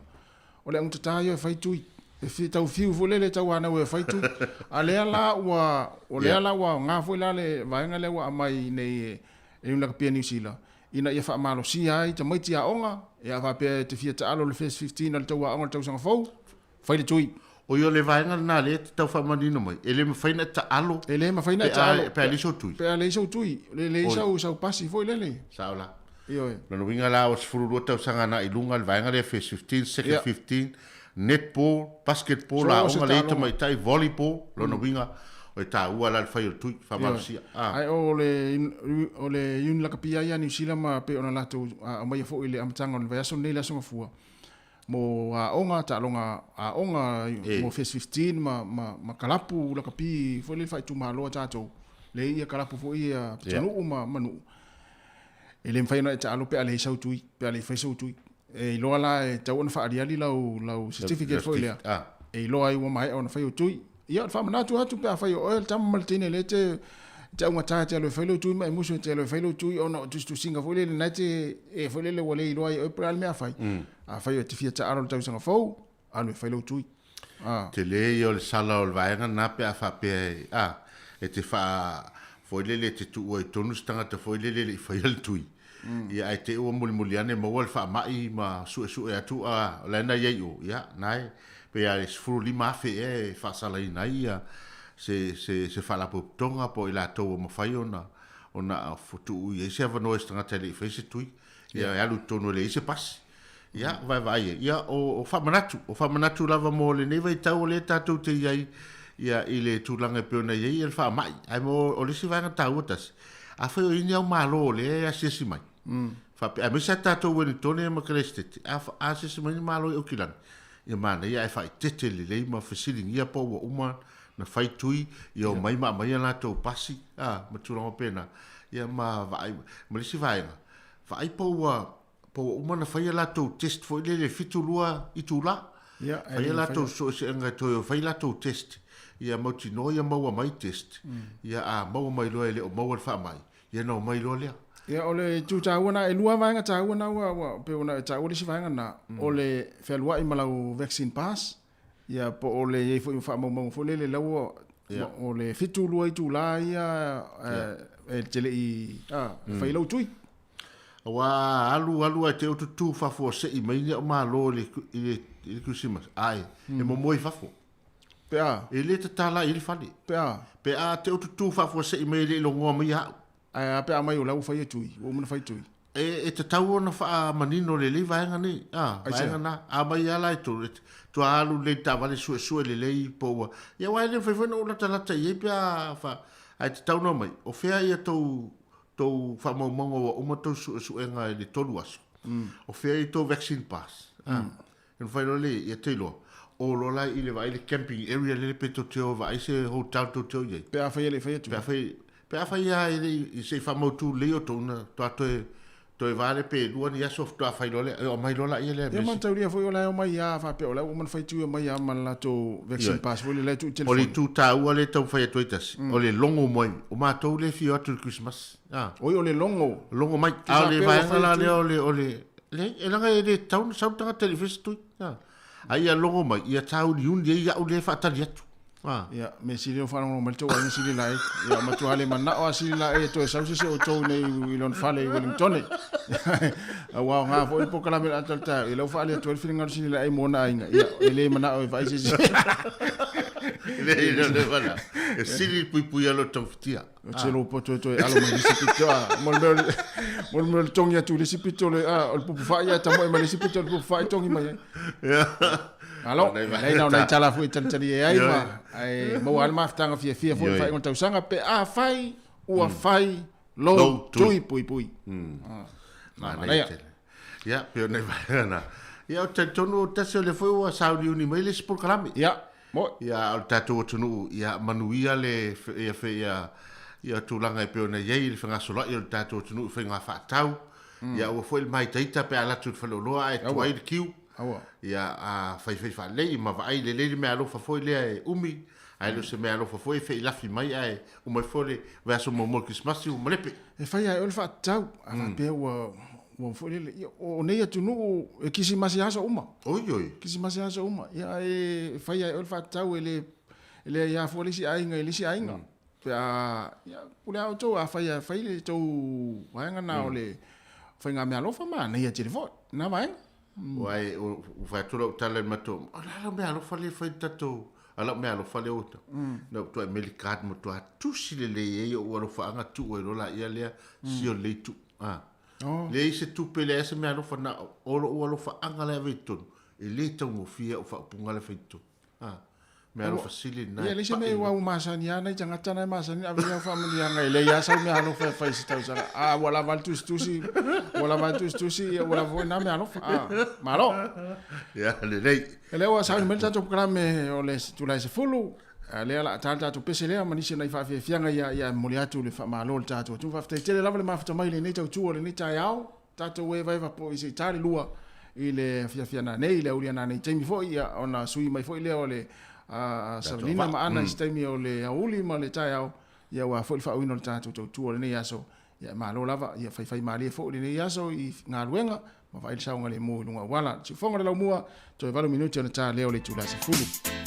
o le augatata ia e fai tui. E tau fiu foi lele tauanau e fai tui. A lea la ua o lea la ua aoga foi la le vaega lea ua aumai nei e le Lakapi a Niu Sila ina ia faamalosia ai tamaiti aoga, ia a faapea e te fia taalo le First 15 a le tau aoga i le tausaga fou, fai le tui. Oi o le vaega lena lea e te tau faamanino mai, e le mafai ona e taalo E le mafai ona e taalo pe a leai sou tui. Pe a leai sou tui, le leai sau sau pasi foi lele. Sao la. Ioe. Lona uiga la ua 12 tausaga agai i luga le vaega lea First 15, Second 15, netball, basketball, aoga lea i tamaitai, volleyball, lona uiga o e taua la le fai o le tui, faamalosia. Ae o le o le Iuni Lakapi lava ia a Niu Sila ma pei ona latou aumaia foi i le amataga o le vaiaso lenei le Aso Gafua mo aoga, taaloga aoga mo First 15 ma ma ma kalapu lakapi foi lele faaitumalo a tatou, lea ia kalapu foi ia pitonuu ma ma nuu. E le mafai ona e taalo pe a leai sau tui, pe a le i fai sou tui. E iloa la e tatau ona faaaliali lau, lau certificate foi lea, e iloa ai ua maea ona fai ou tui. Ia, o le faamanatu atu pe afai o oe le tama ma le teine lea e te, te augata e te alu e fai lou tui ma e musu e te alu e fai lou tui ona o tusitusiga foi lele na e te, e foi lele ua le iloa ai e oe po o le a le mea a fai. Afai e te fia taalo i le tausaga fou, alu e fai lou tui. Tele ia o le sala o le vaega lena pe a faapea e, a, e te faa, foi lele e te tuua i totonu se tagata foi lele e le i faia le tui. Ia ae te i ua mulimuli ane maua le faamai ma suesue atu, a, o la e na i ai i o, ia, na e, pei lava e 15,000 ea e faasalaina ai ia se, se, se faalapotopotoga po o i latou ua mafai ona, ona tuu i ai se avanoa i se tagata e le i faia se tui. Ia e alu i totonu e leai se pasi. Ia, vaevaai ai. Ia, o, o faamanatu, o faamanatu lava mo lenei vaitau o lea tatou te i ai ia, i le tulaga e pei ona i ai le faamai. Ae mo, o le isi vaega taua tasi, afai o i ai ni au malo o lea e asiasi mai, faapea, aemaise lava tatou Uenitone ma Keresitete, a, a asiasi mai ni malo i Aukilani, ia manaia ae faaeteete lelei ma fesiligia po ua uma na fai tui, ia omai ma aumai a latou pasi, a, ma tulaga faapena. Ia ma vaai, ma le isi vaega, vaai po ua. Po ua uma ona fai a latou test foi lele 72 itula. Ia, Fai a latou suesuega e toe o fai latou test, ia mautinoa ia maua mai test, ia a maua mai loa e le o maua le faamai, ia ona omai loa lea. Ia, o le itu taua na, e lua vaega taua na ua, ua pei ona e taua le isi vaega na, o le fealuai ma lau vaccine pass, ia po o le i ai foi ma faamaumauga foi lele la ua, o le 72 itula ia e te le i fai lau tui. Aua a alu alu ae te i ua tutū faafuasei mai ni au malo i le, i le, i le Kerisimasi, ae, e momoe i fafo. Pe a? E le tatala ai le fale. Pe a? Pe a te i ua tutū faafuasei mai e le i logoa mai au. Ae a pe a mai o la ua fai e tui, ua uma ona fai tui. E, e tatau ona faamanino lelei vaega nei, a, vaega na. A mai lava la e tolu, e toa alu lelei i le taavale suesue lelei po ua, ia aua e le mafai foi ona ou latalata i ai pe a fa, ae tatau ona omai, o fea ia tou tou faamaumauga ua uma tou suesuega i le 3 aso, o fea i tou vaccine pass, a, e mafai loa le, ia te iloa, o loa la i le vaai le camping area lele pe tou te o e vaai se hotel tou te o i ai. Pe afai e le i fai atu. Pe afai, pe afai lava e le i, se i faamautu lelei outou ona faatoa toe Toe vale pe lua ni aso faatoa fai loa lea, e aumai loa laia lea Ia mataulia foi o la e omai lava faapea o la ua uma ona fai tui omai lava ma le latou vaccine pass foi lea la e tuu i telefoni. O le itu taua lea e taumafai atu ai tasi, o le logo mai, o matou lea e fia o atu i le Kerisimasi. Oi o le logo. Logo mai. A o le vaega la lea o le, o le, leai, e leaga e le tatau ona sau le tagata e le i faia se tui. A ia logo mai, ia tāuniuni ai au lea e faatali atu. Ah. Ia, mea sili o faalogologo mai le tou aiga sili lae. Ia, matua le manao a sili lae e toe sau se isi o outou nei i lona fale i Wellingtone. Aua o ngā foi polokalame o le ata o le taeao, ia lea ua faaali atu ai le finagalo sili lae mo ona aiga. Ia, e le manao e vaai se isi. Le, le, le, le, e sili le puipui a lo taufitia. O te lo poto e toe alo mai le isi pito a mo le mea o le mo le mea o le togi atu i le isi pito o le a o le pupu fai ia tamoe mai le isi pito o le pupu fai togi mai ai. Malo, leai na o nai tala foi e talitali e ai ma ae maua ai le mafutaga fiafia foi i le faaiuga o le tausaga pe afai ua fai lou tui puipui. Manaia. Ia, pei o nai vaega na. Ia, ou te talitonu o tasi o lea foi ua sauniuni mai le isi polokalame. Ia. Moe. Ia, o le tatou atunuu, ia manuia le, ia, ia, ia tulaga e pei ona i ai le fegasola'i o le tatou atunuu i faiga faatau. Mm. Ia, aua foi le māitaita pe a alu atu i le faleoloa ae tuai le kiu. Aua. Ia, a faifai faalelei ma vaai lelei le meaalofa foi lea e umi, ae le o se meaalofa foi e feilafi mai ae uma ifo le vaiaso muamua o le Kerisimasi ua malepe. E fai lava e oe le faatatau, a faapea ua ua foi lele, ia, o nei atunuu e kisimasi aso uma. Oi, oi. Kisimasi aso uma. Ia, e fai lava e oe le faatatau e le, e le aia fua le isi aiga i le isi aiga. Pe a, ia, pule lava outou, afai e fai le tou vaega na o le faiga meaalofa, manaia tele foi na vaega. Ua e, ua fai atu lau tala i le matou, o le a lau meaalofa lea e fai i le tatou, a lau meaalofa lea ua na ou tuai meli card matua tusi lelei ai ou alofaaga tuu ai loa laia lea sio lelei tuu. Ah. Leai se tupe, leai se meaalofa, na o lou alofaaga la e ave i totonu, e le taugofie au faaupuga la e fai i totonu. Ah. Meaalofa sili lena. Ia, leai se mea ua masani lava nai tagata na e masani ave i au faamanuiaga e leai lava sau meaalofa e fai i se tausaga. A ua lava le tusitusi, ua lava le tusitusi, ia ua lava foi lena meaalofa. Ah, malo. Ia, lelei. Ia lea ua sauni mai le tatou polokalame o le itula e 10, a lea o le a ta le tatou pese lea ma nisi o nai faafiafiaga ia, ia e momoli atu le faamalo i le tatou atunuu. Faafetai tele lava le mafuta mai i lenei tautua o lenei taeao. Tatou evaeva po i se i ta le lua i le afiafi ananei, i le aoauli ananei taimi foi, ia, ona sui mai foi lea o le Savalina ma Ana i se taimi o le aoauli ma le taeao, ia aua foi le faaauauina o le tatou tautua o lenei aso. Ia e malo lava, ia faifaimalie foi lenei aso i galuega ma vaai le saogalemu i luga auala. Siufofoga o le Laumua, toe 8 minute ona ta lea o le itula 10.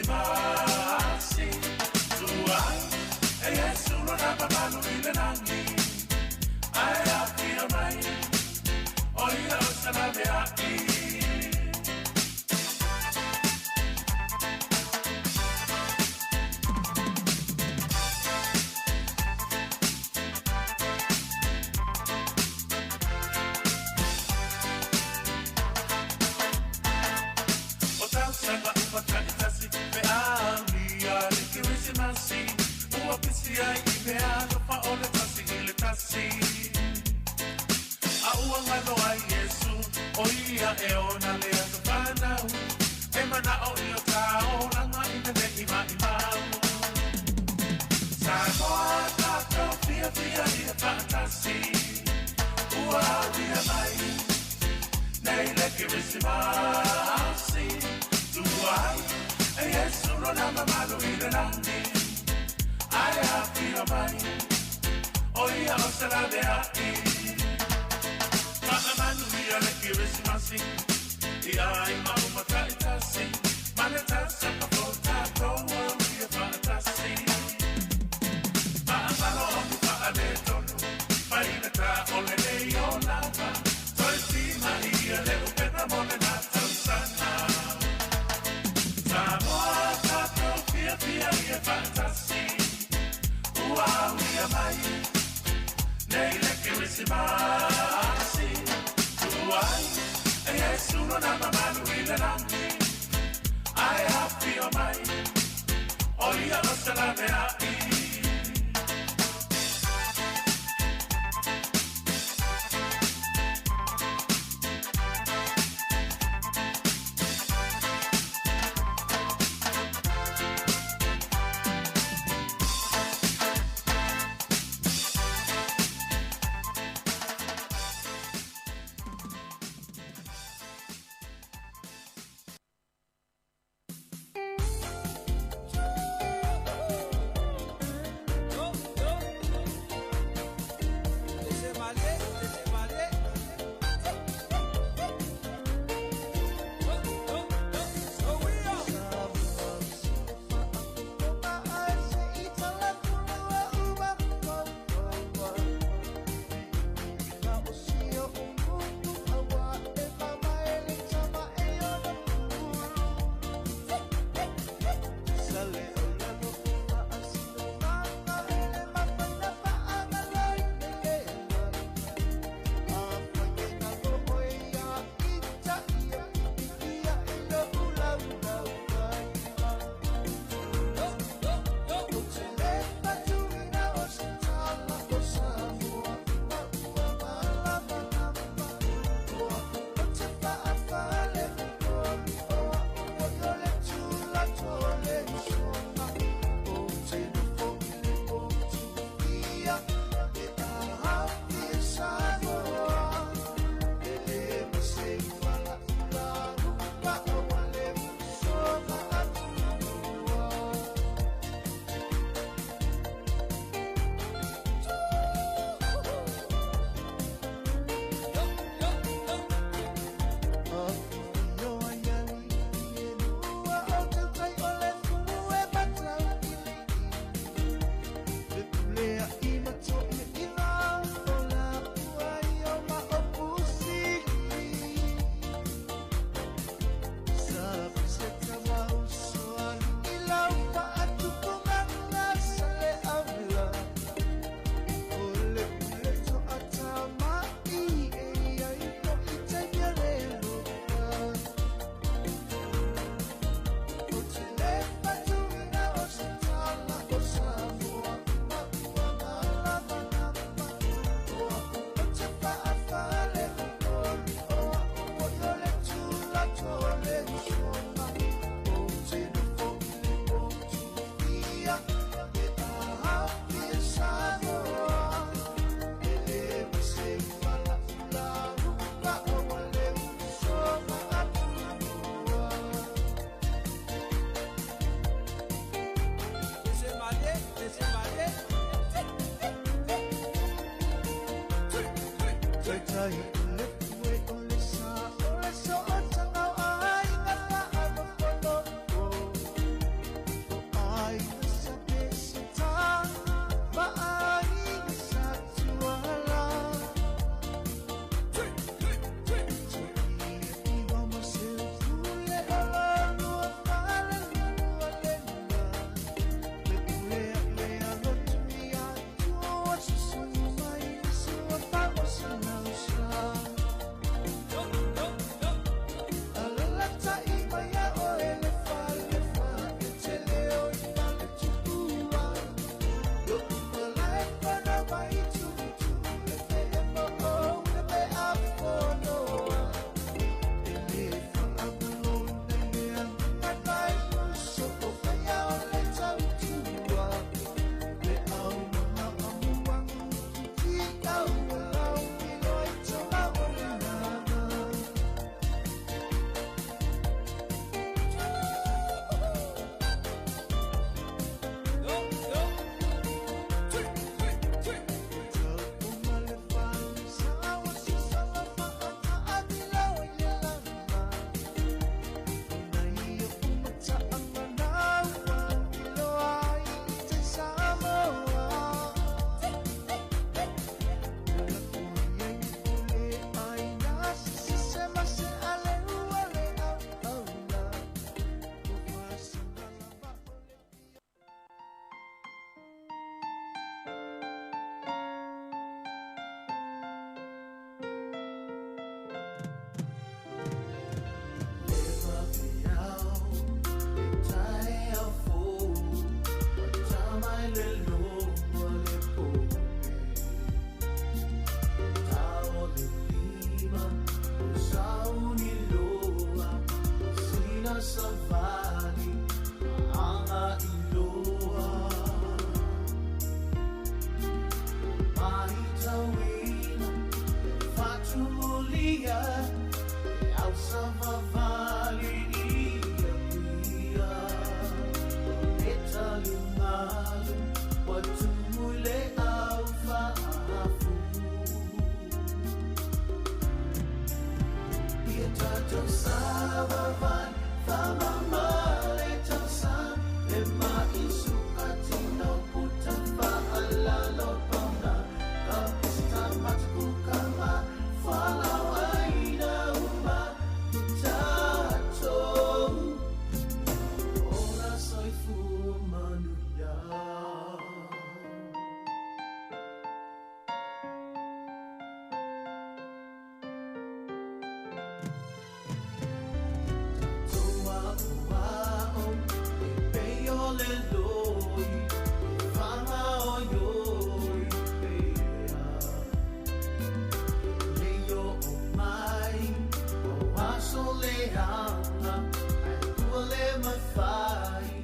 Kerisimasi Tuai e Iesu lona mamalu i le lagi Ae afio mai O ia o se laveai. O tausaga uma ta'itasi feaulia le Kerisimasi Ua pisi ai i meaalofa o le tasi i le tasi A ua galo ai Iesu o ia e ona le aso fanau E mana'o i o tā olaga ina ne'i ma'imau. Samoa tatou fiafia ia fa'atasi Ua aulia mai nei le Kerisimasi Tuai e Iesu lona mamalu i le lagi Ae afio mai o ia o se laveai. Fa'amanuia le Kerisimasi i aiga uma ta'itasi Ma le tausaga fou tatou aulia fa'atasi Fa'agalo o ni fa'aletonu Faigata o lenei olaga Toe timaia le upega mo lena tausaga. Samoa tatou fiafia ia fa'atasi Ua aulia mai nei le Kerisimasi Tuai e Iesu lona mamalu i le lagi Ae afio mai o ia o se laveai.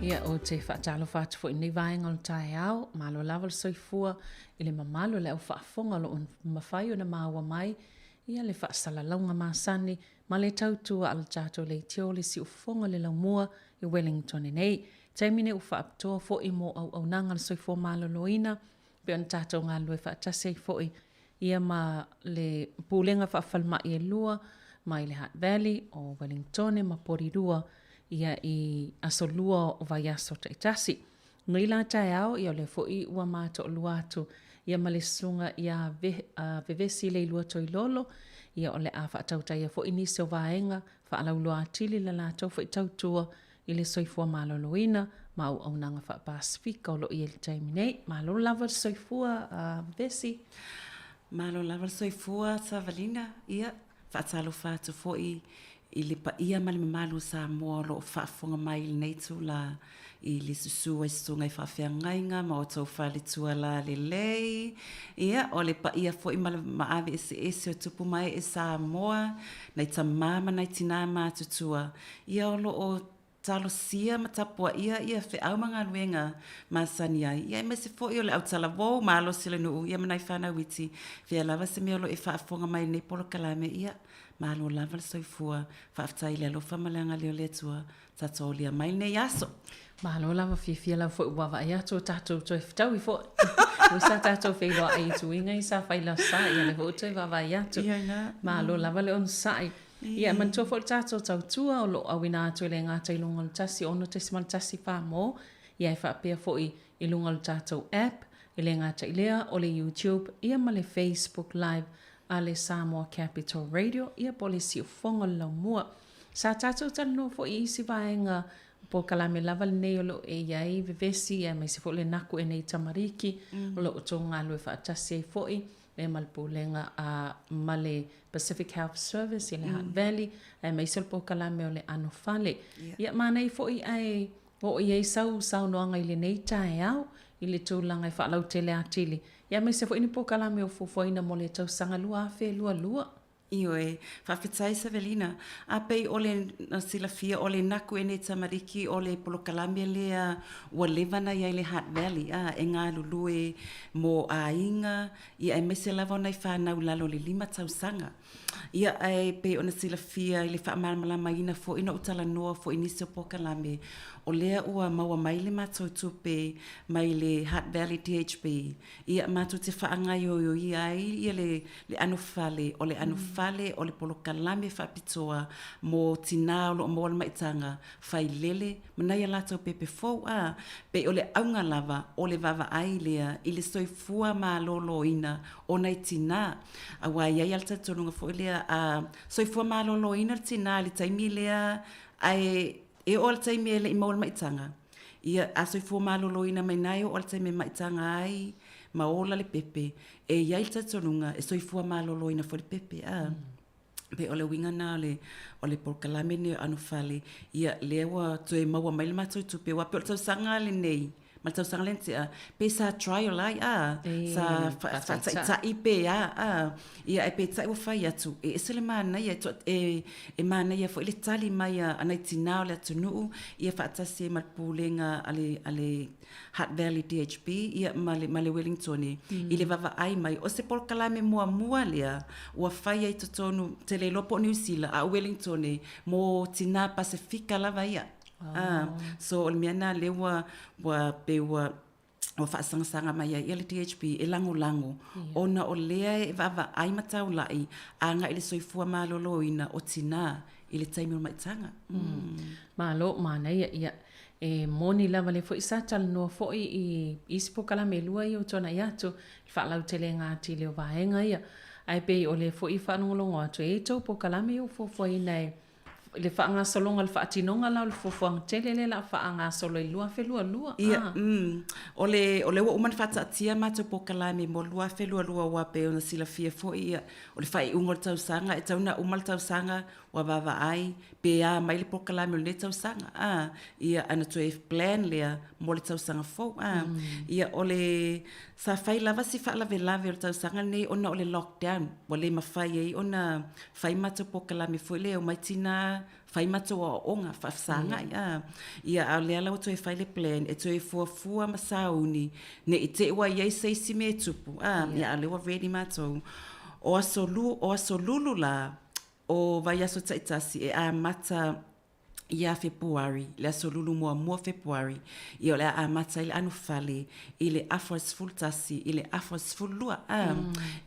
Ia, ou te faatalofa atu foi i lenei vaega o le taeao, malo lava le soifua i le mamalu o le au faafofoga o lo o mafai ona maua mai ia le faasalalauga masani ma le tautua a le tatou leitio le siufofoga o le laumua i Wellington nei. Taimi nei ua faapitoa foi mo auaunaga a le soifua maloloina pei ona tatou galulue faatasi ai foi ia ma le Pulega Faa-Falemai e lua mai le Hutt Valley o Wellingtone ma Porirua ia i aso lua o vaiaso taitasi. Nei la taeao ia o lea foi ua ma toalua atu ia ma le susuga ia Vevesi Leilua Toilolo ia o le a faatautaia foi nisi o vaega faalauiloa atili le latou foi tautua i le soifua maloloina ma auaunaga faa-Pasefika o lo o i ai i le taimi nei. Malo lava le soifua, Vevesi. Malo lava le soifua, Savalina. Ia, faatalofa atu foi i le paia ma le mamalu o Samoa o lo o faafofoga mai i lenei itula i le susu ai susuga i faafeagaiga ma outou faletua lalelei. Ia, o le paia foi ma le maave eseese o tupu ma ee Samoa, nai tama ma nai tinā matutua, Ia o lo o talosia ma tapuaia ia feau ma galuega masani ai, ia aemaise foi o le autalavou malosi o le nuu, ia ma nai fanau iti, fea lava se mea o lo o e faafofoga mai i lenei polokalame, ia, malo lava le soifua, faafetai i le alofa ma le agalelei o le Atua, tatou aulia mai lenei aso. Malo lava, fiafia lava foi ua vaavaai atu o tatou toe fetaui foi. Ua sa tatou feiloai i tuiga i sa fai le Aso Sa, ia lea foi ua toe vaavaai atu. Malo lava le onosai. Ia, e manatua foi le tatou tautua o lo o auina atu e le gata i luga o le 106.1 Famo, ia e faapea foi i luga o le tatou app, e le gata i lea, o le YouTube, ia ma le Facebook Live a le Samoa Capital Radio, ia po o le Siufofoga o le Laumua. Sa tatou talanoa foi i isi vaega o polokalame lava lenei o lo o e i ai vevesi, aemaise foi o le Naku e nei tamariki, o lo o outou galulue faatasi ai foi. e ma le Pulega a ma le Pacific Health Service i le Hutt Valley, aemaise o le polokalame o le Anofale. Ia, manaia foi ae oo i ai sau saunoaga i lenei taeao i le tulaga e faalautele atili, ia aemaise foi ni polokalame o fuafuaina mo le tausaga 2022. Ioe. Faafetai Savelina. A pei o le na silafia o le naku e nei tamariki o le polokalame lea ua leva na i ai le Hutt Valley a e galulue mo aiga ia aemaise lava o nai fanau i lalo o le lima tausaga. Ia ae pei ona silafia i le faamalamalamaina foi na ou talanoa foi i nisi o polokalame o lea ua maua mai le matou tupe mai le Hutt Valley DHB Ia, matou te faagaioioia ai ia le, le anofale, o le anofale o le polokalame faapitoa mo tinā o lo o maua le maitaga failele ma nai a latou pepe fou, a, pei o le auga lava o le vaavaai lea i le soifua maloloina o nai tinā. Aua e i ai lava le talitonuga foi lea, a soifua maloloina le tinā i le taimi lea ae e oo i le taimi e le i maua le maitaga, Ia, a soifua maloloina mai na e oo i le taimi e maitaga ai ma ola le pepe, e i ai le talitonuga e soifua maloloina foi le pepe, a. Pei o le uiga na o le, o le polokalame lenei o Anofale, ia, lea ua toe maua mai le matou tupe, aua pei o le tausaga lenei ma le tausaga lea na tea, pe sa trial ai, a, sa faataitai pe a, a. Ia, ae peitai ua fai atu, e ese le manaia, e, e manaia foi le tali mai a nai tinā o le atunuu, ia faatasi ai ma le pulega a le, a le Hutt Valley DHB, ia, ma le, ma le Wellingtone, i le vaavaai mai. O se polokalame muamua lea ua fai ai i totonu, ou te le iloa po o Niu Sila, a o Wellingtone, mo tinā Pasefika lava ia. Ah, so o le mea lena lea ua, ua pei ua ua faasagasaga mai ai le DHB e lagolago ona o lea e vaavaai ma taulai agai i le soifua maloloina o tinā i le taimi o le maitaga. Malo, manaia, ia. E moni lava lea foi sa talanoa foi i isi polokalame e lua ia ua tuanai atu, le faalautelega atili o vaega ia. Ae pei o lea foi e faalogologo atu, e i ai tou polokalame ia ua fuafuaina e le faagasologa, le faatinoga la o le fuafuaga tele lea o le a faagasolo i le 2022. Ia, mm, o le, o lea ua uma ona faataatia matou polokalame mo le 2022 aua pei ona silafia foi, ia, o le faaiuga o le tausaga, e tatau ona uma le tausaga Ua vaavaai pe a mai le polokalame o lenei tausaga, a, ia, ana toe plan lea mo le tausaga fou, a. Ia, o le, sa fai lava si faalavelave o le tausaga lenei ona o le lockdown, ua le mafai ai ona fai matou polokalame foi lea e omai tina fai matou aoaoga faafesagai, a. Ia, a o lea la ua toe fai le plan e toe fuafua ma sauni ne i te i ua i ai se isi mea e tupu, a, ia, a o lea ua ready matou. O aso o aso Lulu la, o vaiaso taitasi e amata ia Fepuari, le aso Lulu muamua o Fepuari, ia o le a amata ai le anofale i le afa o le 11 i le afa o le 12, a,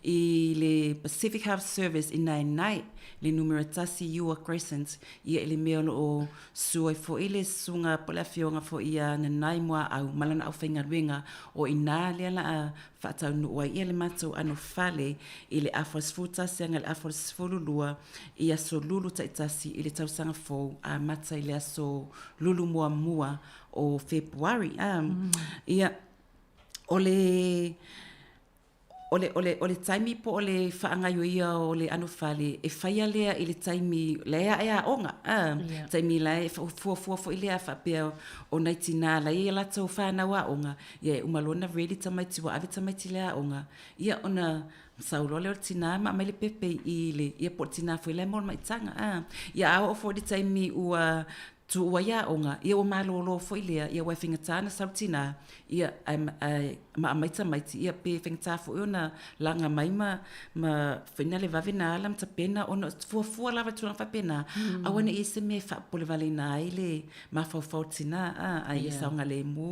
i le Pacific Health Service i Naenae, le numera 1 Ewa Crescent, ia i le mea o lo o susu ai foi le susuga po o le afioga foi ia Nanai Muaau ma lana aufaigaluega, o i ina lea la a faataunuu ai ia le matou anofale i le afa o le 11 agai le afa o le 12 i aso Lulu taitasi i le tausaga fou amata i le aso Lulu muamua o Fepuari. A, ia, o le o le, o le, o le taimi po o le faagaioia o le anofale, e faia lea i le taimi la e ae aoga, a, yeah. taimi la e fuafua foi lea faapea o nai tinā la e i ai a latou fanau aoga, ia e uma loa ona ready tamaiti ua ave tamaiti i le aoga, ia ona sau loa lea o le tinā ma aumai le pepe i le, ia po o le tinā foi la e mo le maitaga, a. Ia a oo foi i le taimi ua tuua ai aoga, ia ua malolo foi lea, ia aua e faigata ona sau le tinā, ia ae, ae ma aumai tamaiti, ia pe faigata foi ona laga mai ma, ma foi na le vave ona ala ma tapena ona fuafua lava i tulaga faapena, aua ne i i ai se mea e faapolevaleina ai le mafaufau o le tinā, a, a ia saogalemu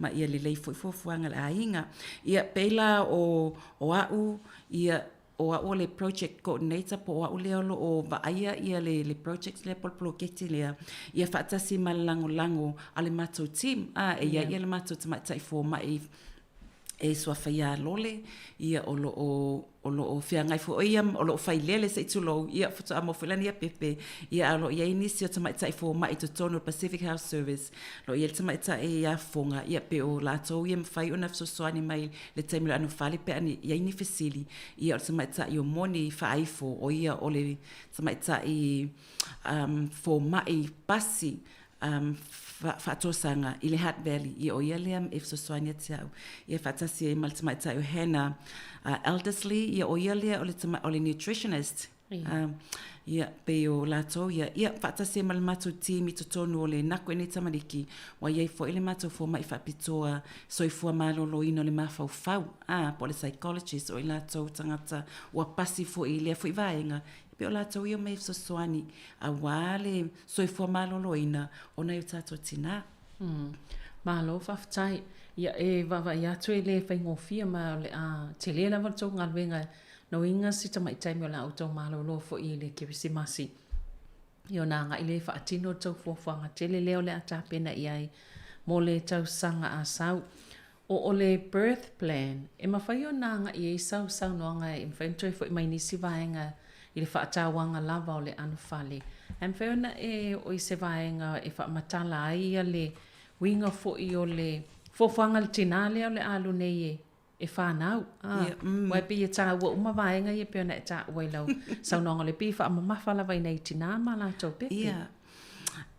ma ia lelei foi fuafuaga a le aiga. Ia, pei la o, o au, ia, o au o le project coordinator po o au lea o lo o vaaia ia le, le project lea po o le poloketi lea, ia faatasi ma le lagolago a le matou team, a, e i ai ia le matou tamaitai fomai e suafa ia Lole, ia o lo o, o lo o feagai foi o ia o lo o failele se i tulou, ia faatoa maua foi lana ia pepe, ia a o lo o i ai nisi o tamaitai fomai i totonu o le Pacific Health Service, o lo o i ai le tamaitai ia Foga, ia pei o latou ia e mafai ona fesoasoani mai i le taimi o le anofale pe a i ai ni fesili, ia o le tamaitai o Moni Faaifo, o ia o le tamaitai um fomai pasi um faatosaga i le Hutt Valley, ia o ia lea e fesoasoani ia te au. Ia faatasi ai ma le tamaitai o Hannah uh, Eldersley, ia o ia lea o le, o le nutritionist. Uh, ia, pei o latou ia, ia faatasi ai ma le matou team i totonu o le Naku e nei tamariki, ua i ai foi le matou fomai faapitoa soifua maloloina o le mafaufau, a, po o le psychologist, o i latou tagata ua pasi foi i lea foi vaega, pei o latou ia e omai e fesoasoani aua le soifua maloloina o nai o tatou tinā. Mm. Malo faafetai. Ia e vaavaai atu e le faigofie ma o le a tele lava le tou galuega no uiga si tamai taimi o le a outou malolo foi i le Kerisimasi. Ia ona agai lea e faatino le tou fuafuaga tele lea o le a tapena i ai mo le tausaga a sau. O o le birth plan, e mafai ona agai i ai sau saunoaga e mafai ona toe foi mai nisi vaega i le faatauaga lava o le anofale. Ae mafai ona e oo i se vaega e faamatala ai ia le uiga foi o le fuafuaga a le tinā lea o le a alu nei e e fanau. A, aua e pei e taua uma vaega ia e pei ona e taua i lau saunoaga o le pei e faamamafa lava i nai tinā ma latou pepe. Ia.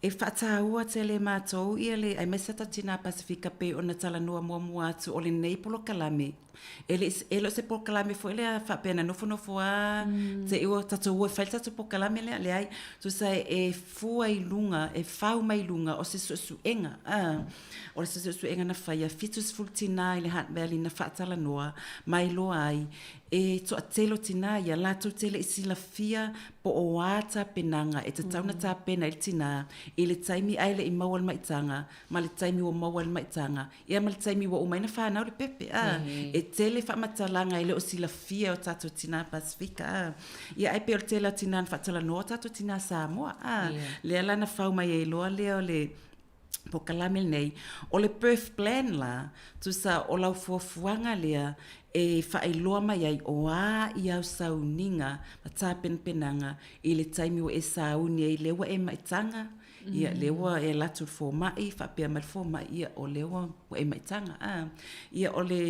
E faataua tele e matou ia le, aemaise a tatou tinā Pasefika pei ona talanoa muamua atu o lenei polokalame, e le, e le o se polokalame foi lea faapea na nofonofo lava te i ua tatou o e fai le tatou polokalame lea, leai. Tusa e fua i luga, e fau mai luga o se suesuega, a, o le suesuega na faia, 70 tinā i le Hutt Valley na faatalanoa ma iloa ai E toatele o tinā ia, latou te le i silafia po o a tapenaga e tatau ona tapena i le tinā i le taimi ae le i maua le maitaga ma le taimi ua maua ai le maitaga, ia ma le taimi ua uma ai ona fanau le pepe, a. E tele faamatalaga e le o silafia e o tatou tinā Pasefika, a. Ia ae pei o le tele o tinā na faatalanoa o tatou tinā Samoa, a. Lea la na fau mai ai loa lea o le polokalame lenei, o le birth plan la, tusa o lau fuafuaga lea e faailoa mai ai o a i au sauniga ma tapenapenaga i le taimi ua e sauni ai lea ua e maitaga, ia lea ua e alu atu i le fomai, faapea mai le fomai, ia o lea ua e maitaga. A, ia o le.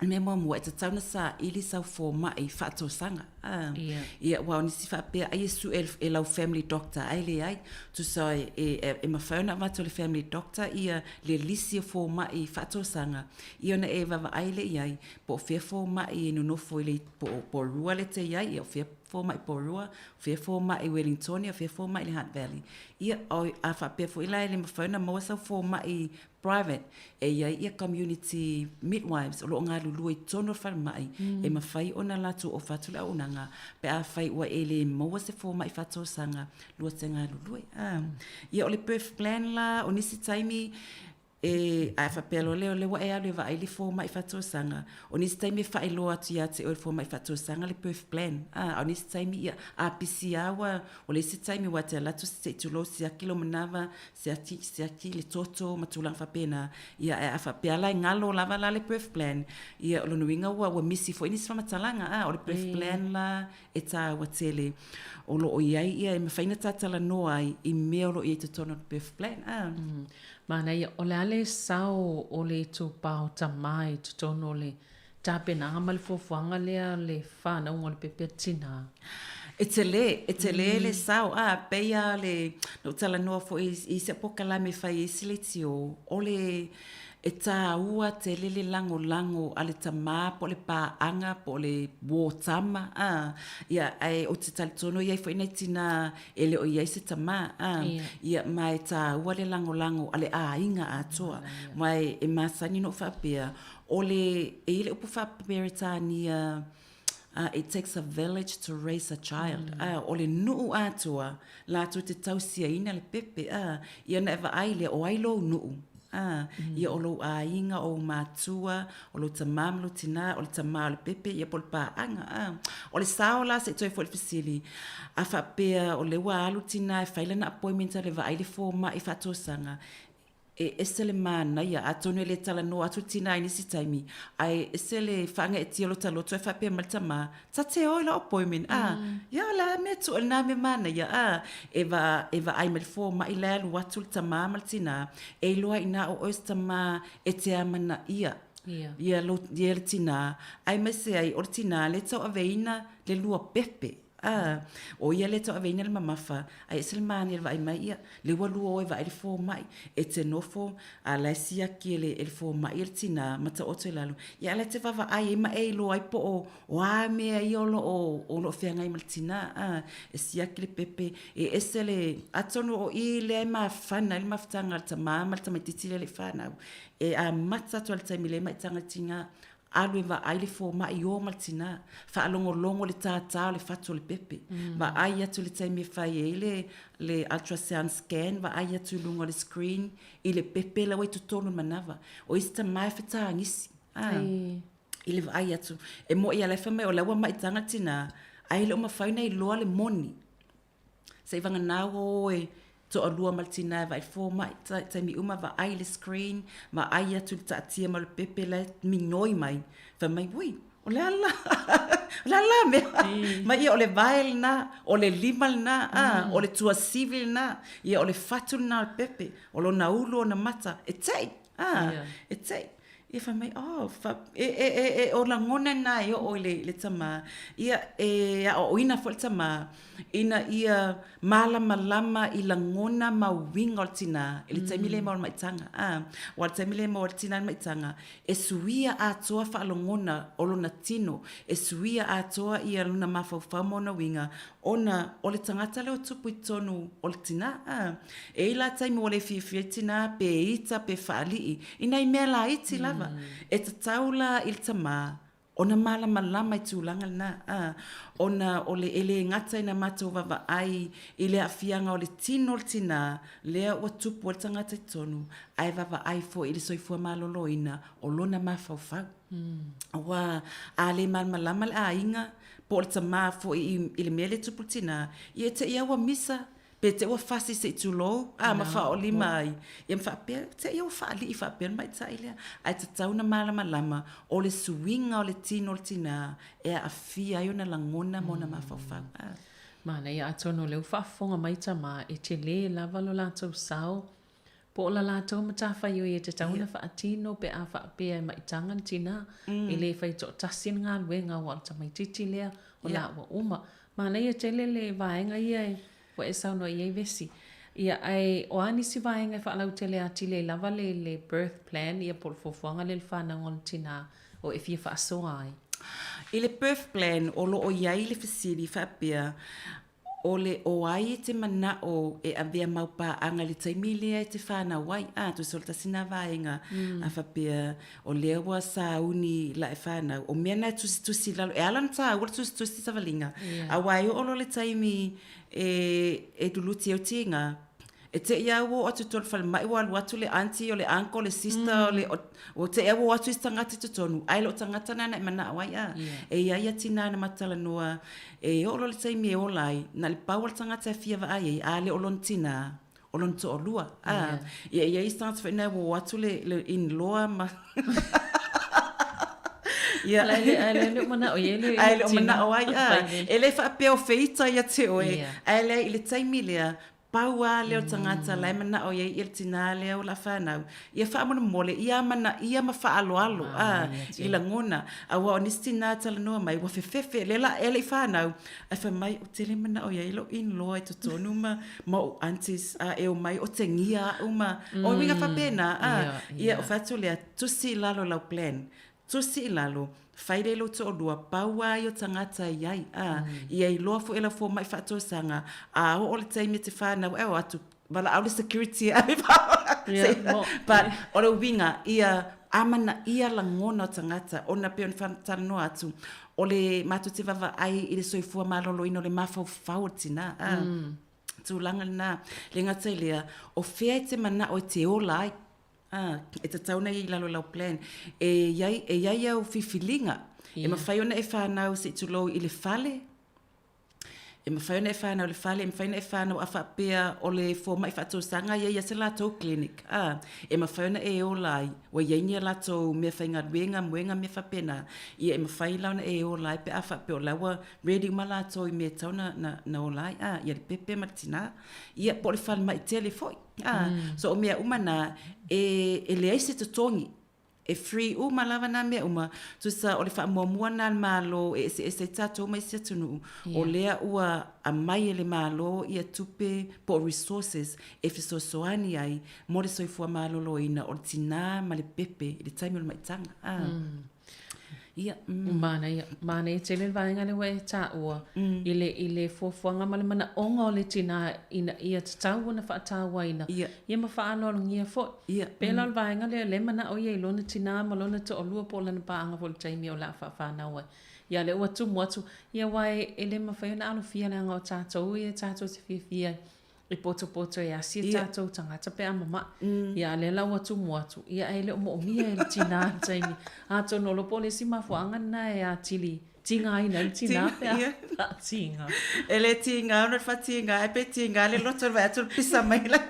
Le mea muamua, e tatau ona saili sau fomai faatausaga. A, Ia. Ia, aua o nisi faapea ai e sue e lau family doctor, ae leai. Tusa e, e, e mafai ona avatu e le family doctor ia le lisi o fomai faatausaga, ia ona e vaavaai lea i ai, po o fea fomai e nonofo i le, po o Porirua lea e te i ai, ia o fea fomai Porirua, o fea fomai Wellingtonia, o fea fomai i le Hutt Valley. Ia, o, a faapea foi la e le mafai ona maua sau fomai private, e i ai ia community midwives o lo o galulue i totonu o le falemai e mafai ona latou ofa atu le auaunaga pe afai ua e le maua se fomai faatausaga lua te galulue. Ia o le birth plan la, o nisi taimi e, a faapea loa lea o lea ua e alu e vaai le fomai faatausaga, o nisi taimi e faailoa atu ia te oe e le fomai faatausaga le birth plan, a o nisi taimi ia a pisi lava ua, o le isi taimi ua te alu atu se i tulou siaki lou manava, siaki, siaki le toto ma tulaga faapena. Ia, ae a faapea la e galo lava la le birth plan, ia o lona uiga ua, ua misi foi nisi faamatalaga, a, o le birth plan la e tāua tele. O lo o i ai ia e mafai ona talatalanoa ai i mea o lo o i ai i totonu o le birth plan, a. Manaia, o le a le sao o le itupa o tama i totonu o le tapenaga ma le fuafuaga lea o le whanauga o le pepe a tinā? E tele, e tele le sao, a, pei lava le, na ou talanoa foi i isi polokalame e fai i isi leitio, o le, e tāua tele le lagolago a le tamā po o le paaga po o le uō tama, a, ia, ae ou te talitonu e i ai foi nai tinā e le o i ai se tamā, a, ia, ma e tāua le lagolago a le aiga atoa. Ma e, e masani ona ou faapea, O le, e i ai le upu faa-Peretania, it takes a village to raise a child. O le nuu atoa latou te tausiaina le pepe, ia ona e vaai lea, o ai lou nuu? Ia o lou aiga, o ou matua, o lou tamā ma lou tinā, o le tamā o le pepe, ia po o le paaga. O le sao la, se i toe foi i le fesili, a faapea o lea ua alu le tinā e fai lana appointment e vaai le fomai faatausaga, E ese le manaia, atonu e le talanoa atu le tinā i nisi taimi, ae ese le faagaeetia o lota loto e faapea mai le tamā, ta te o i lau appointment, a, ia o le a mea tuu lena mea manaia, a, e va, e vaai mai le fomai la e alu atu le tamā ma le tinā, e iloa inā o oe se tamā e te amanaia ia lo, ia le tinā, aemaise ai o le tinā lea e tauaveina le lua pepe. A, ʻo ia lea e tauaveina le mamafa, a e ese le manaia i le vaai mai, ia, lea ua lua o e vaai i le fomai, e te nofo, a la e siaki e le, e le fomai e le tinā, ma taoto i lalo, ia a la e te vaavaai ai ma e iloa ai po o, o a mea ia o lo o, o lo o feagai ma le tinā, a, e siaki le pepe, e ese le, atonu o i lea e mafana ai le mafutaga a le tamā ma le tamaitiiti lea e le i fanau, e amata atu lava i le taimi lea e maitaga le tinā, Alu e vaai le fomai o ma le tinā. Faalogologo le tātā o le fatu o le pepe. Vaai atu i le taimi e fai ai le, le ultrasound scan, vaai atu i luga o le screen i le pepe la ua i totonu o le manava. O isi tama e fetagisi, a, i le vaai atu. E moʻi a la e fai mai o la ua maitaga le tinā, ae le o mafai ona iloa le moni. Seiavagana ua o e toalua ma le tinā e vaai fomai, taimi uma vaai i le screen, vaai atu i le taatia mai o le pepe la e minoi mai, fai mai, ui, o le a la, o le a la mea, ma ia o le vae lena, o le lima lena, a, o le tuasivi lena, ia o le fatu lena o le pepe, o lona ulu ona mata, e tei, a, e tei. Ia fai mai, oh, fa, e, e, e, e, o lagona na e oo i le, le tamā, ia, e aoaoina foi le tamā, ina ia malamalama i lagona ma uiga o le tinā, i le taimi lea e maua ai le maitaga. A, aua o le taimi lea e maua ai le tinā i le maitaga, e suia atoa faalogona o lona tino, e suia atoa ia lona mafaufau ma ona uiga, ona o le tagata lea ua tupu i totonu o le tinā. A, e i ai la taimi ua le fiafia ai le tinā, pe ita, pe faalii, i nai mea laiti lava. E tatau la i le tamā ona malamalama i tulaga lena, a, ona o le, e le gata ina matou vaavaai i le aafiaga o le tino o le tinā, lea ua tupu ai le tagata i totonu, ae vaavaai foi i le soifua maloloina o lona mafaufau. Aua a le malamalama le aiga, po o le tamā foi i le mea lea e tupu i le tinā, ia e te i lava ua misa, pe te i ua fasi se i tulou, a, ma faaolima ai, ia ma faapea, te i ua faalii faapea le maita'i lea. Ae tatau ona malamalama, o le suiga o le tino o le tinā e aafia ai ona lagona ma ona mafaufau. A. Manaia, atonu o lea ua faafofoga mai tamā, e tele lava lo latou sao. Po o la latou matafaioi e tatau ona faatino pe a faapea e maitaga le tinā, e le fai toatasi le galuega aua o le tamaitiiti lea o la ua uma. Manaia tele le vaega ia ua e saunoa i ai Vesi. Ia, ae o a nisi vaega e faalautele atili ai lava le le birth plan ia po o le fuafuaga lea i le fanauga o le tinā o e fia faasoa ai? I le birth plan o lo o i ai le fesili faapea, O le o ai e te manao e avea mau paaga i le taimi lea e te fanau ai? A, tusa o le tasi na vaega a faapea o lea ua sauni la e fanau, o mea na e tusitusi i lalo, e ala ona taua le tusitusi savaliga, aua e oo loa le taimi e e luluti ai tiga, E te i a ua oo atu i totonu falemai ua alu atu le aunty o le uncle le sister o le ua te i a ua o atu isi tagata i totonu ae le o tagata na na e manao ai a. E i ai ia tina na matou talanoa e oo loa le taimi e ola ai na o le pau o le tagata e fia vaai ai a le o lona tina o lona toalua a. Ia e i ai isi tagata foi na ua o atu le le in-law ma Ia ae le o manao i ai le ae le o manao ai a. E le faapea o feita ia te oe ae leai i le taimi lea Pau a lea o le tagata la e manao i ai ia le tinā lea o la fanau, ia faamolemole, ia amanaia ma faaaloalo, a, i lagona. Aua o nisi tinā e talanoa mai, ua fefefe, lea la e le i fanau, ae fai mai, ou te le manao i ai lou in-law i totonu ma, ma ou aunties, a, e omai otegia au ma, o uiga faapena, a. Ia, o fai atu lea, tusi i lalo lau plan. Tusi i lalo, fai le lou toalua, pau a ia o tagata e i ai, a, ia iloa foi e lau fomai faatoesaga, a oo le taimi e te fanau ai, o atu, valaau le security e ave But, o le uiga, ia amanaia lagona o tagata, ona pei ona faatalanoa atu, o le, matou te vaavaai i le soifua maloloina o le mafaufau o le tina, a, tulaga lena. Le gata i lea, o fea e te manao e te ola ai? Ā, e tatau ona i ai i lalo o lau plan. E i ai, e i ai au filifiliga. E mafai ona e fanau se i tulou i le fale, e mafai ona e fanau i le fale, e mafai ona e fanau a faapea o le fomai faatausaga e i ai lava se latou clinic, ā, e mafai ona e ola ai, ua i ai ni a latou meafaigaluega, moega, mea faapena, ia e mafai la ona e ola ai pe a faapea o la ua ready uma latou i mea e tatau ona ola ai, ā, ia le pepe ma le tinā, ia po o le falemai tele foi. Ah, so o mea uma na, e, e leai se totogi. E free uma lava nā mea uma. Tusa o le faamuamua na a le Malo e eseese ai tatou ma isi atunuu, o lea ua aumai e le Malo ia tupe po o resources e fesoasoani ai mo le soifua maloloina o le tinā ma le pepe i le taimi o le maitaga. Ah. Ia, mm. Manaia, manaia tele le vaega lea ua e taua i le, i le fuafuaga ma le manaoga o le tinā ina ia tatau ona faatauaina, ia, ia ma faaaloalogia foi. Ia, Pei la o le vaega lea, lea e manao ia i lona tinā ma lona toalua po o lana paaga foi i le taimi o le a faafanau ai. Ia lea ua tumu atu, ia aua e, e le mafai ona alofia leaga o tatou ia tatou te fiafia e potopoto e asi e tatou tagata pe a mama'i. Ia a lea la ua tumu atu, ia ae le o moomia e le tinā i le taimi. Atonu o lo po o le isi mafuaaga lena e atili tigaina ai le tinā pe a faatiga. E le tiga ona le faatiga ae pe tiga le loto i le vaai atu o le pisa mai la.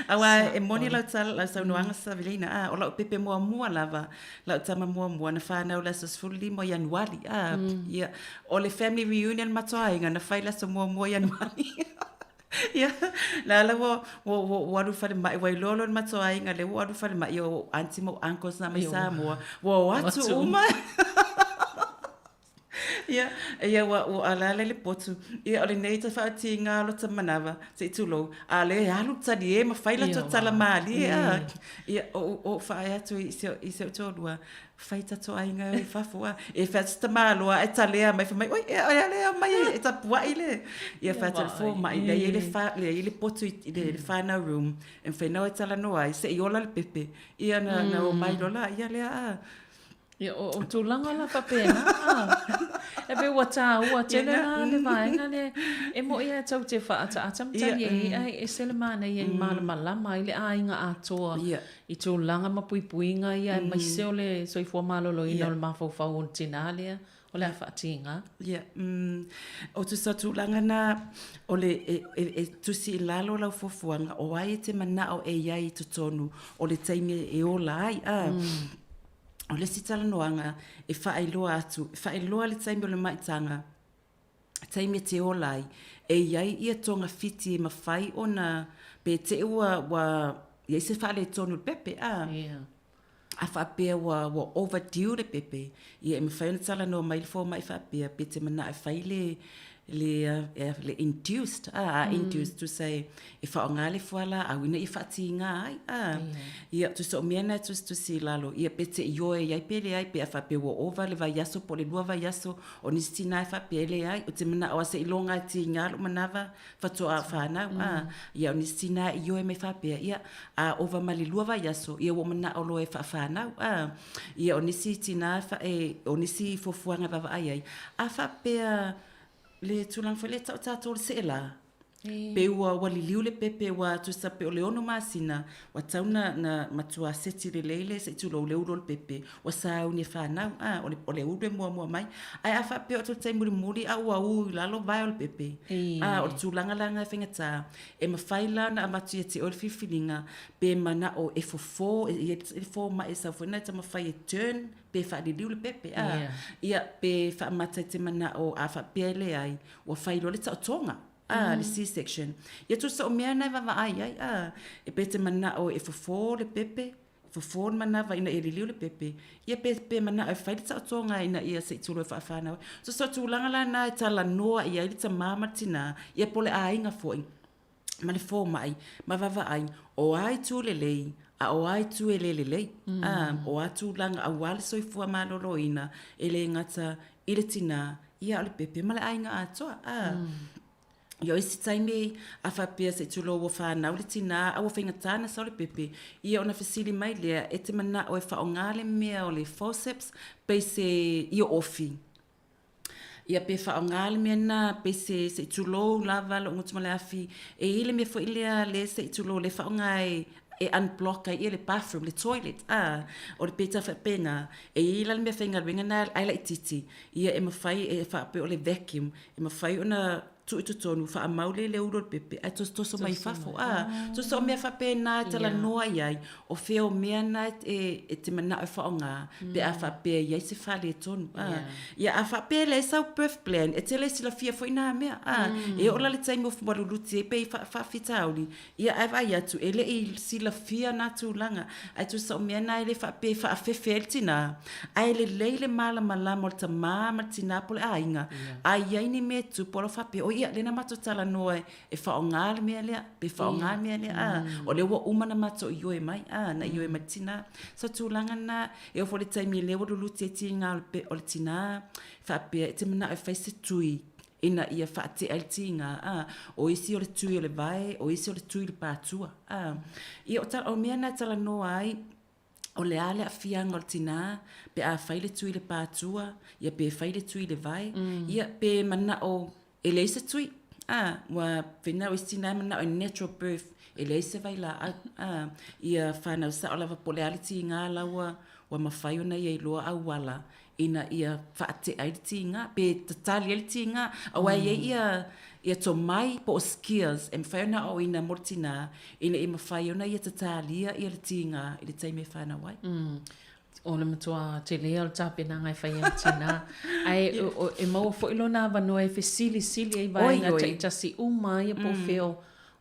Aua e moni lau tala, lau saunoaga Savelina, a, o lau pepe muamua lava, lau tama muamua na fanau i le aso 15 o Ianuari, a, ia, o le family reunion matou aiga na fai i le aso muamua o Ianuari. Ia, la la ua, ua, ua, ua alu i falemai, ua iloa loa le matou aiga lea ua alu i falemai, o aunty ma ou uncles na mai Samoa, ua o atu uma. Ia, ia ua, ua alaala i le potu. Ia, o lenei te faatiga o lota manava, se i tulou, a o lea e alu le talie ma fai latou tala malie, a. Ia, ou, ou faaea atu i si, i si ou toalua, Fai tatou aiga i fafo a. E fai atu tamaloa ae talea mai fai mai, oi, e a lea mai e tapuai le. Ia fai atu le fomai, lea i ai le fa, lea i ai le potu i le, le whanau room, e mafai ona o e talanoa ai, se i ola le pepe. Ia na, na omai loa la, ia lea a. Ia, o, o tulaga la faapena. E pei ua taua tele la le vaega lea. E mo'i lava tou te faaataata ma tali ai, ae ese le manaia i malamalama ai le aiga atoa. I tulaga ma puipuiga ia aemaise o le soifua maloloina o le mafaufau o le tinā lea o le a faatiga. Ia, o tusa tulaga na, o le e, e, e tusi i lalo lau fuafuaga, o ai e te manao e i ai i totonu o le taimi e ola ai, a. O le isi talanoaga e faailoa atu, e faailoa le taimi o le maitaga, taimi e te ola ai, e i ai ia togafiti e mafai ona, pe te i ua, ua. i ai se faaletonu i le pepe, a. A faapea ua ua overdue le pepe, ia e mafai ona talanoa mai le fomai faapea pe te manao e fai le le le induced a, a induced tusa e e faaaoga le fualaau ina ia faatiga ai a. Ia tusa o mea na e tusitusi i lalo, ia pe te ioe i ai pe leai pe a faapea ua ova le vaiaso po o le lua vaiaso, o nisi tina e faapea e leai, ou te manao lava se iloga e tiga lou manava faatoa fanau a. Ia o nisi tina e ioe mai faapea, ia, a ova ma le lua vaiaso, ia ua ou manao loa e faafanau a. Ia o nisi tina e, o nisi fuafuaga e vaavaai ai, a faapea le tulaga foi lea e tau tatou o le seelā, pe ua ua liliu le pepe ua tusa pe o le 6 masina, ua tatau ona na matua seti lelei le se i tulou le ulu o le pepe, ua sauni e fanau a, o le o le ulu e muamua mai. Ae a faapea o le taimi mulimuli a ua ū i lalo vae o le pepe, a, o le tulaga la lena e faigata. E mafai la ona avatu ia te oe le filifiliga pe manao e fofo, e i ai le fomai e sau foi lena e taumafai e turn pe faaliliu le pepe a, ia pe faamata i te manao a faapea e leai, ua fai loa le taotoga a, le C-section. Ia tusa o mea na e vaavaai ai a, e pe te manao e fofo le pepe, fofo le manava ina ia liliu le pepe, ia pe, pe manao e fai le taotoga ina ia se i tulou e faafanau ai. Tusa o tulaga la na e talanoa i ai le tamā ma le tinā, ia po o le aiga foi ma le fomai ma vaavaai o a itu lelei a o a itu e le lelei. A, o a tulaga aua le soifua maloloina e le gata i le tinā, ia a o le pepe ma le aiga atoa. A. Ia o isi taimi a faapea se i tulou ua fanau le tinā a ua faigata ona sau le pepe, ia ona fesili mai lea, e te manao e faaaoga le mea o le forceps pe se ia ofi. Ia pe faaaoga le mea lena pe se se i tulou lava lou gutu ma le afi, e i ai le mea foi lea lea se i tulou lea e faaaoga e e unblock ai le bathroom, le toilet, a, o le pei tau faapena. E i ai la le meafaigaluega lena ae laitiiti, ia e mafai e faapea o le vacuum, e mafai ona tuu i totonu, faamau lea i le ulu o le pepe ae tosotoso mai fafo, a. Tusa o mea faapena e talanoa i ai, o fea o mea na e te manao e faaaoga pe a faapea e i ai se faaletonu, a. Ia a faapea e leai sau birth plan, e te le silafia foi na mea, a. E oo la i le taimi ua luluti ai pei faafitauli, Ia, ae vaai atu, e le i silafia nā tulaga, ae tusa o mea na e le faapea e faafefe ai le tinā, ae lelei le malamalama o le tamā ma le tinā po o le aiga, a i ai ni mea e tupu, alofa faapea, oi ia, lea na matou talanoa e faaaoga le mea lea, pe faaaoga le mea lea, a, o lea ua uma ona matou ioe mai, a, na ioe mai le tinā. So, tulaga na, e oo foi i le taimi lea ua luluti ai tiga o le tinā, faapea, e te manao e fai se tui ina ia faatea ai le tiga, a, o isi o le tui o le vae, o isi o le tui i le pātua, a. Ia, o, o mea na e talanoa ai, o le a le aafiaga o le tinā pe a fai le tui i le pātua, ia pe fai le tui i le vae, ia pe manao e leai se tui, a, ua pena o isi tinā e manao e natural birth, e leai se vailaau, a, ia whanau sao lava po o le a le tiga la ua, ua mafai ona ia iloa auala ina ia faatea ai le tiga, pe tatali ai le tiga, aua e i ai ia, ia tomai po o skills e mafai ona aoaoina mo le tinā, ina ia mafai ona ia tatalia ia le tiga i le taimi e fanau ai. Mm. O le matua tele o le tapenaga e fai ai le tinā. Ae e maua foi lona avanoa e fesilisili ai vaega taitasi uma ia po o fea o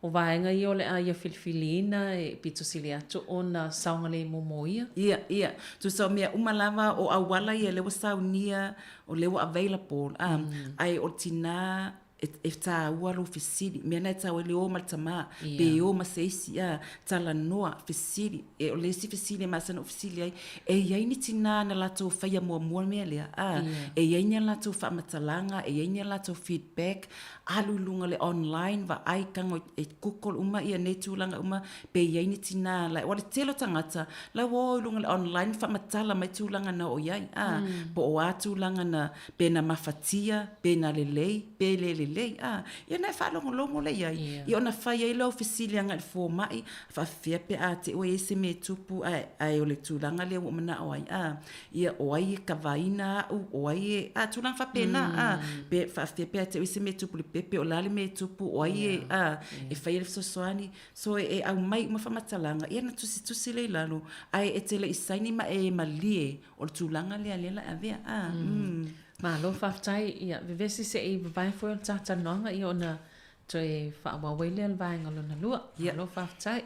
O vaega ia o le a ia filifiliina e pito sili atu ona saogalemu mo ia. Ia, ia. Tusa o mea uma lava, o auala ia lea ua saunia, o lea ua available, a, ae o le tinā e, e tāua lou fesili. Mea na e tau ai le o ma le tamā, pe o ma se isi, a, talanoa, fesili. E, o le isi fesili e masani ona ou fesili ai, e i ai ni tinā na latou faia muamua le mea lea, a, e i ai ni a latou faamatalaga, e i ai ni a latou feedback, alu i luga o le online vaai tago e google uma ia nei tulaga uma pe i ai ni tinā la aua o le tele o tagata la ua o i luga o le online faamatala mai tulaga na oo i ai a po o a tulaga na pe na mafatia pe na lelei pe le lelei a ia ona e faalogologo lea i ai ia ona fai ai lea o fesili agai i le fomai faafefea pe a te i ua i ai se mea e tupu ae ae o le tulaga lea ua ou manao ai a Ia, o ai e kavaina au, o ai e, a, tulaga faapena, a, pe faafefea pe a te i se mea e tupu i le pepe, o le a le mea e tupu, o ai e, a, e faia le fesoasoani. So, e aumai uma faamatalaga, ia ona tusitusi lea i lalo, ae e te le i saini ma e malie o le tulaga lea lea o le a e avea, a, mm. Malo faafetai, ia, vevesi se i vavae foi o le ta talanoaga, ia ona toe faaauau ai lea o le vaega lona lua. Malo faafetai.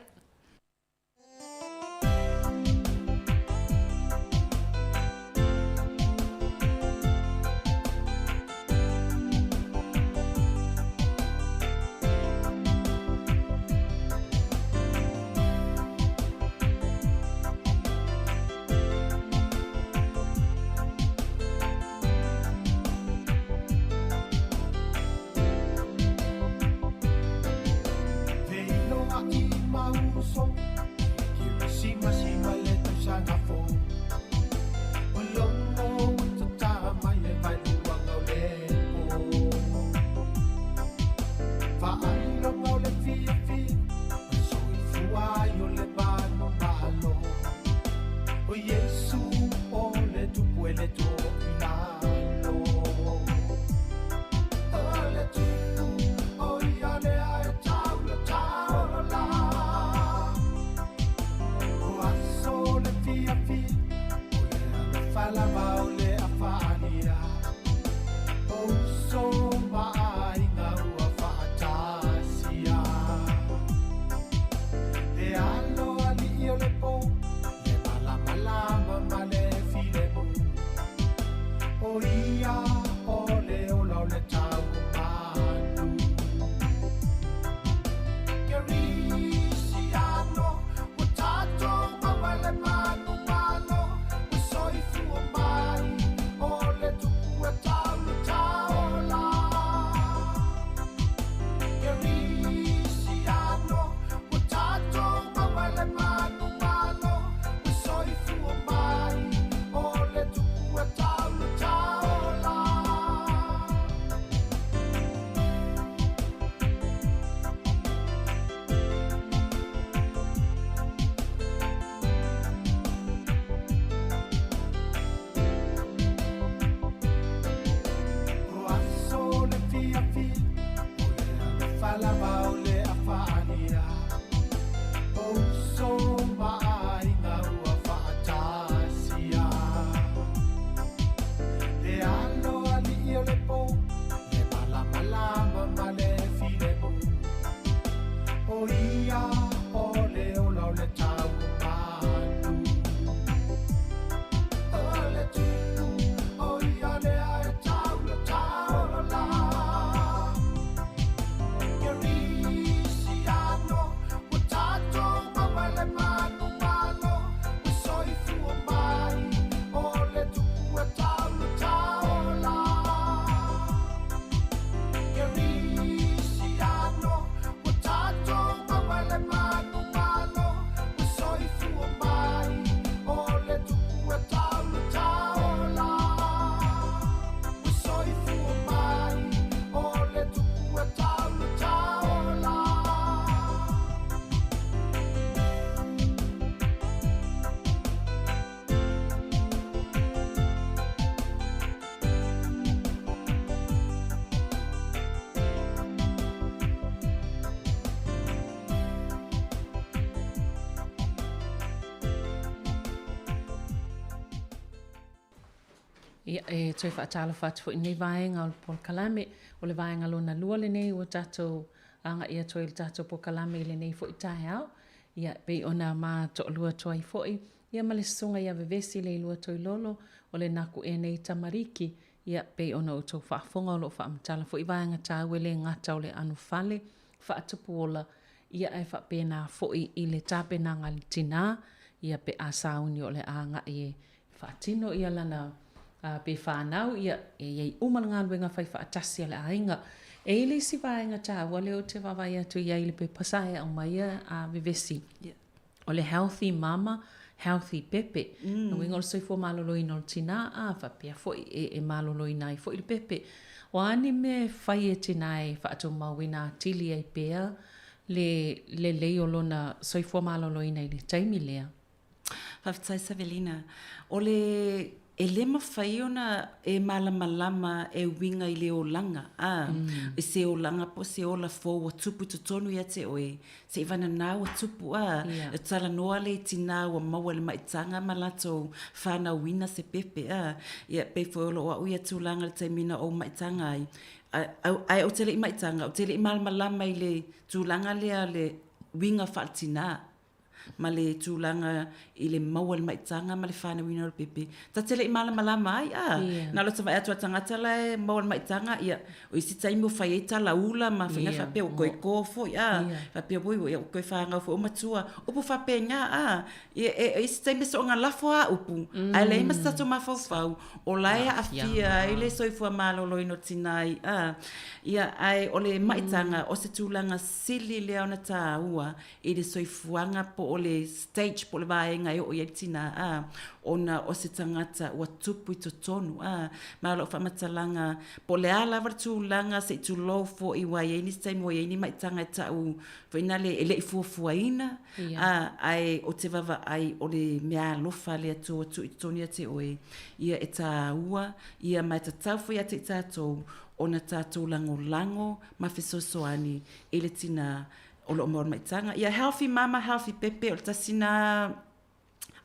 ia o le ola o le tau o manu. Kerisiano, ua tatou maua le manumalo, ua soifua mai o le tupu e tau le taola. Kerisiano, ua tatou maua le manumalo, ua soifua mai o le tupu e tau le taola. O aso le fiafia, o le alofa lava o le afaalia. O uso ma aiga ua faatasia. Le alo alii o le po, le malamalama ma le filemu. O ia o le ola o le tau o manu. O le tupu, o ia lea e tau le taola. Kerisiano, ua tatou maua le manumalo, ua soifua mai o le tupu e tau le taola. Kerisiano, ua tatou maua le manumalo, ua soifua mai o le tupu e tau le taola. Ua soifua mai o le tupu e tau le taola. Ia, e toe faatalofa atu foi i lenei vaega o le polokalame. O le vaega lona lua lenei ua tatou agai atu ai i le tatou polokalame i lenei foi taeao. Ia, e pei ona ma toalua atu ai foi, ia ma le susuga ia Vevesi Leilua Toilolo, o le Naku'e nei tamariki, ia, pei ona outou faafofoga o lo o faamatala foi vaega taua e le gata o le anofale, faatupu ola, ia ae faapena foi i le tapenaga a le tinā, ia pe a sauni o le a agai e faatino ia lana pe fanau, ia e i ai uma le galuega fai faatasi a le aiga. E i ai le isi vaega taua lea ou te vaavaai atu i ai i le pepa sa e aumaia a Vevesi, o le healthy mama, healthy pepe. Mm. Uiga o le soifua maloloina o le tinā, a faapea foi e, e maloloina ai foi le pepe. O a ni mea e fai e tinā e faatumauina atili ai pea le lelei o lona soifua maloloina i le taimi lea? Faafetai Savelina. O le e le mafai ona e malamalama e uiga i le olaga, a, mm. i se olaga po o se ola fou ua tupu i totonu ia te oe, se i vananā ua tupu, a, yeah. e talanoa le tinā ua maua i le maitaga ma latou fanauina se pepe, a, ia, pei foi o loo au ia tulaga i le taimi na ou maitaga ai, ae ou te le i maitaga, ou te le i malamalama i le tulaga lea le uiga faaletinā. ma le tulaga i le maua i le maitaga ma le fanauina o le pepe. Ta te le i malamalama ai, a? Yeah. Na o lota vaai atu a tagata la e maua i le maitaga, ia, o isi taimi ua fai ai tala ula ma faiga yeah. faapea ua koe kō foi, a? Yeah. Faapea, oi, ua koe whāngau foi o matua. Upu faapena, a? Ia, e, e, isi taimi soonga lafo a upu. Mm. Ae leai ma se tatou mafaufau, o la e aafia ai le soifua maloloina o tinā i, a? Ia, ae o le maitaga, mm. o se tulaga sili lea ona tāua, i le soifuaga po o le stage po o le vaega e oo i ai le tinā, ā, ona o se tagata ua tupu i totonu, ā, ma o lau faamatalaga, po o le a lava le tulaga se i tulou foi ua i ai nisi taimi ua i ai ni maitaga e tau foi na le e le i fuafuaina, ā, ae ou te vaavaai o le mea alofa a le Atua ua tuu i totonu ia te oe, ia e tāua, ia ma e tatau foi ia te i tatou ona tatou lagolago ma fesoasoani i le tinā o loo maua le maitaga. Ia healthy mama, healthy pepe, o le tasi na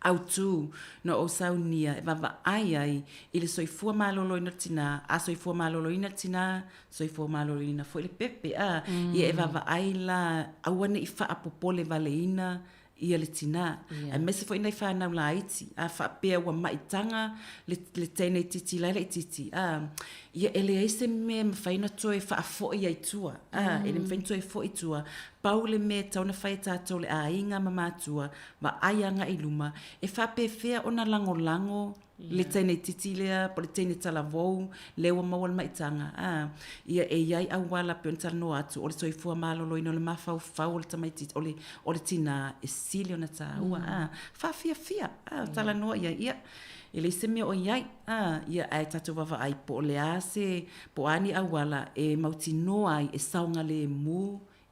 autū na ou saunia e vaavaai ai i le soifua maloloina o le tinā, a soifua maloloina le tinā, soifua maloloina foi le pepe, a. Ia e vaavaai la, aua ne i faapopole valeina ia le tinā. Aemaise foi nai whānau laiti, a faapea ua maitaga le, le teine itiiti la e laitiiti, a, ia e leai se mea e mafai ona toe faafoi ai tua, a, e le mafai ona toe foi tua, pau le mea e tatau ona fai e tatou le aiga ma matua, vaai agai i luma, e faapefea ona lagolago le teine itiiti lea po o le teine talavou lea ua maua le maitaga, a, ia e i ai auala pei ona talanoa atu, o le soifua maloloina o le mafaufau o le tamaitiiti, o le, o le tinā e sili ona taua, a, faafiafia, a, talanoa i ai, ia, e leai se mea o i ai, a, ia, ae tatou vaavaai po o le a se, po o a ni auala e mautinoa ai e saogalemu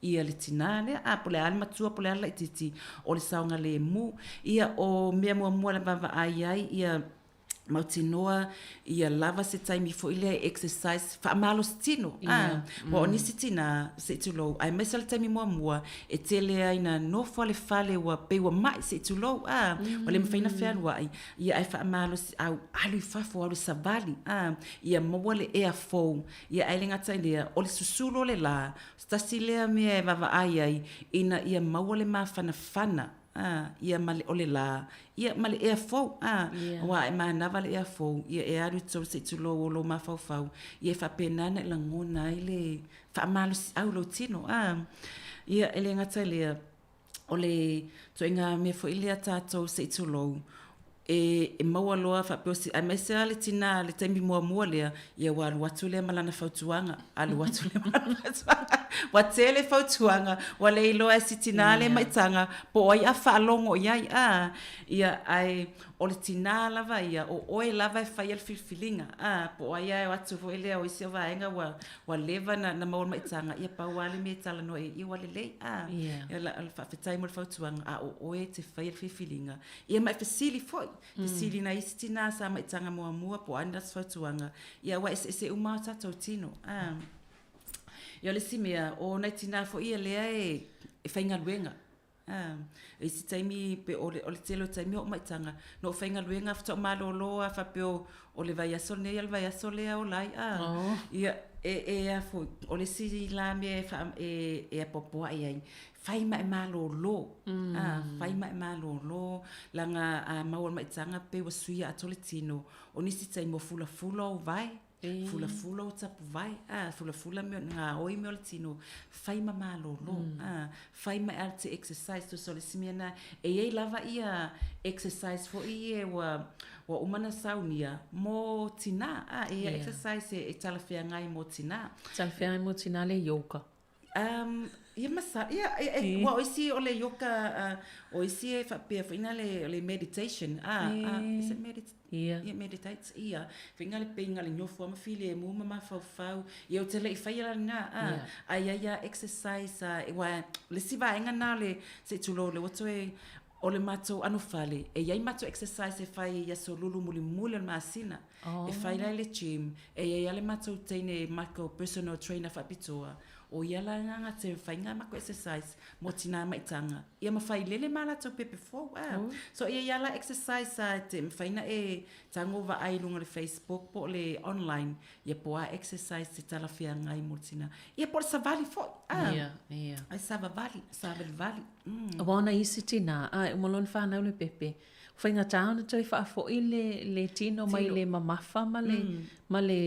ia le tinā lea, a, po o le a le matua po o le a le laitiiti, o le saogalemu. Ia, o mea muamua e vaavaai ai, ia mautinoa ia lava se taimi foi lea e exercise faamalosi tino, a, aua o nisi tinā, se i tulou, aemaise lava le taimi muamua e tele ai ina nofo lava i le fale ua pei ua mai, se i tulou, a, ua le mafai ona fealuai, ia ae faamalosi, au, alu i fafo, alu e savali, a, ia maua le ea fou, ia ae le gata i lea, o le susulu o le la, Se tasi lea mea e vaavaai ai ina ia maua le mafanafana a, ia ma le, o le lā, ia ma le ea fou, a, aua a e manava le ea fou, ia e alu i totonu se i tulou o lou mafaufau, ia e faapena ona e lagona ai le faamalosiau i lou tino, a. Ia, e le gata i lea, o le ituaiga mea foi lea tatou se i tulou, e, e maua loa faapea o si, aemaise lava le tinā i le taimi muamua lea, ia ua alu atu lea ma lana fautuaga, alu atu lea ma lana fautuaga. Ua tele fautuaga, ua le iloa e si tinā lea maitaga po o ai a faalogo i ai, a, ia, ae o le tinā lava ia, o oe lava e faia le filifiliga, a, po o ai lava e o atu foi lea, o isi o vaega ua, ua leva na, na maua le maitaga, ia pau lava le mea e talanoa i ai, ia ua lelei, a, yeah. Ia, faafetai mo le fautuaga, a o oe e te faia le filifiliga, ia ma e fesili foi, fesili nai isi tinā sa maitaga muamua po o a ni latou fautuaga, ia aua e eseese uma lava o tatou tino, a. Ia o le isi mea, o nai tinā foi ia lea e, e faigaluega, A, i isi taimi, pe o le, o le tele o taimi o ou maitaga, na ou faigaluega faatoa ou malolo lava faapea o, o le vaiaso lenei a o le vaiaso lea ola ai. A, oh. Ia, e, e a foi, o le isi la mea e, wha, e, e apoapoai ai, fai ma e malolo. A, fai ma e malolo, leaga a maua le maitaga pei ua suia atoa le tino. O nisi taimi ua fulafula ou vae, Fulafula o tapuvae, a, fulafula mea, gaoi mea o le tino, fai ma malolo, a, fai ma e alu te exercise, tusa o le isi mea lena, e i ai lava ia exercise foi ia ua, ua uma ona saunia mo tinā, a, e i ai exercise e talafeagai mo tinā. Talafeagai mo tinā le yoga. Um, ia masa, ia, e, e, ua o isi o le yoga, uh, o isi e faapea foi na le, le meditation, ah, ah, is it medit Ia. Ia, meditates, ia. Faiga le peiga le nofo ma filemu ma mafaufau. Ia, ou te le i faia la lena, ah. Ia. A ia ia exercise, ah, e, ua, le isi vaega na le, se i tulou le ua toe, o le matou anofale, e i ai matou exercise e fai i aso lulu mulimuli o le masina. Oh. E fai la i le gym, e i ai lava le matou teine, matou personal trainer faapitoa, o ia la lena te fai ngā matou exercise mo tinā maitaga, ia ma fai lele ma latou pepe fou, ah. Oh. So e i ai lava la exercise a te mafai na e tago vaai i luga o le Facebook po o le online, ia po o a exercise te talafeagai mo le tinā. Ia po o le savali foi, ah. Ia, ia. Ai savavali, savalivali. Mm. Aua o nai isi tinā, a e uma loa ona fanau le pepe, Faigata ona toe faafoi le, le tino mai le mamafa ma le, mm. ma le,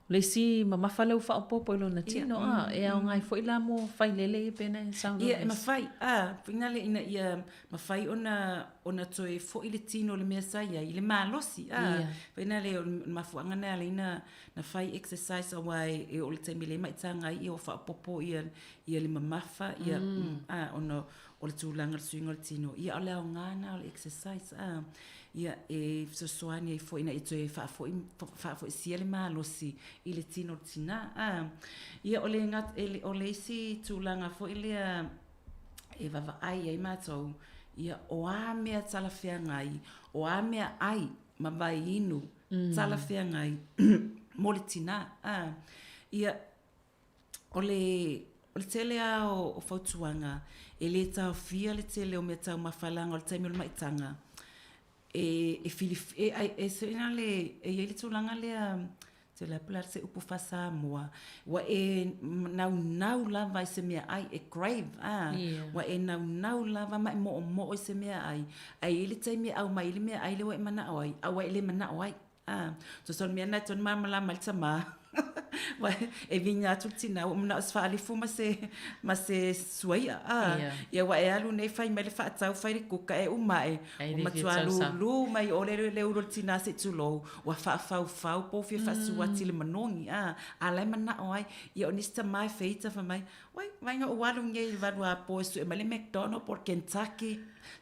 le isi mamafa lea ua faaopoopo i lona tino, yeah. a, e aoga ai foi la mo failele ia pe na e saunoa. Ia, e mafai, a, faiga le ina ia mafai ona, ona toe foi le tino i le mea sa i ai, i le malosi, a, yeah. Faiga le o le mafuaaga na ala ai na, na fai exercise aua e, e oo i le taimi e le maitaga ai, ia ua faaopoopo ia, ia le mamafa, ia, a, ona o le tulaga o le suiga o le tino, ia o le aoga lena o le exercise, a, ia e fesoasoani ai foi ina ia toe faafoi, faafoisia le malosi i le tino o le tinā, a. Ia o le, o le isi tulaga foi lea e vaavaai ai matou, ia o a mea talafeagai, o a mea ʻai ma wai inu talafeagai mo le tinā, a. Ia, O le, o le tele lava o, o fautuaga, e lē taofia le tele o meataumafa leaga o le taimi o le maitaga, e, e filif-, e, e, e, e i ai le tulaga lea. Se le a po le a se upu faa-Samoa, ua e naunau lava i se meaai, e crave, a, ua e naunau lava ma e moomoo i se meaai, ae i ai le taimi e aumai ai le meaai lea ua e manao ai, a ua e le manao ai. A, tusa o le mea lena e tatau ona malamalama ai le tama, aua e viga atu le tina ua ou manao e faalifu ma se, ma se suai'a, a, ia ua e alu nei fai mai le faatau fai le kuka e uma ae, ua matua lulu mai o le le ulu o le tina se i tulou, ua faafaufau po ua fia faasuati i le manogi, a, a o la e manao ai. Ia o nisi tama e feita fai mai, Oi, vai na ou alu nei i le valuapo e sue mai le McDonald po o le Kentucky,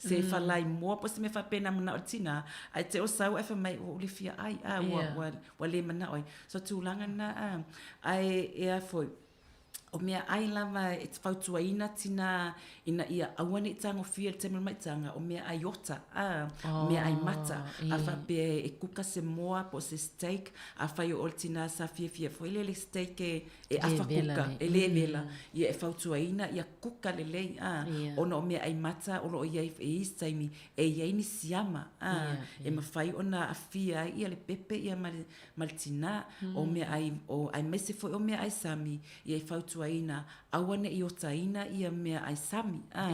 se falaimoa po o se mea faapena manao i le tina, ae te o sau ae fai mai ua ou le fia ai, a, ua, ua, ua le manao ai. So tulaga na, a, ae e a foi, o meaai lava e fautuaina tina ina ia aua ne i tagofia i le taimi o le maitaga, o meaai ota, a, o meaai mata. A faapea e kuka se moa po o se steak, afai o le tina sa fiafia foi lea i le steak e e afa kuka, e le vela, ia e fautuaina ia kuka lelei, a, ona o meaai mata o lo o i ai i isi taimi, e i ai ni siama, a, e mafai ona aafia ai ia le pepe ia ma le, ma le tinā, o meaai, o, aemaise foi o meaai sami, ia e fautuaina, aua ne i otaina ia meaai sami, a,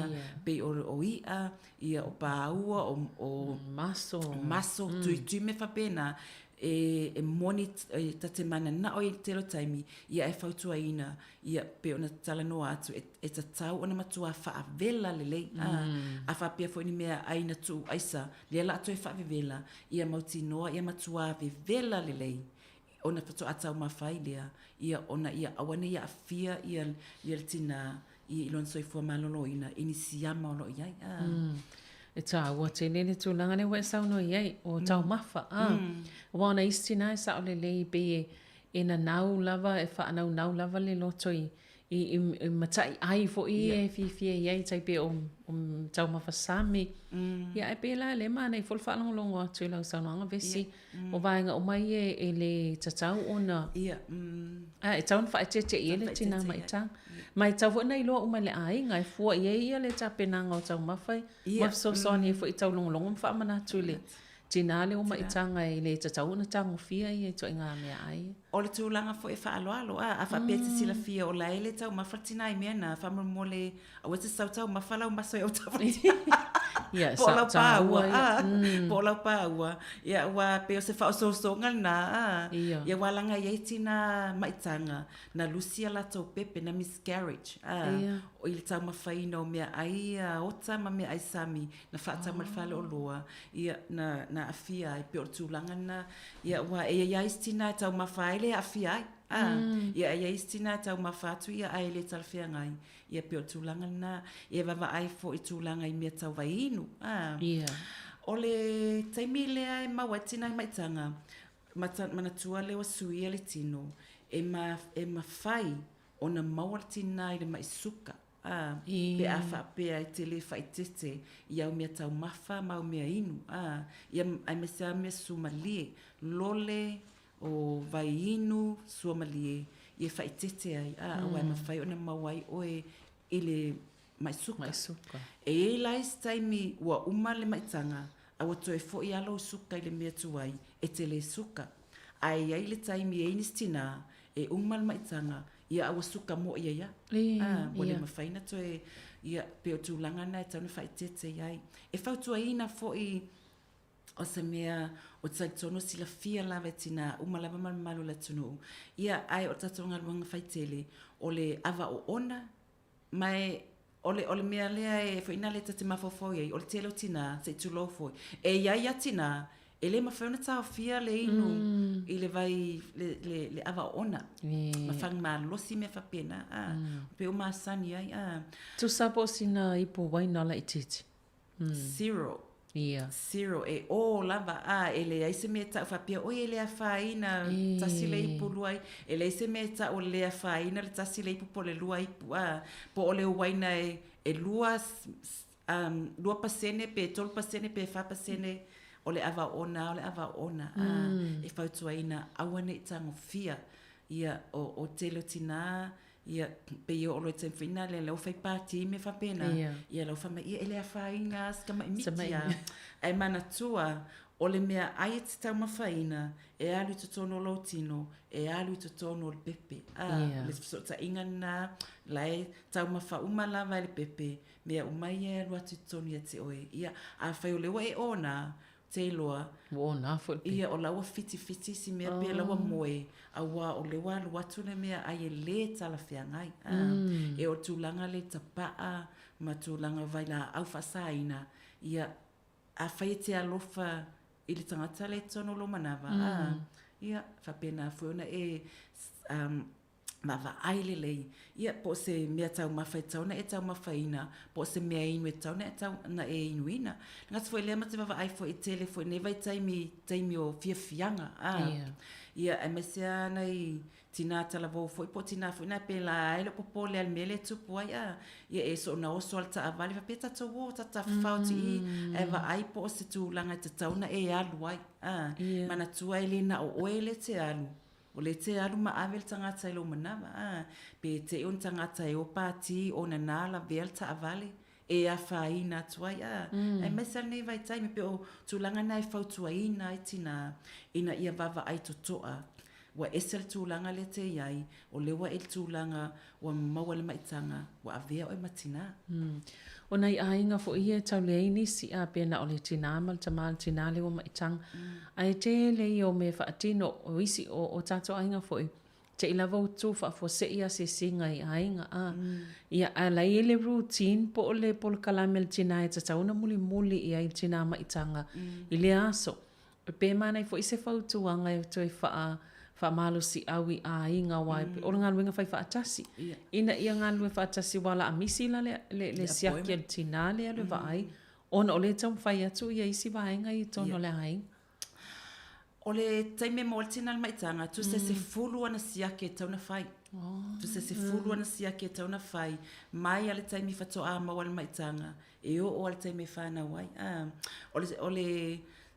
pei o, o i'a, ia o pāua, o, o maso, maso, tuitui mea faapena, e, e moni e ta te mananao i le tele o taimi, ia e fautuaina, ia pei ona talanoa atu, e, e tatau ona matua faavela lelei. Mm. A, a faapea foi ni meaai na tuu aisa, lea la a toe faavevela, ia mautinoa ia matua vevela lelei ona faatoa taumafa ai lea, ia ona ia aua ne i aafia ia, ia le tinā i lona soifua maloloina i ni siama o lo o i ai. A. Mm. E tāua tele le tulaga lea ua e saunoa i ai, o taumafa, a. Aua o nai isi tinā e sao lelei pei e, e nanau lava, e faanaunau lava le loto i, i, i, i mata'i ai foi ia e fiafia i ai, tai pei o, o taumafa sami. Ia ae pei la lea e manaia foi le faalogologo atu i lau saunoaga Vesi, O vaega uma ia e le tatau ona a e tatau ona faaeteete i ai le tina maitaga. Ma e tatau foi ona iloa uma e le aiga e fua i ai ia le tapenaga o taumafa ma fesoasoani ai foi i taulogologo ma faamanatu i le tina lea ua maitaga e le tatau ona tagofia ia ituaiga meaai ia. O le tulaga foi e faaaloalo, a, a faapea e te silafia o la e le taumafa le tina i mea na, faamolemole Aua e te sau taumafa lau maso i au tamaiti. Ia, Po o lau taua pāua, ia. a, po o lau pāua. Ia, ua pei o se faaosoosoga lena, a. Ia. Ia, ua laga i ai tina maitaga, na lusi a latou pepe, na miscarriage, a, Ia. i le taumafaina o meaai ota ma meaai sami, na faatau mai le faleoloa, ia, na, na aafia ai, pei o le tulaga lena. Ia, ua e i ai lava isi tina e taumafa ai le aafia ai, a. Ia, e i ai isi tina e taumafa atu, ia, ae le talafeagai. Ia pei o le tulaga lena, e vaavaai foi i tulaga i mea tau vaiinu. A. Ia. O le taimi lea e maua ai tina maitaga, mata, manatua lea ua suia le tino, e, ma, e mafai ona maua le tina i le mai suka. A, Ia. pe a faapea e te le faaeteete i au mea taumafa ma au mea inu. A, ia, aemaise lava mea sumalie, lole, o vaiinu suamalie ia faaeteete ai, a, aua e mafai ona maua ai oe i le mai suka. Mai suka. E i ai la isi taimi ua uma le maitaga, a ua toe foi lava lou suka i le mea tuai, e te le suka. Ae i ai le taimi e i ai nisi tinā, e uma le maitaga, ia a ua suka moi ai lava. A, ua le mafai ona toe, ia, pei o tulaga na e tatau ona faaeteete i ai. E fautuaina foi O se mea ou te talitonu e silafia lava e tinā uma lava ma le mamalu o le atunuu, ia, ae o le tatou galuega fai tele, o le ava oona, ma e, o le, o le mea lea e foi nale ta te mafaufau i ai, o le tele o tinā, se i tulou foi, e i ai lava tinā, e le mafai ona taofia le inu i le vai, le, le, le ava oona, ma fag malosi mea faapena, a, pei ua masani ai, a. Tusa po o sina ipu uaina laitiiti. Zero. Ia. Zero. E ō lava, ā, e leai se mea e ta'u faapea, oi e le afaina, tasi le ipu, lua ipu. E leai se mea e ta'u e le afaina le tasi le ipu po o le lua ipu, ā, po o le uaina e, e lua, um, 2% pe 3% pe 4% o le ava oona, o le ava oona, ā, e fautuaina aua ne i tagofia, ia, o, o tele o tinā, Ia, pei e oo loa i taimi foi na lea ua fai pāti mea faapena. Ia. Ia la ua fai mai, ia e le afaina lava si tamai miti Tamai. a. Ae manatua, O le mea ai e te taumafaina, e alu i totonu o lou tino, e alu i totonu o le pepe. A, o le fesootaiga lena, la e taumafa uma lava e le pepe, mea uma ia e alu atu i totonu ia te oe. Ia, afai o lea ua e ona, ou te iloa, Ua ona foi le pepe. Ia, o la ua fitifiti isi mea pe la ua moe, auā o lea ua alu atu le mea ai e lē talafeagai. A, e o le tulaga lea i tapaa ma tulaga o vailaau faasaina, ia, Afai e te alofa i le tagata lea i totonu o lou manava, mm. a, ia, faapena foi ona e um, vaavaai lelei, ia, po o se mea taumafa e tatau ona e taumafaina, po o se mea inu e tatau ona e, tau, na e inuina. Le gata foi lea ma te vaavaai foi i tele foi nei vaitaimi, taimi o fiafiaga, a, yeah. ia, aemaise lava nai Tinā talavou foi po o tinā foi nā pēlā ai lou popole a le mea lea e tupu ai a ia e soona oso a le taavale faapea tatou o tatou tafafao atu i i ae vaai po o se tulaga e tatau ona e alu ai a manatua e le na o oe lea e te alu o lea e te alu ma ave le tagata i lou manava a pe te i o ni tagata e o pāti o nanā lavea le taavale e afaina atu ai, a, aemaise lava lenei vaitaimi, pei o tulaga na e fautuaina ai tinā ina ia vaavaai totoa, ua ese le tulaga lea te i ai, o lea ua i le tulaga ua maua le maitaga, ua avea oe ma tinā. O nai aiga foi ia e tau leai nisi, a pe na o le tinā ma le tamā le tinā lea ua maitaga. Ae tele ia o mea e faatino, o isi o, o tatou aiga foi, Te i lava o tu faafuasei asiasiga i aiga a. Ia a la i ai le routine po o le polokalame a le tina e tatau ona mulimuli i ai le tina maitaga i lea aso. Pe manaia foi se fautuaga e toe faa faamalosiau i aiga aua o le galuega fai faatasi. Ina ia galulue faatasi aua o le a misi la le le siaki a le tina lea le vaai ona o lea e taumafai atu ia isi vaega i totonu o le aiga. O le taimi e maua ai le tina le maitaga, tusa e sefulu ana siaki e tatau ona fai. Tusa e sefulu ana siaki e tatau ona fai, mai lava le taimi faatoa maua le maitaga, e oo lava i le taimi e fanau ai. O le, o le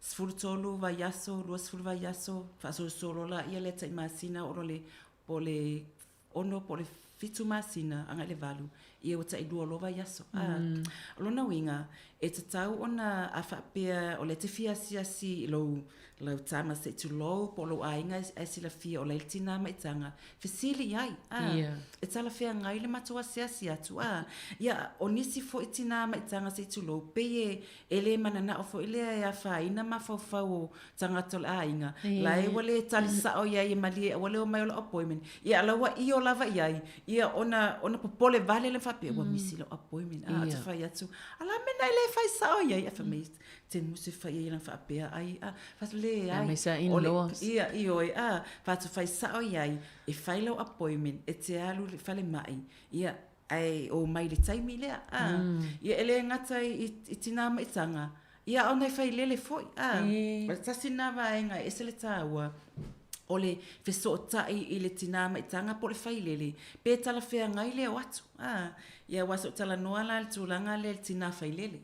13 vaiaso, 20 vaiaso, faasolosolo laia lea tai masina oo loa i le, po o le 6 po o le 7 masina agai i le 8, ia ua tailua loa vaiaso. Mm. O lona uiga, e tatau ona a faapea o lea e te fia asiasi i lou, lau tama se i tulou po o lou aiga ae silafia o la e i le tinā maitaga, fesili i ai, a, yeah. e talafeagai le matou asiasi atu, a. Ia, o nisi foi tinā maitaga se i tulou, pei e, E le mananao foi lea e afaina mafaufau o tagata o le aiga, la e ua le tali sao i ai e malie aua le omai o lau appointment. Ia a la ua io lava i ai, ia ona, ona popole vale lea faapea, ua misi lau appointment, a, ou te fai atu, a la mea na e le fai sao i ai? Ae fai mai, te musu e fai ai lana faapea ai, a, fai atu, leai. Aemaise lava in-laws. Ia, ioe, a, fai atu, fai sao i ai, e fai lau appointment, e te alu i le falemai, ia, Ae o mai le taimi lea, a. Ia e le gata i, i tinā maitaga, ia a o nai failele foi, a. O le tasi lena vaega e ese le tāua, o le fesootai i le tinā maitaga po o le failele, pe talafeagai le o atu, a. Ia aua se o talanoa la i le tulaga lea i le tinā failele.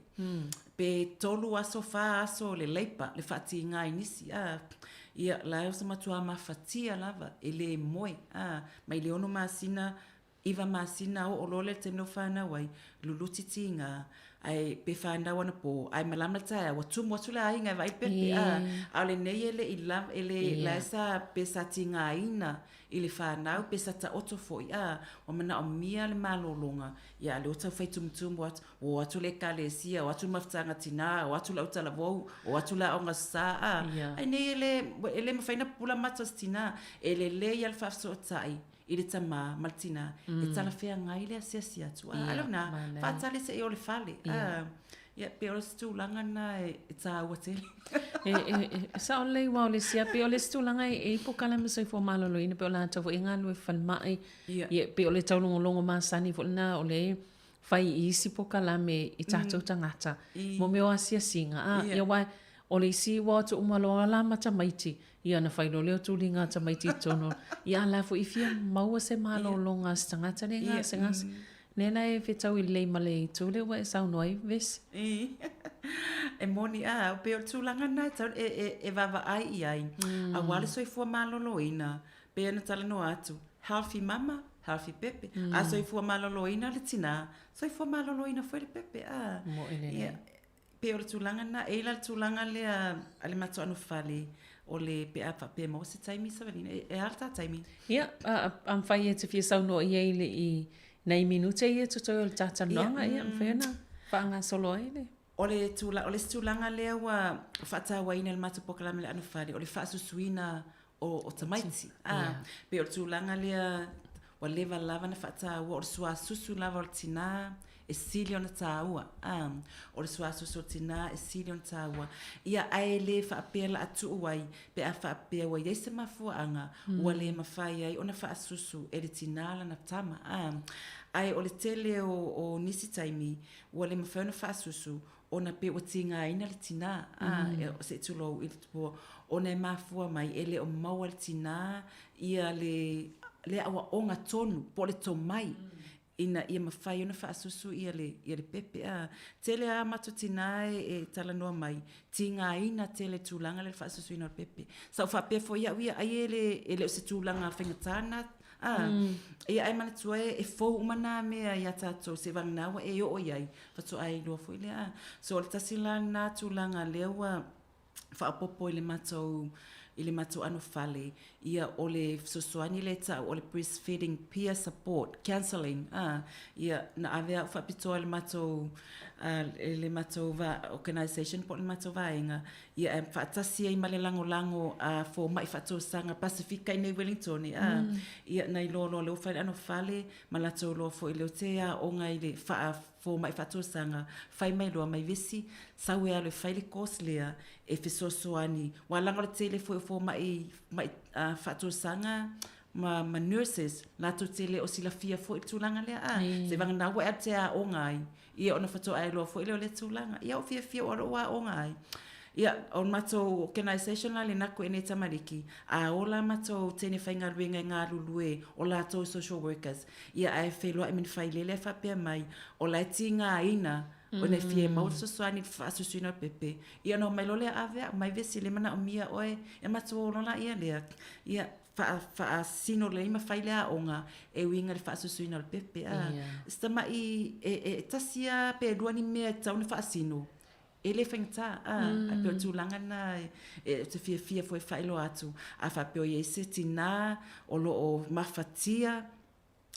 Pe tolu aso, whā aso le leipa, le faatīgā i nisi, a. Ia, la e o se matua mafatia lava, e le moe, a. Mai le ono masina, Iwa masina oo loa lea i le taimi na ou fanau ai, luluti tīgā, ae pe fanau anapō, ae malama le taeao, ua tumu atu le aiga e vaai le pepe, a, a o lenei e le i lava, e le, la e sa, pe sa tīgāina i le fanau, pe sa taoto foi, a, ua manaomia le malologa, ia a o lea ua tau fai tumutumu atu, ua o atu le ekalesia, o atu le mafutaga tinā, o atu le autalavou, o atu le aoga sa, a, ae nei e le, e le mafai ona pupula mata o se tinā, e lelei lava le faafesootai i le tamā ma le tinā, e talafeagai le asiasi atu. A, a lona, faatali se i o le fale. A, ia, pei o se tulaga lena e tāua tele. E sao lelei aua o le isi lava, pei o le isi tulaga e i ai polokalame o le soifua maloloina, pei o latou foi e galulue falemai, ia, pei o le taulogologo masani foi lena o le fai i isi polokalame i tatou tagata mo mea o asiasiga. A, ia aua o le isi ua o atu uma loa la ma tamaiti, ia ona fai loa lea o tuliga a tamaiti i totonu. Ia a la foi i fia maua se malologa a se tagata lea e gasegase. Lea la e fetaui lelei ma le itu lea ua e saunoa ai Vesi. E moni, a, pei o le tulaga lena e tatau e vaavaai i ai, aua le soifua maloloina, Pei ona talanoa atu, healthy mama, healthy pepe. A soifua maloloina le tinā, soifua maloloina foi le pepe. A, Moe lelei. ia, pei o le tulaga lena, e i ai la le tulaga lea a le matou anofale, o le pe a faapea e maua se taimi Savalina, e, e a le ta taimi? Ia, a, a mafai e te fia saunoa i ai i, i nai minute ia e totoe o le ta talanoaga, ia, mafai ona faagasolo ai le. O le tula, o le isi tulaga lea ua faatauaina e le matou polokalame o le anofale, o le faasusuina o, o tamaiti. A, yeah. Pei o le tulaga lea ua leva lava na faataua, o le suasusu lava o le tinā e sili ona tāua. A, o le suasusu o le tinā e sili ona tāua. Ia, ae le faapea la a tuu ai, pe a faapea ua i ai se mafuaaga, mm. ua le mafai ai ona faasusu e le tinā lana tama. A, ae o le tele o, o nisi taimi, ua le mafai ona faasusu, ona pei ua tigaina le tinā, a, mm. se i tulou i le tupua, ona e mafua mai e le o maua le tinā ia le, le aoaoga tonu po o le tomai mm. ina ia mafai ona faasusu ia le, ia le pepe. A, tele a matou tinā e, e talanoa mai, tigaina tele tulaga lea le faasusuina o le pepe. Sa ou faapea foi au ia, ai e le, e le o se tulaga faigata lena A, mm. Ia ae manatua e, e fou uma nā mea iā tātou, seiavagana ua e oo i ai, faatoa e iloa foi lea. So o le tasi la lena tulaga lea ua faaopoopo i le matou i le matou anofale, ia o le fesoasoani lea e ta'u o le breastfeeding peer support counselling, a, ia na ave a'u faapitoa i le matou i le matou va organisation po o le matou vaega, ia e faatasi ai ma le lagolago a fomai faatausaga Pasefika i nei Wellington, a, ia na iloa loa lea ua fai le anofale ma latou loa foi lea ou te aoga i le faa fomai faatausaga, fai mai loa mai vesi, sau e alu e fai le course lea e fesoasoani, aua leaga o le tele foi o fomai mai faatausaga ma, ma nurses, latou te le o silafia foi le tulaga lea, a, seiavagana ua e alu te aoga ai, ia ona faatoa e iloa foi lea o lea tulaga. Ia, o fiafia o lou aoga ai. Ia, o le matou organisation la le Naku e nei tamariki, a ola matou teine faigaluega e galulue, o latou social workers. Ia, ae feiloai me ni failele ae faapea mai, o la e tigaina, ona e fia maua le fesoasoani i le faasusuina o le pepe. Ia, ona omai loa lea ave au, mai vesi le manaomia oe, e matou o loa laia lea. Ia, faasino lelei ma fai le aoga e uiga i le faasusuina o le pepe. A, se tama'i e, e tasi lava pe lua ni mea e tatau ona faasino, e le faigata. A, ae pei o le tulaga lena e, e, ou te fiafia foi e faailoa atu, a faapea o i ai se tinā o lo o mafatia,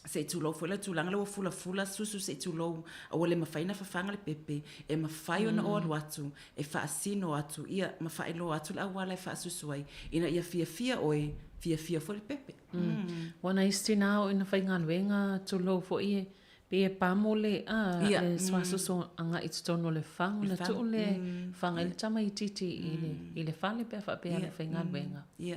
se i tulou foi le tulaga lea ua fulafula susu se i tulou a ua le mafai ona fafaga le pepe, e mafai ona o alu atu e faasino atu ia ma faailoa atu le auala e faasusu ai ina ia fiafia oe, fiafia foi le pepe. Mm. Ua nai isi tinā o ina faigaluega tulou foi e pei e pamo le a le suasusu agai i totonu o le fagu ona tuu lea e faga ai le tamaitiiti i le i le fale pe a faapea e alu e faigaluega. Ia,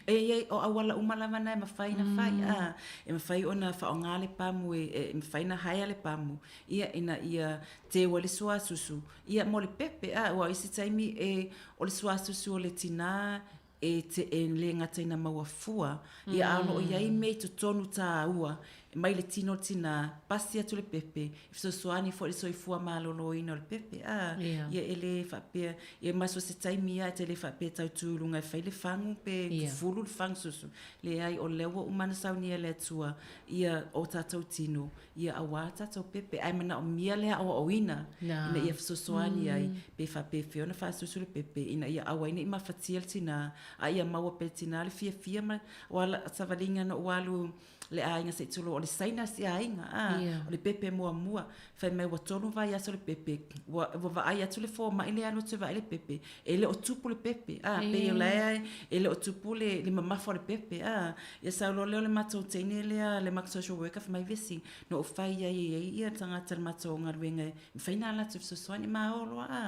e i ai, o auala uma lava na e mafai ona fai, a, e mafai ona faaaoga le pamu e, e mafai ona hire le pamu, ia, ina ia teu ai le suasusu, ia, mo le pepe, a, aua o isi taimi e, o le suasusu o le tinā, e te, e le gata ina maua fua, ia, a o lo o i ai mea i totonu tāua, mai le tino o le tinā, pasi atu le pepe, e fesoasoani foi i le soifua maloloina o le pepe, a, ia e le faapea, ia ma so o se taimi lava e te le faapea e tau tu i luga e fai le fagu pe fufulu le fagu susu. Leai, o lea ua uma ona saunia e le Atua ia o tatou tino, ia auā tatou pepe, ae manaomia le aoaoina ina ia fesoasoani ai pe faapefea ona faasusu le pepe ina ia aua ai ne i mafatia le tinā, a ia maua pea e le tinā le fiafia ma, aua o le savaliga na ou alu le aiga se i tulou, o le Saina si aiga, a, yeah. o le pepe muamua. Fai mai ua tolu vaiaso le pepe, ua, ua vaai atu le fomai le alu atu e vaai le pepe, e le o tupu le pepe, a, yeah. pei o la e, e le o tupu le, le mamafa o le pepe, a. Ia sau loa lea o le matou teine lea, le matou social worker, fai mai vesi, na ou fai ai e i ai ia tagata le matou galuega e mafai ona ala atu e fesoasoani, malo loa, a.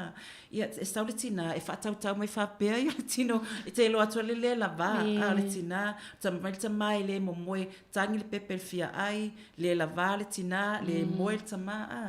Ia, e sau le tinā, e faatautau mai faapea ia le tino, e te iloa atu ai le le lava, a o le tinā, tama mai le tama e le momoe, tagi le pepe i le fia ai, le lava le tinā, le moe le tama, a.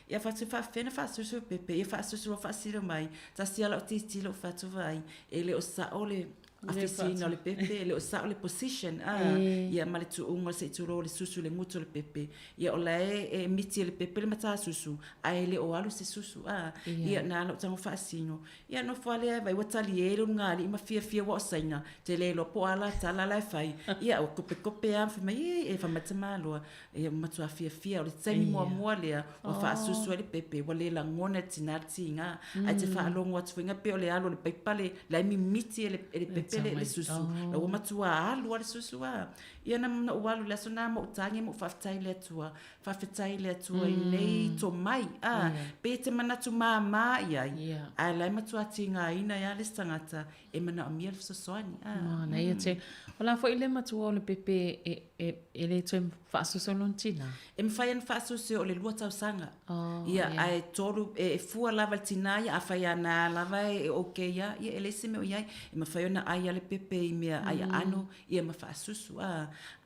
Ia fai atu e faapefea ona faasusu le pepe, ia faasusu loa faasino mai, tasi lava lau tilotilo ou fai atu, vaai, e le o sao le. Afisiina o le pepe, e le o sao le position, a, ia ma le tuuga o le se i tulou o le susu i le gutu o le pepe. Ia o la e e miti e le pepe le matasusu, ae le o alu se susu, a. Ia na ala ou tago faasino. Ia nofo lava lea e vaai ua talie le ulugalii ma fiafia ua o Saina, te le iloa po o a la tala la e fai. Ia ua kopekope lava ma fai mai, ee, fai mai le tamaloa, ia ua matua fiafia, o le taimi muamua lea ua faasusu ai le pepe, ua le lagona e le tina le tiga. Ae te faalogo atu foi pei o le alu o le paipa le la e mimiti e le pepe le susu, la ua matua alu lava le susu a. Ia na ou alu i le aso lena ma ou tagi ma ou faafetai i le Atua, faafetai i le Atua i nei tomai, a, pei e te manatu mama i ai, ae la e matua tigaina ai lava le isi tagata e manaomia le fesoasoani. Manaia tele. O le a foi le matua o le pepe e le toe faasusu lona tina? E mafai ona faasusu o le 2 tausaga. Ia, ae 3, e fua lava i le tina ia, afai lava na lava e okay lava, ia e leai se mea o i ai. E mafai ona ai lava le pepe i mea ai aano, ia ma faasusu.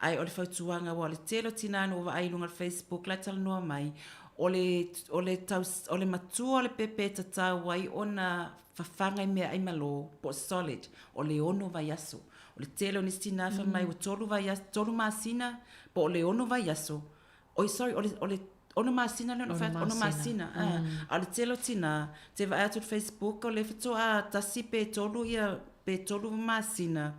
Ae o le fautuaga, aua o le tele o tina na ou vaai i luga o le Facebook la e talanoa mai, o le, o le, o le matua o le pepe e tatau ai ona fafaga i meaai malo po o solid, o le 6 vaiaso. O le tele o nisi tina fai mai ua 3 vaiaso, 3 masina po o le 6 vaiaso. Oi sorry, o le, o le 6 masina lea na fai atu, 6 masina. A o le tele o tina, te vaai atu i le Facebook o lea faatoa tasi pe tolu ia, pe tolu masina,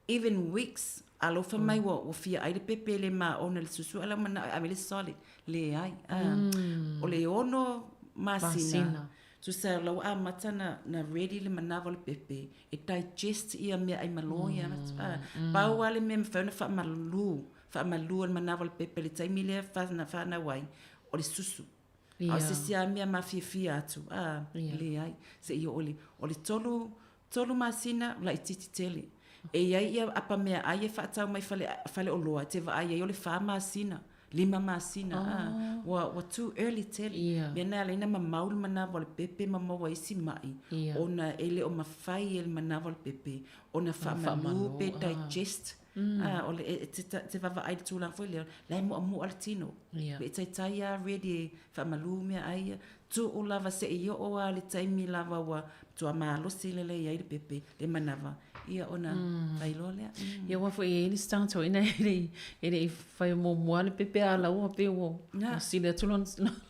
even weeks, a lea ua fai mai ua fia ai le pepe e le maona i le susu, a o lea ua manao e ave le solid. Leai. O le 6 masina, Tusa o la ua amata na, na ready le manawa o le pepe e digest ia meaai malo ia. Pau lava le mea e mafai ona faamalu, faamalu e le manawa o le pepe i le taimi lea na fanau ai, o le susu. A o se isi lava mea mafiafia atu, a, leai. Se i oo i le, o le 3, 3 masina laitiiti tele. E i ai ia apa meaai e faatau mai fale, faleoloa e te vaai ai o le 4 masina, 5 masina, a, ua, ua too early tele. Ia. Mea na e ala ai ona mamao le manawa o le pepe ma maua ai isi ma'i, ona e le o mafai e le manawa o le pepe ona faamalu pe digest. A, o le, e, e te vaavaai i le tulaga foi lea, la e mu'amu'a le tino. Ia. E taitai lava ready e faamalu meaai ia. Tuu lava se i oo lava i le taimi lava ua matua malosi lelei ai le pepe le manawa, ia ona fai loa lea. Ia aua foi e i ai le isi tagata foi na e le i, e le i fai muamua le pepe a la ua pei ua sili atu lona,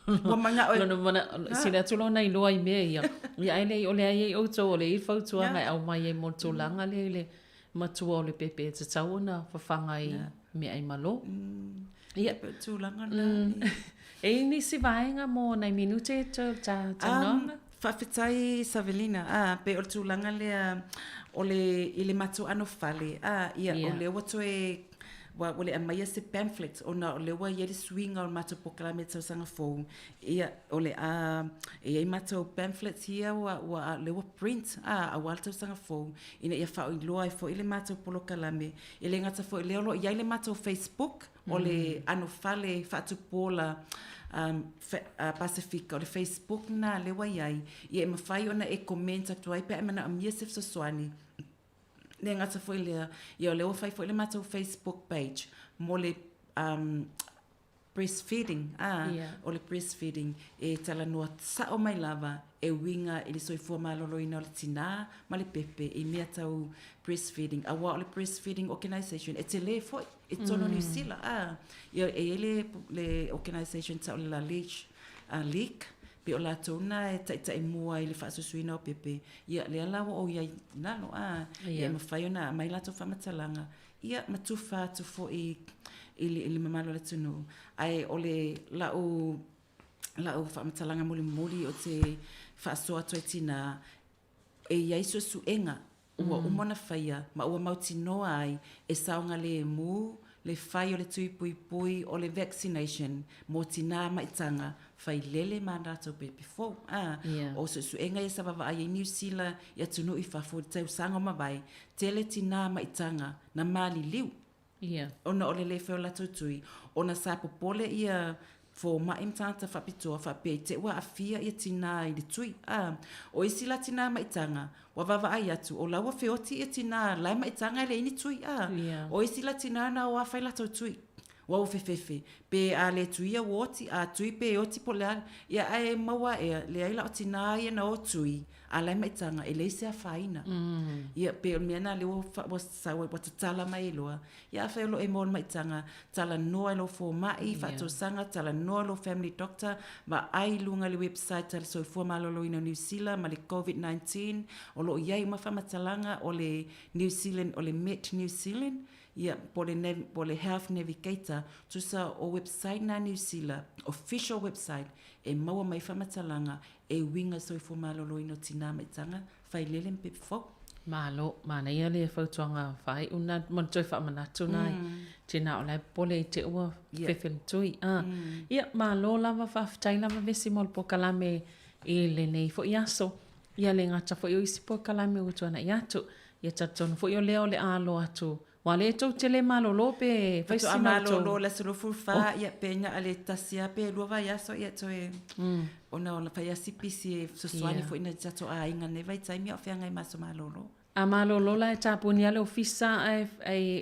Ua manao e- lona mana, sili atu lona iloa i mea ia. Ia ae le i, o lea e i ai outou o lea e i ai le fautuaga e aumai ai mo le tulaga lea i le matua o le pepe e tatau ona fafaga i meaai malo. Ia, pei o le tulaga lena. E i ai nisi vaega mo nai minute e tou talanoaga? Faafetai Savelina. A, pei o le tulaga lea o le, i le matou anofale, a, ia, o lea ua toe, ua, ua le aumaia se pamphlet ona o lea ua i ai le suiga o le matou polokalame i le tausaga fou. Ia, o le a, e i ai matou pamphlets ia ua, ua, lea ua print, a, aua le tausaga fou, ina ia faailoa ai foi le matou polokalame. E le gata foi i lea, o lo o i ai le matou Facebook, o le anofale faatupuola um, Pasefika, o le Facebook lena lea ua i ai, ia e mafai ona e comment atu ai pe a e manaomia se fesoasoani. Le gata foi i lea, ia o lea ua fai foi le matou Facebook page mo le um, breastfeeding, a, yeah. o le breastfeeding e talanoa sao mai lava e uiga i le soifua maloloina o le tinā ma le pepe i mea tau breastfeeding. Aua o le breastfeeding organisation e telē foi i totonu o Niu Sila, a, ia, e i ai le, le organisation tau o le La League, a, League, pei o latou na e taitai mua i le faasusuina o pepe, ia lea la ua ou i ai i lalo, a, ia e mafai ona aumai latou faamatalaga Ia, ma tufa atu foi i le, i le mamalu o le atunuu. Ae o le la'u, la'u faamatalaga mulimuli ou te faasoa atu ai tinā, e i ai suesuega ua uma ona faia ma ua mautinoa ai e saogalemu le fai o le tui puipui o le vaccination mo tinā maitaga failele ma a latou pepe fou. A, o suesuega ia sa vaavaai ai Niu Sila i atunuu i fafo i le tausaga ua mavae, tele tinā maitaga na maliliu ona o le le fai o latou tui, ona sa popole ia fomai ma tagata faapitoa faapea i te i ua aafia ia tinā i le tui. A, o isi la tinā maitaga, ua vaavaai atu, o la ua feoti ia tinā la e maitaga e leai ni tui. A, o isi la tinā na o a fai latou tui. Ua ua fefefe, pe a le tuia ua oti, a tui pe oti po o le a, ia ae maua aʻe, leai la o tinā ia na o tui, a la e maitaga, e leai se afaina. Ia, pei o le mea lena lea ua ua sau ai, ua tatala mai ai loa. Ia afai o lo o e maua i le maitaga, talanoa i lou fomai, faatausaga, talanoa i lou family doctor, vaai i luga i le website a le Soifua Maloloina o Niu Sila ma le Covid 19, o lo o i ai uma faamatalaga o le New Zealand, o le Met New Zealand, ia, po o le, po o le Health Navigator, tusa o website na Niu Sila, official website, e maua mai faamatalaga e uiga i soifua maloloina o tinā maitaga, failele ma pepe fou. Malo, manaia le fautuaga faaiu na mo le toe faamanatu na i tinā o la e popole i te ua fefe le tui. Ah, ia, malo lava, faafetai lava Vesi mo le polokalame i lenei foi aso. Ia le gata foi o isi polokalame ua tuanai atu. Ia talitonu foi o lea o le a alo atu Ua le tou tele malolo pe fai sina o tou. Faatoa malolo le aso 24 ia pe na o le tasi lava pe lua vaiaso ia toe ona o fai lava si pisi e fesoasoani foi i nai tatou aiga i lenei vaitaimi a o feagai ma aso malolo. A malolo la e tapuni lava le ofisa ae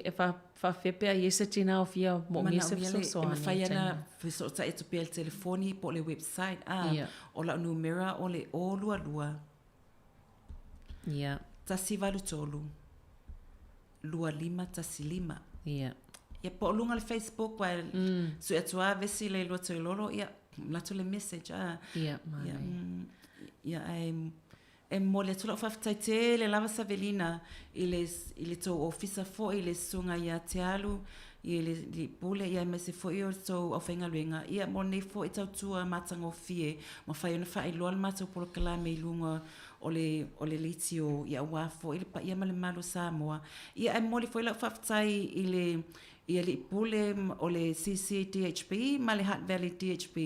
e faafefea pe a i ai se tina o fia moomia se fesoasoani. E mafai lava ona fesootai atu pea i le telefoni po o le website a o lau numera o le 022 183 2515. Ia. Ia po o luga o le Facebook aua e sue atu lava vesi le lua toilolo ia alu atu le message a. Ia, manaia. Ia ae e momoli atu lau faafetai tele lava Savelina i le i le tou ofisa foi i le susuga ia Tealu i le Pule ia aemaise foi o le tou aufaigaluega ia mo lenei foi tautua matagofie mafai ona faailoa le matou polokalame i luga o le, o le leitio, ia aua foi le paia ma le mamalu o Samoa. Ia ae momoli foi lau faafetai i le i Alii Pule o le CCDHB ma le Hutt Valley DHB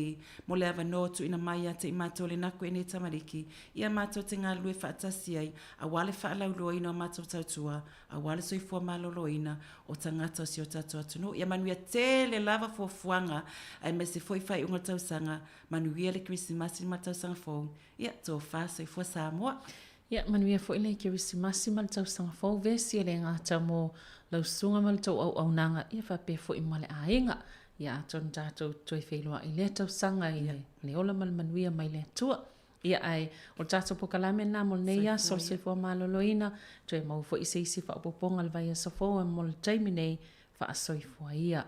mo le avanoa ua tuuina mai ia te i matou le Naku e nei tamaliki, ia matou te galulue faatasi ai aua le faalauiloaina o matou tautua, aua le soifua maloloina o tagata o si o tatou atunuu. Ia manuia tele lava fuafuaga aemaise foi faaiuga o le tausaga. Manuia le Kerisimasi ma le tausaga fou. Ia, tofa soifua Samoa. Ia, manuia foi le Kerisimasi ma le tausaga fou, vesi e le gata mo lau susuga ma le tou auaunaga, ia faapea foi ma le aiga. Ia, atonu tatou toe feiloai i lea tausaga i le ola ma le manuia mai le Atua. Ia, ae o le tatou polokalame lena mo lenei aso, le soifua maloloina, toe maua foi se isi faaopoopoga i le vaiaso fou, ae mo le taimi nei, faasoifua ia.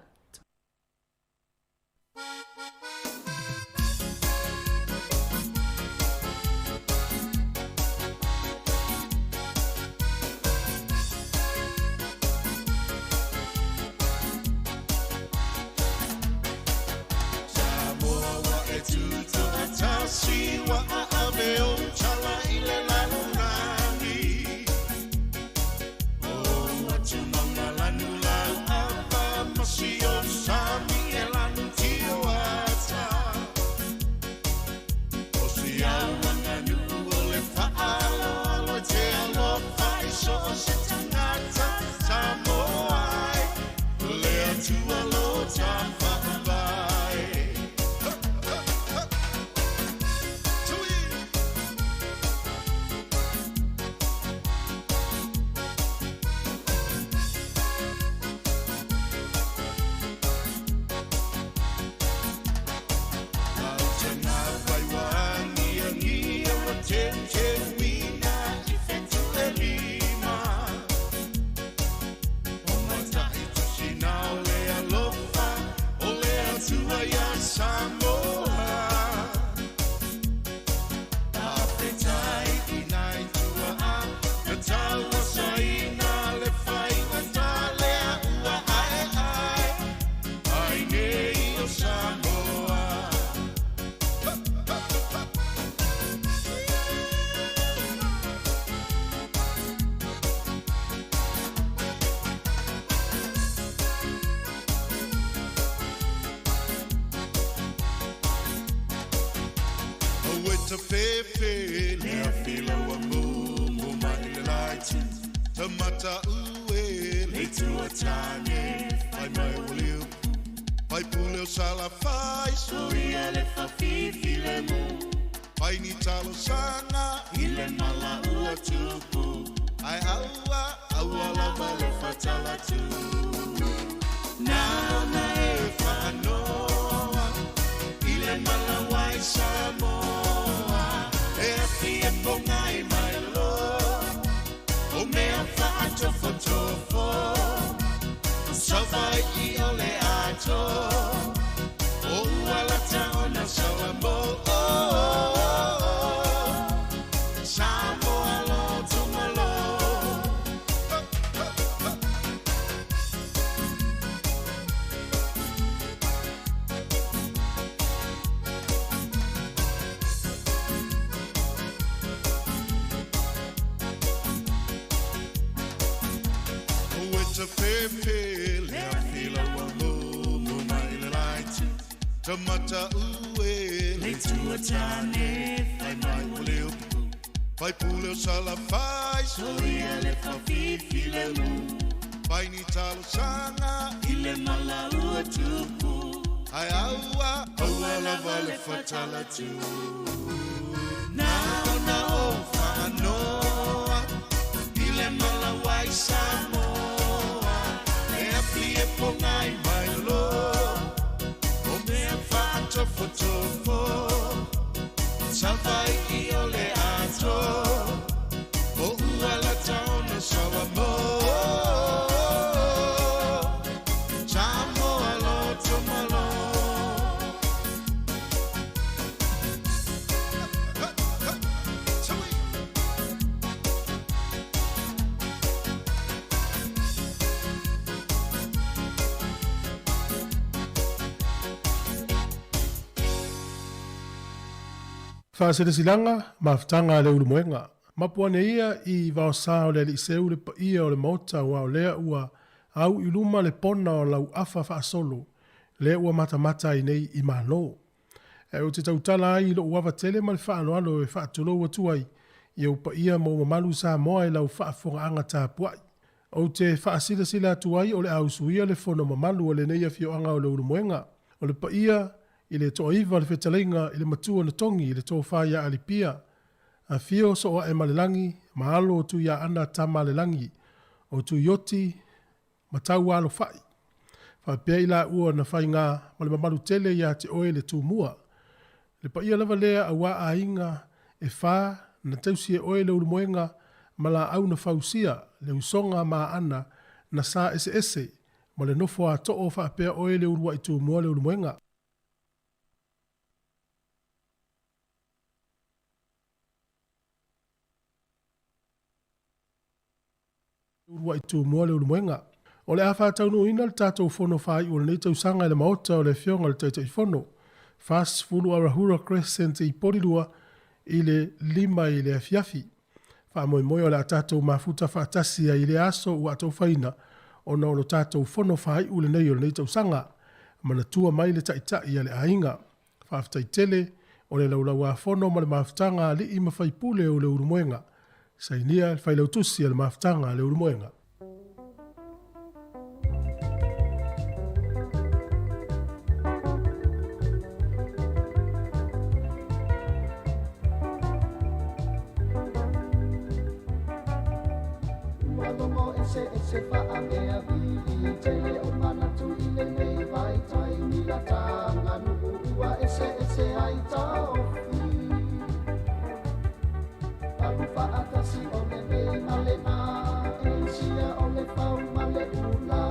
Savaii o le atoa O ua lata ona saua Samoa loto malo. Ua te pepe le afila ua momo mai le laiti Tamata ue le tua tane fai mai o le upu Fai pule o sala fai soia le whafifi le lu Fai ni talo sanga i le mala ua tupu Ai aua, aua lava le fatala tu Na ona o whaanoa i le mala wai Samoa E api e pongai mai lo O mea whaatofotofo Savaii o le atoa O ua lata ona saua mo Samoa loto malo. Faasilasilaga mafutaga a le Ulumoega. Mapu ane ia i vaosa o le alii seu le paia o le Maota aua o lea ua au i luma le pona o lau afa faasolo lea ua matamata ai nei i Malo. Ae ou te tautala ai i lou ava tele ma le faaaloalo e faatulou atu ai i ou paia ma ou mamalu Samoa i lau faafofogaaga tapuai. Ou te faasilasila atu ai o le a usuia le fono mamalu a lenei afioaga o le Ulumoega. O le paia i le toaiva le fetalaiga i le matua na togi i le tofa ia Alipia, Afio Sooaemalelagi ma alo o Tuiaana Tamalelagi, o Tuioti ma Taualofai. Faapea i laua na faiga ma le mamalu tele ia te oe le Tumua. Le paia lava lea auā aiga e fā na tausi e oe le Ulumoega ma laau na fausia le usoga ma aana na sa eseese ma le nofo a too faapea oe le uluai Tumua le Ulumoega. Uluai Tumua le Ulumoega. O le a faataunuuina le tatou fono faaiu o lenei tausaga i le Maota o le Afioga i le Taitaifono, 40 Arahura Crescent i Porirua i le 5 i le afiafi. Faamoemoe o le a tatou mafuta faatasi ai i lea aso ua atofaina ona o lo tatou fono faaiu lenei o lenei tausaga. Manatua mai le Taitai a le aiga. Faafetai tele o le laulauafono ma le mafutaga a alii ma faipule o le Ulumoega. Sainia le Failautusi a le Mafutaga a le Ulumoega. Ua logo eseese faameavili tele o manatu i lenei vaitaimi lataganuu ua eseese ai taofi alu faatasi o lenei ma lena Asia o le fau ma le ula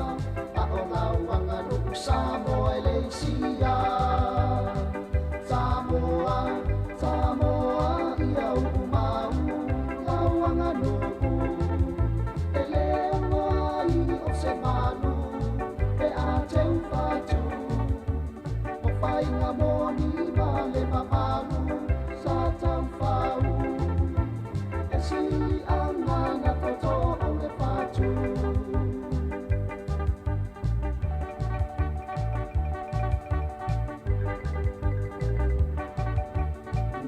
a o lau aganuu Samoa e le isia Samoa, Samoa ia uu mau lau aganuu e le ono ai o se manu pe a teu fatu o faiga moni ma le mamalu sa taufau e siliaga na toto o le fatu.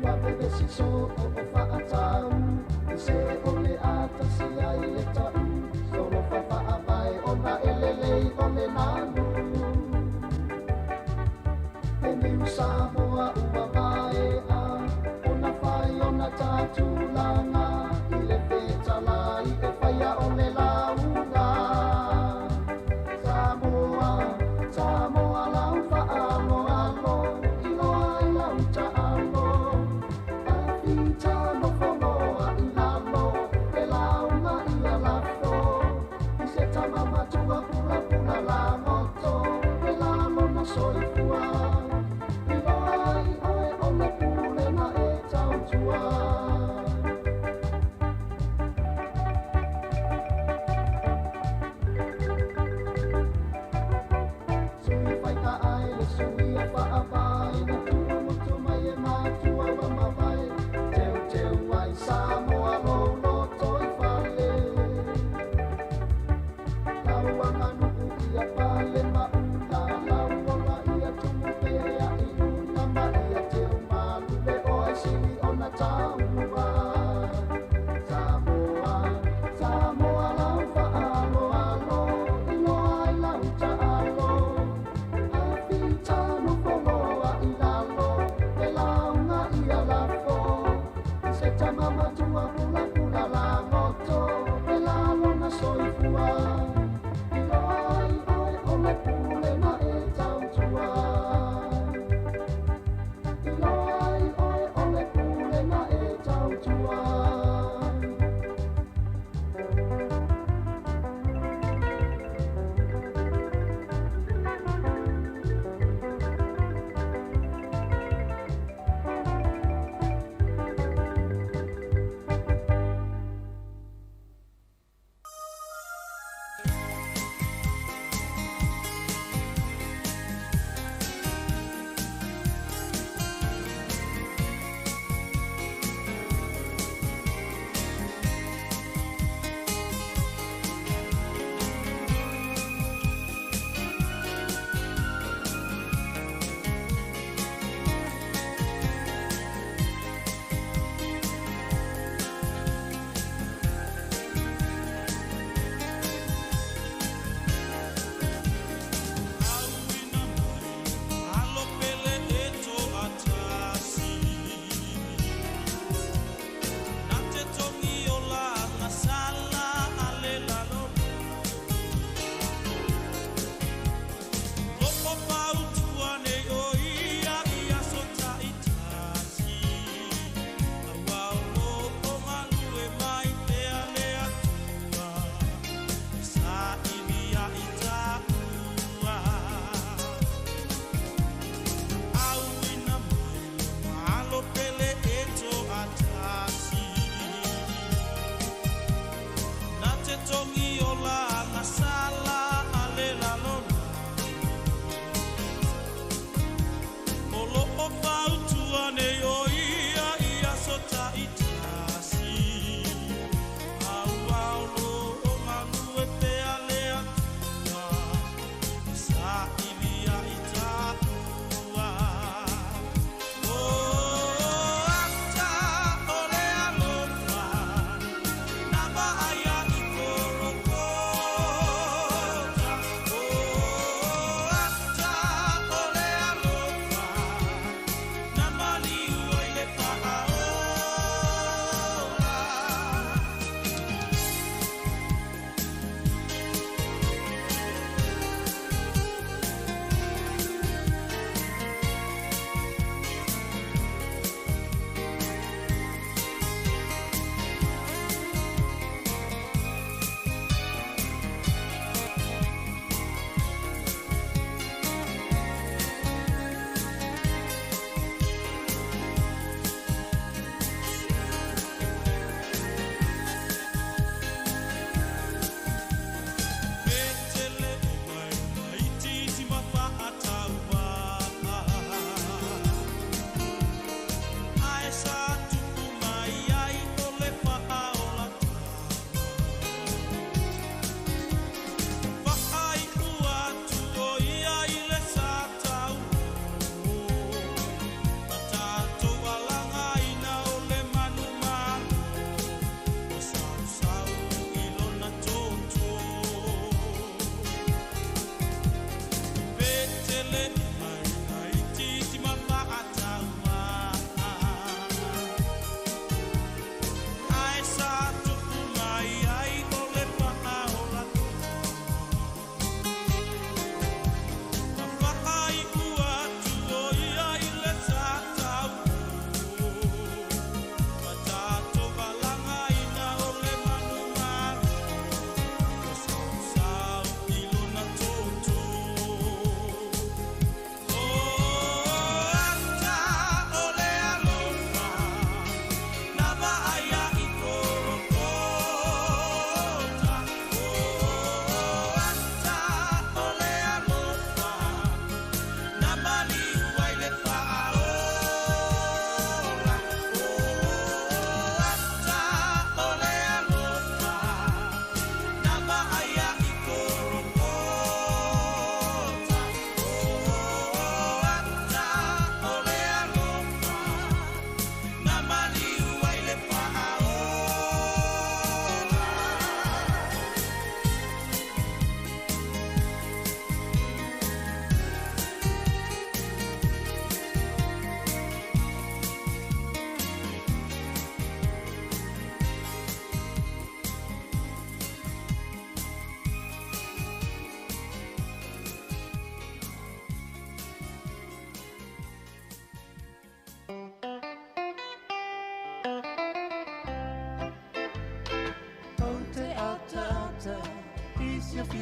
Ua vevesi soo o faatau i se o le atasi ai le tau solofa faavae ona e lelei o le nanu e niu Samoa ua maea ona fai ona tatulaga i le fetalai e faia o le lauga Samoa, Samoa lau faaaloalo iloa ai lau taalo afita.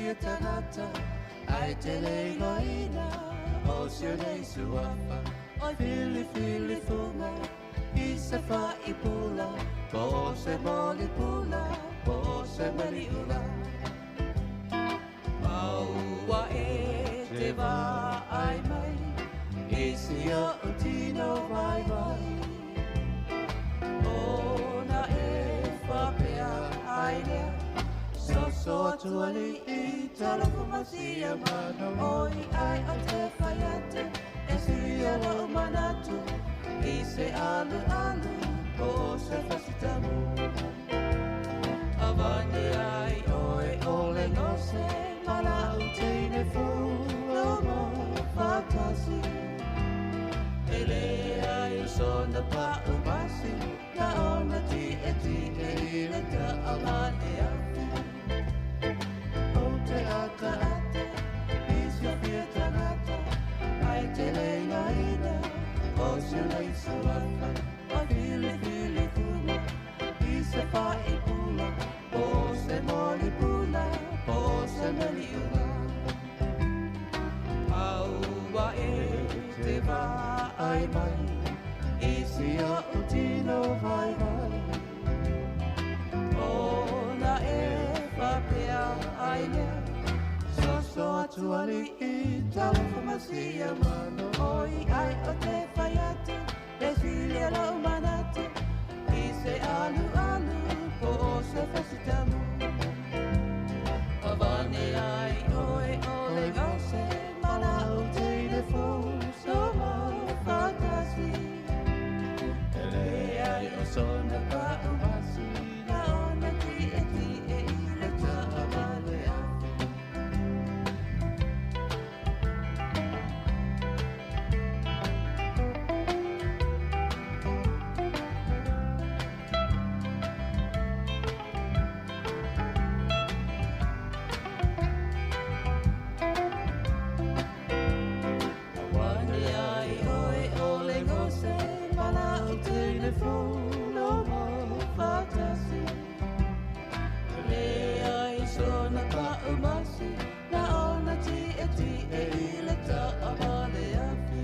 siofia tagata ai te le igoaina o si o nei suafa oi filifili fuga i se faaipula po o se molipula po o se maliula Maua e te vaai mai i si oʻu tino vaivai ona e faapea ai lea soso atu alii talofa masia mano oi ai o te fai atu e suia lou manatu i se alualu po o se fasitamu Avane ai oe o le gose ma la'u teine fou fatasi E leai o sona pa'u masi na ona ti'eti'e i le ta'avane afi O te ataata i siofia tagata ai te le igoaina o si o nei suafa oi filifili fuga i se faaipula po o se molipula po o se maliuga Aua e te vaai mai i si oʻu tino vaivai ona e faapea ai lea soso atu alii talofa masia mano oi ai o te fai atu e silia lou manatu i se alualu po o se fasitamu Avane ai oe o le gose ma la'u teine fou somo fatasi E leai o sona pa'u masi na ona ti'eti'e i le ta'avale afi Avane ai oe o le gose ma la'u teine fou lomo fatasi E leai o sona pa'u masi na ona ti'eti'e i le ta'avale afi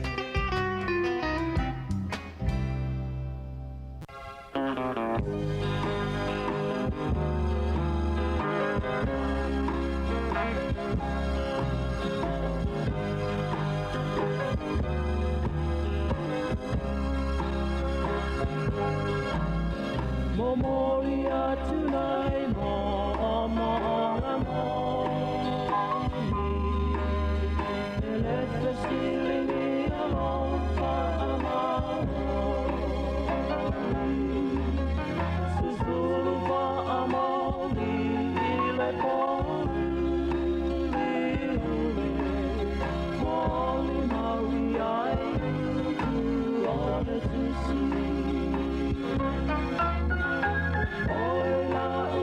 Momoli atu nei mo mo mo E le fesili alofa a Susulu fa'amoli i le pōuliuli Moli mau i ai upu o le tusi Oi la'u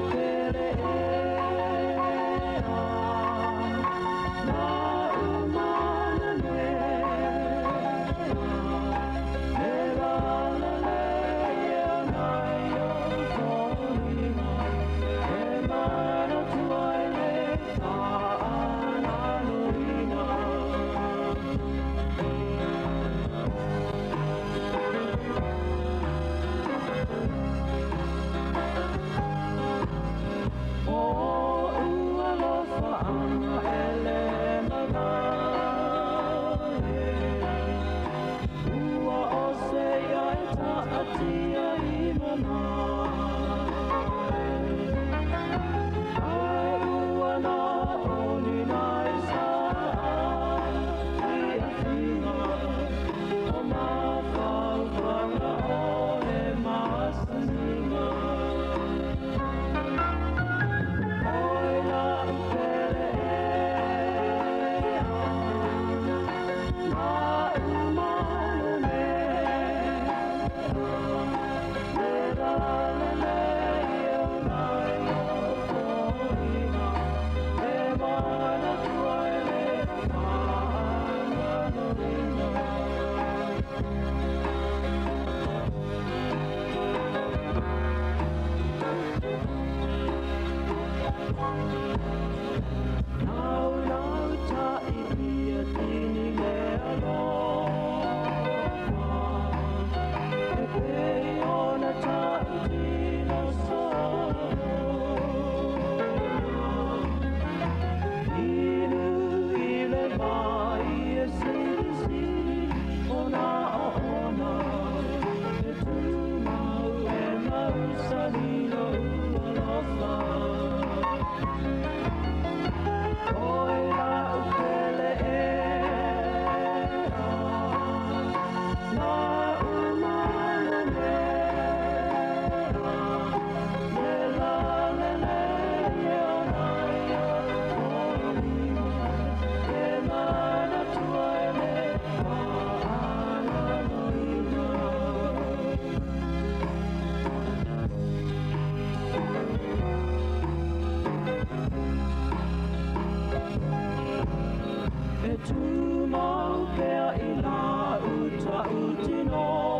tumau pea i lau tautinoga.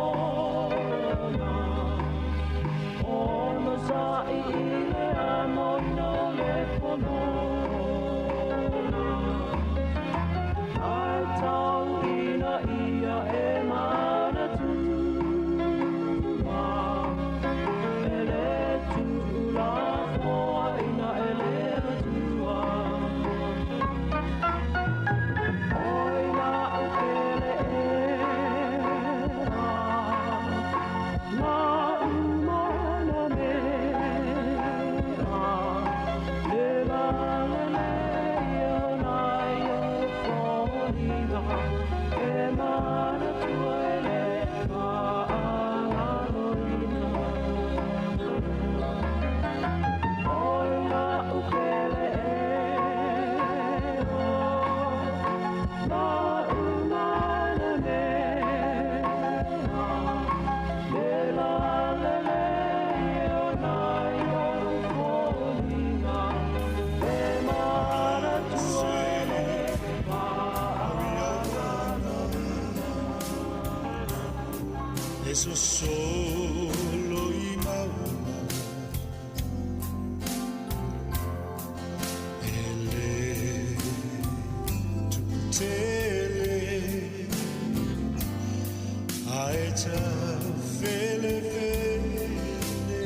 Ono sa'i i le amoina o le pono. Ai tau ina ia e manatua, e le tuulafoa ina e le Atua. Oi lau pele ea, lau mana mea, le lalelei o nai o foliga, e manatua e le faagaloina. Oi lau pele ea, lau mana mea, le lalelei o nai o foliga, e manatua e le faagaloina. E so solo i mauna E le tutele Ae tau fele fele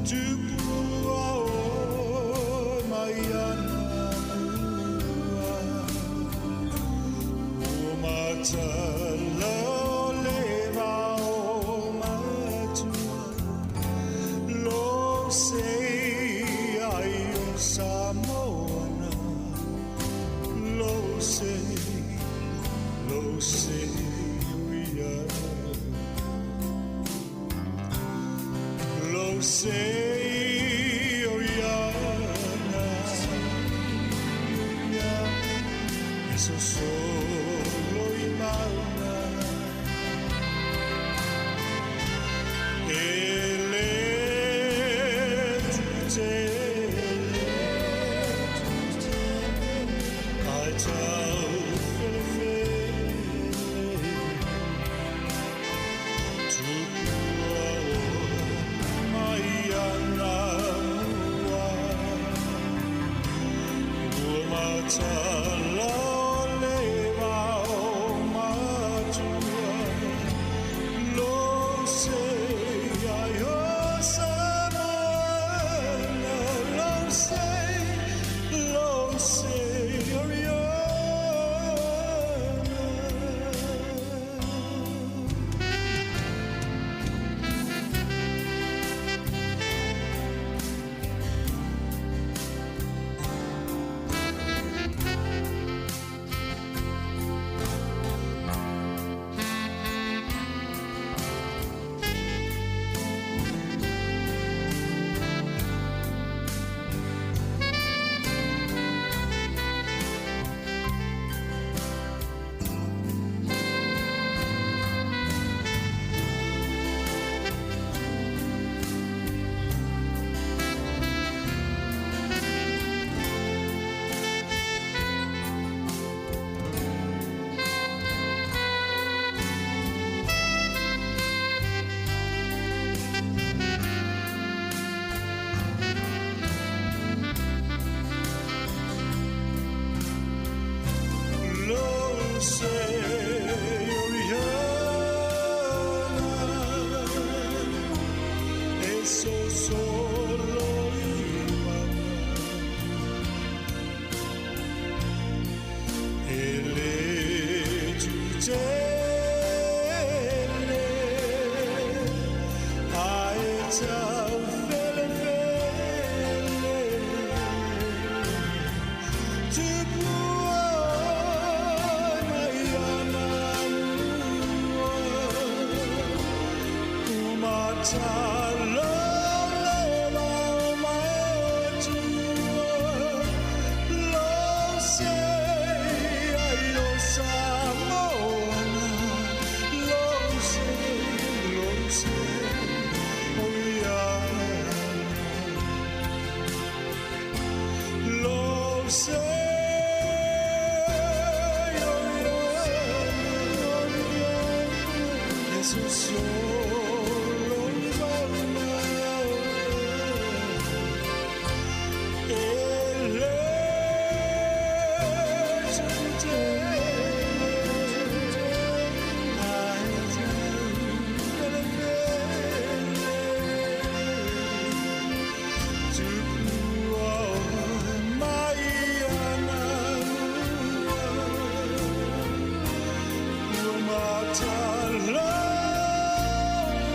Tupua o mai ana mua Ua matala o le vao matua Lo se ai o Samoana Lo se, lo se uia Lo se o iana E so solo i mauna E le tutele Ai tau fele fele Tupua o mai ana mua Ua matala o le vao matua Lo se ai o Samoana Lo se, lo se o iana. Lo se o iana E so solo i mauna E le tutele Ae tau fele fele Tupua mai ana mua Ua matala le vao matua Lo se ai o Samoana Lo se, lo se o iana Lo se Sosolo i mauga E le tutele Ai tau pele Tupua mai ana mua Ua matala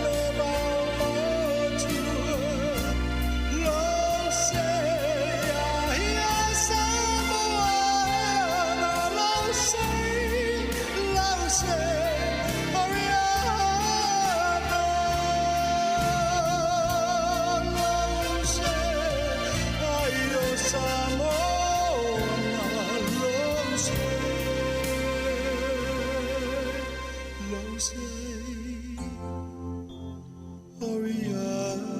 le maumatua Lo se ia Samoa Lo se, lo se, Ariana Lo se, ai o Samoa Lo se, lo se, Ariana.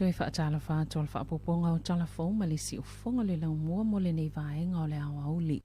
Toe faatalofa atu o le faaopoopoga o tala fou ma le siufofoga o le laumua mo lenei vaega o le aoauli.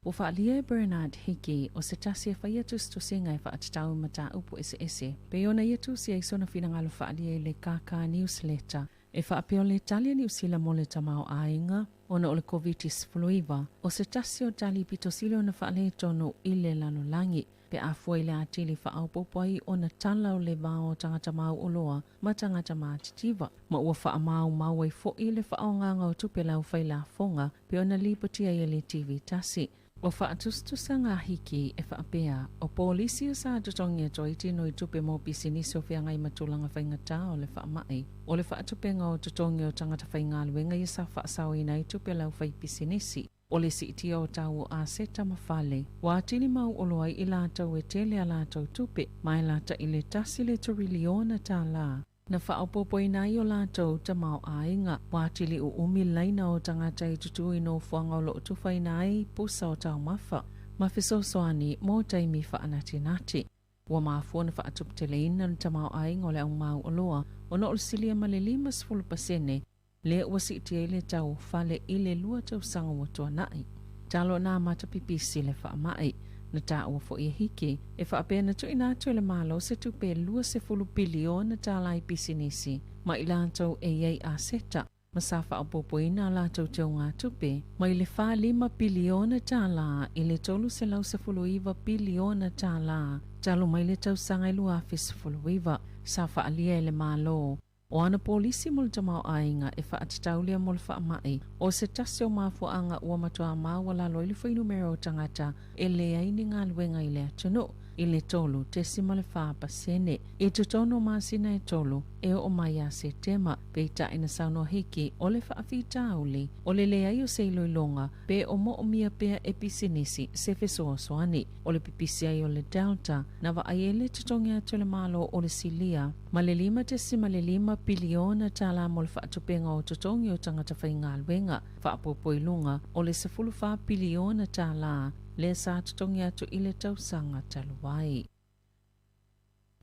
Ua faaalia e Bernard Hickey o se tasi e faia tusitusiga e faatatau i mataupu eseese pei ona ia tusi ai sona finagalo faaalia i le KK Newsletter e faapea o le tali a Niu Sila mo le tamaoaiga ona o le Koviti-19 o se tasi o tali pito sili ona faaletonu i le lalolagi pe a fua i le atili faaopoopo ai ona tala o le va o tagata mauoloa ma tagata matitiva, ma ua faamaumau ai foʻi le faaaogaga o tupe laufai lafoga pei ona lipoti ai e le TV tasi. Ua faatusatusaga a Hickey e faapea, o polisi sa totogi atu ai tino i tupe mo pisinisi o feagai ma tulaga faigata o le faamai, o le faatupeina o totogi o tagata faigaluega ia sa faasaoina ai tupe a le aufaipisinisi, o le siitia o tau o aseta ma fale, ua atili mauoloa ai i latou e tele a latou tupe, ma e lata i le tasi le toriliona tālā. Na faaopoopoina ai o latou tamaoaiga, ua atili uumi laina o tagata e tutū i nofoaga o lo o tufaina ai pusa o taumafa ma fesoasoani mo taimi faanatinati. Ua mafua ona faatuputeleina le tamaoaiga o le au mauoloa ona o le silia ma le 50% lea ua siitia ai le tau o fale i le lua tausaga ua tuanai. Talo na amata pipisi le faamai. Na taua foʻi e Hickey e faapea na tuuina atu e le Malo se tupe e 20 piliona tālā i pisinisi ma i latou e i ai aseta ma sa faaopoopoina a latou teugatupe mai le 45 piliona tālā i le 319 piliona tālā talu mai le tausaga e 2019 sa faaalia e le Malo O ana polisi mo le tamaoaiga e faatatau lea mo le faamai, o se tasi o mafuaaga ua matuā maualalo ai le fuainumera o tagata e leai ni galuega i le atunuu, i le 3.4% i totonu o masina e tolu e oo mai ia Setema. Peitai na saunoa Hickey o le faafitauli o le leai o se iloiloga pe o moomia pea e pisinisi se fesoasoani o le pipisi ai o le Delta na vaai ai le totogi atu e le Malo o le silia ma le $5.5 piliona tālā mo le faatupega o totogi o tagata faigaluega, faaopoopo i luga o le 14 piliona tālā lea sa totogi atu i le tausaga talu ai.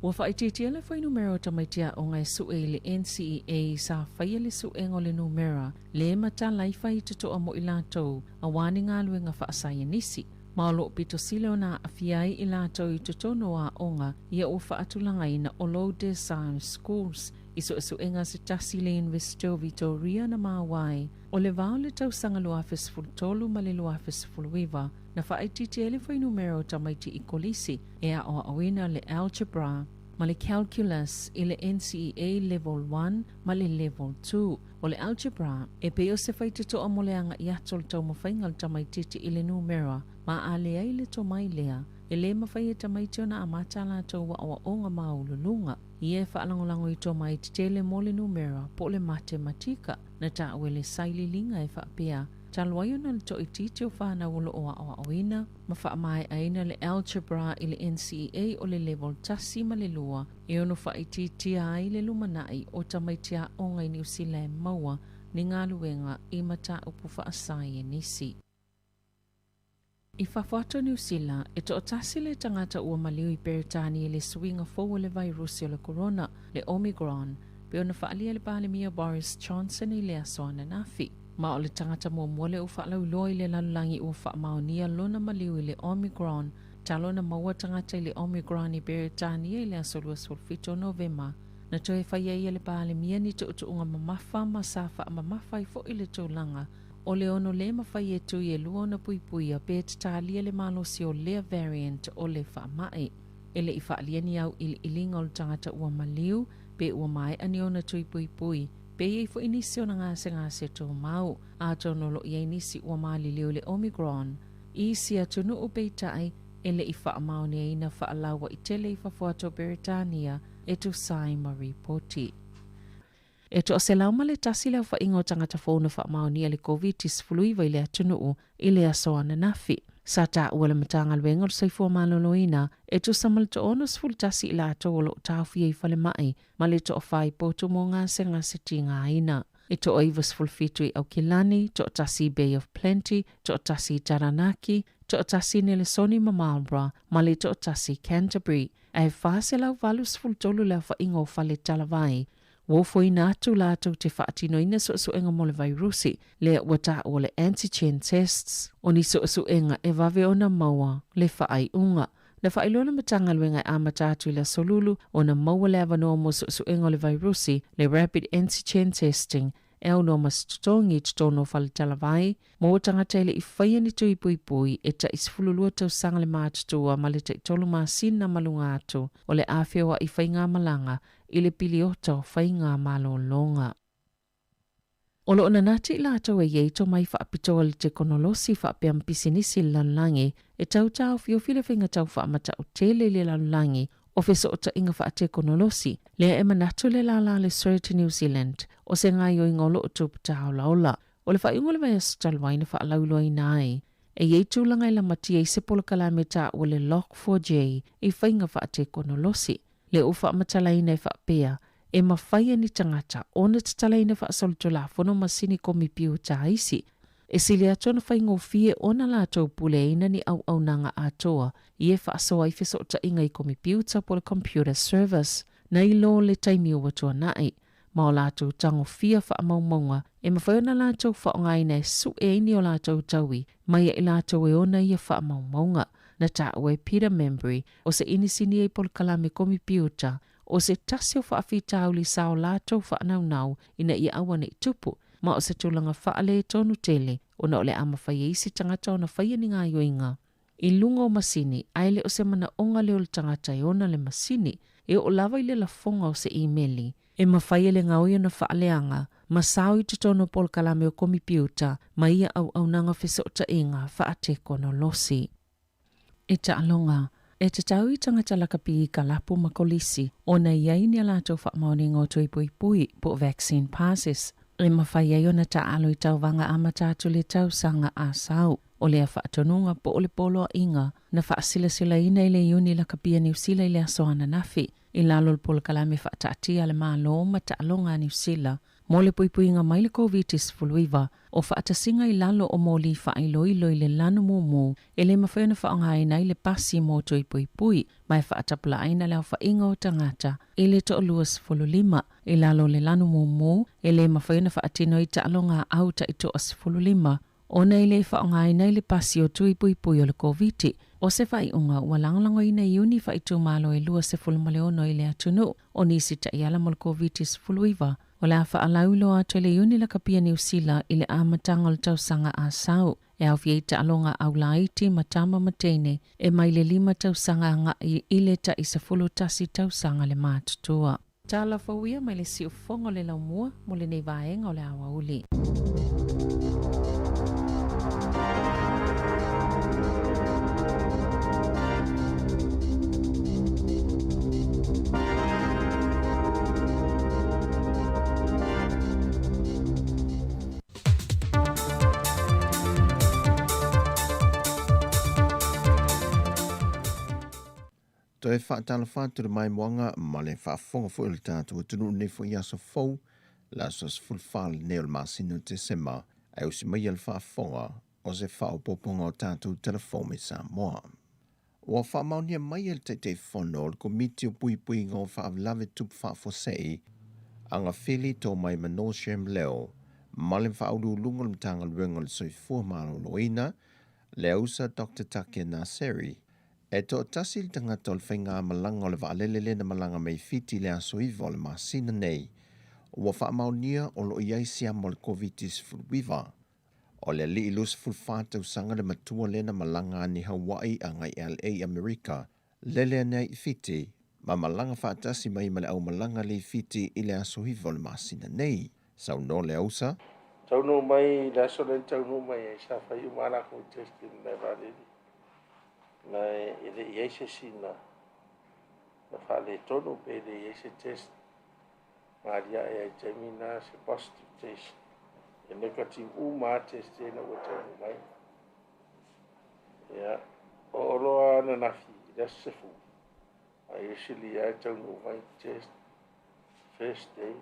Ua faaitiitia le fuainumera o tamaiti aoga e sue i le NCEA sa faia le suega o le numera le matala ai faitotoa mo i latou auā ni galuega faasaienisi, ma o lo o pito sili ona aafia ai i latou i totonu o aoga ia ua faatulagaina o low decile schools. I suesuega se tasi i le Iunivesite o Vitoria na maua ai o le va o le tausaga 2013 ma le 2019 na faaitiitia ai le fuainumera o tamaiti i kolisi e aoaoina le algebra ma le calculus i le NCEA Level 1 ma le Level 2. O le algebra, e pei o se faitotoa mo le agai atu o le taumafaiga o le tamaitiiti i le numera, ma a leai le tomai lea, e lē mafai e tamaiti ona amata a latou aoaoga maualuluga. Ia e faalagolago i tomai tetele mo le numera po o le matematika. Na taua e le sailiiliga e faapea, talu ai ona o le toaitiiti o fanau o lo o aoaoina ma faamaeaina le algebra i le NCEA o le Level 1 ma le 2, e ono faaitiitia ai le lumanai o tamaiti aoga i Niu Sila e maua ni galuega i mataupu faasaienisi. I fafo atu o Niu Sila, e toatasi le tagata ua maliu i Peretania i le suiga fou o le vairusi o le korona, le Omicron, pei ona faaalia e le Palemia Boris Johnson i le aso ananafi. Ma o le tagata muamua lea ua faalauiloa i le lalolagi ua faamaonia lona maliu i le Omicron Talu ona maua tagata i le Omicron i Beretania i le aso 27 o Novema, na toe fai ai e le Palemia ni tuutuuga mamafa ma sa faamamafa ai foʻi le tulaga o le ono lē mafai e tui e lua ona puipuia pe tatalia le malosi o lea variant o le faamai. E le i faaalia ni auiliiliga o le tagata ua maliu pe ua maea ni ona tui puipui pe i ai foʻi nisi ona gasegase tumau, atonu o lo o i ai nisi ua maliliu i le Omicron. I isi atunuu peitai, e le i faamaoniaina faalauaitele i fafo atu o Beretania e tusa ai ma ripoti. E 101 le aofaiga o tagata fou na faamaonia le Koviti-19 i le atunuu i le aso ananafi. Sa taua e le Matagaluega o le Soifua Maloloina e tusa ma le 61 i latou o lo o taofia i falemai ma le toafa i potu mo gasegase tigaina. E toa-97 i Aukilani, toatasi i Bay of Plenty, toatasi i Taranaki, toatasi i Nelesoni ma Marlborough, ma le toatasi i Canterbury. Ae 483 le aofaiga o fale talavai. Ua ofoina atu latou te faatinoina suesuega mo le vairusi lea ua taua o le antigen tests, o ni suesuega e vave ona maua le faaiuga. Na faailoa le Matagaluega e amata atu i le Aso Lulu ona maua le avanoa mo suesuega o le vairusi, le rapid antigen testing, e aunoa ma se totogi i totonu o faletalavai mo tagata e le i faia ni tui puipui e tai 12 tausaga le matutua ma le tai 3 masina ma luga atu o le a feoai faigamalaga i le piliota o faigamalologa. O lo o nanati i latou e i ai tomai faapitoa i le tekonolosi faapea ma pisinisi i le lalolagi e tau taofiofi le faiga tau faamatautele i le lalolagi o fesootaiga faatekonolosi, lea e manatu le lālā le CERT New Zealand o se gaoioiga o lo o tupu tāolaola. O le faaiuga o le vaiaso talu ai na faalauiloaina ai e i ai tulaga e lamatia ai se polokalame taua le Log4j i faiga faatekonolosi. Lea ua faamatalaina e faapea, e mafai e ni tagata ona tatalaina faasolitulafono masini komipiuta a isi, e sili atu ona faigofie ona latou puleaina ni auaunaga atoa i e faasoa ai fesootaiga i komipiuta po o le computer service nai lo le taimi ua tuanai, ma o latou tagofia faamaumauga e mafai ona latou faaaogaina e sue ai ni o latou taui mai ia i latou e ona ia faamaumauga. Na taua e Peter Membrey, o se inisinia i polokalame komipiuta, o se tasi o faafitauli sa o latou faanaunau ina ia aua ne i tupu, ma o se tulaga faaletonu tele ona o le a mafai e isi tagata ona faia ni gaoioiga i luga o masini, ae le o se manaoga lea o le tagata e ona le masini, e oo lava i le lafoga o se imeli. E mafai e le gaoi ona faaleaga ma sao i totonu o polokalame o komipiuta ma ia auaunaga fesootaiga faatekonolosi. E taaloga, e tatau i tagata lakapi i kalapu ma kolisi ona i ai ni a latou faamaoniga o tui puipui po o vaccine passes e mafai ai ona taaalo i tauvaga amata atu i le tausaga a sau. O lea faatonuga po o le poloaiga na faasilasilaina i le Iuni Lakapi a Niu Sila i le aso ananafi i lalo o le polokalame faataatia a le Malo ma taaloga a Niu Sila mo le puipuiga mai le Koviti-19, o faatasiga i lalo o moli faailoilo i le lanu mumu e le mafai ona faaaogaina ai le pasi mo tui puipui ma e faatapulaaina le aofaiga o tagata i le toa-25 i lalo o le lanu mumu e le mafai ona faatino ai taaloga a au tai-15 ona e le faaaogaina ai le pasi o tui puipui o le Koviti. O se faaiuga ua lagolagoina i Iuni faaitumalo e 26 i le atunuu o nisi taiala mo le Koviti-19 o le a faalauiloa atu e le Iuni Lakapi a Niu Sila i le amataga o le tausaga a sau e aofia ai taaloga aulaiti ma tama ma teine e mai le 5 tausaga agai i le tai 11 tausaga le matutua. Tala fou ia mai le siufofoga o le laumua mo lenei vaega o le aoauli. Toe faatalofa atu i le maimoaga ma le faafofoga foi o le tatou atunuu nei foi aso fou, le aso 14 lenei o le masina o Tesema, ae usi maia le faafofoga o se faaopoopoga o tatou tala fou mai Samoa. Ua faamaonia mai e le Taitaifono o le Komiti o Puipuiga o Faalavelave Tupu Faafuasei, Agafili Tomai Manoj Leo ma le Faauluuluga o le Matagaluega o le Soifua Maloloina, le ausa Doctor Take Naseri, e toatasi le tagata o le faigamalaga o le vaalele lea na malaga mai Fiti i le aso 9 o le masina nei, ua faamaonia o lo o i ai siama o le Koviti-19. O le alii 24 tausaga le matua lea na malaga ane Hawaii agai LA i Amerika, lele ane ai i Fiti, ma malaga faatasi mai ma le aumalaga le i Fiti i le aso 9 o le masina nei. Saunoa le ausa. Taunuu mai i le aso lea na taunuu mai ai, sa fai uma lava latou test i le vaalele. Na e le i i ai se isi na faaletonu pe le i ai se test na aliae ai i le taimi lena se positive test. E negative uma lava test ina ua taunuu mai. Ia, oo loa ananafi i le aso 10, a usually lava e taunuu mai test first day.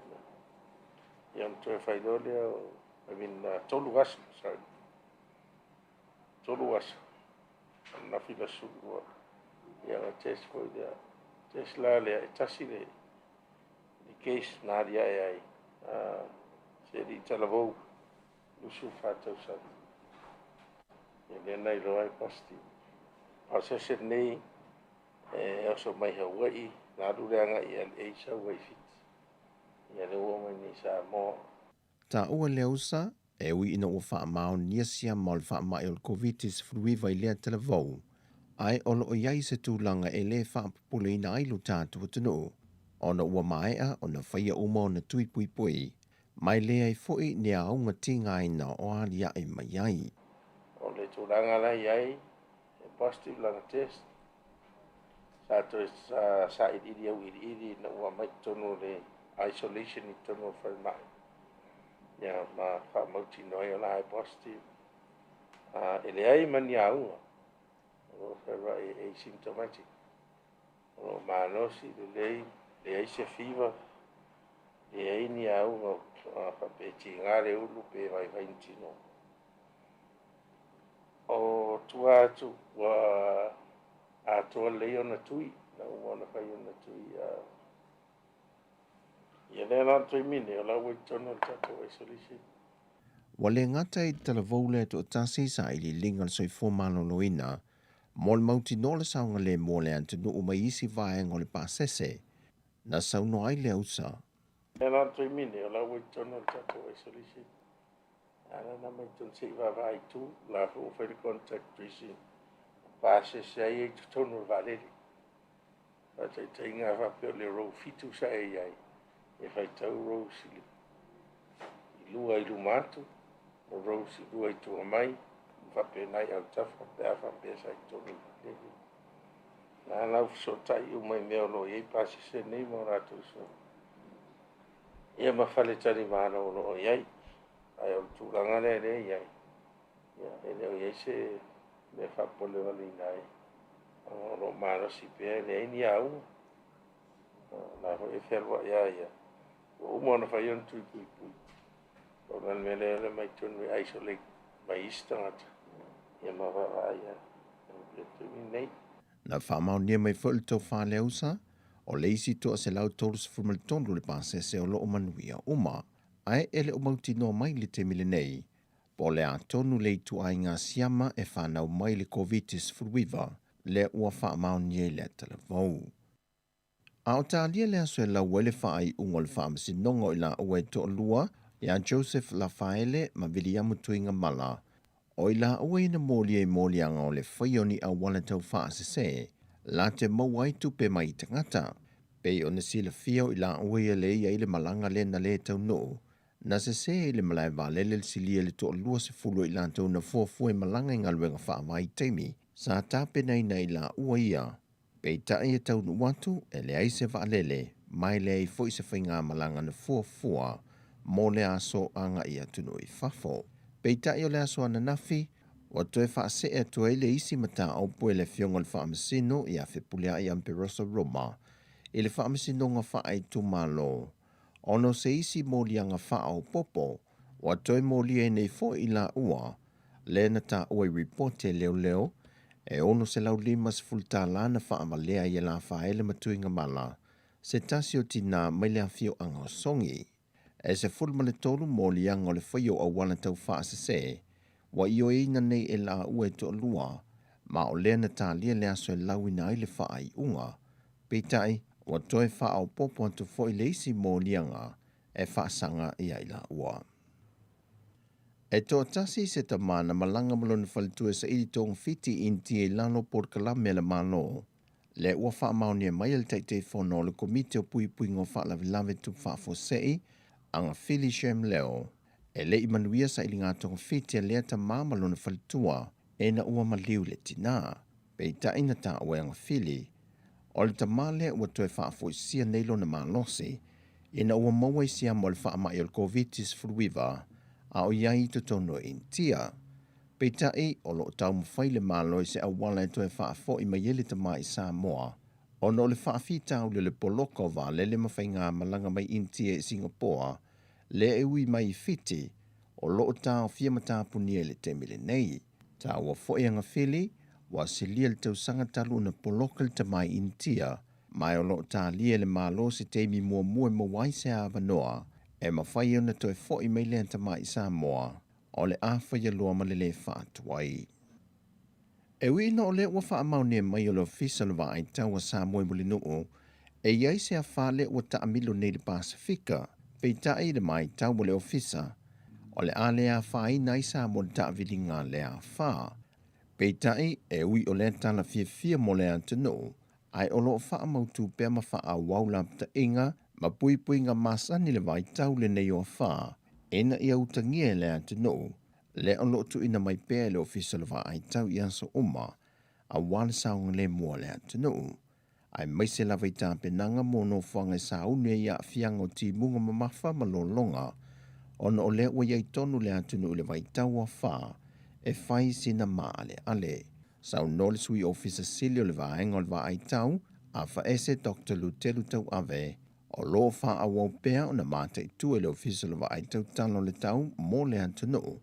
Ia ona toe fai loa lea o, I mean, 3 aso, sorry. 3 aso, ananafi le aso 12. Ia ona test foi lea. Test la lea, e tasi le case na aliae ai se alii talavou 24 tausaga. Ia lea na iloa ai positive. A o se asi lenei e oso mai Hawaii na alu lea agai i LA sau ai i Fiti. Ia lea ua oo mai nei i Samoa. Taua le ausa, e ui ina ua faamaonia siama o le faamai o le Koviti-19 i lea talavou, ae o lo o i ai se tulaga e le faapopoleina ai lo tatou atunuu, ona ua maea ona faia uma ona tui puipui, ma e leai foi ni auga tigaina o aliae mai ai. O le tulaga la e i ai, e positive lana test. Sa toe sailiili auiliili ina ua aumai i totonu o le isolation i totonu o le falemai, ia ma faamautinoa ai o la e positive. E leai ma ni auga, o lo o fealuai e asymptomatic. O lo o malosi lelei, leai se fever, leai ni auga faapea e tiga le ulu pe vaivai ni tino. O tua atu ua atoa lelei ona tui, na uma ona fai ona tui. Ia lea la le taimi nei, o la ua i totonu o le tatou isolation. Ua le gata i le talavou lea toatasi sa iliiliga o le soifua maloloina mo le mautinoa le saogalemu o le atunuu mai isi vaega o le pasese, na saunoa ai le ausa. Lea la le taimi nei, o la ua i totonu o le tatou isolation. A la na mai totonu se i vaavaai i tu, o la foi ua fai le contact tracing, pasese ai i totonu o le vaalele. Faataitaiga a faapea o le row 7 sa e i ai, e faitau rows i lua i luma atu, o rows i lua i tua mai, ma faapena i autafa pe a faapea sa i totonu o le vaalele. Na la ua fesootai uma i mea o lo o i ai pasese nei ma o latou so. Ia ma faletalimalo o lo o i ai. Ae o le tulaga lea lea e i ai, ia, e le o i ai se mea faapolevaleina ai, ona o lo o malosi pea, e leai ni auga. O la foi e fealuai lava ia, ua uma ona fai ona tui puipui. Pau la le mea lea o le aumai totonu e isolate mai isi tagata, ia ma vaavaai lava i le taimi lenei. Na faamaonia mai foi le tofa le ausa, o le isi 133 le pasese o lo o manuia uma, ae e le o mautinoa mai i le taimi lenei po o le a tonu le ituaiga siama e fanau mai le Koviti-19 lea ua faamaonia i lea talavou. A o talia le aso e lau ai le faaiuga o le Faamasinoga o i laua e toalua ia Joseph Lafaele ma Viliamu Tuigamala, o i laua ia na molia i moliaga o le faia o ni auala tau faasese la te maua ai tupe mai i tagata. Pei ona silafia o i laua ia le i ai le malaga lea na le taunuu, na sese i le malae vaalele le silia i le toa-20 o i latou na fuafua e malaga i galuega faavaitaimi sa tapenaina e i laua ia. Peitai e taunuu atu e leai se vaalele ma e leai foi se faigamalaga na fuafua mo le aso agai atunuu i fafo. Peitai o le aso ananafi, ua toe faasee atu ai le isi mataupu e le Afioga i le Faamasino ia Fepuleai Amperosa Roma i le Faamasinoga Faaitumalo ona o se isi moliaga faaopoopo ua toe molia ai nei foi i laua lea na taua i ripoti a leoleo e $650 tala na faavalea ai e Lafaele ma Tuigamala se tasi o tinā mai le afioaga o Sogi. E 13 moliaga o le faia o auala tau faasese ua ioeina nei e laua e toalua, ma o lea na talia le aso e lauina ai le faaiuga. Peitai, ua toe faaopoopo atu foi le isi moliaga e faasaga ia i laua. E toatasi se tama na malaga ma lona faletua e saili togafiti i Initia i lalo o polokalame a le Malo, lea ua faamaonia mai e le Taitaifono o le Komiti o Puipuiga o Faalavelave Tupu Faafuasei, Agafili Shem Leo, e le i manuia sailiga togafiti a lea tama ma lona faletua ina ua maliu le tinā. Peitai na taua e Agafili, o le tama lea ua toe faafoisia nei lona malosi ina ua maua i siama o le faamai o le Koviti-19 a o i ai i totonu o Initia. Peitai, o lo o taumafai le Malo i se auala e toe faafoi mai ai le tama i Samoa ona o le faafitauli o le poloka o vaalele ma faigamalaga mai Initia i Singapoa lea e ui mai i Fiti o lo o taofia ma tapunia i le taimi lenei. Taua foi Agafili, ua silia le tausaga talu ona poloka le tama i Initia. Ma o lo o talia e le Malo se taimi muamua e maua ai se avanoa e mafai ona toe fo'i mai lea tamai Samoa o le a faia loa ma le lē faatuai. E ui ina o lea ua faamaonia mai e le Ofisa o le Vaai Tau a Samoa i Mulinuu e i ai se afa lea ua taamilo nei i le Pasefika, peitai i le matau a le Ofisa, o le a le afaina ai Samoa i le taaviliga a lea afa. Peitai, e ui o lea tala fiafia mo le atunuu, ae o lo o faamautu pea ma faaauau lapataiga ma puipuiga masani le vaitau lenei o afa ina ia utagia e le atunuu lea o lo o tuuina mai pea e le Ofisa o le Vaai Tau i aso uma aua le saogalemu o le atunuu, aemaise lava i tapenaga mo nofoaga e sauni ai i aafiaga o timuga mamafa ma lologa, ona o lea ua i ai tonu le atunuu i le vaitau o afa e fai sina maaleale. Saunoa le Sui Ofisa Sili o le Vaega o le Vaai Tau, Afaese Doctor Lutelu Tauave, o lo o faaauau pea ona mataitu e le Ofisa o le Vaai Tau Tala o le Tau mo le atunuu,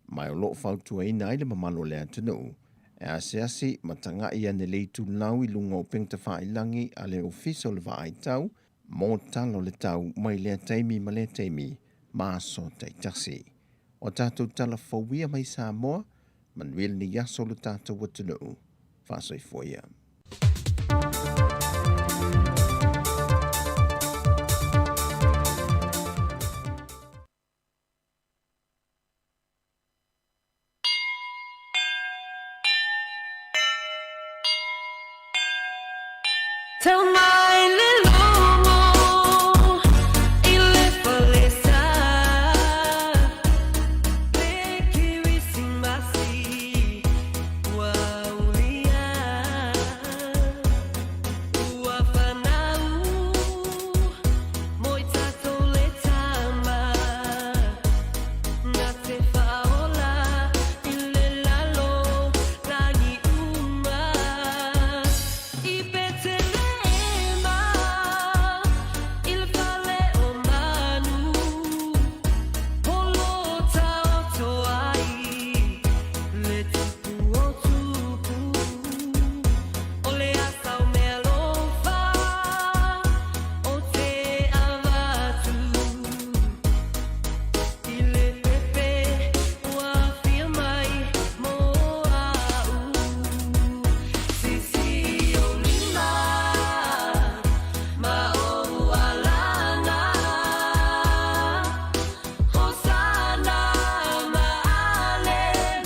ma o lo o fautuaina ai le mamalu o le atunuu e asiasi ma tagai ane le itulau i luga o upegatafailagi a le Ofisa o le Vaai Tau mo Tala o le Tau mai lea taimi ma lea taimi ma aso taitasi. O tatou tala fou ia mai Samoa, manuia lenei aso lo tatou atunuu. Faasoifua ia. Tau mai le logo i le falesa Le Kerisimasi ua ulia Ua fanau mo i tatou le tama Na te whaola i le lalo lagi uma I Petelema i le fale o manu Holo taoto ai le tupu o tupu O le asa o mealofa o te avatu I le pepe ua afio mai mo a'u Sisi ou lima ma ou alaga Hosana ma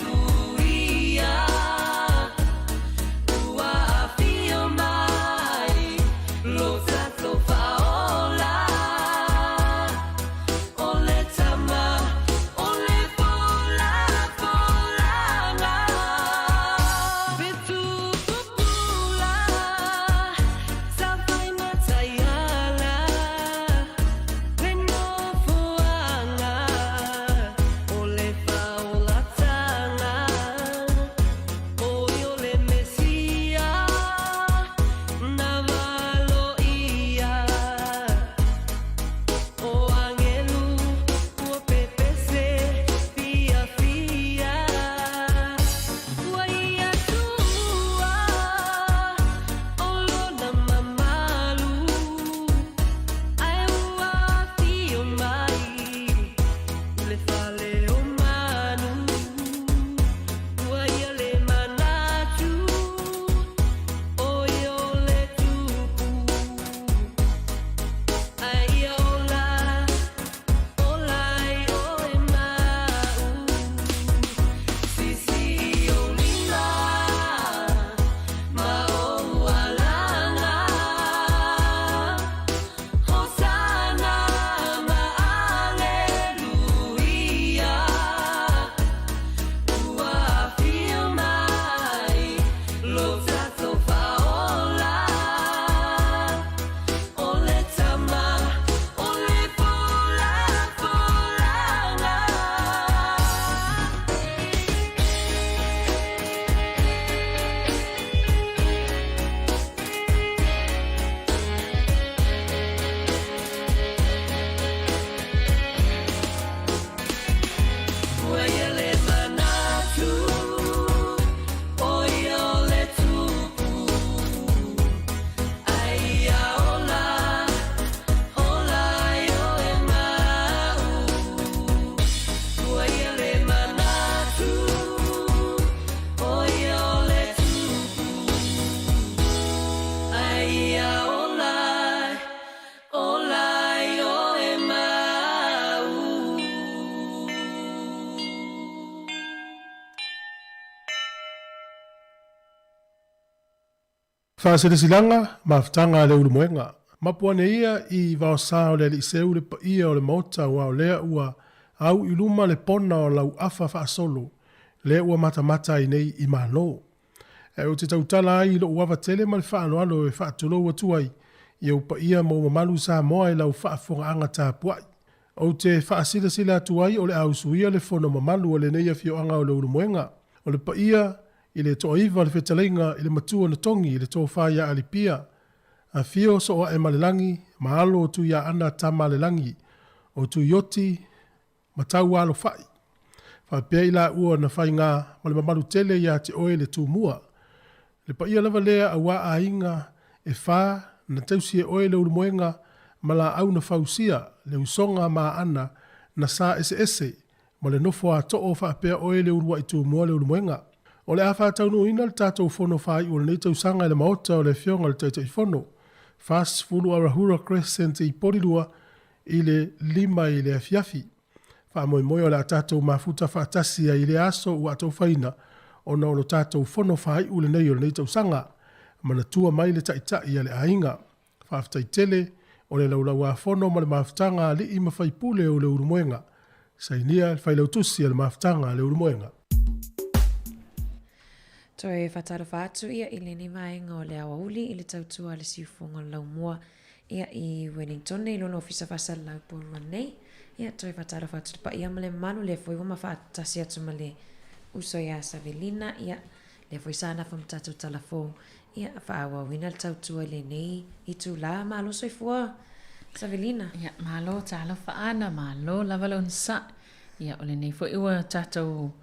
Aleluia Ua afio mai lo tatou Faaola O le tama o le folafolaga Fetu pupula sa fai mataiala Le nofoaga o le faolatanga O ia o le Mesia na valoia O agelu ua pepese fiafia Ua ia tua o lona mamalu Ae ua afio mai i le fale o manu Ua ia le manatu o ia o le tupu Ae ia ola, ola ai oe ma a'u Sisi ou lima ma ou alaga Hosana ma Aleluia. Faasilasilaga, Mafutaga a le Ulumoega. Mapu ane ia i vaosa o le alii seu le paia o le Maota aua o lea ua au i luma le pona o lau afa faasolo lea ua matamata ai nei i Malo. Ae ou te tautala ai i lou ava tele ma le faaaloalo e faatulou atu ai i ou paia ma ou mamalu Samoa i lau faafofogaaga tapuai. Ou te faasilasila atu ai o le a usuia le fono mamalu a lenei afioaga o Leulumoega. O le paia i le toaiva le fetalaiga i le matua na togi i le tofa ia Alipia, Afio Sooaemalelagi ma alo o Tuiaana Tamalelagi, o Tuioti ma Taualofai. Faapea i laua na faiga ma le mamalu tele ia te oe le Tumua. Le paia lava lea auā aiga e fā na tausi e oe Leulumoega ma laau na fausia le usoga ma Aana na sa eseese ma le nofo a too faapea oe le uluai Tumua Leulumoega. O le a faataunuuina le tatou fono faaiu o lenei tausaga i le Maota o le Afioga i le Taitaifono, 40 Arahura Crescent i Porirua i le 5 i le afiafi. Faamoemoe o le a tatou mafuta faatasi ai i lea aso ua atofaina ona o lo tatou fono faaiu lenei o lenei tausaga. Manatua mai le Taitai a le aiga. Faafetai tele o le Laulau-a-Fono ma le Mafutaga a Alii ma Faipule o Leulumoega. Sainia le Failautusi a le Mafutaga a Leulumoega. Toe faatalofa atu ia i lenei vaega o le aoauli i le tautua a le siufofoga o le laumua ia i Wellington i lona ofisa faasalalau Porirua nei. Ia toe faatalofa atu i le paia ma le mamalu lea foi ua ma faatasi atu ma le uso ia Savelina ia lea foi sa nafa ma tatou tala fou ia faaauauina le tautua i lenei itula. Malo soifua Savelina. Ia malo talofa Ana, malo lava le onosai. Ia o lenei foi ua tatou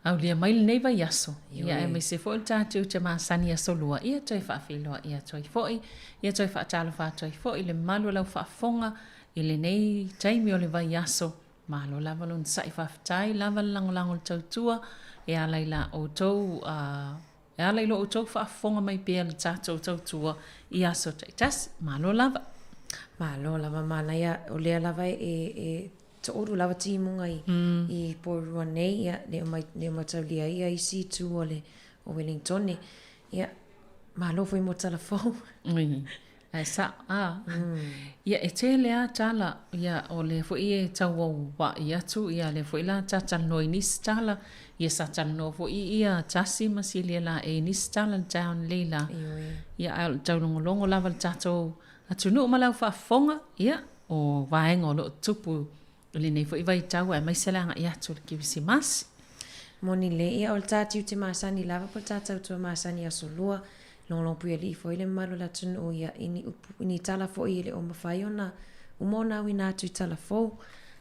Aulia mai lenei vaiaso, ia aemaise foi le tatou te masani aso lua, ia toe faafeiloai atu ai foi, ia toe faatalofa atu ai foi i le mamalu o lau faafofoga i lenei taimi o le vaiaso. Malo lava lona sa'i faafetai lava le lagolago i le tautua e ala i la outou e ala i lo outou faafofoga mai pea i le tatou tautua i aso taitasi. Malo lava. Malo lava manaia, o lea lava e Toolu lava timuga i, mm. i Porirua nei, ia, le o, mai, le o mataulia ia isi itu o le o Wellingtone. Ia, malo foi mo tala fou. Ui, ae sa, a. Ia, e tele a tala, ia, o lea foi e tauaua'i atu, ia, lea foi la ta talanoa i nisi tala, ia sa talanoa foi ia Tasi ma Silia Laei i nisi tala i le taeao nei la. Ia, ae o le taulogologo lava i le tatou atunuu ma lau faafofoga, ia, o vaega o lo o tupu i lenei foi vaitau aemaise le agai atu o le Kerisimasi. Moni le ia o le tā tiute masani lava po o le tā tautua masani aso lua, logologopuialii foi le mamalu o le atunuu ia i ni upu i ni tala foi e le o mafai ona uma ona auina atu i tala fou.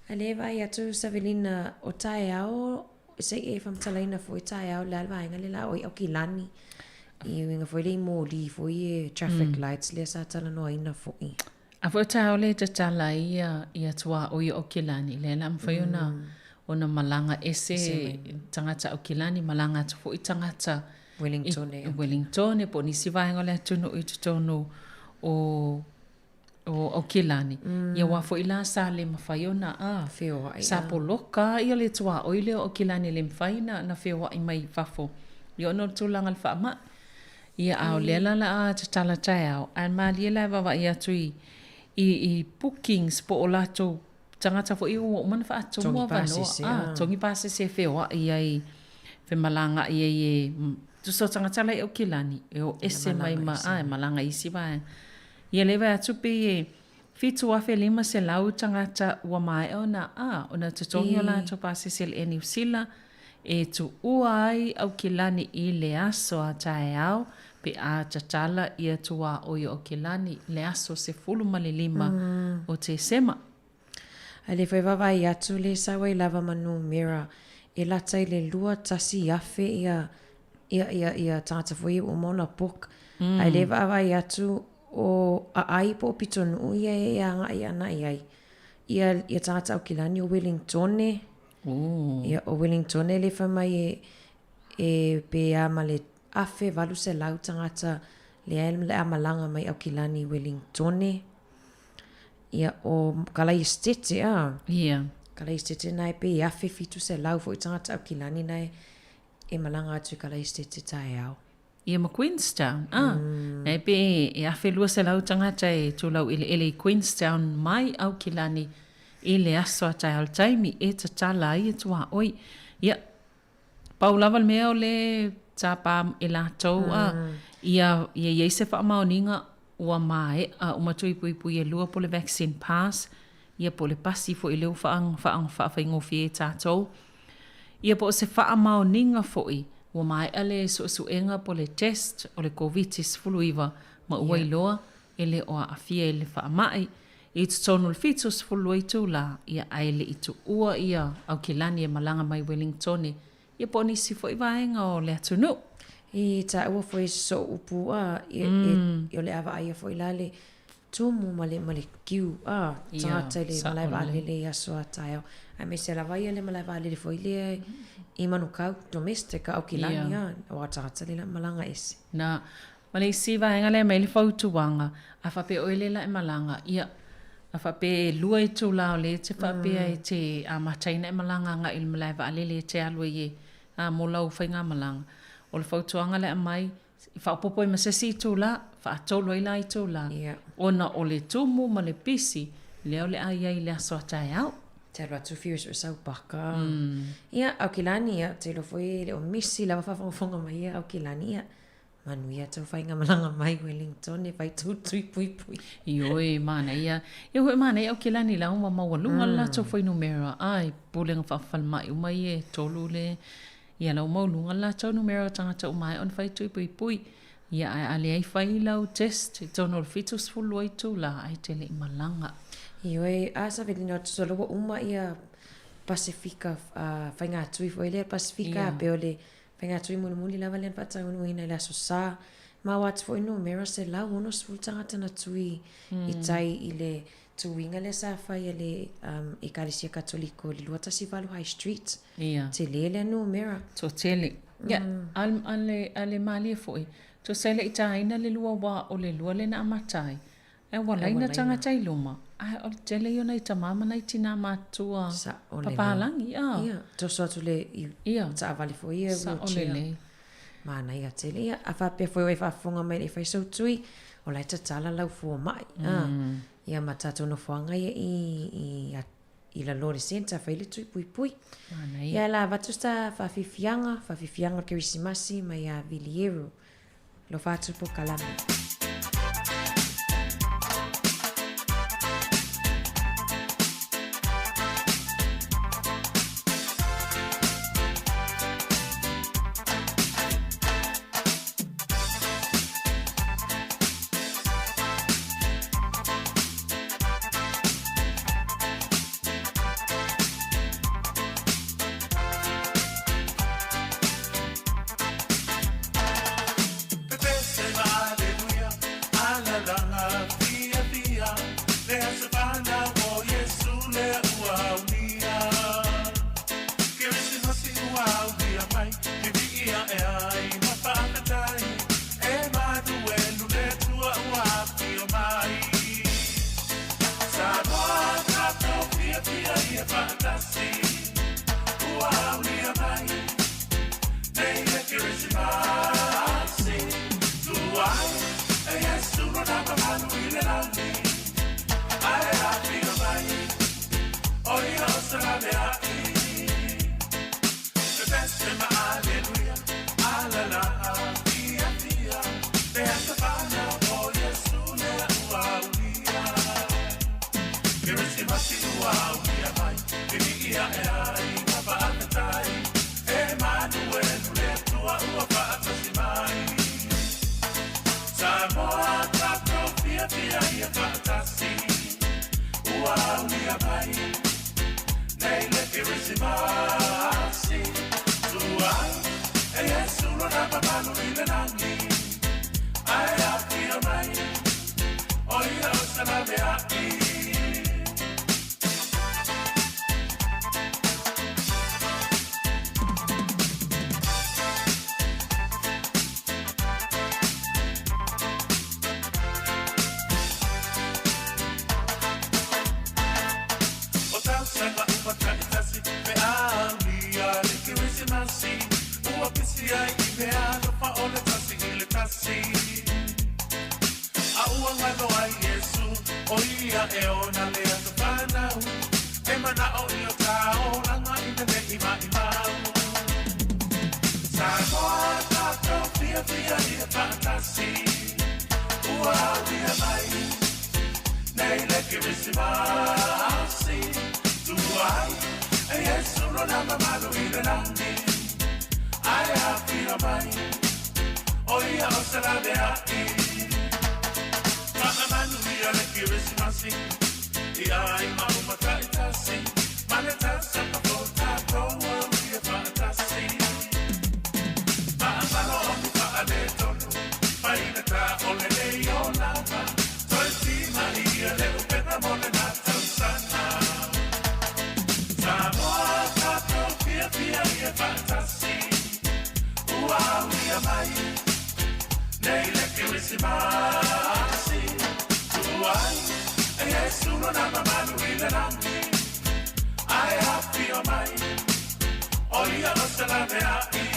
Ae le vaai atu Savelina o taeao se i e faamatalaina foi taeao le a le vaega le la o i Aukilani i uiga foi lea i moli foi e traffic lights lea sa talanoaina foi. A foi o taeao lea e tatala ai ia, ia tuaoi o Aukilani, lea la mafai ona, ona malaga ese tagata Aukilani, malaga atu foi tagata Wellingtone, i Wellingtone po o nisi vaega o le atunuu i totonu o o Aukilani. Ia aua foi la sa le mafai ona a, Feoai, sa poloka ia le tuaoi lea o Aukilani e le mafai na, na feoai mai fafo ia ona o le tulaga o le faamai. Ia, a o lea la la a tatala taeao, ae malie la e vaavaai atu i, i, i bookings po o latou tagata foi ua uma ona faatumu avanoa. A, togi pasese e feoai ai, femalagaai ai e, tusa o tagata la i Aukilani, e o ese mai ma, a, e malaga i isi vaega. Ia lea e vaai atu pei e 7,500 tagata ua maea ona, a, ona totogi o latou pasese i le Air New Zealand, e tuua ai Aukilani i le aso a taeao pe a tatala ia tuaoi o Aukilani i le aso 15 o Tesema. A le foi vaavaai atu le sau ai lava ma numera e lata i le 21,000 ia ia ia ia tagata foi ia ua uma ona book. Ae le vaavaai atu o aai po o pitonuu ia e agai ana i ai ia ia tagata Aukilani o Wellingtone. Ia, o Wellingtone le fai mai e, e pe a ma le 1800 tagata lea e a malaga mai Aukilani i Wellingtone. Ia, o Kalaistete, a. Ia. Kalaistete nae pe i 1700 foi tagata Aukilani nae e malaga atu i Kalaistete taeao. Ia ma Queenstown, a. Nei pe e 1,200 tagata e tulau eleele i Queenstown mai Aukilani i le aso a taeao le taimi e tatala ai e tuaoi. Ia, pau lava le mea o le tapa e latou a, ia ia i ai se faamaoniga ua maea uma tuipuipui e lua po o le vaccine pass, ia po o le pasi foi lea ua faafaigofie e tatou. Ia po o se faamaoniga foi ua maea le suesuega po o le test o le Koviti-19 ma ua iloa e le o aafia i le faamai i totonu o le 72 itula, ia ae le i tuua ia Aukilani e malaga mai Welingtone ia po o nisi foi vaega o le atunuu. I taua foi soo upu a e, e, o le a vaaia foi la le tumu ma le ma le kiu a tagata i le malae vaalele i aso a taeao aemaise lava ia le malae vaalele foi lea i Manukau domestic a Aukilani a aua tagata le malaga ese. Na ma le isi vaega lea mai le fautuaga a faapea oe le la e malaga ia a faapea e lua itula o lea e te faapea e te amataina e malaga agai i le malae vaalele e te alu ai e a mo lau faigamalaga o le fautuaga lea aumai I faaopoopo ai ma se isi itula, faatolu ai la itula, ona o le tumu ma le pisi, lea o le a i ai i le aso a taeao. Te alu atu whiu soo sau paka. Ia, Aukilani, ia, te iloa foi e le o misi lava faafogafoga mai ia Aukilani, ia, manuia tou faigamalaga mai Wellington e fai tou tui puipui. Ioe, manaia. Ia foi manaia Aukilani la ua maualuga le latou fuainumera, ai, pulega faafalemai uma ia e tolu le Ia lau maualuga le latou numera o tagata uma ae ona fai tui puipui. Ia ae a leai fai lau test i totonu o le 72 itula ae te le i malaga. Ioe, a Savelina o tusa loa ua uma ia Pasefika faigatui foi lea Pasefika a pei o le faigatui mulimuli lava lea na faataunuuina i le Aso Sa. Ma ua atu foi numera 160 tagata na tui i tai i le tuiga lea sa fai e le Ekalesia Katoliko i le 218 High Street. Ia. Tele lea numera. Toatele. Ia, a, a, le, a le malie foi, tusa e le i tāina le lua wā o le lua lena amata ai, ae ua laina tagata i luma, ae o le tele ia o nai tamā ma nai tinā matutua papalagi, a. Ia, toso atu le i Ia. taavale foi ia Sa'o wheelchair. lelei. Manaia tele. Ia, a faapea foi o e faafofoga mai le i fai sou tui, o la e tatala lau fua mai. A. Ia ma tatou nofoaga ia i, i i lalo o le centre fai le tui puipui. Manaia. Ia la avatu sa faafiafiaga, faafiafiaga o le Kerisimasi mai ia Vilieru. Alofa atu polokalame. tasi. A ua ngalo ai Iesu, o ia e ona le aso whanau. E mana o i o tāo, langa i te nei mai mau. Samoa tātou fia fia ia whaatasi. Ua auia mai, nei le Kirisimasi. Tuai, e Iesu lona mamalu i le lani. Ai a fia mai, o ia o se lave ai. Whakamanu ia le Kirisimasi. Ia ai mauma taitasi. Mane tasa ka fo tātou au ia whaatasi. Whaamalo o ku whaale tonu. Paina tā o le lei o lava. Toi tima ia le upena mo le nā tausana. Samoa tātou fia fia ia whaatasi. Ua au ia mai. Nei le Kirisimasi. Tuai, e Iesu lona mamalu i le lani. Ai afio mai, o ia o se lave ai.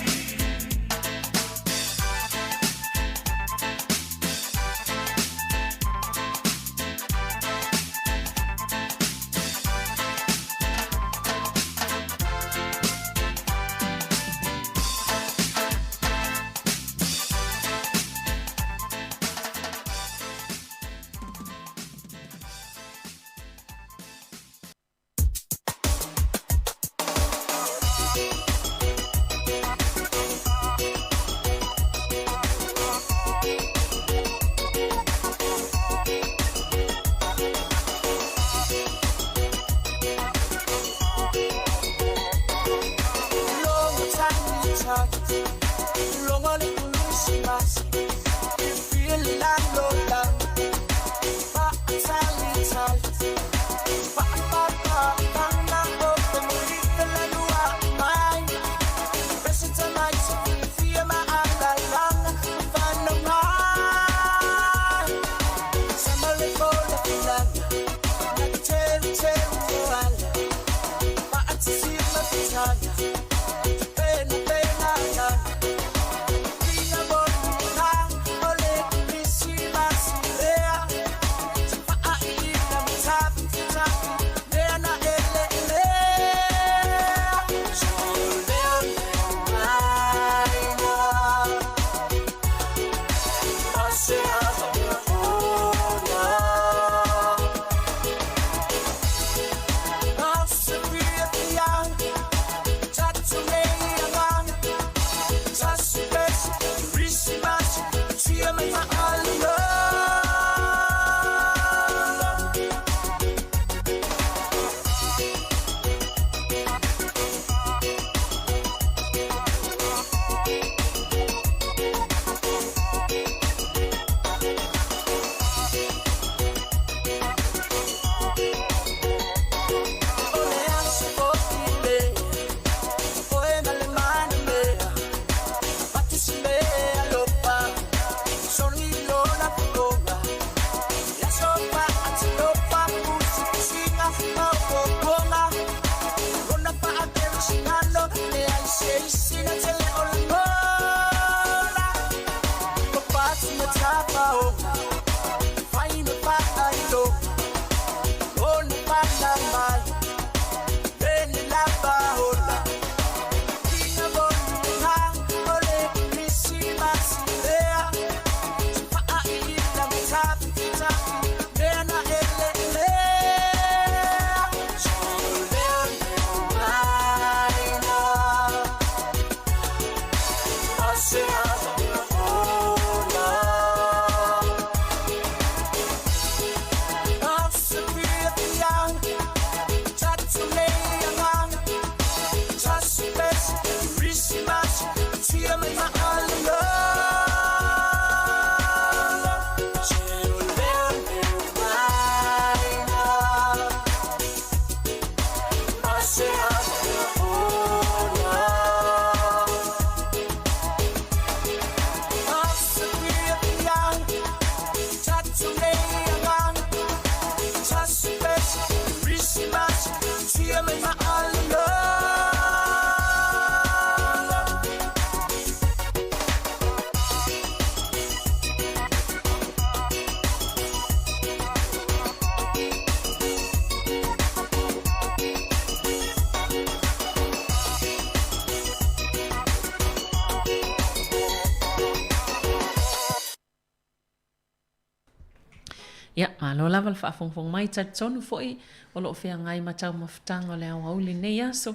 Ia, malo lava le faafogafoga mai, talitonu foi o lo o feagai ma taumafataga o le aoauli i lenei aso.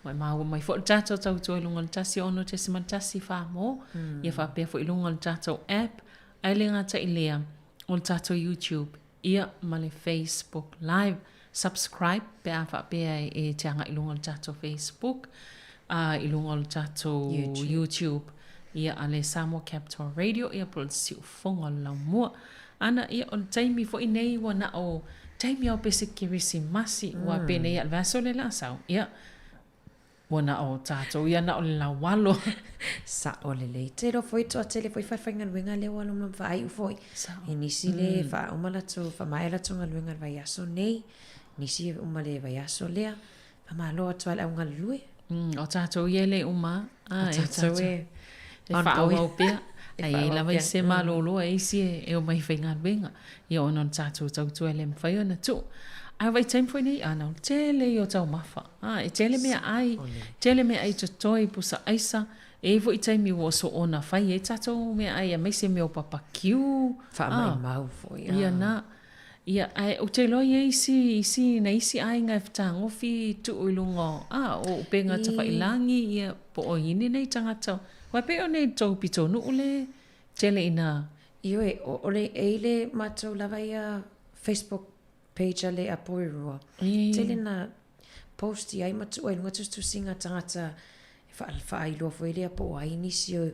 Ua e maua mai foi le tatou tautua i luga o le 106.1 Samoa, ia faapea foi i luga o le tatou app, ae le gata i lea, o le tatou YouTube, ia ma le Facebook Live. Subscribe pe a faapea e te agai i luga o le tatou Facebook, a i luga o le tatou YouTube, YouTube ia a le Samoa Capital Radio, ia po o le Siufofoga o le Laumua. Ana, ia o le taimi foi nei ua na o taimi lava o pese Kerisimasi, ua penei a le vaiaso lea o le a sau, ia ua na o tatou ia na o le laualo. Sa'o lelei. Tele foi toatele foi falefaigaluega lea ua lomlomo faaiu foi. Sa'o. I nisi le faauma latou, faamaea latou galuega i le vaiaso nei, nisi e uma le vaiaso lea. Faamalo atu lava i le au galulue. O tatou ia e le uma a. O tatou e e faaauau pea. Ae i ai lava isi e malolo ae isi e omai e faigaluega. Ia ona o le tatou tautua e le mafai ona tuu. Ae o vaitaimi foi nei, ana, o le tele ia o taumafa. A, e tele meaai, tele meaai totoe, pusa aisa. E i ai foi taimi ua soona fai ai tatou meaai aemaise mea o papakiu. Faamaumau foi. Ia na. Ia, ae ou te iloa e i ai isi, isi, nai isi aiga e fetagofi tuu i luga o, a, o upega tafailagi, ia, po o i ni nei tagata. Aua e pei o nei tou pitonuu le tele ina. Ioe, o, o le, e i le matou lava ia Facebook page a le Apoerua. Tele na post i ai ma tuu ai i luga tusitusiga a tagata e wha, whaailoa foi lea po o ai nisi o,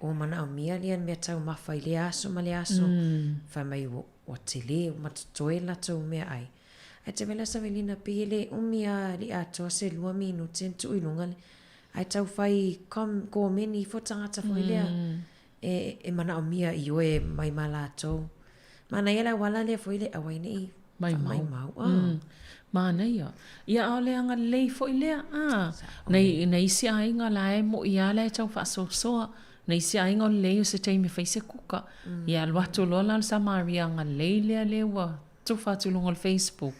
o manaomia lea mea taumafa i lea aso ma lea aso. Fai mai ua, ua tele, ua matotoe latou meaai. Ae te vela Savelina pei e le umi a le atoa se lua minute na tuu i luga le, ae tau fai com, komeni ifo tagata foi lea e, e manaomia i oe mai ma latou. Manaia le auala lea foi le aua ai ne i faamaumau. Mm. Manaia. Ia a o le agalelei foi lea. A, nai, nai isi aiga la e mo'i lava la e tau faasoasoa. Nai isi aiga o le leai o se taimi e fai se kuka. Ia alu atu loa la o le Samaria agalelei lea lea ua tufa atu i luga o le Facebook.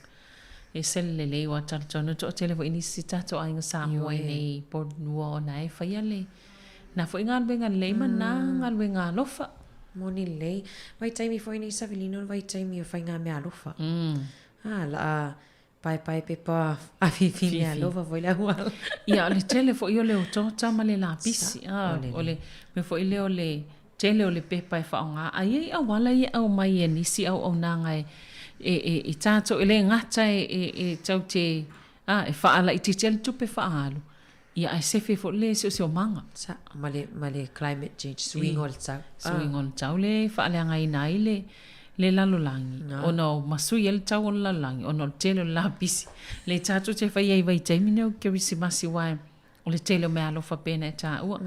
E ese le lelei aua talitonu e toatele foi nisi tatou aiga Samoa i nei Poronua ona e faia le na foi galuega lelei ma na galuega alofa. Moni lelei. Vaitaimi foi nei Savelino le vaitaimi o faiga meaalofa. Ah, la paepae pepa afifi meaalofa foi le auala. Ia, o le tele foi o le otaota ma le lapisi. Ah, o le mea foi lea o le tele o le pepa e faaaoga. A i ai auala ia e aumai e nisi auaunaga e, e, e, i tatou, e le gata e, e, e tau te, ah, e faalaitiiti ai le tupe faaalu, ia ae sefe foi le siosiomaga. Sa, ma le, ma le climate change, suiga o le tau. Suiga o le tau le faaleagaina ai le, le lalolagi, ona o masui ai le tau o le lalolagi, ona o le tele o le lapisi. Le tatou te faia i vaitaimi nei o Kerisimasi aua e O le tele o meaalofa pei ona e taua.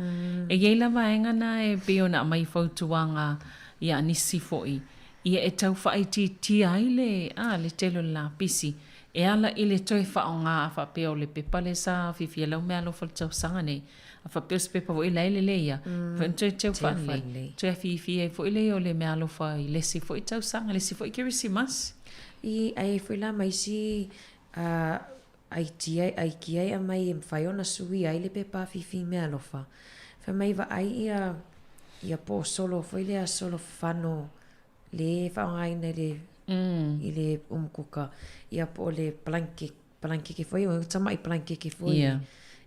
E i ai la vaega na e pei ona aumai i fautuaga ia nisi foi, ia e tau faaitiitia ai le, a, le tele o le lapisi e ala i le toe faaaoga a faapea o le pepa lea sa fiafia lau meaalofa i le tausaga nei, a faapea o se pepa foi la e lelei ia, mafai ona toe teu faalelei, toe afifi ai foi lea o le meaalofa i le isi foi tausaga, le isi foi Kerisimasi. I, a i ai foi la ma isi, a, Aitia, aikia e aumai e mafai ona sui ai le pepa afifi meaalofa. Fai mai vaai ia, ia po o solo foi lea solo fano le e faaaogaina i le, mm. i le umukuka, ia po o le palankeke, palankeke foi, o tamai palankeke foi. Yeah.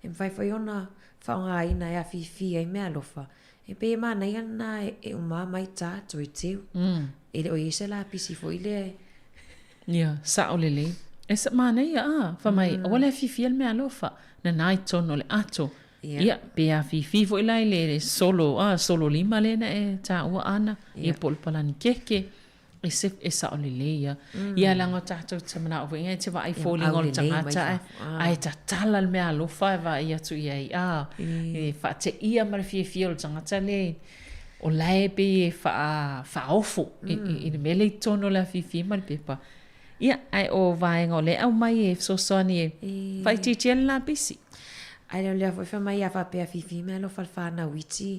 E mafai foi ona faaaogaina e afifi ai meaalofa. E pei e manaia lena e, e uma mai tā toe teu. Mm. E le o i ai se lapisi foi lea e Ia, sao lelei. E sa, manaia, a, fai mai, aua le afifi ai le meaalofa, nana i totonu o le ato. Ia, pe afifi foi la i le solo, a, solo lima lea na e taua ana, ia po o le palani keke, e se, e sao lelei ia. Ia, leaga o tatou te manao foi e te vaai foliga o le tagata ae, ae tatala le meaalofa e vaai atu i ai, a, e faateia ma le fiafia o le tagata lea O la e pei e faa, faaofo i, i, i le mea lea i totonu o le afifi ma le pepa. Ia, ae o vaega o lea e aumai e fesoasoani e faaitiitia le lapisi. Ae o lea foi fai mai a faapea afifi meaalofa le fanau iti,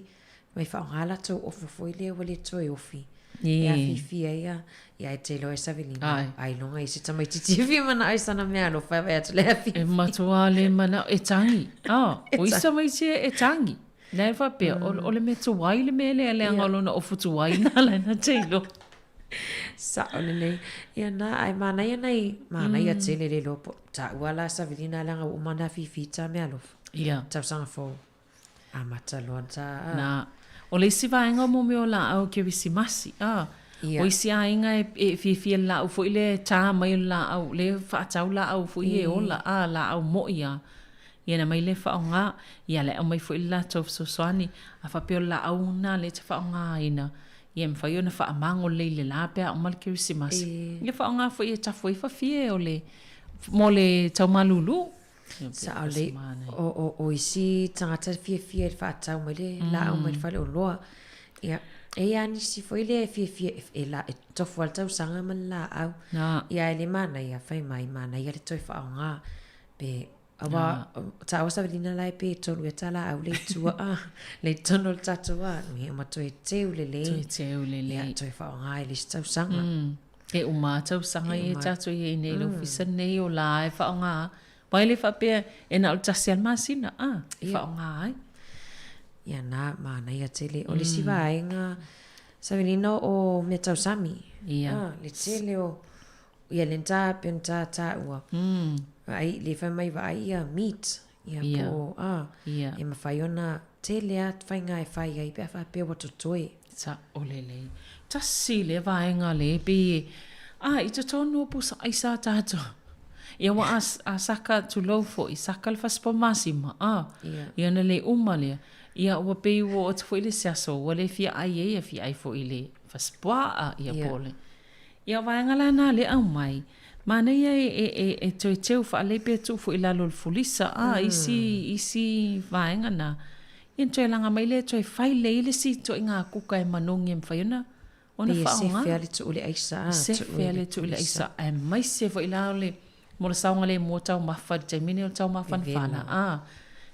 mai faaaoga latou ofo foi lea ua le toe ofi. E afifi ai a, ia e te iloa e Savelina, ailoga i se tamaitiiti e fia manao i sana meaalofa e vaai atu le afifi. E matua le manao, e tagi. Ah, o isi tamaiti e tagi. Lea e faapea, o le mea tuai le mea lea, leaga o lona ofu tuai lena la na te iloa. Sa'o lelei. Ia na, ae manaia nai, manaia tele le iloa po o taua la Savelina leaga ua uma ona afifi ta meaalofa. Ia. Tausaga fou. Amata loa ta. Na. O le isi vaega mo mea o laau Kerisimasi, a. Ia. O isi aiga e, e fiafia i le laau foi lea e ta mai o le laau, lea e faatau laau foi e ola, a, laau moi a. Ia na aumai lea faaaoga, ia la e aumai foi le latou fesoasoani. A faapea o le laau lena lea e te faaaogaina, ia e mafai ona faamago lelei i le la pe a uma le Kerisimasi. Ia faaaoga foi e tafu ai fafie o le, mo le tau malulu. Sao lelei, o isi tagata e fiafia i le faatau mai le laau mai le faleoloa. Ia, e i ai lava nisi foi lea e fiafia e e tofu lava le tausaga ma le laau. Ia ae le manaia, fai mai, manaia le toe faaaoga. Pe, aua, taua Savelina la e pe tolu ea ta laau le i tua, a, le i totonu o le tatou a, ia ma toe teu lelei. Toe teu lelei. Ia, toe faaaoga i le isi tausaga. E uma lava tausaga ia tatou i ai nei i le ofisa lenei o la e faaaoga. Aua e le faapea e na o le tasi lava le masina, a, e faaaoga ai. Ia na, manaia tele. O le isi vaega, Savelina, o mea tau sami. Ia. Le tele o, ia le ta, pe ta taua. Vaai, le fai mai vaai ia meat. Ia po o, a, e mafai ona tele lava faiga e fai ai pe a faapea ua totoe. Sao lelei. Tasi lea vaega lea e pei e, a, i totonu o pusa aisa a tatou. Ia ua a, a saka tulou foi, saka le fasipoa masima, a, ia ona le uma lea. Ia ua pei ua oo atu foi le isi aso ua le fia ai ai, ia fia ai foi i le fasipoa, ia po o le. Ia o vaega la na lea aumai, manaia e, e, e, e toe teu faalelei pe tuu foi i lalo o le fulisa, a, isi, isi vaega na. Ia ona toe laga mai lea toe fai lelei ai le isi ituaiga kuka e manogi e mafai ona, ona Pei e faaaoga. sefe lava le tuu i le aisa, a, Sefe lava le tuu i le aisa, aemaise foi la o le, mo le saogalemu o taumafa i le taimi lenei o le taumafa na Vevela. fala, a.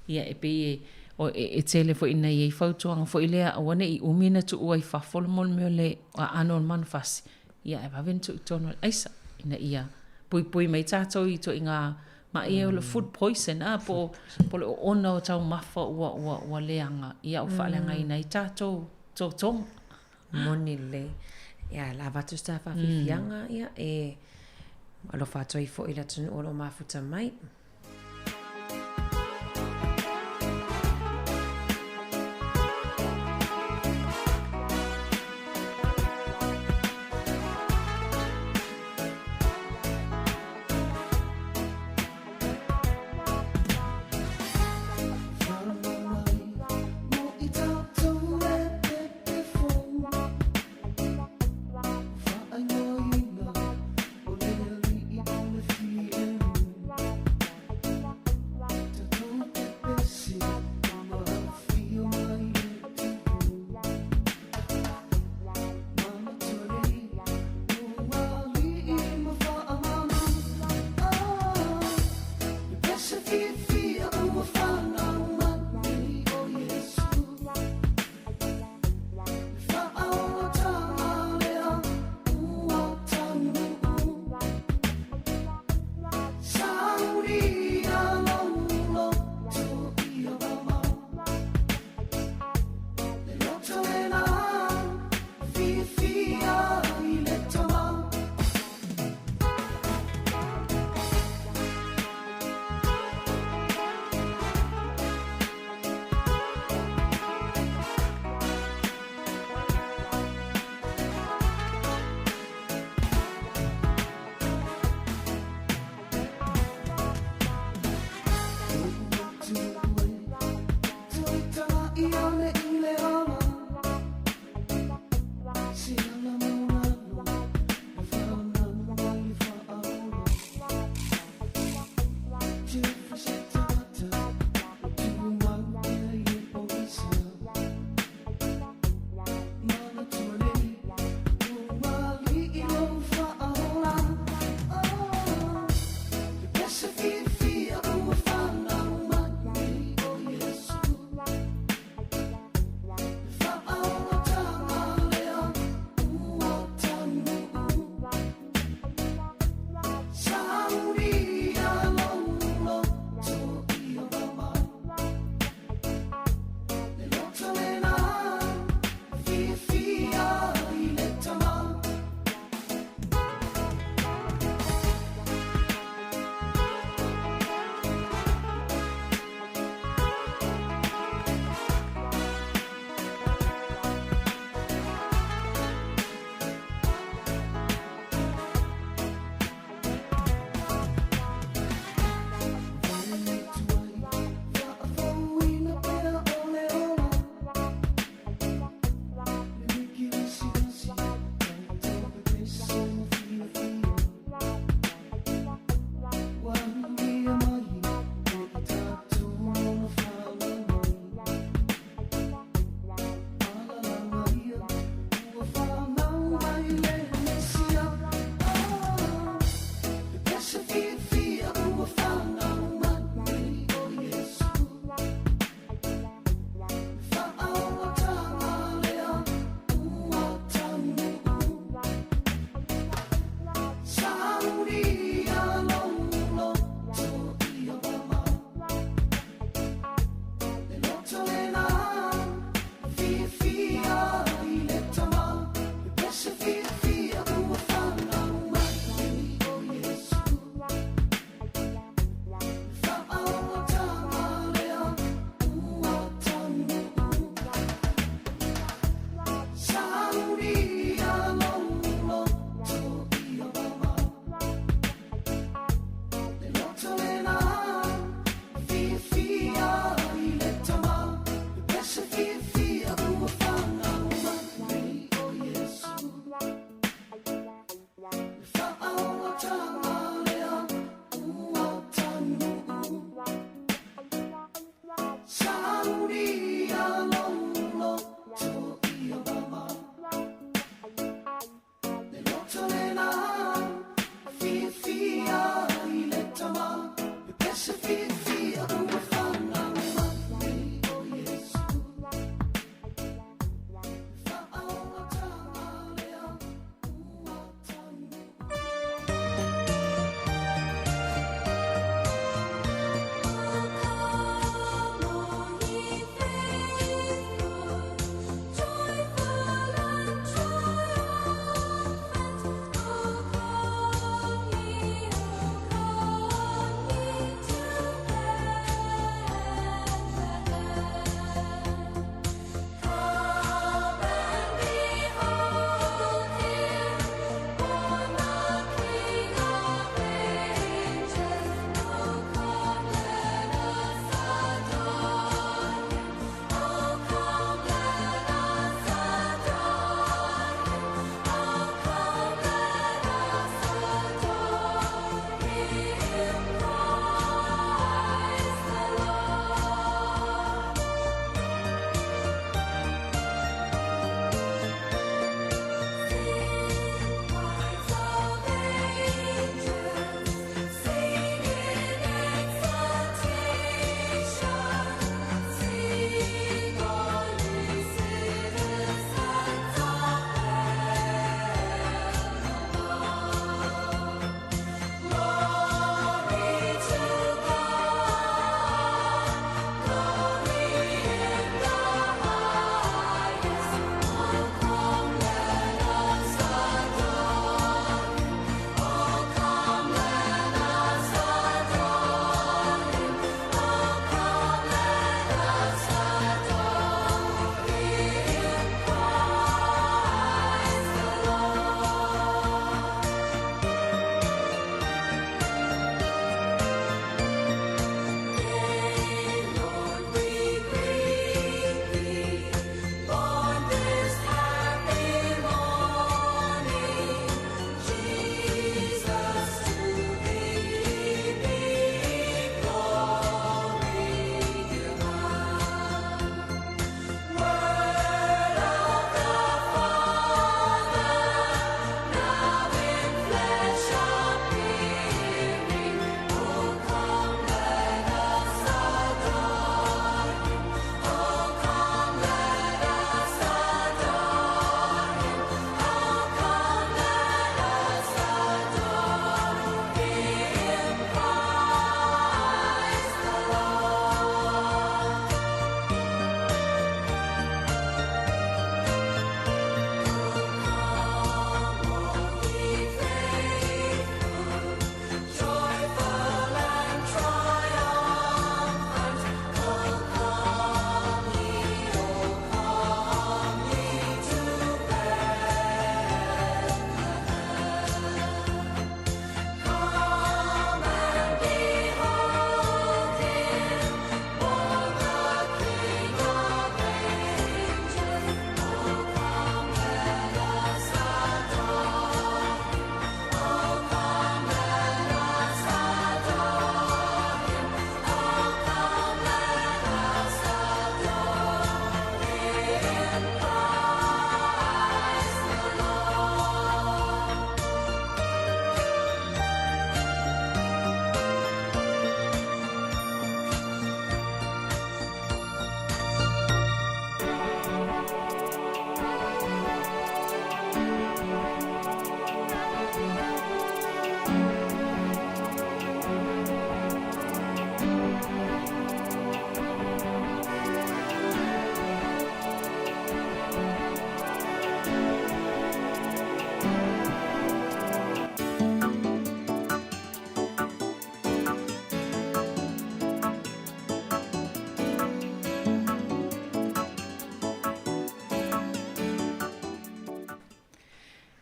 Ia e pei e, o, e, e tele foi ina i ai fautuaga foi lea, aua ne i umi ona tuua i fafo le mo le mea o le aano o le manufasi, ia ae vave ona tuu i totonu o le aisa, ina ia puipui mai tatou i ituaiga ma'i ia o le food poison, a, po o, po o le oona o taumafa ua, ua, ua leaga, ia ua faaleagaina ai tatou totoga. Moni lelei. Ia, o le a avatu se ta faafiafiaga, ia, e alofa atu ai foi i le atunuu o lo o mafuta mai.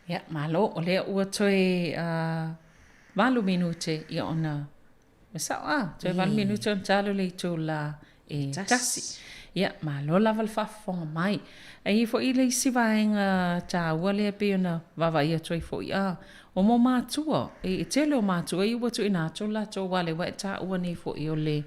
Ia, malo, o lea ua toe 8 minute ia ona Ua sao a, toe 8 minute ona ta lea o le itula e 1. Ia, malo lava le faafofoga mai. E i ai foi le isi vaega taua lea e pei ona vaavaai atu ai foi, a, o mo matua, e tele o matua ia ua tuuina atu le latou aua o lea ua e taua nei foi o le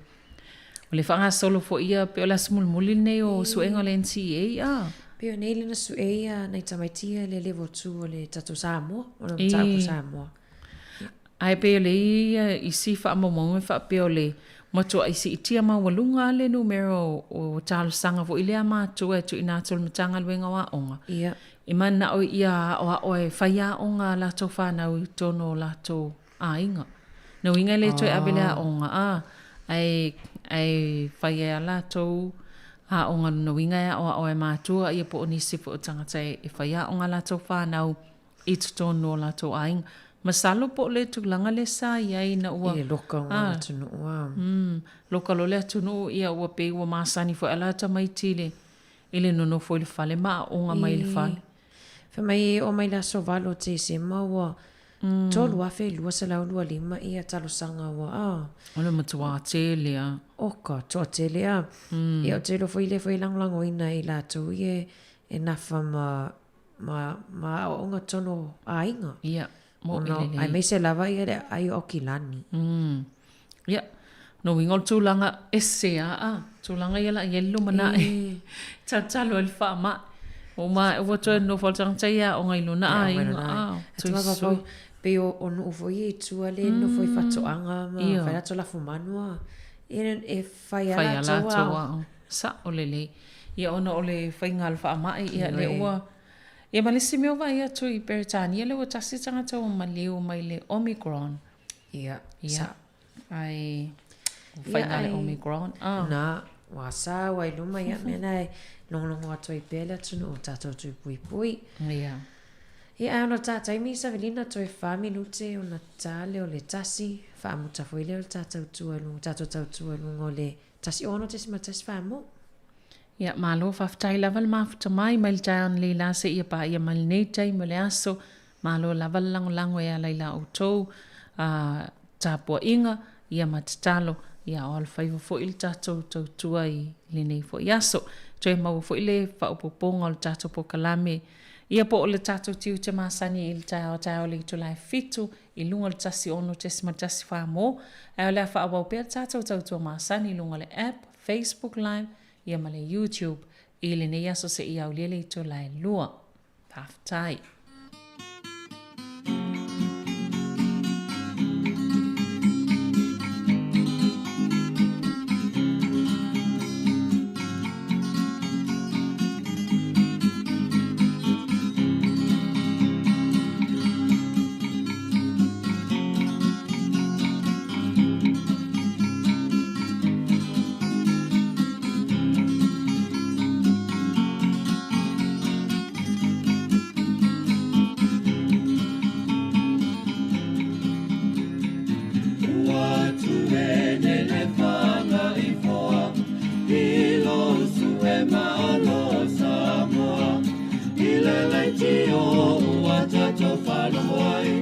o le faagasolo foi ia pei o le aso mulimuli lenei o suega o le NCEA, a. Pei o nei lea na sue ia nai tamaiti ia le level 2 o le tatou Samoa, o le mataupu Samoa. Ae pei o le i ai ia isi faamaumauga e faapea o le matuai siitia maualuga lava le numera o talosaga foi lea a matua e tuuina atu i le Matagaluega o Aoga e mananao ia aoao e fai aoga a latou fanau i totonu o latou aiga. Lona uiga e le toe ave i le aoga a, ae ae fai ai lava latou aoga lona uiga e aoao e matua ia po o nisi foi o tagata e fai aoga a latou fanau i totonu o latou aiga. Masalo po o le tulaga lea sa i ai ina ua. I le loka o le atunuu a. Loka loa le atunuu ia ua pei ua masani foi a la tamaiti i le i le nonofo i le fale ma aoga mai i le fale. Fai mai e oo mai le aso 8 o Tesema ua 3,225 ia talosaga ua a. O le matua tele a. Oka, toatele a. Ia ou te iloa foi lea foi e lagolagoina e i latou ia e nafa ma ma, ma aoaoga tonu o aiga. Ia, moʻi Ona, lelei. aemaise lava ia le ai o Aukilani. Ia, lona uiga o le tulaga ese lava a, tulaga ia la i ai le lumanai. E. Tatalo ai le faamai. Ua ma, ua toe nofo lava le tagata ia e aoga i lona E aoga i aiga, lona a, aiga. toe Atu lava sui. pau, pei o, o nuu foi ia i tua lea e nofo i faatoaga ma Ioe. fai latou lafumanu a, e, e fai lava Fai lava latou latou aoga. aoga. Sao lelei. Ia ona o le faiga o le faamai, ia lea ua... Ia ma le isi mea ua vaai atu i Peretania lea ua tasi tagata ua maliu mai le Omicron. Ia, Ia. sao. Ai, ua faiga le Omicron. Ah. Na, ua sa ua i luma ia mea na e logologo atu ai pea le atunuu o tatou tui puipui. Ia. Ia, ae ona ta taimi Savelina toe wha minute ona ta lea o le tasi, faamuta foi lea o le tatou tua i luga, tatou tautua i luga o le 16.14 mo. Ia, malo faafetai lava le mafuta mai mai le taeao analeila la seia paia mai lenei taimi o le aso. Malo lava le lagolago e ala i la outou tapuaiga, ia ma tatalo, ia o alofaiva foi le tatou tautua i lenei foi aso. Toe maua foi le faaopoopoga o le tatou polokalame, ia po o le tatou tiute masani i le taeao taeao i le itula e 7 i luga o le 16.14 mo, ae o le a faaauau pea le tatou tautua masani i luga o le app, Facebook Live, ia ma le YouTube i lenei aso seia aulia le itula e 2. Faafetai. Ua tuene le faga i foa i lo sue malo Samoa i le leitio ua tatou faalogo ai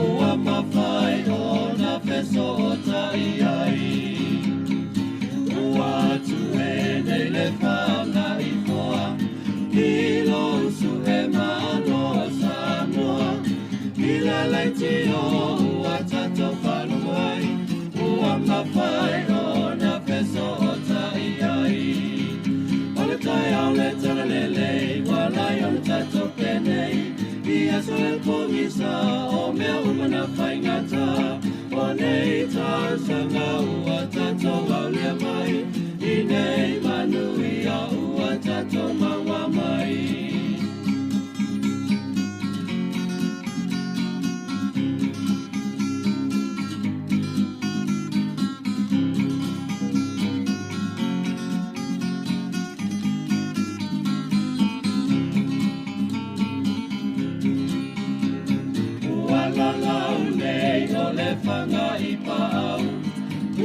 ua mafai ona fesootai ai. Ua tuene le faga i foa i lo sue malo Samoa i le leitio ua tatou faalogo ai ua mafai ona fesootai ai. O le taeao le talalelei ua lai ona tatou penei i aso e pogisa o mea uma na faigata o nei tausaga ua tatou aulia mai i nei manuia ua tatou maua mai. Ua lalau nei o le faga i paau,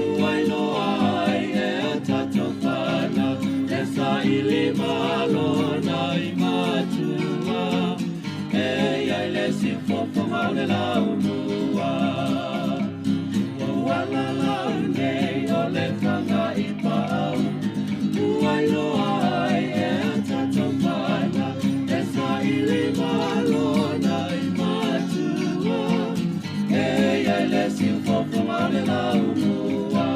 ua iloa ai e a tatou fanau, e saili malo nai matua, e iai le le laumua. Ua uala lau nei o le faga i paau, ua iloa ai e a tatou fana, e saili malona i matua, e iai le siufofoga o le laumua.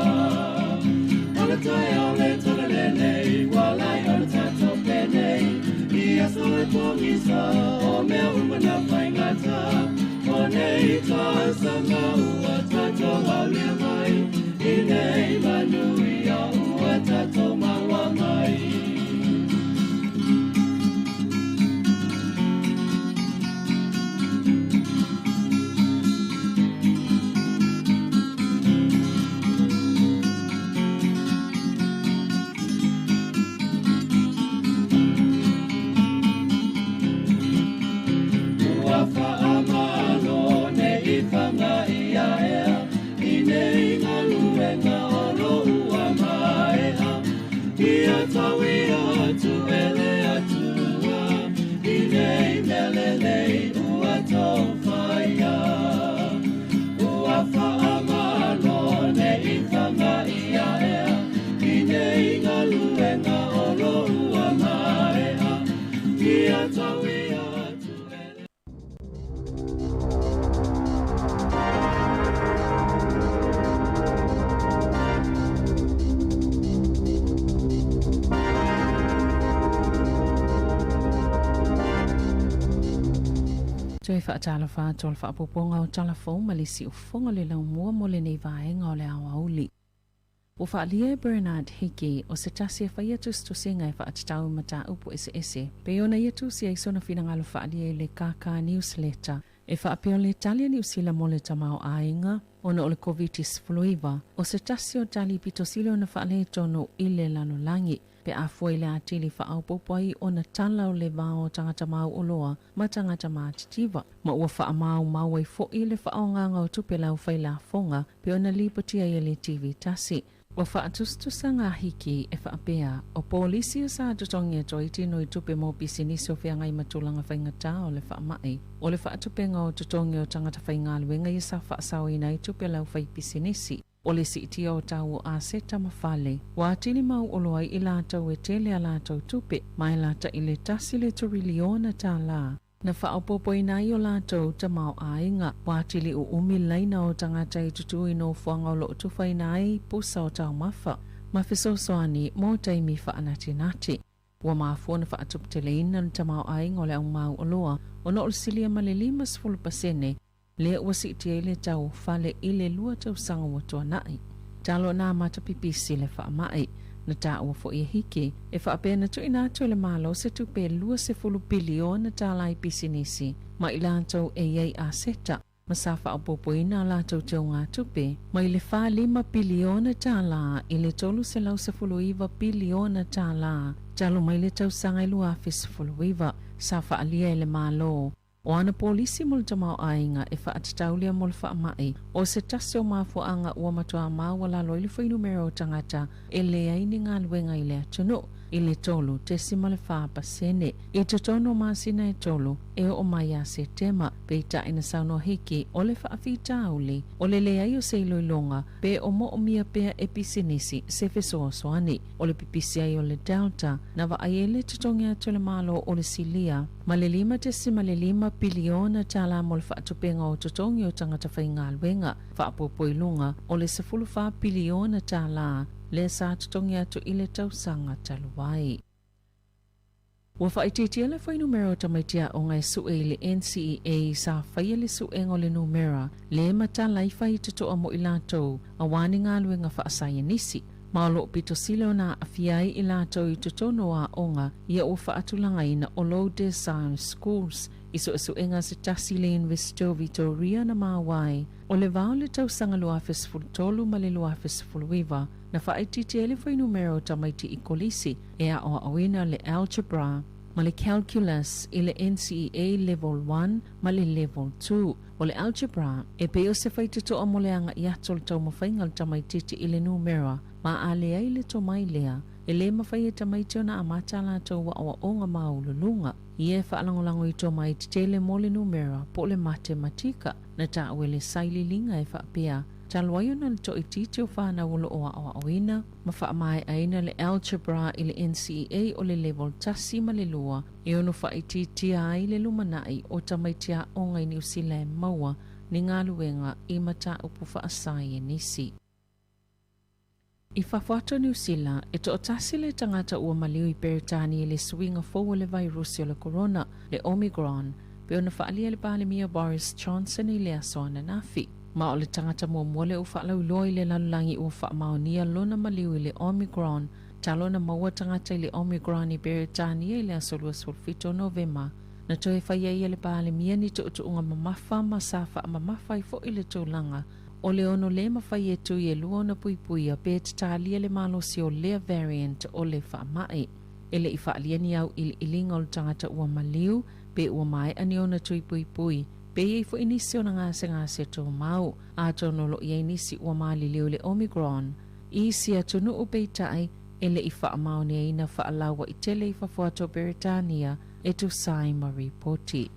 O le taeao le tala lenei, ua lai o le tatou penei, i aso e pogisa, o mea uma na faigata, o nei tausaga ua tatou aulia mai, i nei manuia ua tatou maua mai. Ua faamalo nei faga ia ea, i nei galuega o lo ua maea, ia tau ia atu e le Atua, i nei mea lelei ua tou faia. Ua faamalo nei faga ia ea, i nei galuega o lo ua maea, ia tau ia atu e le. Toe faatalofa atu o le faaopoopoga o tala fou ma le siufofoga o le laumua mo lenei vaega o le aoauli. Ua faaalia e Bernard Hickey o se tasi e faia tusitusiga e faatatau i mataupu eseese pei ona ia tusi ai sona finagalo faaalia i le KK Newsletter e faapea o le tali a Niu Sila mo le tamaoaiga ona o le Koviti-19 o se tasi o tali pito sili ona faaletonu i le lalolagi pe a fua i le atili faaopoopo ai ona tala o le va o tagata mauoloa ma tagata matitiva, ma ua faamaumau ai foʻi le faaaogaga o tupe lau fai lafoga pei ona lipotia ai e le TV tasi. Ua faatusatusaga a Hickey e faapea, o polisi ia sa totogi atu ai tino i tupe mo pisinisi o feagai ma tulaga faigata o le faamai, o le faatupega o totogi o tagata faigaluega ia sa faasaoina ai tupe lau fai pisinisi, o le siitia o tau o aseta ma fale, ua atili mauoloa ai i latou e tele a latou tupe, ma e lata i le tasi le turiliona tālā. Na faaopoopoina ai o latou tamaoaiga, ua atili uumi laina o tagata e tutū i nofoaga o loo tufaina ai pusa o taumafa, ma fesoasoani mo taimi faanatinati. Ua mafua ona faatuputeleina le tamaoaiga o le au mauoloa ona o le silia ma le 50% lea ua siitia ai le tau o fale i le lua tausaga ua tuanai talu ona amata pipisi le faamai. Na taua foʻi e Hickey e faapea na tuuina atu e le Malo se tupe e 20 piliona tālā i pisinisi ma i latou e i ai aseta ma sa faaopoopoina a latou teugatupe mai le 45 piliona tālā i le 319 piliona tālā talu mai le tausaga e 2019. Sa faaalia e le Malo o ana polisi mo le tamaoaiga e faatatau lea mo le faamai o se tasi o mafuaaga ua matuā maualalo ai le fuainumera o tagata e leai ni galuega i le atunuu i le 3.4% i totonu o masina e tolu e oo mai ia Setema. Peitai na saunoa Hickey o le faafitauli o le leai o se iloiloga pe o moomia pea e pisinisi se fesoasoani. O le pipisi ai o le Delta na vaai ai le totogi atu e le Malo o le silia ma le 5.5 piliona tālā mo le faatupega o totogi o tagata faigaluega, faaopoopo i luga o le 14 piliona tālā lea sa totogi atu i le tausaga talu ai. Ua faaitiitia le fuainumera o tamaiti aoga e sue i le NCEA sa faia le suega o le numera le matala ai faitotoa mo i latou auā ni galuega faasaienisi, ma o loo pito sili ona aafia ai i latou i totonu o aoga ia ua faatulagaina o low decile schools. I suesuega se tasi i le University o Vitoria na maua ai o le va o le tausaga 2013 ma le 2019 na faaitiitia ai le fuainumera o tamaiti i kolisi e aoaoina le algebra ma le calculus i le NCEA Level 1 ma le Level 2. O le algebra e pei o se faitotoa mo le agaʻi atu o le taumafaiga o le tamaitiiti i le numera, ma a leai le tomai lea, E lē mafai e tamaiti ona amata a latou aʻoaʻoga maualuluga ia e faalagolago i tomai tetele mo le numera po o le matematika. Na taua e le sailiiliga e faapea, talu ai ona o le toaitiiti o fanau o loo aʻoaʻoina ma faamaeʻaina le algebra i le NCEA o le Level 1 ma le 2 e ono faaitiitia ai le lumanai o tamaiti aoga i Niu Sila e maua ni galuega i mataupu faasaienisi. I fafo atu o Niu Sila, e toatasi le tagata ua maliu i Peretania i le suiga fou o le vairusi o le korona, le Omicron, pei ona faaalia e le Palemia Boris Johnson i le aso ananafi. Ma o le tagata muamua lea ua faalauiloa i le lalolagi ua faamaonia lona maliu i le Omicron, talu ona maua tagata i le Omicron i Peretania i le aso 27 o Novema. Na toe fai ai e le Palemia ni tuutuuga mamafa ma sa faamamafa ai foi le tulaga o le ono lē mafai e tui e lua ona puipuia pe tatalia le malosi o lea variant o le faamaʻi. E le i faaalia ni auʻiliʻiliga o le tagata ua maliu pe ua maeʻa ni ona tui puipui, pe i ai foi nisi ona gasegase tumau, atonu o loo i ai nisi ua maliliu i le Omicron. I isi atunuu peitai, e le i faamaoniaina faalauaitele i fafo atu o Peretania e tusa ai ma ripoti.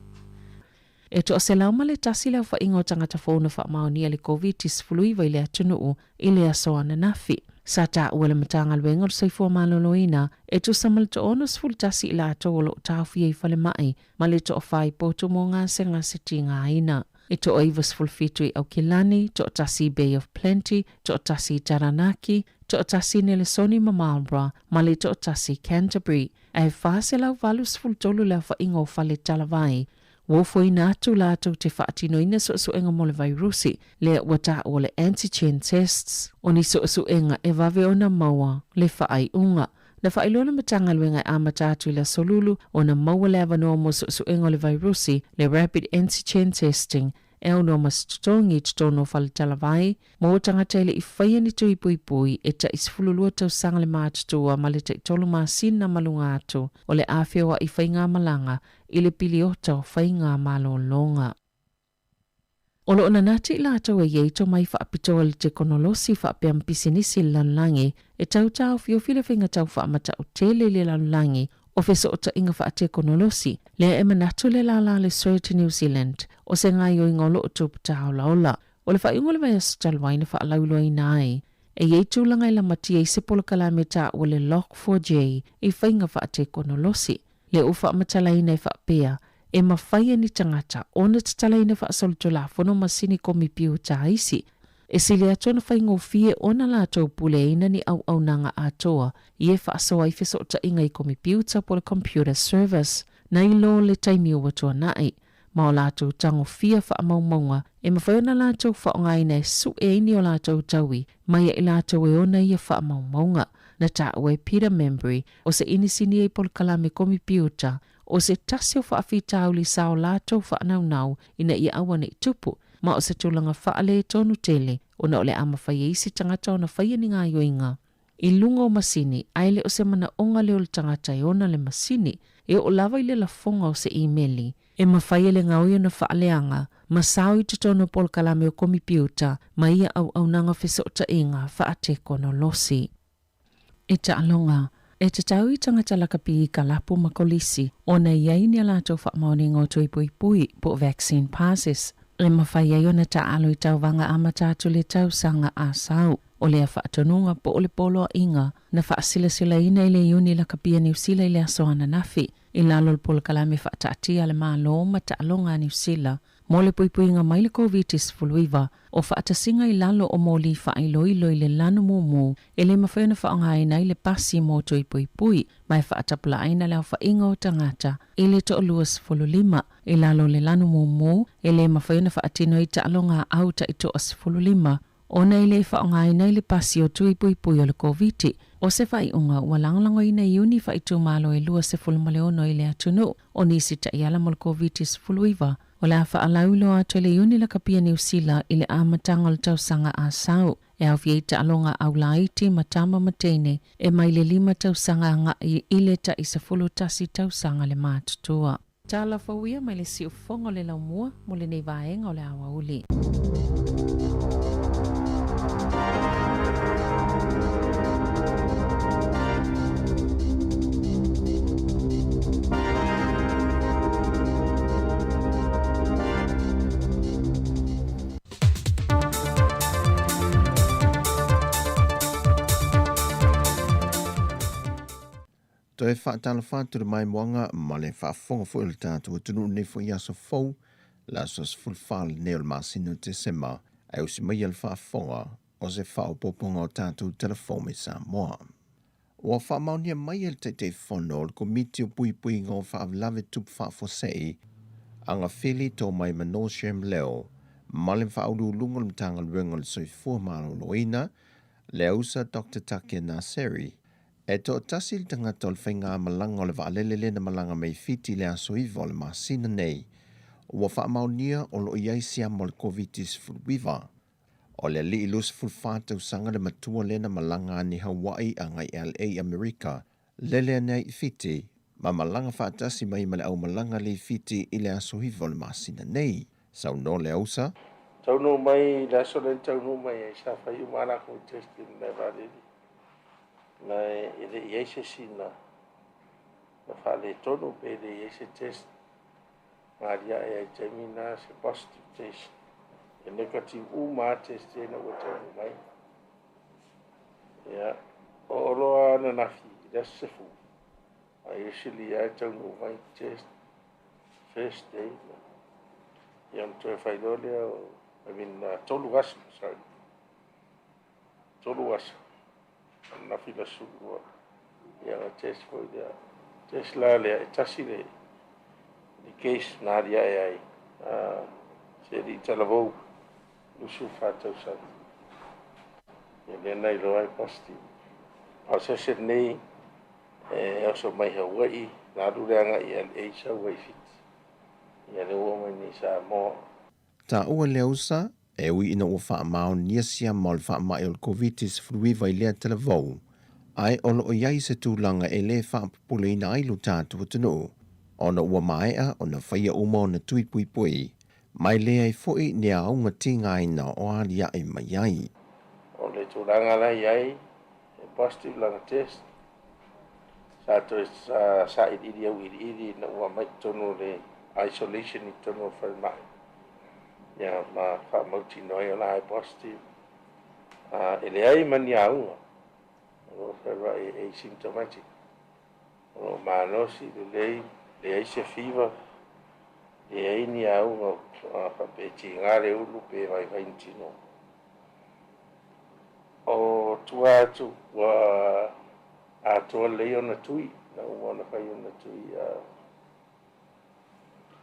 E 101 le aofaiga o tagata fou na faamaonia le Koviti-19 i le atunuu i le aso ananafi. Sa taua e le Matagaluega o le Soifua Maloloina e tusa ma le 61 i latou o lo o taofia i falemai ma le toafa i potu mo gasegase tigaina. E 97 i Aukilani, 1 i Bay of Plenty, 1 i Taranaki, 1 i Nelesoni ma Marlborough ma le 1 i Canterbury. Ae 483 le aofaiga o fale talavai ua ofoina atu latou te faatinoina suesuega mo le vairusi lea ua taua o le antigen tests. O ni suesuega e vave ona maua le faaiuga. Na faailoa le Matagaluega e amata atu i le Aso Lulu ona maua le avanoa mo suesuega o le vairusi, le rapid antigen testing, e aunoa ma se totogi i totonu o fale talavai mo tagata e le i faia ni tui puipui e tai 12 tausaga le matutua ma le tai 3 masina ma luga atu o le a feoaʻi faigamalaga i le piliota o faigamalologa. O loo nanati i latou e i ai tomai faapitoa i le tekonolosi faapea ma pisinisi i le lalolagi e tau taofiofi le faiga tau faamatautele i le lalolagi o fesootaiga faatekonolosi, lea e manatu le lālā le CERT New Zealand o se gaoioiga o loo tupu tāolaola. O le faaiuga o le vaiaso talu ai na faalauiloaina ai e i ai tulaga e lamatia ai se polokalame taua le Log4j i faiga faatekonolosi. Lea ua faamatalaina e faapea, e mafai e ni tagata ona tatalaina faasolitulafono masini komipiuta a isi. E sili atu ona faigofie ona latou puleaina ni auaunaga atoa ia e faasoa ai fesootaiga i komipiuta po o le computer service nai lo le taimi ua tuanai ma o latou tagofia faamaumauga e mafai ona latou faaaogaina e sue ai ni o latou taui mai ia i latou e ona ia faamaumauga. Na taua e Peter Membury, o se inisini i polokalame komipiuta, o se tasi o faafitauli sa o latou faanaunau ina ia aua ne i tupu, ma o se tulaga faaletonu tele ona o le a mafai e isi tagata ona faia ni gaoioiga i luga o masini, ae le o se manaoga lea o le tagata e ona le masini, e oo lava i le lafoga o se imeli. E mafai e le gaoi ona faaleaga ma sao i totonu o polokalame o komipiuta ma ia auaunaga fesootaiga faatekonolosi. E taaloga, e tatau i tagata lakapi i kalapu ma kolisi ona i ai ni a latou faamaoniga o tui puipui po o vaccine passes e mafai ai ona taaalo i tauvaga amata atu i le tausaga a sau. O lea faatonuga po o le poloaiga na faasilasilaina i le Iuni Lakapi a Niu Sila i le aso ananafi i lalo o le polokalame faataatia a le Malo ma taaloga a Niu Sila mo le puipuiga mai le Koviti-19, o faatasiga i lalo o moli faailoilo i le lanu mumu e le mafai ona faaaogaina ai le pasi mo tui puipui ma e faatapulaaina le aofaiga o tagata i le toa-25 i lalo o le lanu mumu e le mafai ona faatino ai taaloga au tai toa-15 ona e le faaaogaina ai le pasi o tui puipui o le Koviti. O se faaiuga ua lagolagoina i Iuni faaitumalo e 26 i le atunuu o nisi taiala mo le Koviti-19, o le a faalauiloa atu e le Iuni Lakapi a Niu Sila i le amataga o le tausaga a sau, e aofia ai taaloga aulaiti ma tama ma teine e mai le 5 tausaga agai i le tai 11 tausaga le matutua. Tala fou ia mai le siufofoga o le laumua mo lenei vaega o le aoauli. Toe faatalofa atu i le maimoaga ma le faafofoga foi o le tatou atunuu i lenei foi aso fou, le aso 14 lenei o le masina o Tesema, ae usi maia le faafofoga o se faaopoopoga o tatou tala fou mai Samoa. Ua faamaonia mai e le Taitaifono o le Komiti o Puipuiga o Faalavelave Tupu Faafuasei, Agafili Toomaimanō Shem Leo, ma le Faauluuluga o le Matagaluega o le Soifua Maloloina, le ausa Doctor Take Naseri, e toatasi le tagata o le faigamalaga o le vaalele lea na malaga mai Fiti i le aso 9 o le masina nei, ua faamaonia o lo o i ai siama o le Koviti-19. O le alii 24 tausaga le matua lea na malaga ane i Hawaii agai LA i Amerika, lele ane ai i Fiti, ma malaga faatasi mai ma le aumalaga lea i Fiti i le aso 9 o le masina nei. Saunoa le ausa. Taunuu mai i le aso lea na taunuu mai ai, sa fai uma a latou test i le malae vaalele, ma e le i i ai se isi na faaletonu pe le i ai se test na aliae ai i le taimi lena se positive test. E negative uma lava test ia ina ua taunuu mai. Ia, oo loa ananafi i le aso 10, a usually lava e taunuu mai test first day, ia ona toe fai loa lea o, I mean, 3 aso, sorry, 3 aso, ananafi le aso 12, ia ona test foi lea. Test la lea, e tasi le case na aliae ai, se alii talavou, 24 tausaga. Ia lea na iloa ai positive. A o se asi lenei, e oso mai Hawaii, na alu le agai i LA sau ai i Fiti. Ia lea ua oo mai nei i Samoa. Taua le ausa, e ui ina ua faamaonia siama o le faamai o le Koviti-19 i lea talavou, ae o lo o i ai se tulaga e le faapopoleina ai lo tatou atunuu, ona ua maea ona faia uma ona tui puipui, ma e leai foi ni auga tigaina o aliae mai ai. O le tulaga la e i ai, e positive lana test. Sa toe sailiili auiliili ina ua aumai i totonu o le isolation i totonu o le falemai, ia ma faamautinoa ai o la e positive. E leai ma ni auga, o lo o fealuai e asymptomatic. O lo o malosi lelei, leai se fever, leai ni auga faapea e tiga le ulu pe vaivai ni tino. O tua atu ua atoa lelei ona tui, na uma ona fai ona tui.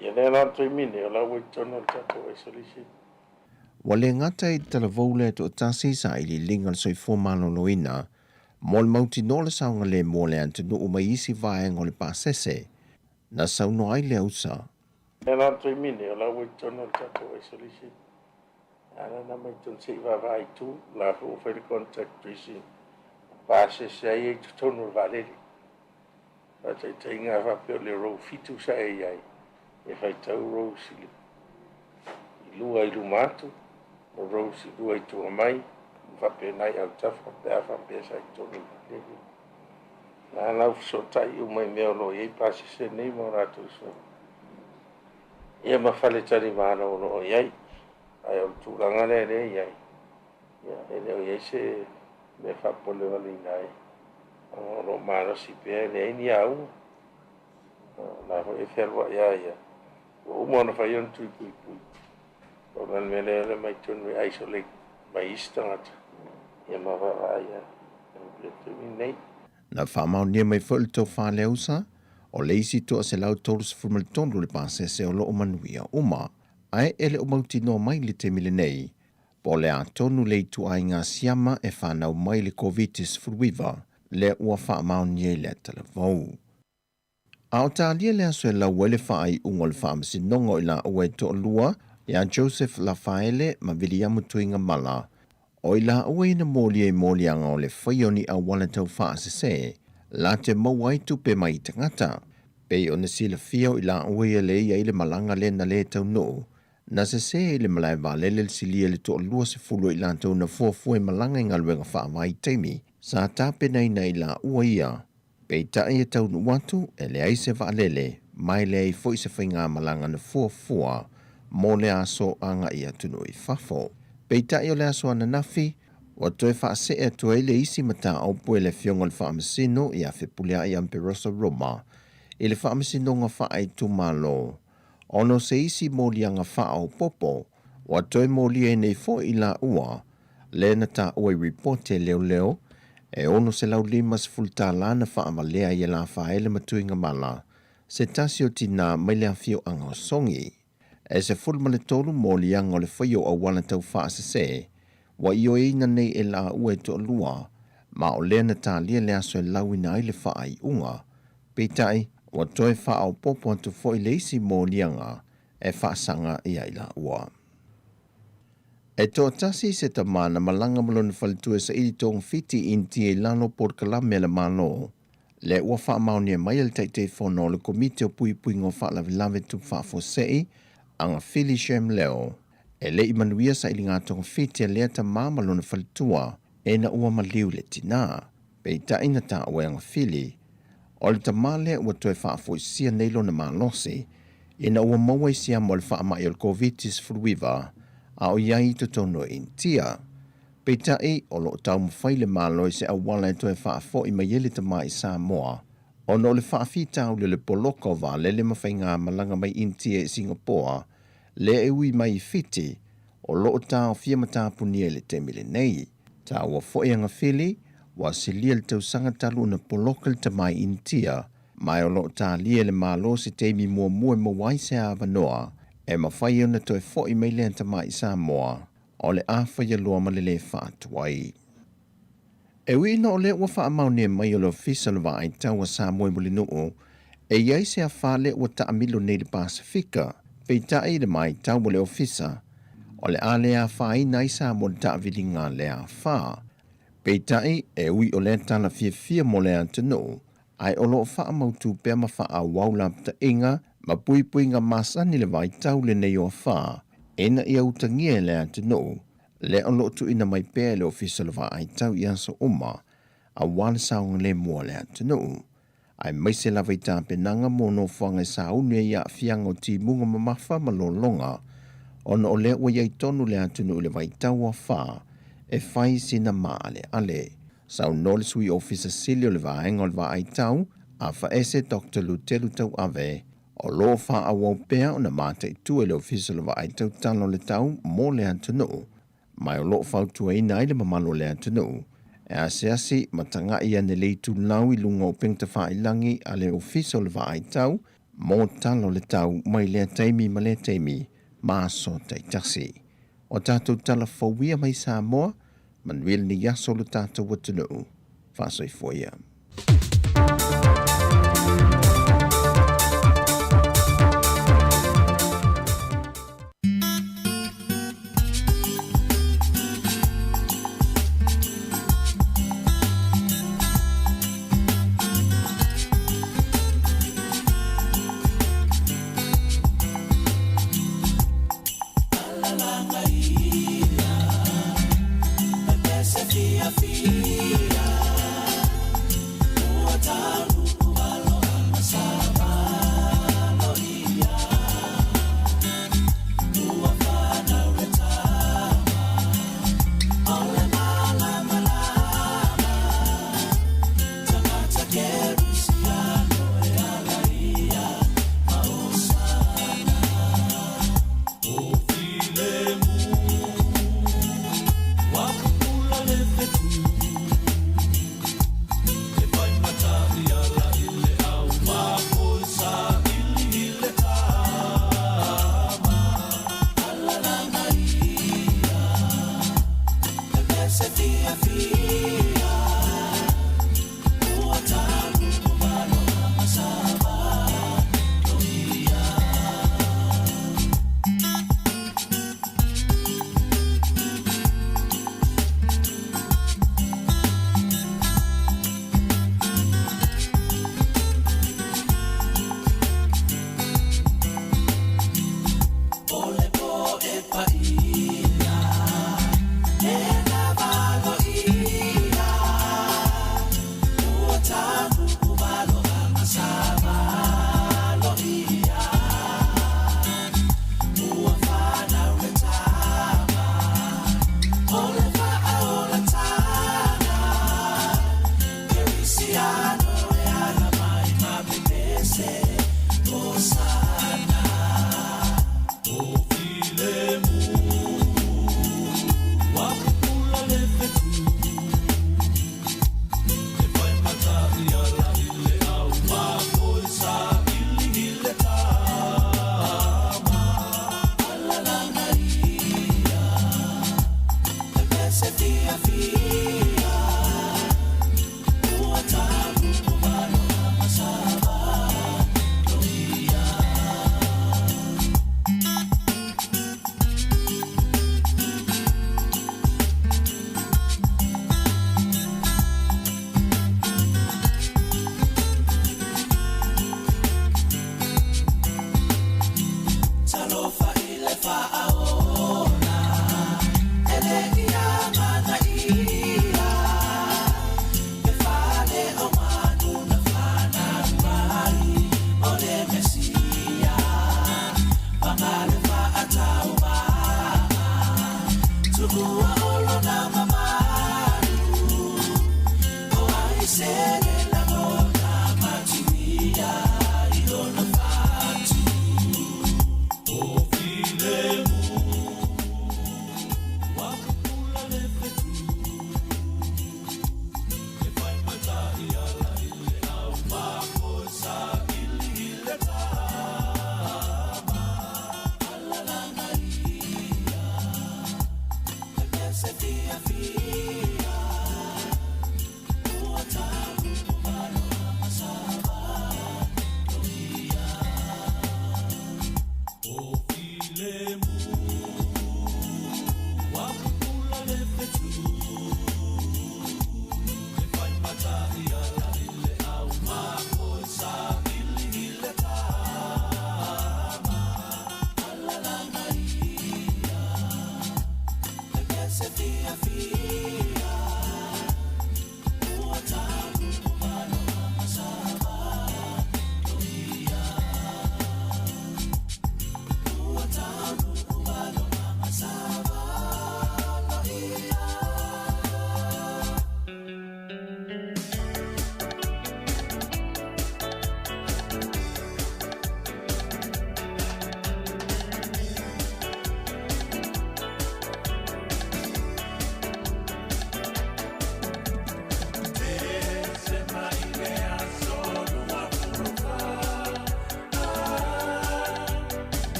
Ia lea la le taimi nei, o la ua i totonu o le tatou isolation. Ua le gata i le talavou lea toatasi sa iliiliga le soifua maloloina mo le mautinoa le saogalemu o le atunuu mai isi vaega o le pasese, na saunoa ai le ausa. Lea la le taimi nei, o la ua i totonu o le tatou isolation. A la na mai totonu se i vaavaai i tu, o la foi ua fai le contact tracing, pasese ai i totonu o le vaalele. Faataitaiga a faapea o le row 7 sa e i ai, e faitau rows i lua i luma atu, o rows i lua i tua mai, ma faapena i autafa pe a faapea sa i totonu o le vaalele. La la ua fesootai uma i mea o lo o i ai pasese nei ma o latou so. Ia ma faletalimalo o lo o i ai. Ae o le tulaga lea lea e i ai, ia, e le o i ai se mea faapolevaleina ai, ona o lo o malosi pea, e leai ni auga. O la foi e fealuai lava ia, ua uma ona fai ona tui puipui. Pau la le mea lea o le mai totonu e isolate mai isi tagata, ia ma vaavaai lava i le taimi lenei. Na faamaonia mai foi le tofa a Leausa, o le isi 133 le pasese o lo o manuia uma, ae e le o mautinoa mai i le taimi lenei po o le a tonu le ituaiga siama e fanau mai i le Koviti-19 lea ua faamaonia i lea talavou. A o talia le aso e lau ai le faaiuga o le faamasinoga o i laua e toalua ia Joseph Lafaele ma Viliamu Tuigamala, o i laua ia na molia i moliaga o le faia o ni auala tau faasese la te maua ai tupe mai i tagata. Pei ona silafia o i laua ia le i ai le malaga lea na le taunuu, na sese i le malae vaalele le silia i le toa-20 o i latou na fuafua e malaga i galuega faavaitaimi sa tapenaina e i laua ia. Peitai e taunuu atu, e leai se vaalele, ma e leai foi se faigamalaga na fuafua mo le aso agai atunuu i fafo. Peitai o le aso ananafi, Ua toe faasee atu ai le isi mataupu e le Afioga i le Faamasino ia Fepuleai Amperosa Roma i le Faamasinoga Faaitumalo ona o se isi moliaga faaopoopo ua toe molia ai nei foi i laua lea na taua i ripoti a leoleo e $650 tala na faavalea ai e Lafaele ma Tuigamala se tasi o tinā mai le afioaga o Sogi. E 13 moliaga o le faia o auala tau faasese ua ioeina nei e laua e toalua, ma o lea na talia le aso e lauina ai le faaiuga. Peitai, ua toe faaopoopo atu foi le isi moliaga e faasaga ia i laua. E toatasi se tama na malaga ma lona faletua e saili togafiti i Initia i lalo o polokalame a le Malo. Lea ua faamaonia mai e le Taitaifono o le Komiti o Puipuiga o Faalavelave Tupu Faafuasei, Agafili Shem Leo, e le i manuia sailiga togafiti a lea tama ma lona faletua ina ua maliu le tina. Peitai na taua e Agafili, o le tama lea ua toe faafoisia nei lona malosi ina ua maua i siama o le faamai o le Koviti-19 a o i ai i totonu o Initia. Peitai, o lo o taumafai le Malo i se auala e toe faafoi mai ai le tama i Samoa ona o le faafitauli o le poloka o vaalele ma faigamalaga mai Initia i Singapoa lea e ui mai i Fiti o lo o taofia ma tapunia i le taimi lenei. Taua foi Agafili, ua silia le tausaga talu ona poloka le tama i Initia, ma o lo o talia e le Malo se taimi muamua e maua ai se avanoa e mafai ona toe foi mai lea tama i Samoa. O le a faia loa ma le lē faatuai. E ui ina o lea ua faamaonia mai o le Ofisa o le Vaai Tau a Samoa i Mulinuu e i ai se afa lea ua taamilo nei i le Pasefika, peitai i le matau a le Ofisa, o le a le afaina ai Samoa i le taaviliga a lea afa. Peitai, e ui o lea tala fiafia mo le atunuu, ae o lo o faamautu pea ma faaauau lapataiga ma puipuiga masani le vaitau lenei o afa ina ia utagia e le atunuu lea o lo o tuuina mai pea e le Ofisa o le Vaai Tau i aso uma aua le saogalemu o le atunuu, aemaise lava i tapenaga mo nofoaga e sauni ai i aafiaga o timuga mamafa ma lologa, ona o lea ua i ai tonu le atunuu i le vaitau o afa e fai sina maaleale. Saunoa le Sui Ofisa Sili o le Vaega o le Vaai Tau, Afaese Doctor Lutelu Tauave, o lo o faaauau pea ona mataitu e le Ofisa o le Vaai Tau Tala o le Tau mo le atunuu, ma o lo o fautuaina ai le mamalu o le atunuu e asiasi ma tagai ane le itulau i luga o upega tafailagi a le Ofisa o le Vaai Tau mo Tala o le Tau mai lea taimi ma lea taimi ma aso taitasi. O tatou tala fou ia mai Samoa, manuia lenei aso lo tatou atunuu. Faasoifua ia.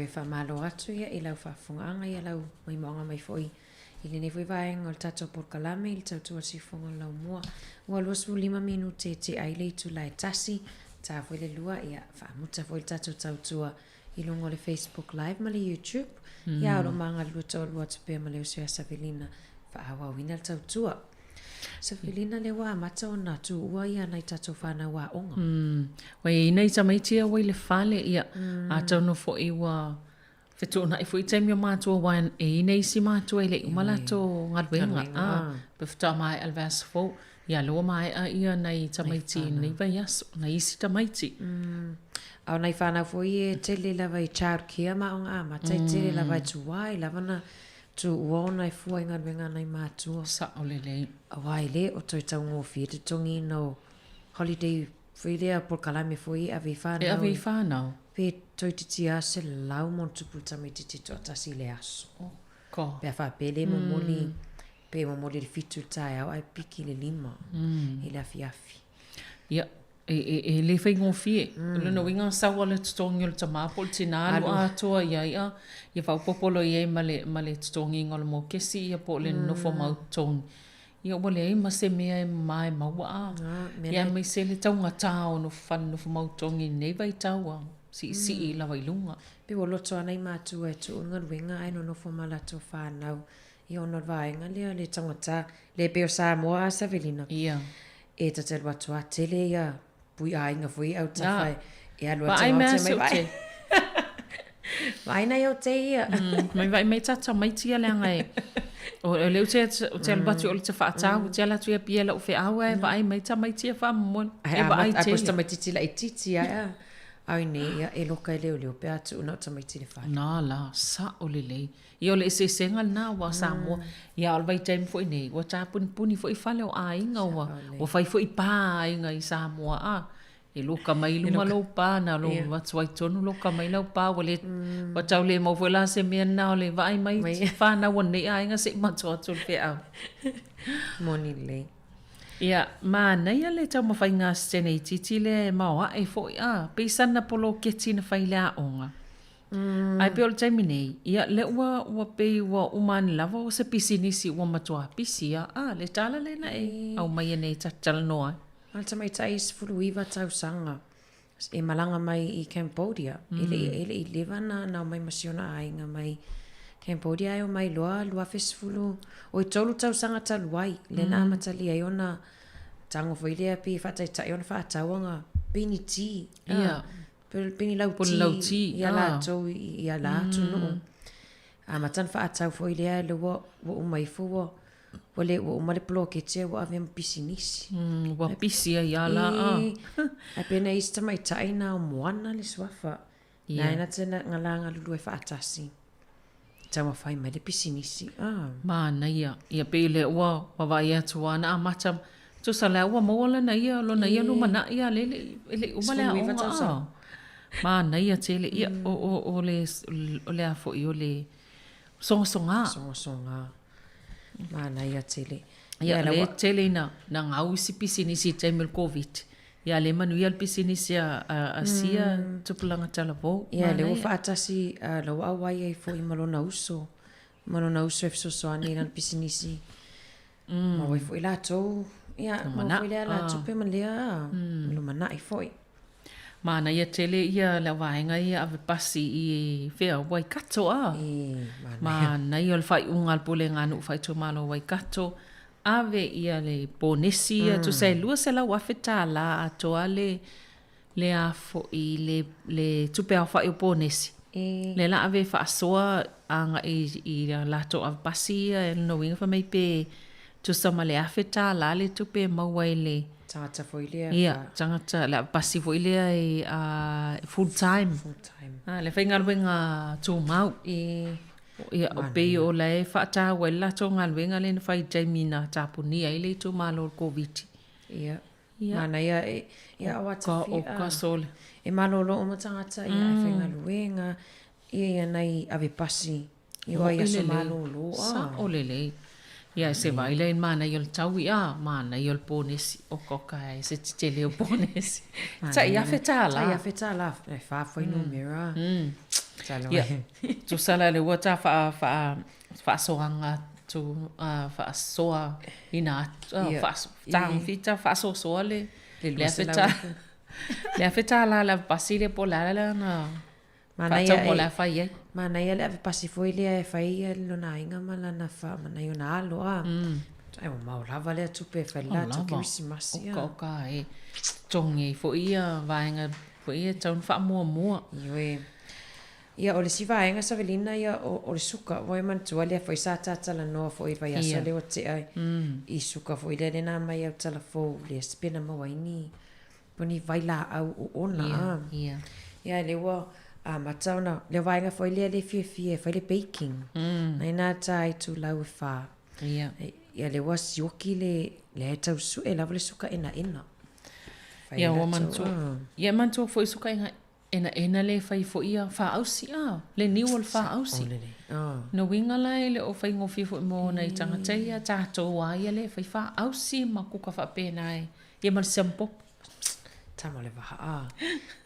Toe faamalo atu ia i lau faafofogaaga ia lau maimoaga mai foi i lenei foi vaega o le tatou polokalame i le tautua siufofoga o le laumua. Ua 25 minute e tea ai le itula e tasi, ta foi le lua ia faamuta foi le tatou tautua i luga o le Facebook Live ma le YouTube. Ia o lo o magalulue toalua atu pea ma le uso ia Savelina faaauauina le tautua. Savelina lea ua amata ona tuua ia nai tatou fanau aoga. Ua i ai nai tamaiti ia ua i le fale, ia, atonu foi ua fetuunai foi taimi o matua aua e i ai nai isi matua e le i uma latou galuega, a, pe faatoa maea le vaiaso fou. Ia, lea ua maea ia nai tamaiti i lenei vaiaso, nai isi tamaiti. A o nai fanau foi e tele lava i child care ma aoga amata, e tele lava e tuai lava na tuua ona e fua i galuega a nai matua. Sao lelei. Aua e le o toe taugofie le totogiina o holiday foi lea polokalame foi e ave i fanau. E ave i fanau. Pe toeitiiti lava 100 ma ono tupu le tamaitiiti toatasi i le aso. Oh God. Pe a faapea le momoli, pe momoli i le 7 i le taeao ae piki i le 5 i le afiafi. Ia, e, e, e le faigofie. O lona uiga sau lava le totogi o le tama po o le tina alu atoa i ai a, ia faaopoopo loa i ai ma le, ma le totogiina o le mokesi ia po o le nonofo mau totogi. Ia ua leai ma se mea e mama e maua a. Ia aemaise le taugata o nofo fale nofo mau totogi i lenei vaitau a siisii lava i luga. Pei ua loto lava nai matua e tuu le galuega ae nonofo ma latou fanau ia ona o le vaega lea le taugata le pei o Samoa a Savelina. Ia. E ta te alu atu a tele ia pui aiga foi i autafa e alu atu ma te mai vaai. Vaai nai au te ia. Mai vaai mai ta tamaiti ia leaga e o lea ou te ou te alu atu o le te faatau, ou te alu atu i Apia i lau feau ae vaai mai tamaiti ia faamolemole. E vaai tele. Ai po o se tamaitiiti laitiiti ae a. Ai nei ia e loka e leoleo pe a tuu na o tamaiti i le fale. Na la, sao lelei. Ia o le eseesega lena aua Samoa, ia a o le vaitaimi foi nei, ua tapunipuni foi fale o aiga, ua, ua fai foi pa aiga i Samoa a. E loka mai i luma lou pa, na lou atu ai tonu loka mai lau pa, ua le, ua tau le maua foi la se mea lena o le vaai mai fanau a lenei aiga se i matou atu i le feau. Moni lelei. Ia, manaia le taumafaiga a si teine itiiti lea e maoae foi a, pei sana poloketi na fai i le aoga. Ae pei o le taimi nei, ia lea ua, ua pei ua uma ane lava o se pisinisi ua matua pisi a, a, le tala lea na e aumaia nei ta te talanoa ai. A le tamaitai 19 tausaga e malaga mai i Cambodia, e le i, e le i leva na, na omai ma si ona aiga mai Cambodia ae omai loa 2010, oi tolu tausaga talu ai, lea na amatalia ai ona tago foi lea pei e faataitai ona faatauaga pini ti. Ia. Pini lauti ia latou i ia la atunuu. Amata ona faatau foi lea lea ua uma ifo ua ua le ua uma le poloketi ae ua avea ma pisinisi. Ua pisi ai lava la a. Ae pei na i ai se tamaitai na o Moana le suafa. Na e na te la galulue faatasi. Taumafai mai le pisinisi. Ah. Manaia. Ia pei lea ua vaavaai atu lava na amata tusa la ua maua lana ia lona ia lumanai a lea e le i uma le aoga. Ah. Manaia tele. Ia o o o le o le a foi o le sogasoga. Sogasoga. Manaia tele. Ia lea tele ina na gau isi pisinisi i taimi o le Covid. Ia le manuia le pisinisi a, a, a sia tupulaga talavou. Ia, lea ua faatasi uh, la ua auai ai foi ma lona uso, ma lona uso e fesoasoani i lana pisinisi. Maua ai foi latou, ia, maua foi lea la tupe ma lea lumanai foi. Manaia tele ia le vaega ia ave pasi i fea, Waikato a. Manaia o le faaiuga a le Pulega a Nuu Faaitumalo o Waikato Ave ia le ponesi ia tusa e $200,000 atoa le le a foi le le tupe aofai o ponesi. Lea la ave e faasoa agai i a latou ave pasi ia e lona uiga fai mai pe tusa ma le $1,000 le tupe e maua i le Tagata foi lea Ia, tagata le ave pasi foi lea e full time. Full time. Le faigaluega tumau. Ia, o pei o la e faataua ai le latou galuega lea na fai i le taimi na tapunia ai le itumalo o le Koviti. Ia. Ia. Manaia e, ia o ata fia. O ka sole. E malolo uma tagata ia e faigaluega, ia ia nai ave pasi i oa i aso malolo. Sao lelei. Ia e se vaai lea i le manaia o le taui, a, manaia o le ponesi. Oka oka e se tetele o ponesi. $1,000. $1,000, e fa fuainumera. Ia, tusa la lea ua ta faa, faa, faasoaga atu, faasoa ina atu, tagofi ta faasoasoa le, le afe ta, le $1000 le ave pasi lea po o le a lana faatau mo le a fai ai. Manaia le ave pasi foi lea e fai ai lona aiga ma lana fa, ma nai ona alo a. Ai ua mao lava lea tupe e fai le latou kerisimasi a. Oka oka e totogi ai foi ia vaega foi ia e tatau ona faamuamua. Ioe. Ia o le isi vaega Savelina ia o le suka, ua e manatua lea foi sa ta talanoa foi i le vaiaso lea ua tea i suka foi lea na aumai au tala fou lea pe na maua ai ni po ni vailaau oona a. Ia lea ua amata ona lea vaega foi lea le fiafia e fai le baking. Nai na ta itulau e fa. Ia lea ua sioki le lea e tau sue lava le suka enaena. Ia ua manatua. Ia e manatua foi suka enaena le fai foi ia faausi a, le niu o le faausi. Lona uiga la e le o faigofie foi mo nai tagata ia, tatou lava ia le fai faausi ma kuka faapena e, ia ma le siamapopo. Tama o le vaha a.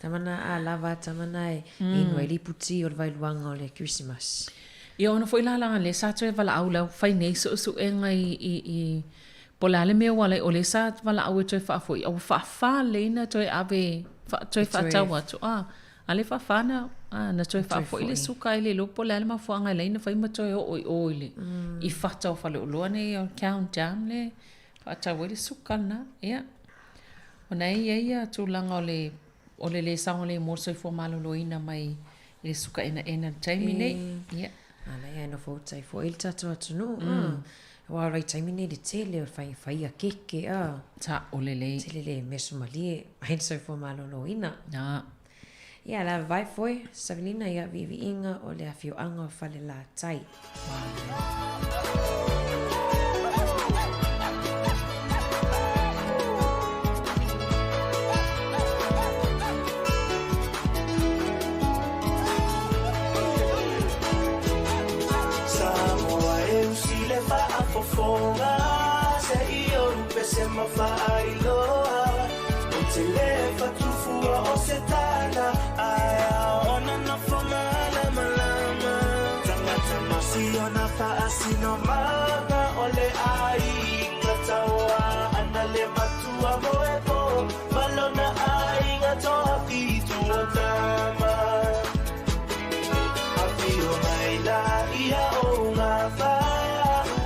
Tama na a lava tama na e inu ai le ipu ti o le vailuaga o le Kerisimasi. Ia ona foi la leaga lea sa toe valaau le au fai nei suesuega i Po o le a le mea ua ala ai, o lea sa valaau e toe faafoi, a ua faafa lelei na toe ave, toe faatau atu, a, a lea e faafa na, a, na toe faafoi le suka ai le iloa po o le a le mafuaaga e ala ai ona fai ma toe oo i o i le, i fata o faleoloa nei o le Countdown le faatau ai le suka lena. Ia, o na e i ai ia tulaga o le, o le lē saogalemu o le soifua maloloina mai i le suka enaena i le taimi nei. Ia. A laia e nofo uta ai foi le tatou atunuu. Aua o le vaitaimi nei le tele o le fai faia keke a. Sa'o lelei. Tele le meso malie ai le soifua maloloina. A. Ia la vae foi Savelina ia viiviiga o le afioaga o Falelatai. Samoa e usi le faafofoga se i ou pese ma faailoa Ou te le fatufua o se tala ae ao ona nofo malamalama Tagata ma siona faasinomaga o le aiga taua ana le matua moepo ma lona aiga toafitu o tama Afio mai la ia o gafa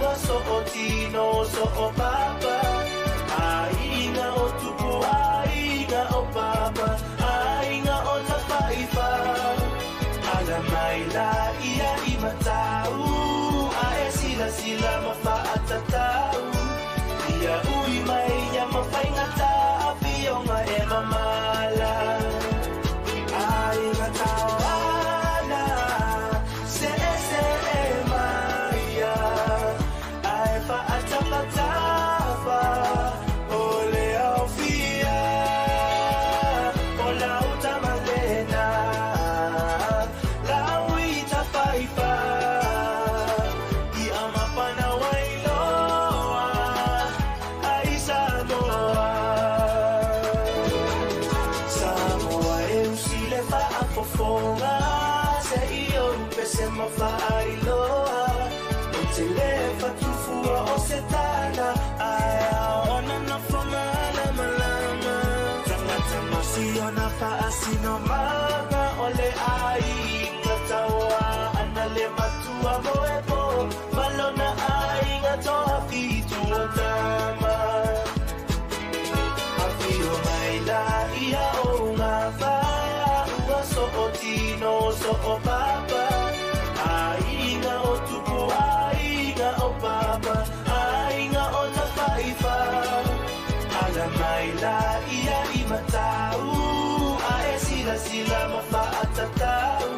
ua soo tino soo papa Aiga o tupu aiga o papa aiga o tafaifa Ala mai la ia i matau ae silasila ma faatatau Ia ui mai ia ma faigata afioga e mamala Aiga taoana seesee mai ia ae faatafatafa o le aofia o lau tama lena lau i tafaifa Ia mapana wailoa ai Samoa Samoa e usi le faafofoga se i ou pese ma faailoa Ou te le fatufua o se tala ae ao ona nofo malamalama Tagata ma siona faasinomaga o le aiga taua ana le matua moepo ma lona aiga toafitu o tama Afio mai la ia o gafa ua soo tino soo papa Aiga o tupu aiga o papa aiga o tafaifa Ala mai la ia i matau ae silasila ma faatatau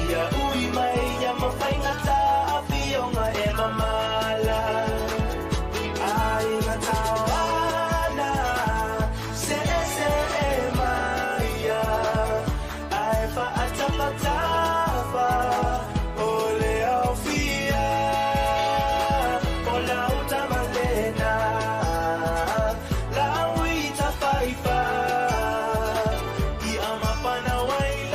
Ia ui mai ia ma faigata afioga e mamala Aiga taoana seesee mai ia ae faatafatafa o le aofia o lau tama lena lau i tafaifa Ia mapana wailoa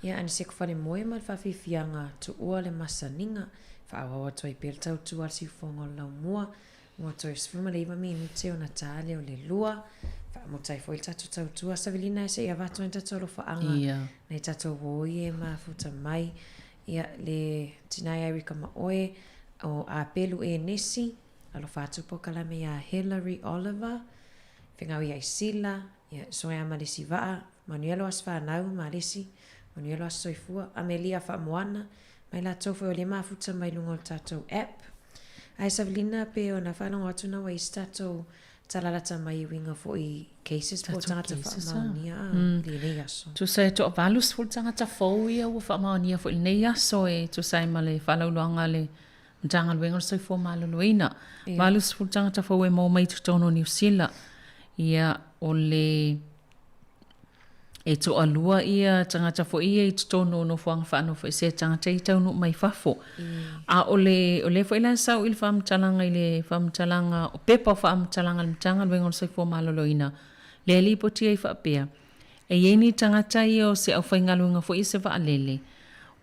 Ia Aniseko Falemoe ma le faafiafiaga tuua le masaniga faaauau atu ai pea le tautua a le siufofoga o le laumua ua toe 19 minute ona ta lea o le lua. Faamuta ai foi le tatou tautua Savelina se i avatu ai le tatou alofaaga nai tatou uo ia e mafuta mai. Ia le tina ia Erika ma oe o Apelu Enesi, alofa atu polokalame ia Hillary Oliver, Fegau ia Isila, ia Soea ma le isi vaa, Manuia lo aso fanau ma le isi, manuia lo aso soifua, Amelia Faamoana, mai latou foi o lea mafuta mai luga o le tatou app. Ae Savelina pe ona faalogo atu na ua i se tatou tala lata mai e uiga foi i cases po o tagata faamaonia i lenei aso. Tusa e toa 80 tagata fou ia ua faamaonia foi i lenei aso e tusa ai ma le faalauiloaga a le Matagaluega o le Soifua Maloloina. 80 tagata fou e maua mai i totonu o Niu Sila. Ia, o le E toalua ia tagata foi ia i totonu o nofoaga faanofoesea tagata ia taunuu mai fafo. A o le, o lea foi la e sau i le faamatalaga i le faamatalaga, o pepa o faamatalaga a le Matagaluega o le Soifua Maloloina, lea e lipoti ai faapea, e i ai ni tagata ia o se aufaigaluega foi ia se vaalele,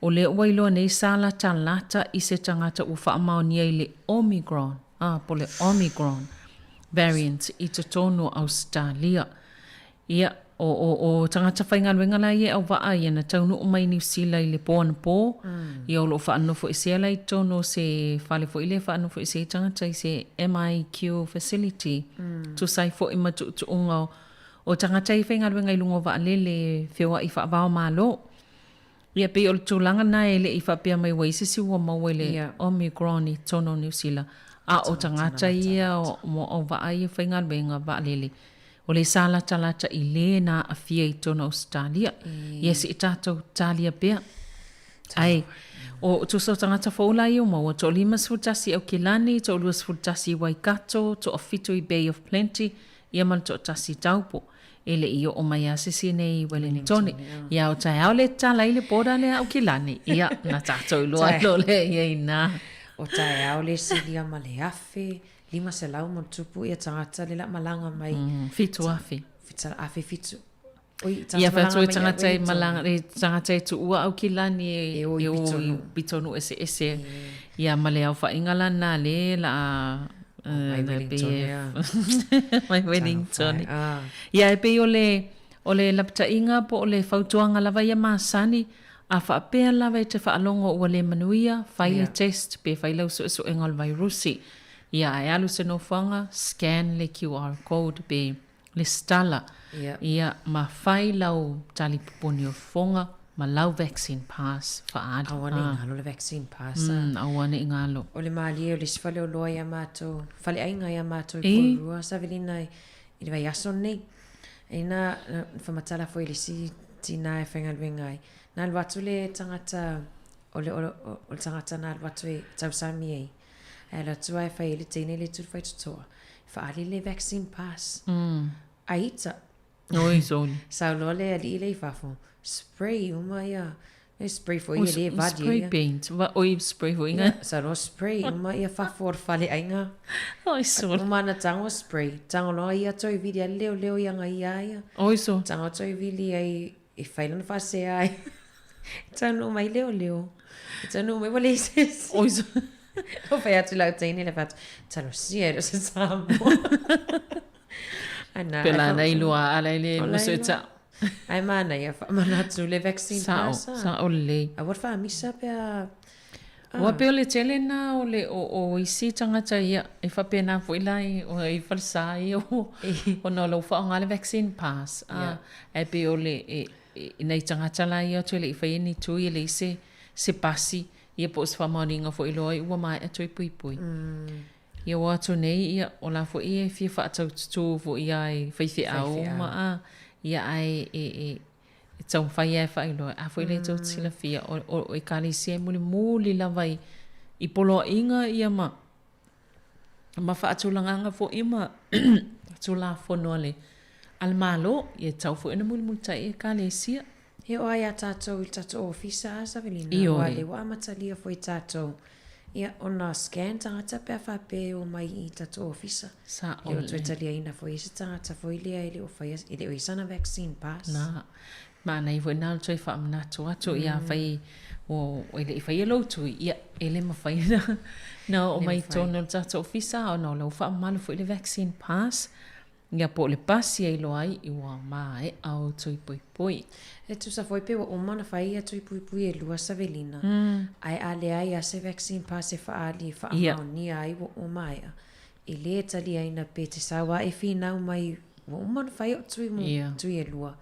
o lea ua iloa nei sa latalata i se tagata ua faamaonia i le Omicron, a, po o le Omicron variant i totonu o Ausetalia. Ia, o, o, o tagata faigaluega la ia e auvaa ia na taunuu mai i Niu Sila i le po anapo, ia o lo o faanofoesea la i totonu o se fale foi lea e faanofoesea ai tagata i se MIQ facility, tusa ai foi ma tuutuuga o, o tagata ia e faigaluega i luga o vaalele e feoai faava-o-Malo. Ia, pei o le tulaga lena e le i faapea mai ua i ai se isi ua maua i le Omicron i totonu o Niu Sila, a o tagata ia o auvaa ia faigaluega vaalele, o le sa latalata i le na aafia i totonu o Ausetalia. Ia se i tatou talia pea. Ae, o tusa o tagata fou la ia ua maua, toa 51 i Aukilani, toa 21 i Waikato, toa 7 i Bay of Plenty, ia ma le toatasi i Taupo. E le i oo mai lava se isi nei i Wellingtone. Ia o taeao le tatala ai le border lea Aukilani. Ia, na tatou iloa ai loa lea i ai ina. O taeao le silia ma le 1500 ma tupu ia tagata le la malaga mai. 7000. Afe fitu. Oi, tagata Ia malaga mai tagata e malaga, e tagata e tuua Aukilani e, e o i pitonuu eseese. Ia ma le aofaiga la na le la a Mai Wellington, ia. Mai Wellington. Ia e pei o le, o le lapataiga po o le fautuaga lava ia masani, A faapea lava e te faalogo ua le manuia, fai le test pe fai lau suesuega o le vairusi. Ia, ae alu i se nofoaga, scan le QR code pe lesitala. Ia, ma fai lau tali pupuni o fofoga ma lau vaccine pass faaali. Aua ne i galo le vaccine pass. Aua ne i galo. O le malie o le isi faleoloa ia matou, faleaiga ia matou i Porirua, Savelina i le vaiaso lenei. E na faamatala foi i le isi tina e faigaluega ai. Na alu atu le tagata, o le, o le, o le tagata na alu atu e tausami ai. Ae alu atu lava e fai ai le teine le tulu faitotoa. E faaali le vaccine pass. Ai ita. Oi, soli. Sau loa le alii lea i fafo, spray uma ia, e spray foi ia le vali Spray ia. paint. Va, oi, spray foi Ia, sau loa spray uma ia fafo o le faleaiga. Oi, soli. Uma ana tago spray. Tago loa ia toe vili ai le leoleo ia aga ia ia. Oi, soli. Tago toe vili ai e fai lana faasea ai. Taunuu mai leoleo. Taunuu mai ua leai se isi. Oi, soli. Ua fai atu lau teine le fai atu, talosia e le o se Samoa. Ana, Pe la nei lua ala i le musueta. Ai manaia faamanatu le vaccine Sao, pass. sao lelei. Aua le faamisa pe a... Ua pei o le tele na o le o, o isi tagata ia e faapena foi la i, o, i falesa ia o, ona o lau faaaoga le vaccine pass. A, ae pei o le e, e, nai tagata la ia atu e le i faia ni tui e leai se, se pasi ia po o se faamaoniga foi loa ai ua maea toe puipui. Ia ua atu nei ia o la foi e fia faataututū foi ia i faifeau ma a ia ae e e e taumafai lava e faailoa a foi lea tou te silafia o o ekalesia e mulimuli lava i i poloaiga ia ma ma faatulagaga foi ma Tulafono a le a le Malo, ia e tatau foi ona mulimulitai i Ekalesia. E oo lava iā tatou i le tatou ofisa a Savelina, aua o lea ua amatalia foi tatou, ia, ona scan tagata pe a faapea e omai i tatou ofisa. Sao E le o toe taliaina foi e se tagata foi lea e le o faia, e le o i ai sana vaccine pass. Na, manaia foi na o le toe faamanatu atu, ia afai ua e le i faia lou tui, ia, e le mafai ona oo mai i totonu o le tatou ofisa, ona o la ua faamamalu foi le vaccine pass. Ia po o le pasi e iloa ai ua maea ou tui puipui. E tusa foi pe ua uma ona fai ia tui puipui e lua Savelina, ae a leai a se vaccine pass e faaali e faamaonia ai ua uma maea, e le taliaina pe te sau a e finau mai ua uma ona fai o'u tui mo tui e lua.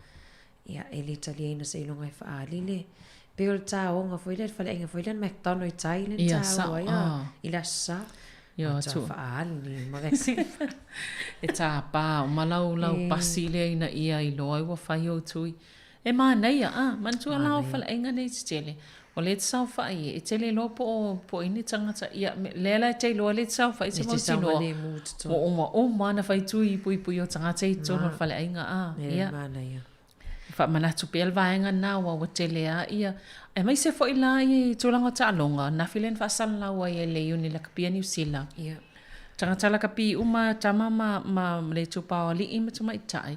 Ia, e le taliaina seiloga e faaali le pei o le taoga foi lea, le faleaiga foi lea na McDonald i tai lea na taoa ai i le Aso Sa. Ia, Ua faaali ma vaccine. E tapa uma lau lau pasi lea ina ia iloa ai ua fai ou tui. E manaia, a, manatua la o faleaiga nei tetele, o lea e te saofai e, e tele loa po o, po o ai ni tagata, ia, lea la e te iloa lea e te saofai e te mautinoa, ua uma uma lava ona fai tui puipui o tagata i totonu o le faleaiga, a, ia. E faamanatu pea le vaega lena aua ua tele lava ia, aemaise foi la i tulaga o taaloga, nafi lea na faasalalau ai e le Iuni Lakapi a Niu Sila. Tagata lakapi uma, tama ma, ma le itupa o alii ma tamaitai,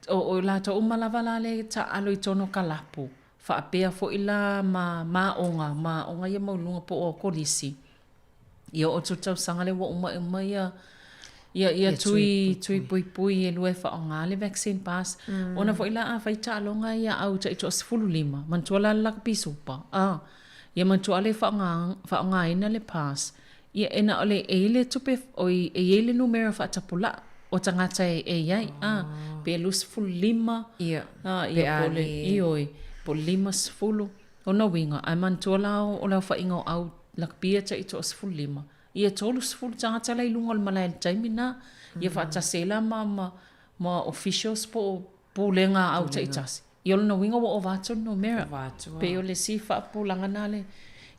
O, o latou uma lava la lea e taaalo i totonu o kalapu, faapea foi la ma ma aoga, ma aoga ia maualuluga po o kolisi. Ia oo atu i le tausaga lea ua uma uma ia ia ia tui tui puipui e lua e faaaoga le vaccine pass. Ona foi la afai taaloga ia au tai toasefululima, manatua la le lakapi supa, a, ia manatua lava le faaaoga faaaogaina le pass. Ia, e na o le, e i ai le tupe, oi, e i ai le numera faatapulaa o tagata e, e i ai, a, pe 25, Ia, a, pe ia, a po o le, le. ioe, po o le 50. O lona uiga, ae manatua la o, o le aofaiga o au lakapi ia tai 15, ia 30 tagata la i luga o le malae i le taimi lena, ia faatasi ai la ma, ma, ma officials po o pulega a au taitasi. Ia o lona uiga ua ova atu le numera. Ova atu, Pei o le isi faapupulaga lena a le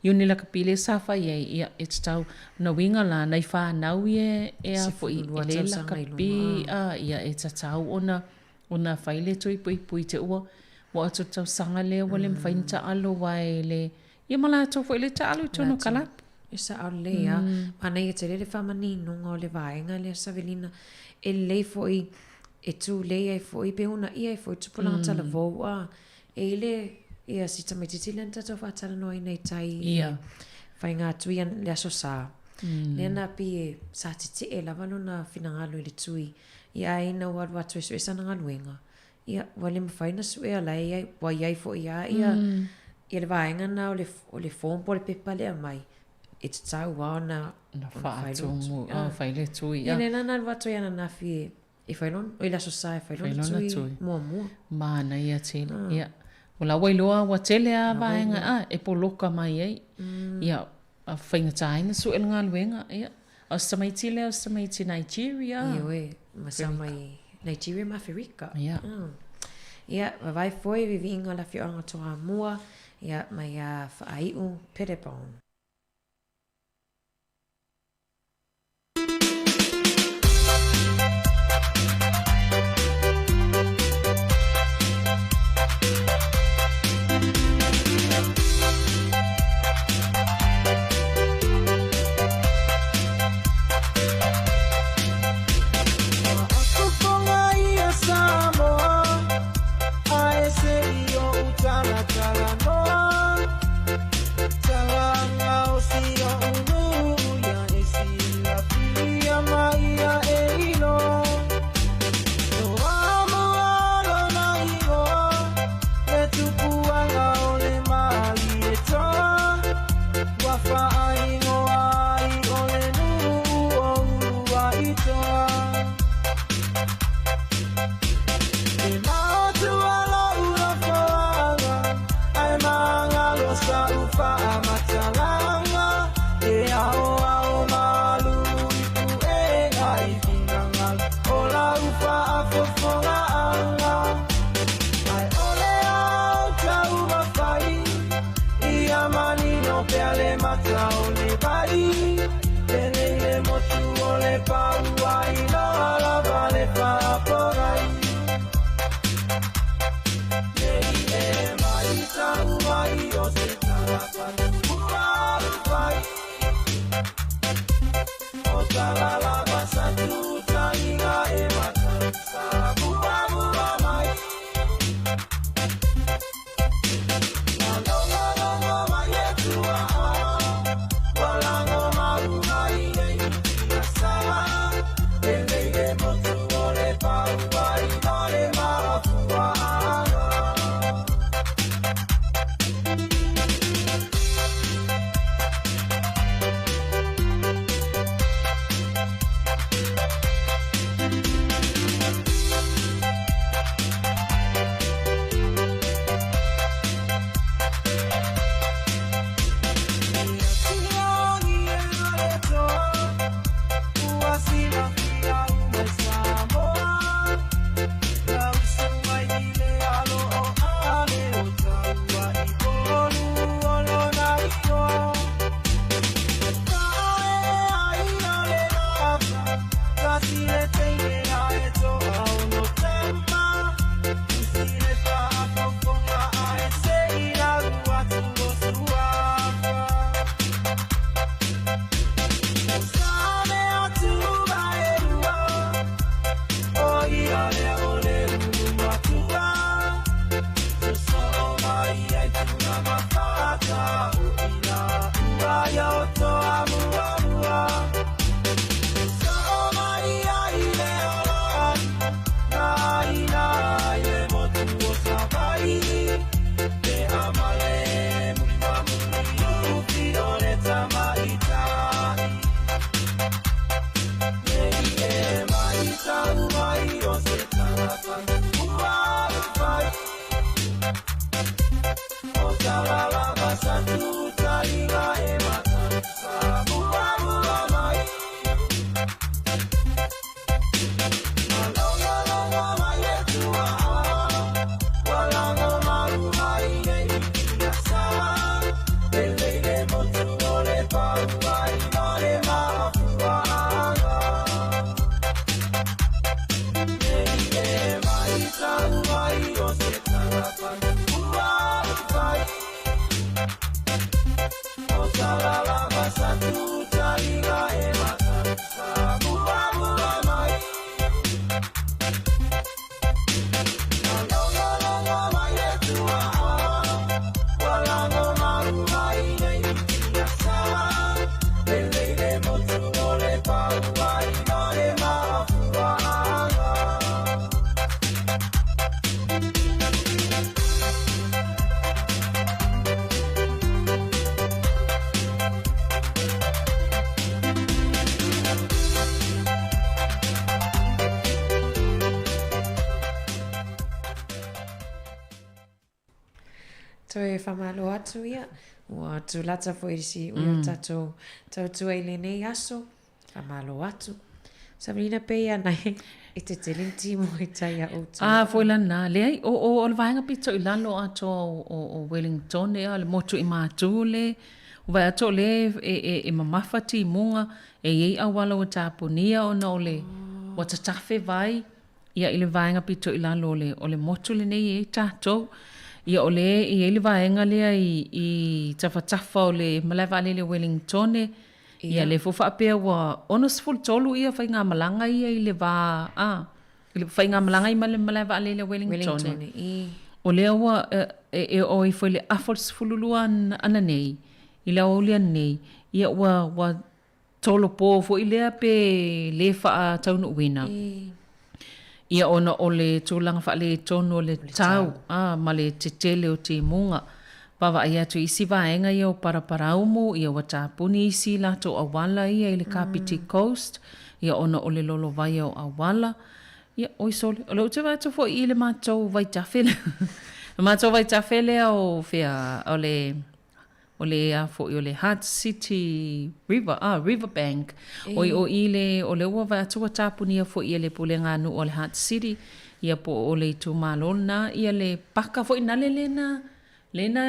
Iuni Lakapi lea sa fai ai, ia e tatau, lona uiga la, nai fanau ia e a foi, 12 e le tausaga i lakapi, luga. a, ia e tatau ona ona fai le tui puipui te ua ua atu le tausaga lea ua le mafai ona taalo aua e le, ia ma latou foi le taalo i totonu o kalapu. E sao lelei lava. Manaia tele le faamaninoga o le vaega lea Savelina. E lelei foi e tulei ai foi pe uunaia ai foi tupulaga talavou a e i le ia si tamaitiiti lea na tatou faatalanoaina i tai i le faiga atu ia le Aso Sa. Lea na pei e sa tetee lava lona finagalo i le tui ia ae ina ua alu atu e sue sana galuega ia ua le mafai ona sue a la e iai ua iai foi lava ia. Ia le vaega lena o le o le form po o le pepa lea e aumai, e tatau lava ona Ona faatumu, ah, fai le tui. Ia lea la na alu atu ai ananafi e e fai lona, oi le Aso Sa e fai lona tui muamua. Manaia tele, ia. O la ua iloa ua tele lava vaega, ah, e poloka mai ai. Ia, a faigata ai ona sue le galuega, ia. A o si tamaiti lea o si tamaiti Nigeria. Ioe, ma sa mai Nigeria ma Aferika. Ia. Ia, vavae foi viviiga o le afioaga o Toamua, ia, mai ia Faaiu Pettibone. Toe faamalo atu ia, ua tulata foi i le siuia o le tatou tautua i lenei aso. Faamalo atu. Savelina pei a nai e tetele ni timu i tai a outou. A foi lana, leai, o, o, o le vaega pito i lalo atoa o, o, o Wellington, ea, le motu i Matu le, o vae atu o lea e, e, e mamafa timuga, e i ai auala ua tapunia ona o le, ua tatafe vai, ia i le vaega pito i lalo o le, o le motu lenei e i ai tatou. Ia o lea e i ai le vaega lea i, i tafatafa o le malae vaalele o Wellingtone, ia lea foi faapea ua 63 ia faigamalaga ia i le va, a, i le faigamalaga i le malae vaalele o Wellingtone. Wellingtone, i. O lea ua e, e oo ifo i le afa o le 12 ananei, i le aoauli ananei, ia ua, ua tolopo foi lea pe le faataunuuina. Ia ona o le tulaga faaletonu o le tau a ma le tetele o timuga. Vaavaai atu i isi vaega ia o Paraparaumu, ia ua tapuni isi latou auala ia i le Kapiti Coast, ia ona o le lolovaia o auala. Ia, oi sole, o lea ou te vaai atu foi i le matou vaitafe lea, le matou vaitafe lea o fea, o le O le a foi o le Hutt City River, ah, River Bank. Oi o i le, o lea ua vaai atu ua tapunia foi e le pulega a nuu o le Hutt City, ia po o le itumalo lena, ia le paka foi nale lena, lena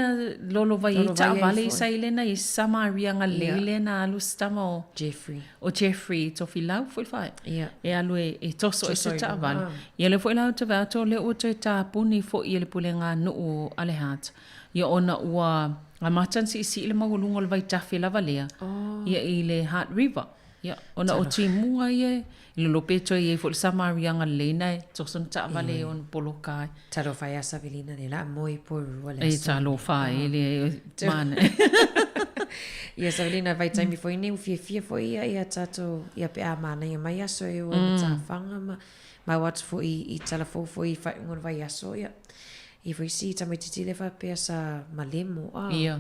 lolovai ai taavale i sai lena i Samaria Galilei lena alu si tama o Jeffrey. O Jeffrey Tofilau foi le faaee. Ia. E alu e toso ai se taavale. Ia lea foi la ou te vaai atu o lea ua toe tapuni foi e le pulega a nuu a le Hutt. Ia ona ua amata ona siisii le maualuga o le vaitafe lava lea ia i le Hutt River. Ia, ona o timuga ia e lolo pe toe i ai foi le Samariaga lelei na e toso na taavale e ono poloka ai. Talofa e a Savelina le la moe pourua le aso. E talofa e le mana. Ia Savelina vaitaimi foi nei ua fiafia foi ia ia tatou ia pe a manaia mai aso e o ai matafaga ma maua atu foi i tala fou foi i faaiuga o le vaiaso ia. I foi si tamaititi lea faapea sa malemo a. Ia.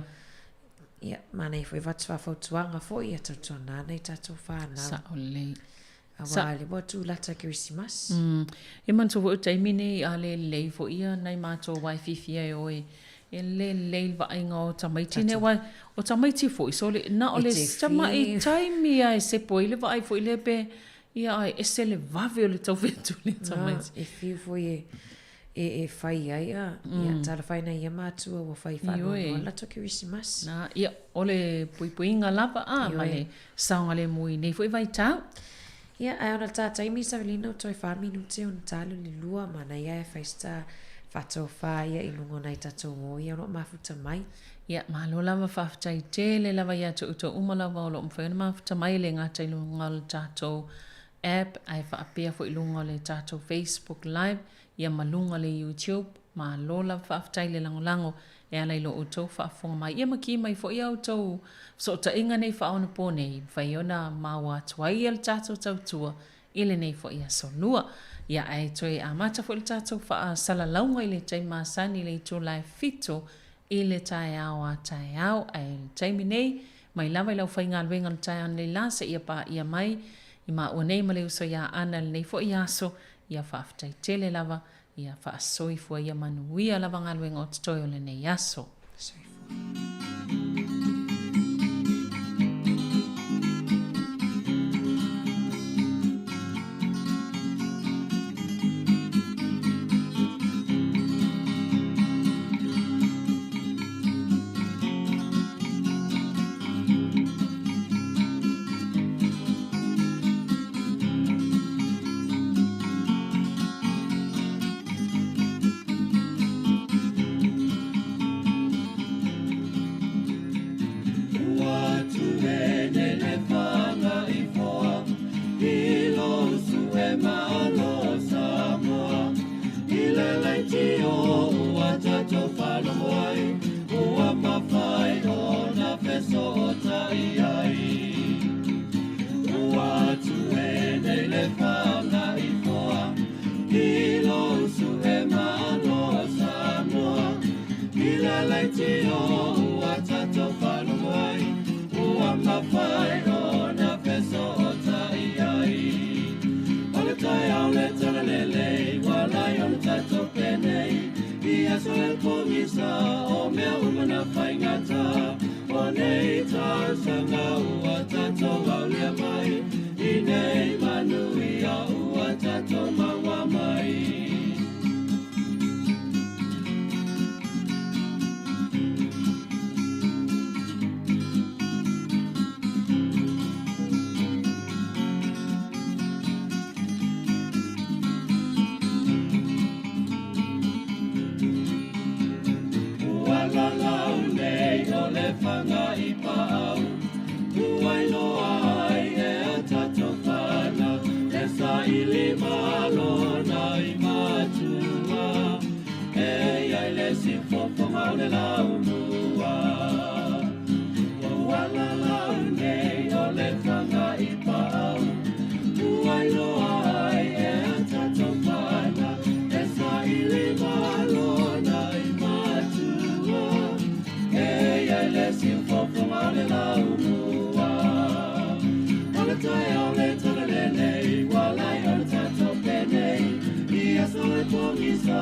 Ia, manaia foi avatu faafautuaga foi ia tautuana ana i tatou fanau. Sao lelei. Aua le ua tulata Kerisimasi. E manatua foi o taimi nei a le lelei foi ia nai matou aua e fiafia e o e le lelei le vaaiga o tamaiti nei aua o tamaiti foi sole na o le tamai taimi lava e sepo ai le vaai foi lea pe ia ae ese le vave o le tau fetuli o tamaiti. E fiu foi e e e fai ai a ia talofa e nai ia matua ua fai faanoanoa le latou Kerisimasi. Na, ia, o le puipuiga lava a ma le saogalemu i nei foi vaitau. Ia, ae ona ta taimi Savelina o toe fa minute ona ta le lua manaia e fai se ta faatofa ia i luga o nai tatou o ia o lo o mafuta mai. Ia, malo lava faafetai tele lava ia te outou uma lava o lo o mafai ona mafuta mai e le gata i luga o le tatou app ae faapea foi i luga o le tatou Facebook Live. Ia ma luga o le YouTube. Malo lava faafetai le lagolago e ala i lo outou faafofoga mai. Ia ma ki mai foi a outou fesootaiga nei faaonapo nei, mafai ona maua atu ai ia le tatou tautua i lenei foi aso lua. Ia ae toe amata foi le tatou faasalalauga i le taimi masani i le itula e 7 i le taeao a taeao. Ae i le taimi nei, mai lava i le aufaigaluega o le taeao nei la seia paia mai i maua nei ma le uso ia Ana i lenei foi aso. Ia faafetai tele lava, ia faasoifua ia manuia lava galuega o totoe o lenei aso. Soifua. sa o mea uma na faigata o nei tausaga ua tatou aulia mai i nei manuia ua tatou maua mai. Ua lalau nei o le faga i paau, ua iloa ai e a tatou fanau, e saili malo na i matua, e iai le siufofoga o le laumua. Ua lalau nei o le faga i paau, ua iloa ai e a tatou fanau, e saili malo na i matua, e iai le siufofoga o le laumua. O le taeao le tala lenei, ua lai o le tatou penei, i aso e pogisa